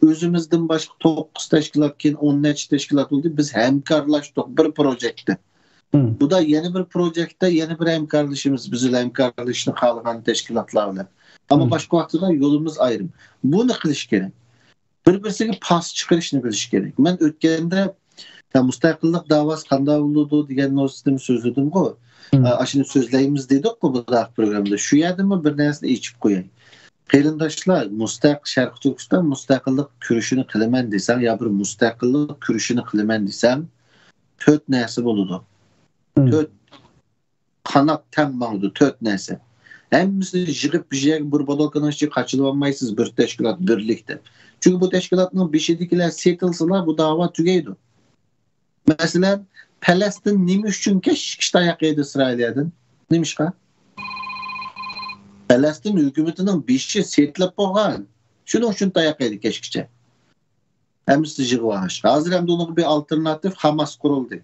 ئۆزىمىزدىن باشقا توققۇز تەشكىلات، كېيىن ئون نەچچە تەشكىلات بولدى. بىز ھەمكارلاشتۇق بىر پروجېكتتا. مم. بۇ دا يەنە بىر پروجېكتتا يەنە بىر ھەمكارلىشىمىز، بىز بىلەن ھەمكارلىشىشنى خالىغان تەشكىلاتلار بىلەن. ئەمما مم. باشقا ۋاقتىدا يولىمىز ئايرىم. بۇنى قىلىش كېرەك. بىر-بىرسىگە پاس چىقىرىشنى بىلىش كېرەك. مەن ئۆتكەندە، يا، مۇستەقىللىق داۋاسى قانداق بولىدۇ دېگەن نۇقتىدىن سۆزلىدىمغۇ. مم. ئا، ئاشۇنى سۆزلەيمىز دېدۇققۇ بۇ پروگراممىدا. شۇ يەردىمۇ بىر نەرسىنى ئېچىپ قوياي. قېرىنداشلار، مۇستەق-، شەرقىي تۈركىستان مۇستەقىللىق كۈرىشىنى قىلىمەن دېسەڭ يا بىر مۇستەقىللىق كۈرىشىنى قىلىمەن دېسەڭ، تۆت نەرسە بولىدۇ. مم. تۆت قانات تەڭ ماڭىدۇ، تۆت نەرسە. ھەممىسىنى يىغىپ بىر يەرگە، بىر بوتۇلكىنىڭ ئىچىگە قاچىلىۋالمايسىز، بىر تەشكىلات بىرلىكتە. چۈنكى بۇ تەشكىلاتنىڭ بېشىدىكىلەر سېتىلسىلا، بۇ داۋا تۈگەيدۇ. مەسىلەن، پەلەستىن نېمە ئۈچۈن كەچكىچە تاياق يەيدۇ ئىسرائىلىيەدىن؟ نېمىشقا؟ پەلەستىن ھۆكۈمىتىنىڭ بېشى سېتىلىپ بولغان. شۇنىڭ ئۈچۈن تاياق يەيدۇ كەچكىچە. ھەممىسى يىغىۋالغاچقا. ھازىر ئەمدى ئۇنىڭغا بىر ئالتېرناتىپ خاماس قۇرۇلدى.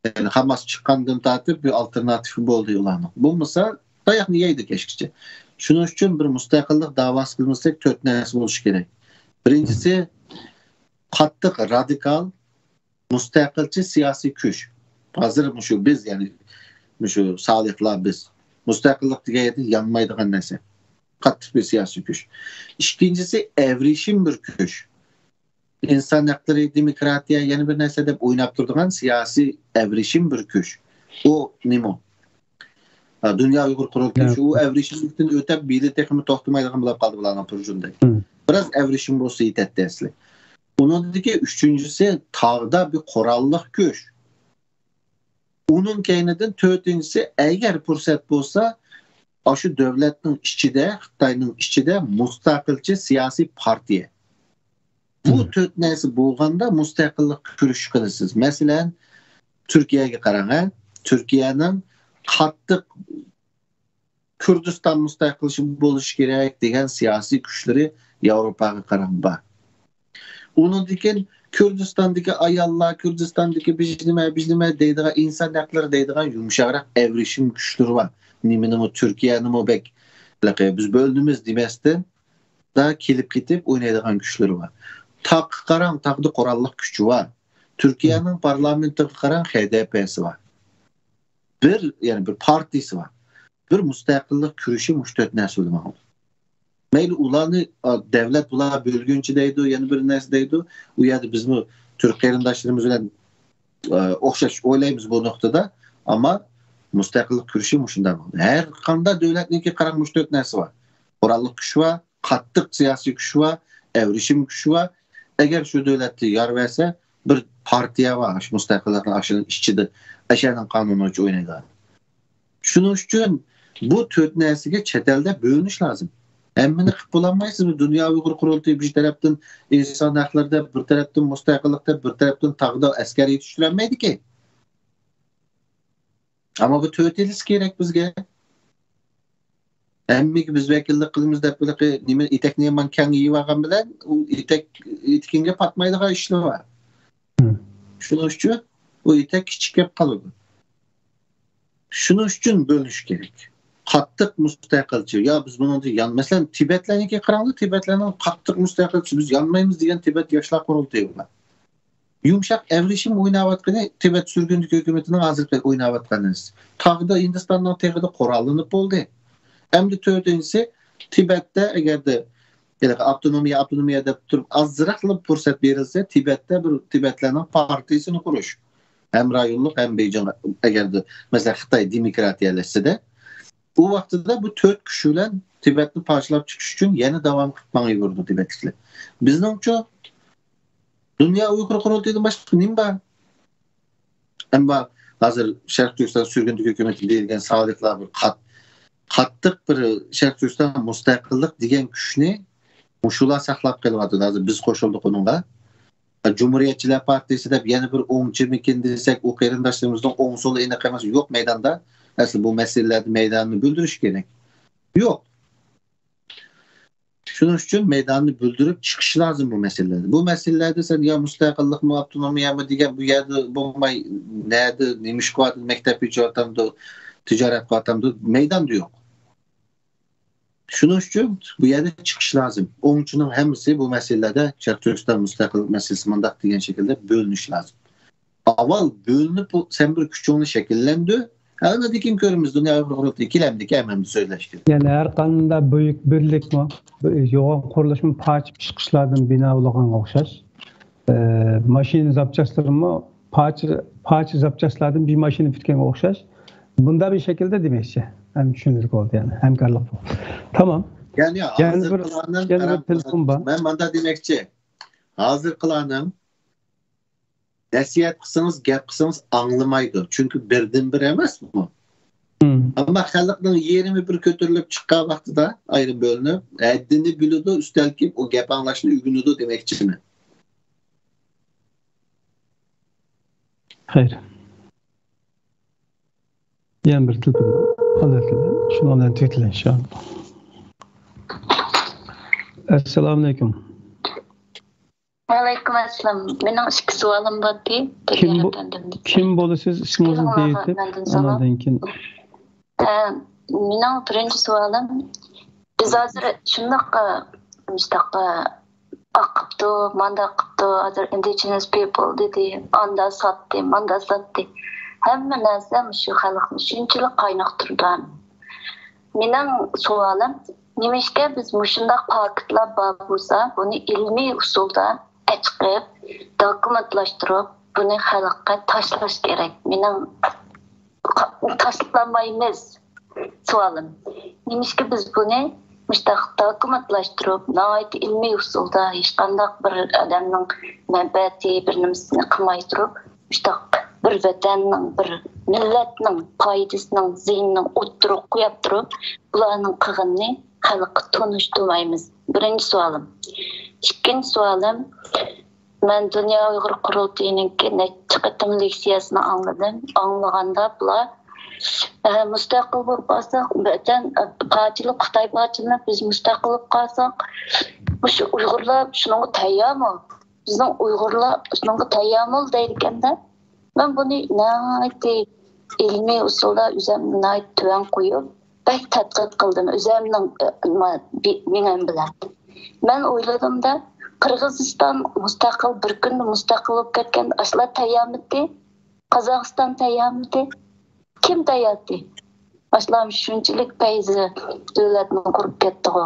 يەنى خاماس چىققاندىن تارتىپ بىر ئالتېرناتىپ بولدى ئۇلارنىڭ. بولمىسا تاياقنى يەيدۇ كەچكىچە. شۇنىڭ ئۈچۈن بىر مۇستەقىللىق داۋاسى قىلمىساق تۆت نەرسە بولۇشى كېرەك. بىرىنچىسى، قاتتىق رادىكال مۇستەقىلچى سىياسىي كۈچ. ھازىر مۇشۇ بىز، يەنى مۇشۇ سالىھلار بىز. مۇستەقىللىق دېگەن يەردە يانمايدىغان نەرسە. قاتتىق بىر سىياسىي كۈچ. ئىككىنچىسى، ئەۋرىشىم بىر كۈچ. ئىنسان ھەقلىرى، دېموكراتىيە، يەنە بىر نەرسە دەپ ئويناپ تۇرىدىغان سىياسىي ئەۋرىشىم بىر كۈچ. ئۇ نېمە؟ ھا، دۇنيا ئۇيغۇر قۇرۇلتىيى شۇ ئەۋرىشىملىكتىن ئۆتۈپ، بىلى تېخىمۇ توختىمايدىغان بولۇپ قالدى بۇلارنىڭ پۇرجۇندەك. بىراز ئەۋرىشىم بولسا يېتەتتى ئەسلى. ئۇنىڭدىكى ئۈچىنچىسى تاغدا بىر قوراللىق كۈچ. ئۇنىڭ كەينىدىن تۆتىنچىسى، ئەگەر پۇرسەت بولسا، ئاشۇ دۆلەتنىڭ ئىچىدە، خىتاينىڭ ئىچىدە مۇستەقىلچى سىياسىي پارتىيە. بۇ تۆت نەرسە بولغاندا مۇستەقىللىق كۈرىشى قىلىسىز. مەسىلەن، تۈركىيەگە قاراڭ، ھە؟ تۈركىيەنىڭ قاتتىق كۈردىستان مۇستەقىل بولۇشى كېرەك دېگەن سىياسىي كۈچلىرى ياۋروپاغا قاراڭ بار. ئۇنىڭدىن كېيىن كۈردىستاندىكى ئاياللار، كۈردىستاندىكى بىز نېمە، بىز نېمە دەيدىغان، ئىنسان ھەقلىرى دەيدىغان يۇمشاقراق ئەۋرىشىم كۈچلىرى بار. نېمىنىمۇ تۈركىيەنىمۇ بەك، بىز بۆلۈنىمىز دېمەستىن، دا كېلىپ كېتىپ ئوينايدىغان كۈچلىرى بار. تاغقا قاراڭ، تاغدا قوراللىق كۈچى بار. تۈركىيەنىڭ پارلامېنتىغا قاراڭ، ھە دە پەسى بار. بىر، يەنى بىر پارتىيىسى بار. بىر مۇستەقىللىق كۈرىشى مۇشۇ تۆت نەرسە بىلەن ماڭىدۇ. مەيلى ئۇلارنى، ئا، دەۋلەت بۇلار بۆلگۈنچى دەيدۇ، يەنە بىر نەرسە دەيدۇ. ئۇ يەردە بىزمۇ تۈرك قېرىنداشلىرىمىز بىلەن، ئا، ئوخشاش ئويلايمىز بۇ نۇقتىدا. ئەمما مۇستەقىللىق كۈرىشى مۇشۇنداق بولدى. ھەر قانداق دۆلەتنىڭكى قاراڭ مۇشۇ تۆت نەرسە بار. قوراللىق كۈچ بار، قاتتىق سىياسىي كۈچ بار، ئەۋرىشىم كۈچ بار. ئەگەر شۇ دۆلەتتە يار بەرسە، بىر پارتىيە بار، شۇ مۇستەقىللىقنىڭ ئاشۇنىڭ ئىچىدە، ئەشەنىڭ قانۇنى بويىچە ئوينايدىغان. شۇنىڭ ئۈچۈن بۇ تۆت نەرسىگە چەت ئەلدە بۆلۈنۈش لازىم. ھەممىنى قىلىپ بولالمايسىز. دۇنيا ئۇيغۇر قۇرۇلتىيى بىر تەرەپتىن ئىنسان ھەقلىرى دەپ، بىر تەرەپتىن مۇستەقىللىق دەپ، بىر تەرەپتىن تاغدا ئەسكەر يېتىشتۈرەلمەيدىكى. ئەمما بۇ تۆت يىلىسى كېرەك بىزگە. ھەممىگە بىز ۋەكىللىك قىلىمىز دەپ، بۇنىقى نېمە، ئېتەكنى يامان كەڭ يېيىۋالغان بىلەن ئۇ ئېتەك، ئېتىكىڭگە پاتمايدىغان ئىشلار بار. مم. شۇنىڭ ئۈچۈن ئۇ ئېتەك كىچىك كەپ قالىدۇ. شۇنىڭ ئۈچۈن بۆلۈش كېرەك. قاتتىق مۇستەقىلچى. يا بىز بۇنىڭدىن يان-، مەسىلەن، تىبەتلەرنىڭكى قاراڭلار، تىبەتلەرنىڭ قاتتىق مۇستەقىلچى، بىز يانمايمىز دېگەن تىبەت ياشلار قۇرۇلتىيى بار. يۇمشاق ئەۋرىشىم ئويناۋاتقىنى تىبەت سۈرگۈندىكى ھۆكۈمىتىنىڭ ھازىرقى ئويناۋاتقان نەرسىسى. تاغدا ھىندىستاننىڭ تېغىدا قوراللىنىپ بولدى. ئەمدى تۆتىنچىسى، تىبەتتە ئەگەردە ھېلىقى ئاپتونومىيە، ئاپتونومىيە دەپ تۇرۇپ ئازراقلا پۇرسەت بېرىلسە، تىبەتتە بىر تىبەتلەرنىڭ پارتىيىسىنى قۇرۇش. ھەم رايونلۇق، ھەم بېيجىڭ، ئەگەردە، مەسىلەن، خىتاي دېموكراتىيەلەشسىدە، ئۇ ۋاقتىدا بۇ تۆت كۈچ بىلەن تىبەتنى پارچىلاپ چىقىش ئۈچۈن يەنە داۋام قىلىپ ماڭىۋېرىدۇ تىبەتلىكلەر. بىزنىڭچۇ دۇنيا ئۇيغۇر قۇرۇلتىيىدىن باشقا نېمە بار؟ ئەمما ھازىر شەرقىي تۈركىستان سۈرگۈندىكى ھۆكۈمىتى دېيىلگەن سالىھلار بىر قات-، قاتتىق بىر شەرقىي تۈركىستان مۇستەقىللىق دېگەن كۈچنى مۇشۇلار ساقلاپ قېلىۋاتىدۇ. ھازىر بىز قوشۇلدۇق ئۇنىڭغا. جۇمھۇرىيەتچىلەر پارتىيىسى دەپ يەنە بىر ئوڭچىمىكىن دېسەك، ئۇ قېرىنداشلىرىمىزنىڭ ئوڭ سولى ئېنىق ئەمەس. يوق مەيداندا. ئەسلى بۇ مەسىلىلەردە مەيداننى بىلدۈرۈش كېرەك. يوق. شۇنىڭ ئۈچۈن مەيداننى بىلدۈرۈپ چىقىش لازىم بۇ مەسىلىلەردە. بۇ مەسىلىلەردە سەن يا مۇستەقىللىقمۇ، ئاپتونومىيەمۇ دېگەن بۇ يەردە بولماي، نەدە نېمە ئىش قىلىۋاتىدۇ، مەكتەپ ئېچىۋاتامدۇ، تىجارەت قىلىۋاتامدۇ، مەيداندا يوق. شۇنىڭ ئۈچۈن بۇ يەردە چىقىش لازىم. ئوڭچىنىڭ ھەممىسى بۇ مەسىلىلەردە شەرقىي تۈركىستان مۇستەقىللىق مەسىلىسى مۇنداق دېگەن شەكىلدە بۆلۈنۈش لازىم. ئاۋۋال بۆلۈنۈپ، سەن بىر كۈچۈڭنى شەكىللەندۈر. ئاندىن كېيىن كۆرىمىز، دۇنيا ئۇيغۇر قۇرۇلتىيى كېلەمدىكى ئەمەمدە سۆزلەشكە. يەنى ھەر قانداق بۈيۈك بىرلىكمۇ، يوغان قۇرۇلۇشمۇ پارچە پىشقىچلاردىن بىنا بولغانغا ئوخشاش. ئە، ماشىنا زاپچاسلىرىمۇ پارچە، پارچە زاپچاسلاردىن بىر ماشىنا پۈتكەنگە ئوخشاش. بۇنداق بىر شەكىلدە دېمەكچى. ھەم چۈشىنىدىغان بولدى، يەنى ھەمكارلىق بولدى. تامام. يەنى يەنە بىر، ھازىرقىلارنىڭ، يەنە بىر قاراڭ، تېلېفون بار. مەن مۇنداق دېمەكچى. ھازىرقىلارنىڭ نەسىھەت قىلسىڭىز، گەپ قىلسىڭىز ئاڭلىمايدۇ. چۈنكى بىردىن بىر ئەمەسمۇ. مم. ئەمما خەلقنىڭ يېرىمى بىر كۆتۈرۈلۈپ چىققان ۋاقتىدا ئايرىم بۆلۈنۈپ، ھەددىنى بىلىدۇ، ئۈستەلگە كېلىپ ئۇ گەپ ئاڭلاشنى ئۆگىنىدۇ دېمەكچىمەن. خەير. يەنە بىر تېلېفون ئالىۋېتىلدى. شۇنىڭ بىلەن تۈگىتىلىڭ ئىنشائاللا. ئەسسالامۇئەلەيكۇم. ۋەئەلەيكۇم ئەسسالام. مېنىڭ ئىككى سوئالىم بار ئىدى. كىم بۇ-، ئەپەندىمدىن. كىم بولىسىز؟ ئىسمىڭىزنى كىم بېيىتىپ، مەندىن سوراڭ. ئاندىن كېيىن. ئە، مېنىڭ بىرىنچى سوئالىم، بىز ھازىر شۇنداق، مۇشتاق ئاقىپتۇ، مانداق قىپتۇ، ھازىر indigenous people دېدى، ئاندا ساتتى، ماندا ساتتى. ھەممە نەرسە مۇشۇ خەلقنى شۇنچىلىك قاينىقتۇرىدۇ. مېنىڭ سوئالىم، نېمىشقا بىز مۇشۇنداق پاكىتلار بار بولسا، بۇنى ئىلمىي ئۇسۇلدا ئەچىقىپ، دوكۇمېنتلاشتۇرۇپ، بۇنى خەلققە تاشلاش كېرەك. مېنىڭ تاشلىمايمىز. سوئالىم، نېمىشقا بىز بۇنى مۇشتاق دوكۇمېنتلاشتۇرۇپ، ناھايىتى ئىلمىي ئۇسۇلدا، ھېچقانداق بىر ئادەمنىڭ مەنپەئەتى، بىر نېمىسىنى قىلماي تۇرۇپ، مۇشتاق بىر ۋەتەننىڭ، بىر مىللەتنىڭ پايدىسىنىڭ، زىيىنىنىڭ ئوتتۇرىغا قويۇپ تۇرۇپ، بۇلارنىڭ قىلغىنىنى خەلققە تونۇشتۇرمايمىز. بىرىنچى سوئالىم. ئىككىنچى سوئالىم، مەن دۇنيا ئۇيغۇر قۇرۇلتىيىنىڭكى نەچچە قېتىم لېكسىيەسىنى ئاڭلىدىم. ئاڭلىغاندا بۇلار، ئە، مۇستەقىل بولۇپ قالساق، ۋەتەن، ئە، پارچىلىنىپ، خىتاي پارچىلىنىپ، بىز مۇستەقىل بولۇپ قالساق، مۇشۇ ئۇيغۇرلار شۇنىڭغا تەييارمۇ؟ بىزنىڭ ئۇيغۇرلار شۇنىڭغا تەييارمۇ دەيدىكەندە، مەن بۇنى ناھايىتى ئىلمىي ئۇسۇلدا ئۆزۈمنى ناھايىتى تۆۋەن قويۇپ، بەك تەتقىق قىلدىم ئۆزۈمنىڭ، ئە، ما-، بى-، مېڭەم بىلەن. مەن ئويلىدىمدا، قىرغىزىستان مۇستەقىل، بىر كۈندە مۇستەقىل بولۇپ كەتكەندە، ئاشۇلار تەييارمىدى؟ قازاقىستان تەييارمىدى؟ كىم تەييارتى؟ ئاشۇلار شۇنچىلىك پەيزى دۆلەتنى قۇرۇپ كەتتىغۇ.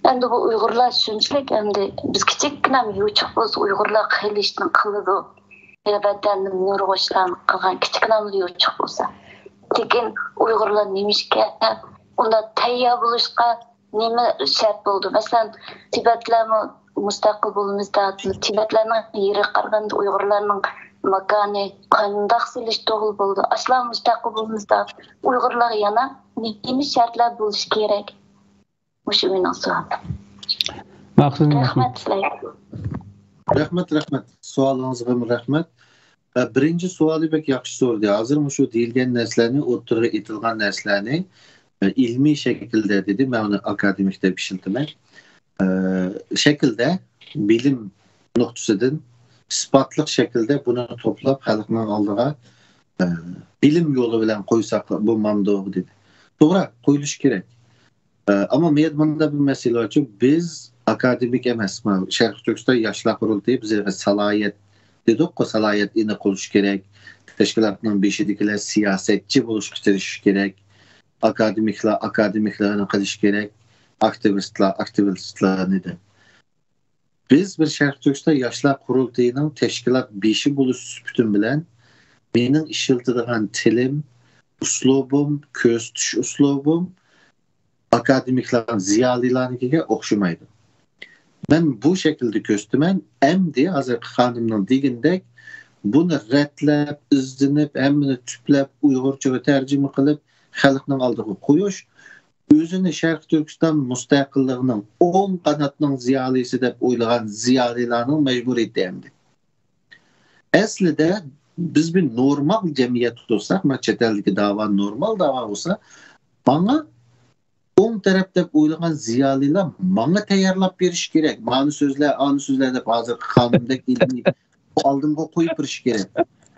ئەمدى بۇ ئۇيغۇرلار شۇنچىلىك، ئەمدى بىز كىچىككىنە يوچۇق بولسا، ئۇيغۇرلار خېلى ئىشنى قىلىدۇ. ۋەتەندىن نۇرغۇن ئىشلارنى قىلغان كىچىككىنە يوچۇق بولسا. لېكىن ئۇيغۇرلار نېمىشقا ئۇنداق تەييار بولۇشقا نېمە شەرت بولدى؟ مەسىلەن، تىبەتلەرمۇ مۇستەقىل بولىمىز دەپ، تىبەتلەرنىڭ يېرىگە قارىغاندا ئۇيغۇرلارنىڭ ماكانى قانداق سېلىشتۇرغىلى بولىدۇ؟ ئاشۇلار مۇستەقىل بولىمىز دەپ، ئۇيغۇرلارغا يەنە نېمە شەرتلەر بولۇشى كېرەك؟ مۇشۇ مېنىڭ سوئالىم. مەقسىتىم رەھمەت سىلەرگە. رەھمەت، رەھمەت. سوئالىڭىزغىمۇ رەھمەت. ئە، بىرىنچى سوئالى بەك ياخشى سورىدى. ھازىر مۇشۇ دېيىلگەن نەرسىلەرنى، ئوتتۇرىغا ئېيتىلغان نەرسىلەرنى، ئە، ئىلمىي شەكىلدە دېدى، مەن ئۇنى ئاكادېمىك دەپ ئىشلىتىمەن. ئە، شەكىلدە، بىلىم نۇقتىسىدىن ئىسپاتلىق شەكىلدە بۇنى توپلاپ خەلقنىڭ ئالدىغا، ئە، بىلىم يولى بىلەن قويساق بولمامدۇ دېدى. توغرا، قويۇلۇشى كېرەك. ئە، ئەمما مۇنداق بىر مەسىلە بارچۇ، بىز ئاكادېمىك ئەمەس، مانا شەرقىي تۈركىستان ياشلار قۇرۇلتىيى بىزگە سالاھىيەت دېدۇققۇ، سالاھىيەت ئېنىق بولۇشى كېرەك، تەشكىلاتنىڭ بېشىدىكىلەر سىياسەتچى بولۇشقا تىرىشىشى كېرەك، ئاكادېمىكلار ئاكادېمىكلارنى قىلىشى كېرەك، ئاكتىۋىستلار ئاكتىۋىستلارنى دەپ. بىز بىر شەرقىي تۈركىستان ياشلار قۇرۇلتىيىنىڭ تەشكىلات بېشى بولۇش سۈپىتىم بىلەن مېنىڭ ئىشلىتىدىغان تىلىم، ئۇسلۇبۇم، كۆرسىتىش ئۇسلۇبۇم ئاكادېمىكلار، زىيالىيلارنىڭكىگە ئوخشىمايدۇ. مەن بۇ شەكىلدە كۆرسىتىمەن. ئەمدى ھازىرقى خانىمنىڭ دېگىنىدەك بۇنى رەتلەپ، ئىزدىنىپ، ھەممىنى تۈپلەپ، ئۇيغۇرچىغا تەرجىمە قىلىپ، خەلقنىڭ ئالدىغا قويۇش، ئۆزىنى شەرقىي تۈركىستان مۇستەقىللىقىنىڭ ئوڭ قاناتنىڭ زىيالىيسى دەپ ئويلىغان زىيالىيلارنىڭ مەجبۇرىيىتى ئەمدى. ئەسلىدە بىز بىر نورمال جەمئىيەتتە تۇرساق، مانا چەت ئەلدىكى داۋا نورمال داۋا بولسا، ماڭا ئوڭ تەرەپ دەپ ئويلىغان زىيالىيلار ماڭا تەييارلاپ بېرىش كېرەك. مانى سۆزلە، ئانى سۆزلە دەپ ھازىرقى قانۇندەك ئىلمىي ئالدىمغا قويۇپ بېرىش كېرەك.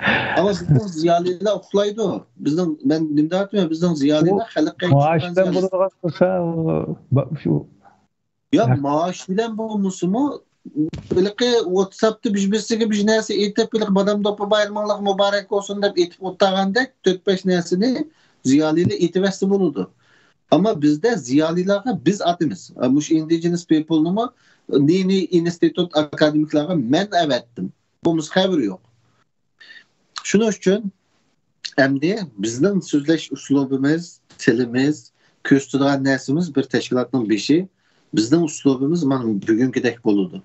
ئەمما بىزنىڭ زىيالىيلار ئۇخلايدۇ. بىزنىڭ، مەن نېمە دەۋاتىمەن، بىزنىڭ زىيالىيلار خەلققە مائاش بىلەن بولىدىغان بولسا، شۇ يا مائاش بىلەن بولمىسىمۇ، ھېلىقى ۋاتساپتا بىر بىرسىگە بىر نەرسە ئېيتىپ، ھېلىقى بادام دوپپا بايرىمىڭلار مۇبارەك بولسۇن دەپ ئېيتىپ ئولتۇرغاندەك تۆت بەش نەرسىنى زىيالىيلار ئېيتىۋەتسە بولىدۇ. ئەمما بىزدە زىيالىيلارغا بىز ئاتىمىز. مۇشۇ ئىندىجېنس پىپلنىمۇ نى نى ئىنستىتۇت ئاكادېمىكلارغا مەن ئەۋەتتىم. بولمىسا خەۋىرى يوق. شۇنىڭ ئۈچۈن ئەمدى بىزنىڭ سۆزلەش ئۇسلۇبىمىز، تىلىمىز، كۆرسىتىدىغان نەرسىمىز بىر تەشكىلاتنىڭ بېشى، بىزنىڭ ئۇسلۇبىمىز مانا بۈگۈنكىدەك بولىدۇ.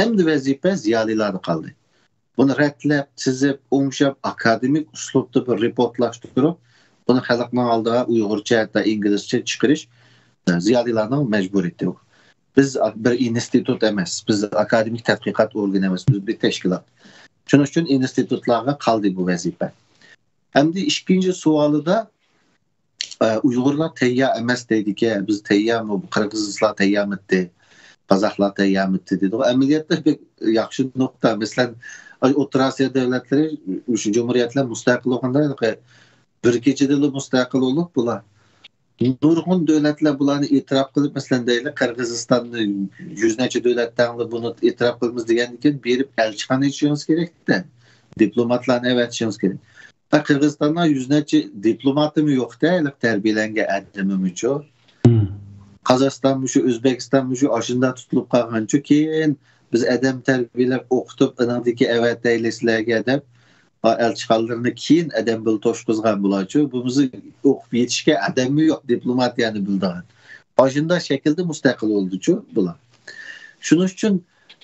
ئەمدى ۋەزىپە زىيالىيلاردا قالدى. بۇنى رەتلەپ، تىزىپ، ئوڭشاپ، ئاكادېمىك ئۇسلۇبتا بىر رېپورتلاشتۇرۇپ، بۇنى خەلقنىڭ ئالدىغا ئۇيغۇرچە، ھەتتا ئىنگلىزچە چىقىرىش زىيالىيلارنىڭ مەجبۇرىيىتى. بىز بىر ئىنستىتۇت ئەمەس، بىز ئاكادېمىك تەتقىقات ئورگىنى ئەمەس، بىز بىر تەشكىلات. شۇنىڭ ئۈچۈن ئىنستىتۇتلارغا قالدى بۇ ۋەزىپە. ئەمدى ئىككىنچى سوئالىدا، ئە، ئۇيغۇرلار تەييار ئەمەس دەيدىكەن، بىز تەييارمۇ، قىرغىزلار تەييارمىتى، قازاقلار تەييارمىتى دېدىغۇ. ئەمەلىيەتتە بەك ياخشى نۇقتا. مەسىلەن، ئوتتۇرا ئاسىيا دۆلەتلىرى، مۇشۇ جۇمھۇرىيەتلەر مۇستەقىل بولغاندا، بىر كېچىدىلا مۇستەقىل بولۇپ، بۇلار نۇرغۇن دۆلەتلەر بۇلارنى ئېتىراپ قىلىپ، مەسىلەن، دەيلى، قىرغىزىستاننى يۈز نەچچە دۆلەتتەڭلا بۇنى ئېتىراپ قىلىمىز دېگەندىن كېيىن بېرىپ ئەلچىخانا ئېچىشىڭىز كېرەكتە، دىپلوماتلارنى ئەۋەتىشىڭىز كېرەك. ھە، قىرغىزىستاندا يۈز نەچچە دىپلوماتىمۇ يوقتە، ھېلىقى تەربىيەلەنگەن ئادىمىمۇچۇ. قازاقىستان مۇشۇ، ئۆزبېكىستان مۇشۇ، ئاشۇنداق تۇتۇلۇپ قالغانچۇ، كېيىن بىز ئادەم تەربىيەلەپ، ئوقۇتۇپ، ئېنىڭدىكى ئەۋەتەيلى سىلەرگە دەپ، ئا، ئەلچىخانىلىرىنى كېيىن ئادەم بىلەن توشقۇزغان بۇلارچۇ. بۇ بىزنىڭ ئوقۇپ يېتىشكەن ئادەممۇ يوق، دىپلوماتىيەنى بىلىدىغان. ئاشۇنداق شەكىلدە مۇستەقىل بولدىچۇ بۇلار. شۇنىڭ ئۈچۈن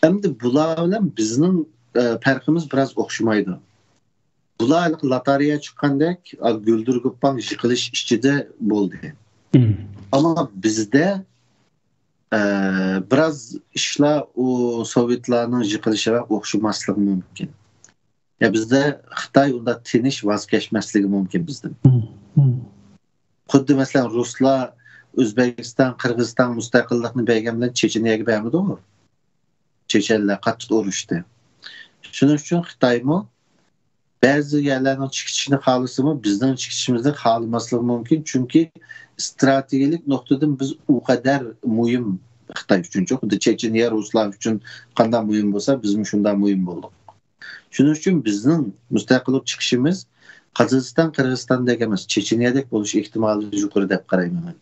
ئەمدى بۇلار بىلەن بىزنىڭ، ئە، پەرقىمىز بىراز ئوخشىمايدۇ. بۇلار ھېلىقى لاتارىيە چىققاندەك، ئا، گۈلدۈر گۇپپاڭ يىقىلىش ئىچىدە بولدى. ئەمما بىزدە، ئە، بىراز ئىشلار ئۇ سوۋېتلارنىڭ يىقىلىشىغا ئوخشىماسلىقى مۇمكىن. يا بىزدە خىتاي ئۇنداق تىنچ ۋاز كەچمەسلىكى مۇمكىن بىزدىن. خۇددى مەسىلەن، رۇسلار ئۆزبېكىستان، قىرغىزىستانغا مۇستەقىللىقنى بەرگەن بىلەن چېچېنىيەگە بەرمىدىغۇ. چېچەنلەر قاتتىق ئۇرۇشتى. شۇنىڭ ئۈچۈن خىتايمۇ بەزى يەرلەرنىڭ چىقىشىنى خالىسىمۇ، بىزنىڭ چىقىشىمىزنى خالىماسلىقى مۇمكىن. چۈنكى ئىستراتېگىيەلىك نۇقتىدىن بىز ئۇ قەدەر مۇھىم خىتاي ئۈچۈنچۇ، خۇددى چېچېنىيە رۇسلار ئۈچۈن قانداق مۇھىم بولسا، بىزمۇ شۇنداق مۇھىم بولدۇق. شۇنىڭ ئۈچۈن بىزنىڭ مۇستەقىل بولۇپ چىقىشىمىز قازاقىستان، قىرغىزىستاندەك ئەمەس، چېچېنىيەدەك بولۇش ئېھتىمالى يۇقىرى دەپ قارايمەن مەن.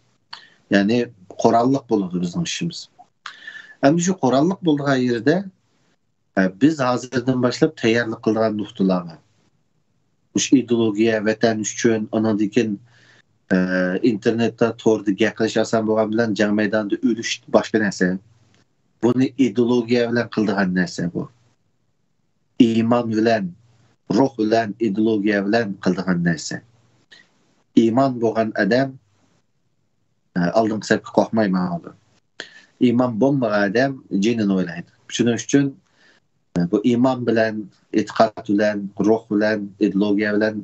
يەنى قوراللىق بولىدۇ بىزنىڭ ئىشىمىز. ئەمدى شۇ قوراللىق بولىدىغان يېرىدە، ئە، بىز ھازىردىن باشلاپ تەييارلىق قىلىدىغان نۇقتىلار بار. مۇشۇ ئىدېئولوگىيە، ۋەتەن ئۈچۈن، ئانىڭدىن كېيىن، ئە، ئىنتېرنېتتا، توردا گەپ قىلىش ئاسان بولغان بىلەن جەڭ مەيدانىدا ئۆلۈش باشقا نەرسە. بۇنى ئىدېئولوگىيە بىلەن قىلىدىغان نەرسە بۇ. ئىمان بىلەن، روھ بىلەن، ئىدېئولوگىيە بىلەن قىلىدىغان نەرسە. ئىمان بولغان ئادەم، ئە، ئالدىنقى سەپكە قورقماي ماڭىدۇ. ئىمان بولمىغان ئادەم جېنىنى ئويلايدۇ. شۇنىڭ ئۈچۈن، ئە، بۇ ئىمان بىلەن، ئېتىقاد بىلەن، روھ بىلەن، ئىدېئولوگىيە بىلەن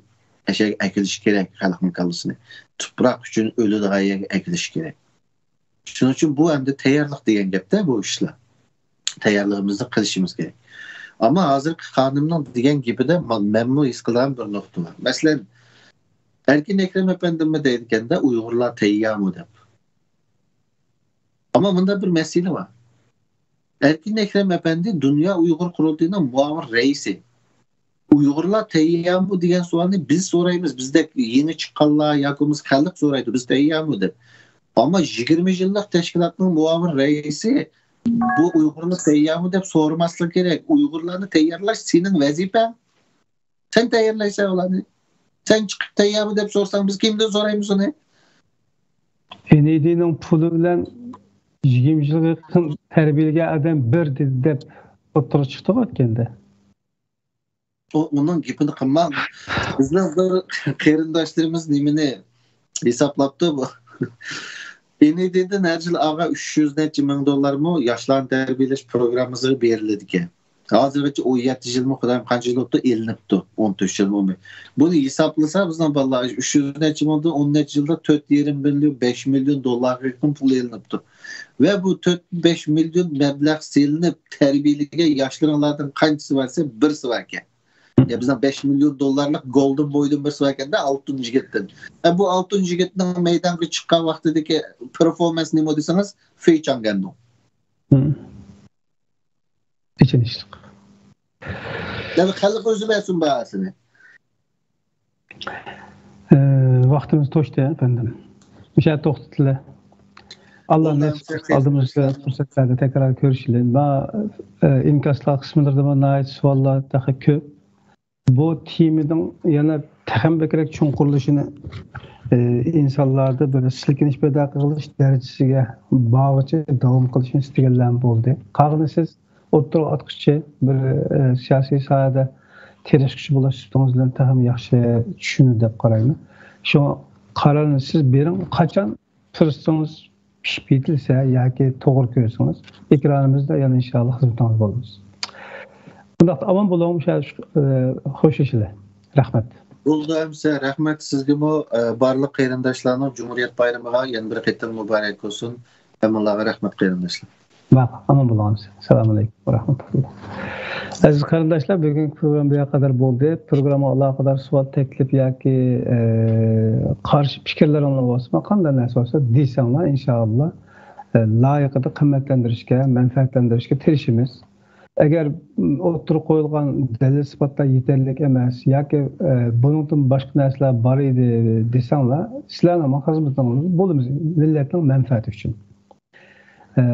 ئەشەگە ئەكېلىش كېرەك خەلقنىڭ كاللىسىنى. تۇپراق ئۈچۈن ئۆلىدىغان يەرگە ئەكېلىش كېرەك. شۇنىڭ ئۈچۈن بۇ ئەمدى تەييارلىق دېگەن گەپتە بۇ ئىشلار. تەييارلىقىمىزنى قىلىشىمىز كېرەك. ئەمما ھازىرقى خانىمنىڭ دېگەن گېپىدە ما-، مەنمۇ ھېس قىلغان بىر نۇقتا بار. مەسىلەن، ئەركىن ئەكرەم ئەپەندىمۇ دەيدىكەندە، ئۇيغۇرلار تەييارمۇ دەپ. ئەمما مۇندا بىر مەسىلە بار. ئەركىن ئەكرەم ئەپەندى دۇنيا ئۇيغۇر قۇرۇلتىيىنىڭ مۇئاۋىن رەئىسى. ئۇيغۇرلار تەييارمۇ دېگەن سوئالنى بىز سورايمىز، بىزدەك يېڭى چىققانلار ياكى بولمىسا خەلق سورايدۇ، بىز تەييارمۇ دەپ. ئەمما يىگىرمە يىللىق تەشكىلاتنىڭ مۇئاۋىن رەئىسى بۇ ئۇيغۇرلار تەييارمۇ دەپ سورىماسلىقى كېرەك. ئۇيغۇرلارنى تەييارلاش سېنىڭ ۋەزىپەڭ. سەن تەييارلايسەن ئۇلارنى. سەن چىقىپ تەييارمۇ دەپ سورىساڭ، بىز كىمدىن سورايمىز ئۇنى؟ ئېنىدىنىڭ پۇلى بىلەن يىگىرمە يىلغا يېقىن تەربىيەلىگەن ئادەم بىر دېدى دەپ ئوتتۇرىغا چىقتىغۇ ئۆتكەندە. ئۇ، ئۇنىڭ گېپىنى قىلماڭ. بىزنىڭ بىر قېرىنداشلىرىمىز نېمىنى ھېسابلاپتۇ بۇ. ئېنىدىدىن ھەر يىلى ئالغان ئۈچ يۈز نەچچە مىڭ دوللارمۇ ياشلارنى تەربىيەلەش پروگراممىسىغا بېرىلىدىكەن. ھازىرغىچە ئون يەتتە يىلمۇ، خۇدايىم، قانچە يىل بوپتۇ، ئېلىنىپتۇ. ئون تۆت يىلمۇ. بۇنى ھېسابلىسا، بىزنىڭ بالىلار ئۈچ يۈز نەچچە مىڭدىن ئون نەچچە يىلدا تۆت يېرىم مىليون، بەش مىليون دوللارغا يېقىن پۇل ئېلىنىپتۇ. ۋە بۇ تۆت بەش مىليون مەبلەغ سېلىنىپ تەربىيەلىگەن ياشلىرىڭلاردىن قانچىسى بار دېسە، بىرسى باركەن. يا بىزنىڭ بەش مىليون دوللارلىق گولدېن بويدىن بىرسى باركەن-دە، ئالتۇن يىگىتتىن. ئە، بۇ ئالتۇن يىگىتنىڭ مەيدانغا چىققان ۋاقتىدىكى پېرفورمانس نېمە دېسىڭىز، فېي چاڭگەندۇڭ. ئېچىنىشلىق. يەنى خەلق ئۆزى بەرسۇن باھاسىنى. ئى، ۋاقتىمىز توشتى، ئەپەندىم. مۇشۇ يەردە توختىتىلە. ئاللا نەسىپ قىلسا، ئالدىمىزدىكى پۇرسەتلەردە تەكرار كۆرۈشىلى. ما، ئى، ئىنكاسلار قىسمىلىرىدىمۇ ناھايىتى سوئاللار تېخى كۆپ. بۇ تېمىنىڭ يەنە تېخىمۇ بەكرەك چوڭقۇرلىشىنى، ئى، ئىنسانلاردا بىر سىلكىنىش پەيدا قىلىش دەرىجىسىگە بارغۇچە داۋام قىلىشنى ئىستىگەنلەرمۇ بولدى. قالغىنى سىز ئوتتۇرىغا ئاتقۇچى بىر، ئى، سىياسىي ساھەدە تىرىشقۇچى بولۇش سۈپىتىڭىز بىلەن تېخىمۇ ياخشى چۈشىنىدۇ دەپ قارايمەن. شۇڭا قارارنى سىز بېرىڭ، قاچان پۇرسىتىڭىز پىشىپ يېتىلسە ياكى توغرا كۆرسىڭىز، ئېكرانىمىزدا يەنە ئىنشاللا خىزمىتىڭىزدە بولىمىز. ئۇنداقتا ئامان بولۇڭ، مۇشۇ، ئى، خوشلىشىلى. رەھمەت. بولدى ئەمىسە، رەھمەت سىزگىمۇ، ئى، بارلىق قېرىنداشلارنىڭ جۇمھۇرىيەت بايرىمىغا يەنە بىر قېتىم مۇبارەك بولسۇن. ھەممىڭلارغا رەھمەت، قېرىنداشلار. ماقۇل، ئامان بولۇڭ. ئەسسالامۇ ئەلەيكۇم ۋە رەھمەتۇللا. ئەزىز قېرىنداشلار، بۈگۈنكى پروگرامما بۇ يەرگە قەدەر بولدى. پروگراممىغا ئالاقىدار سوئال، تەكلىپ ياكى، ئە، قارشى پىكىرلىرىڭلار بولسا، قانداق نەرسە بولسا دېسەڭلار، ئىنشائاللا، ئە، لايىقىدا قىممەتلەندۈرۈشكە، مەنپەئەتلەندۈرۈشكە تىرىشىمىز. ئەگەر، م، ئوتتۇرىغا قويۇلغان دەلىل-ئىسپاتلار يېتەرلىك ئەمەس ياكى، ئە، بۇنىڭدىن باشقا نەرسىلەر بار ئىدى دېسەڭلار، سىلەرنىڭ خىزمىتىڭىز بولىمىز مىللەتنىڭ مەنپەئەتى ئۈچۈن. ئە،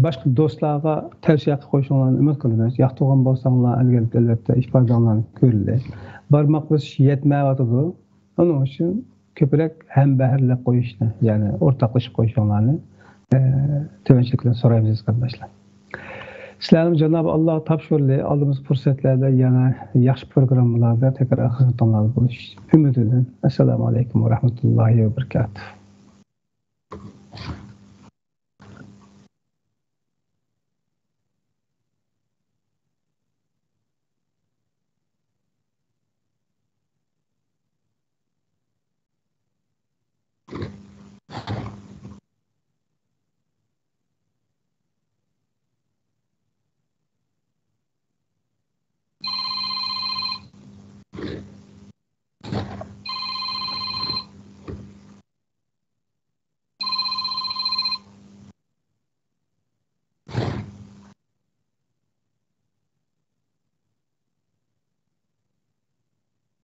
باشقا دوستلارغا تەۋسىيە قىلىپ قويۇشۇڭلارنى ئۈمىد قىلىمىز. ياقتۇرغان بولساڭلار، ئەلگە-، ئەلۋەتتە ئىپادەڭلارنى كۆرىلى. بارماق بېسىش يەتمەيۋاتىدۇ. ئۇنىڭ ئۈچۈن كۆپرەك ھەمبەھىرلەپ قويۇشنى، يەنى ئورتاقلىشىپ قويۇشۇڭلارنى، ئە، تۆۋەنچىلىك بىلەن سورايمىز، ئەزىز قېرىنداشلار. سىلەرنى جانابى ئاللاغا تاپشۇرىلى. ئالدىمىزدىكى پۇرسەتلەردە يەنە ياخشى پروگراممىلاردا تەكرار خىزمىتىڭلاردا بولۇش ئۈمىدى بىلەن. ئەسسالامۇ ئەلەيكۇم ۋە رەھمەتۇللاھى ۋە بەرىكاتۇھ.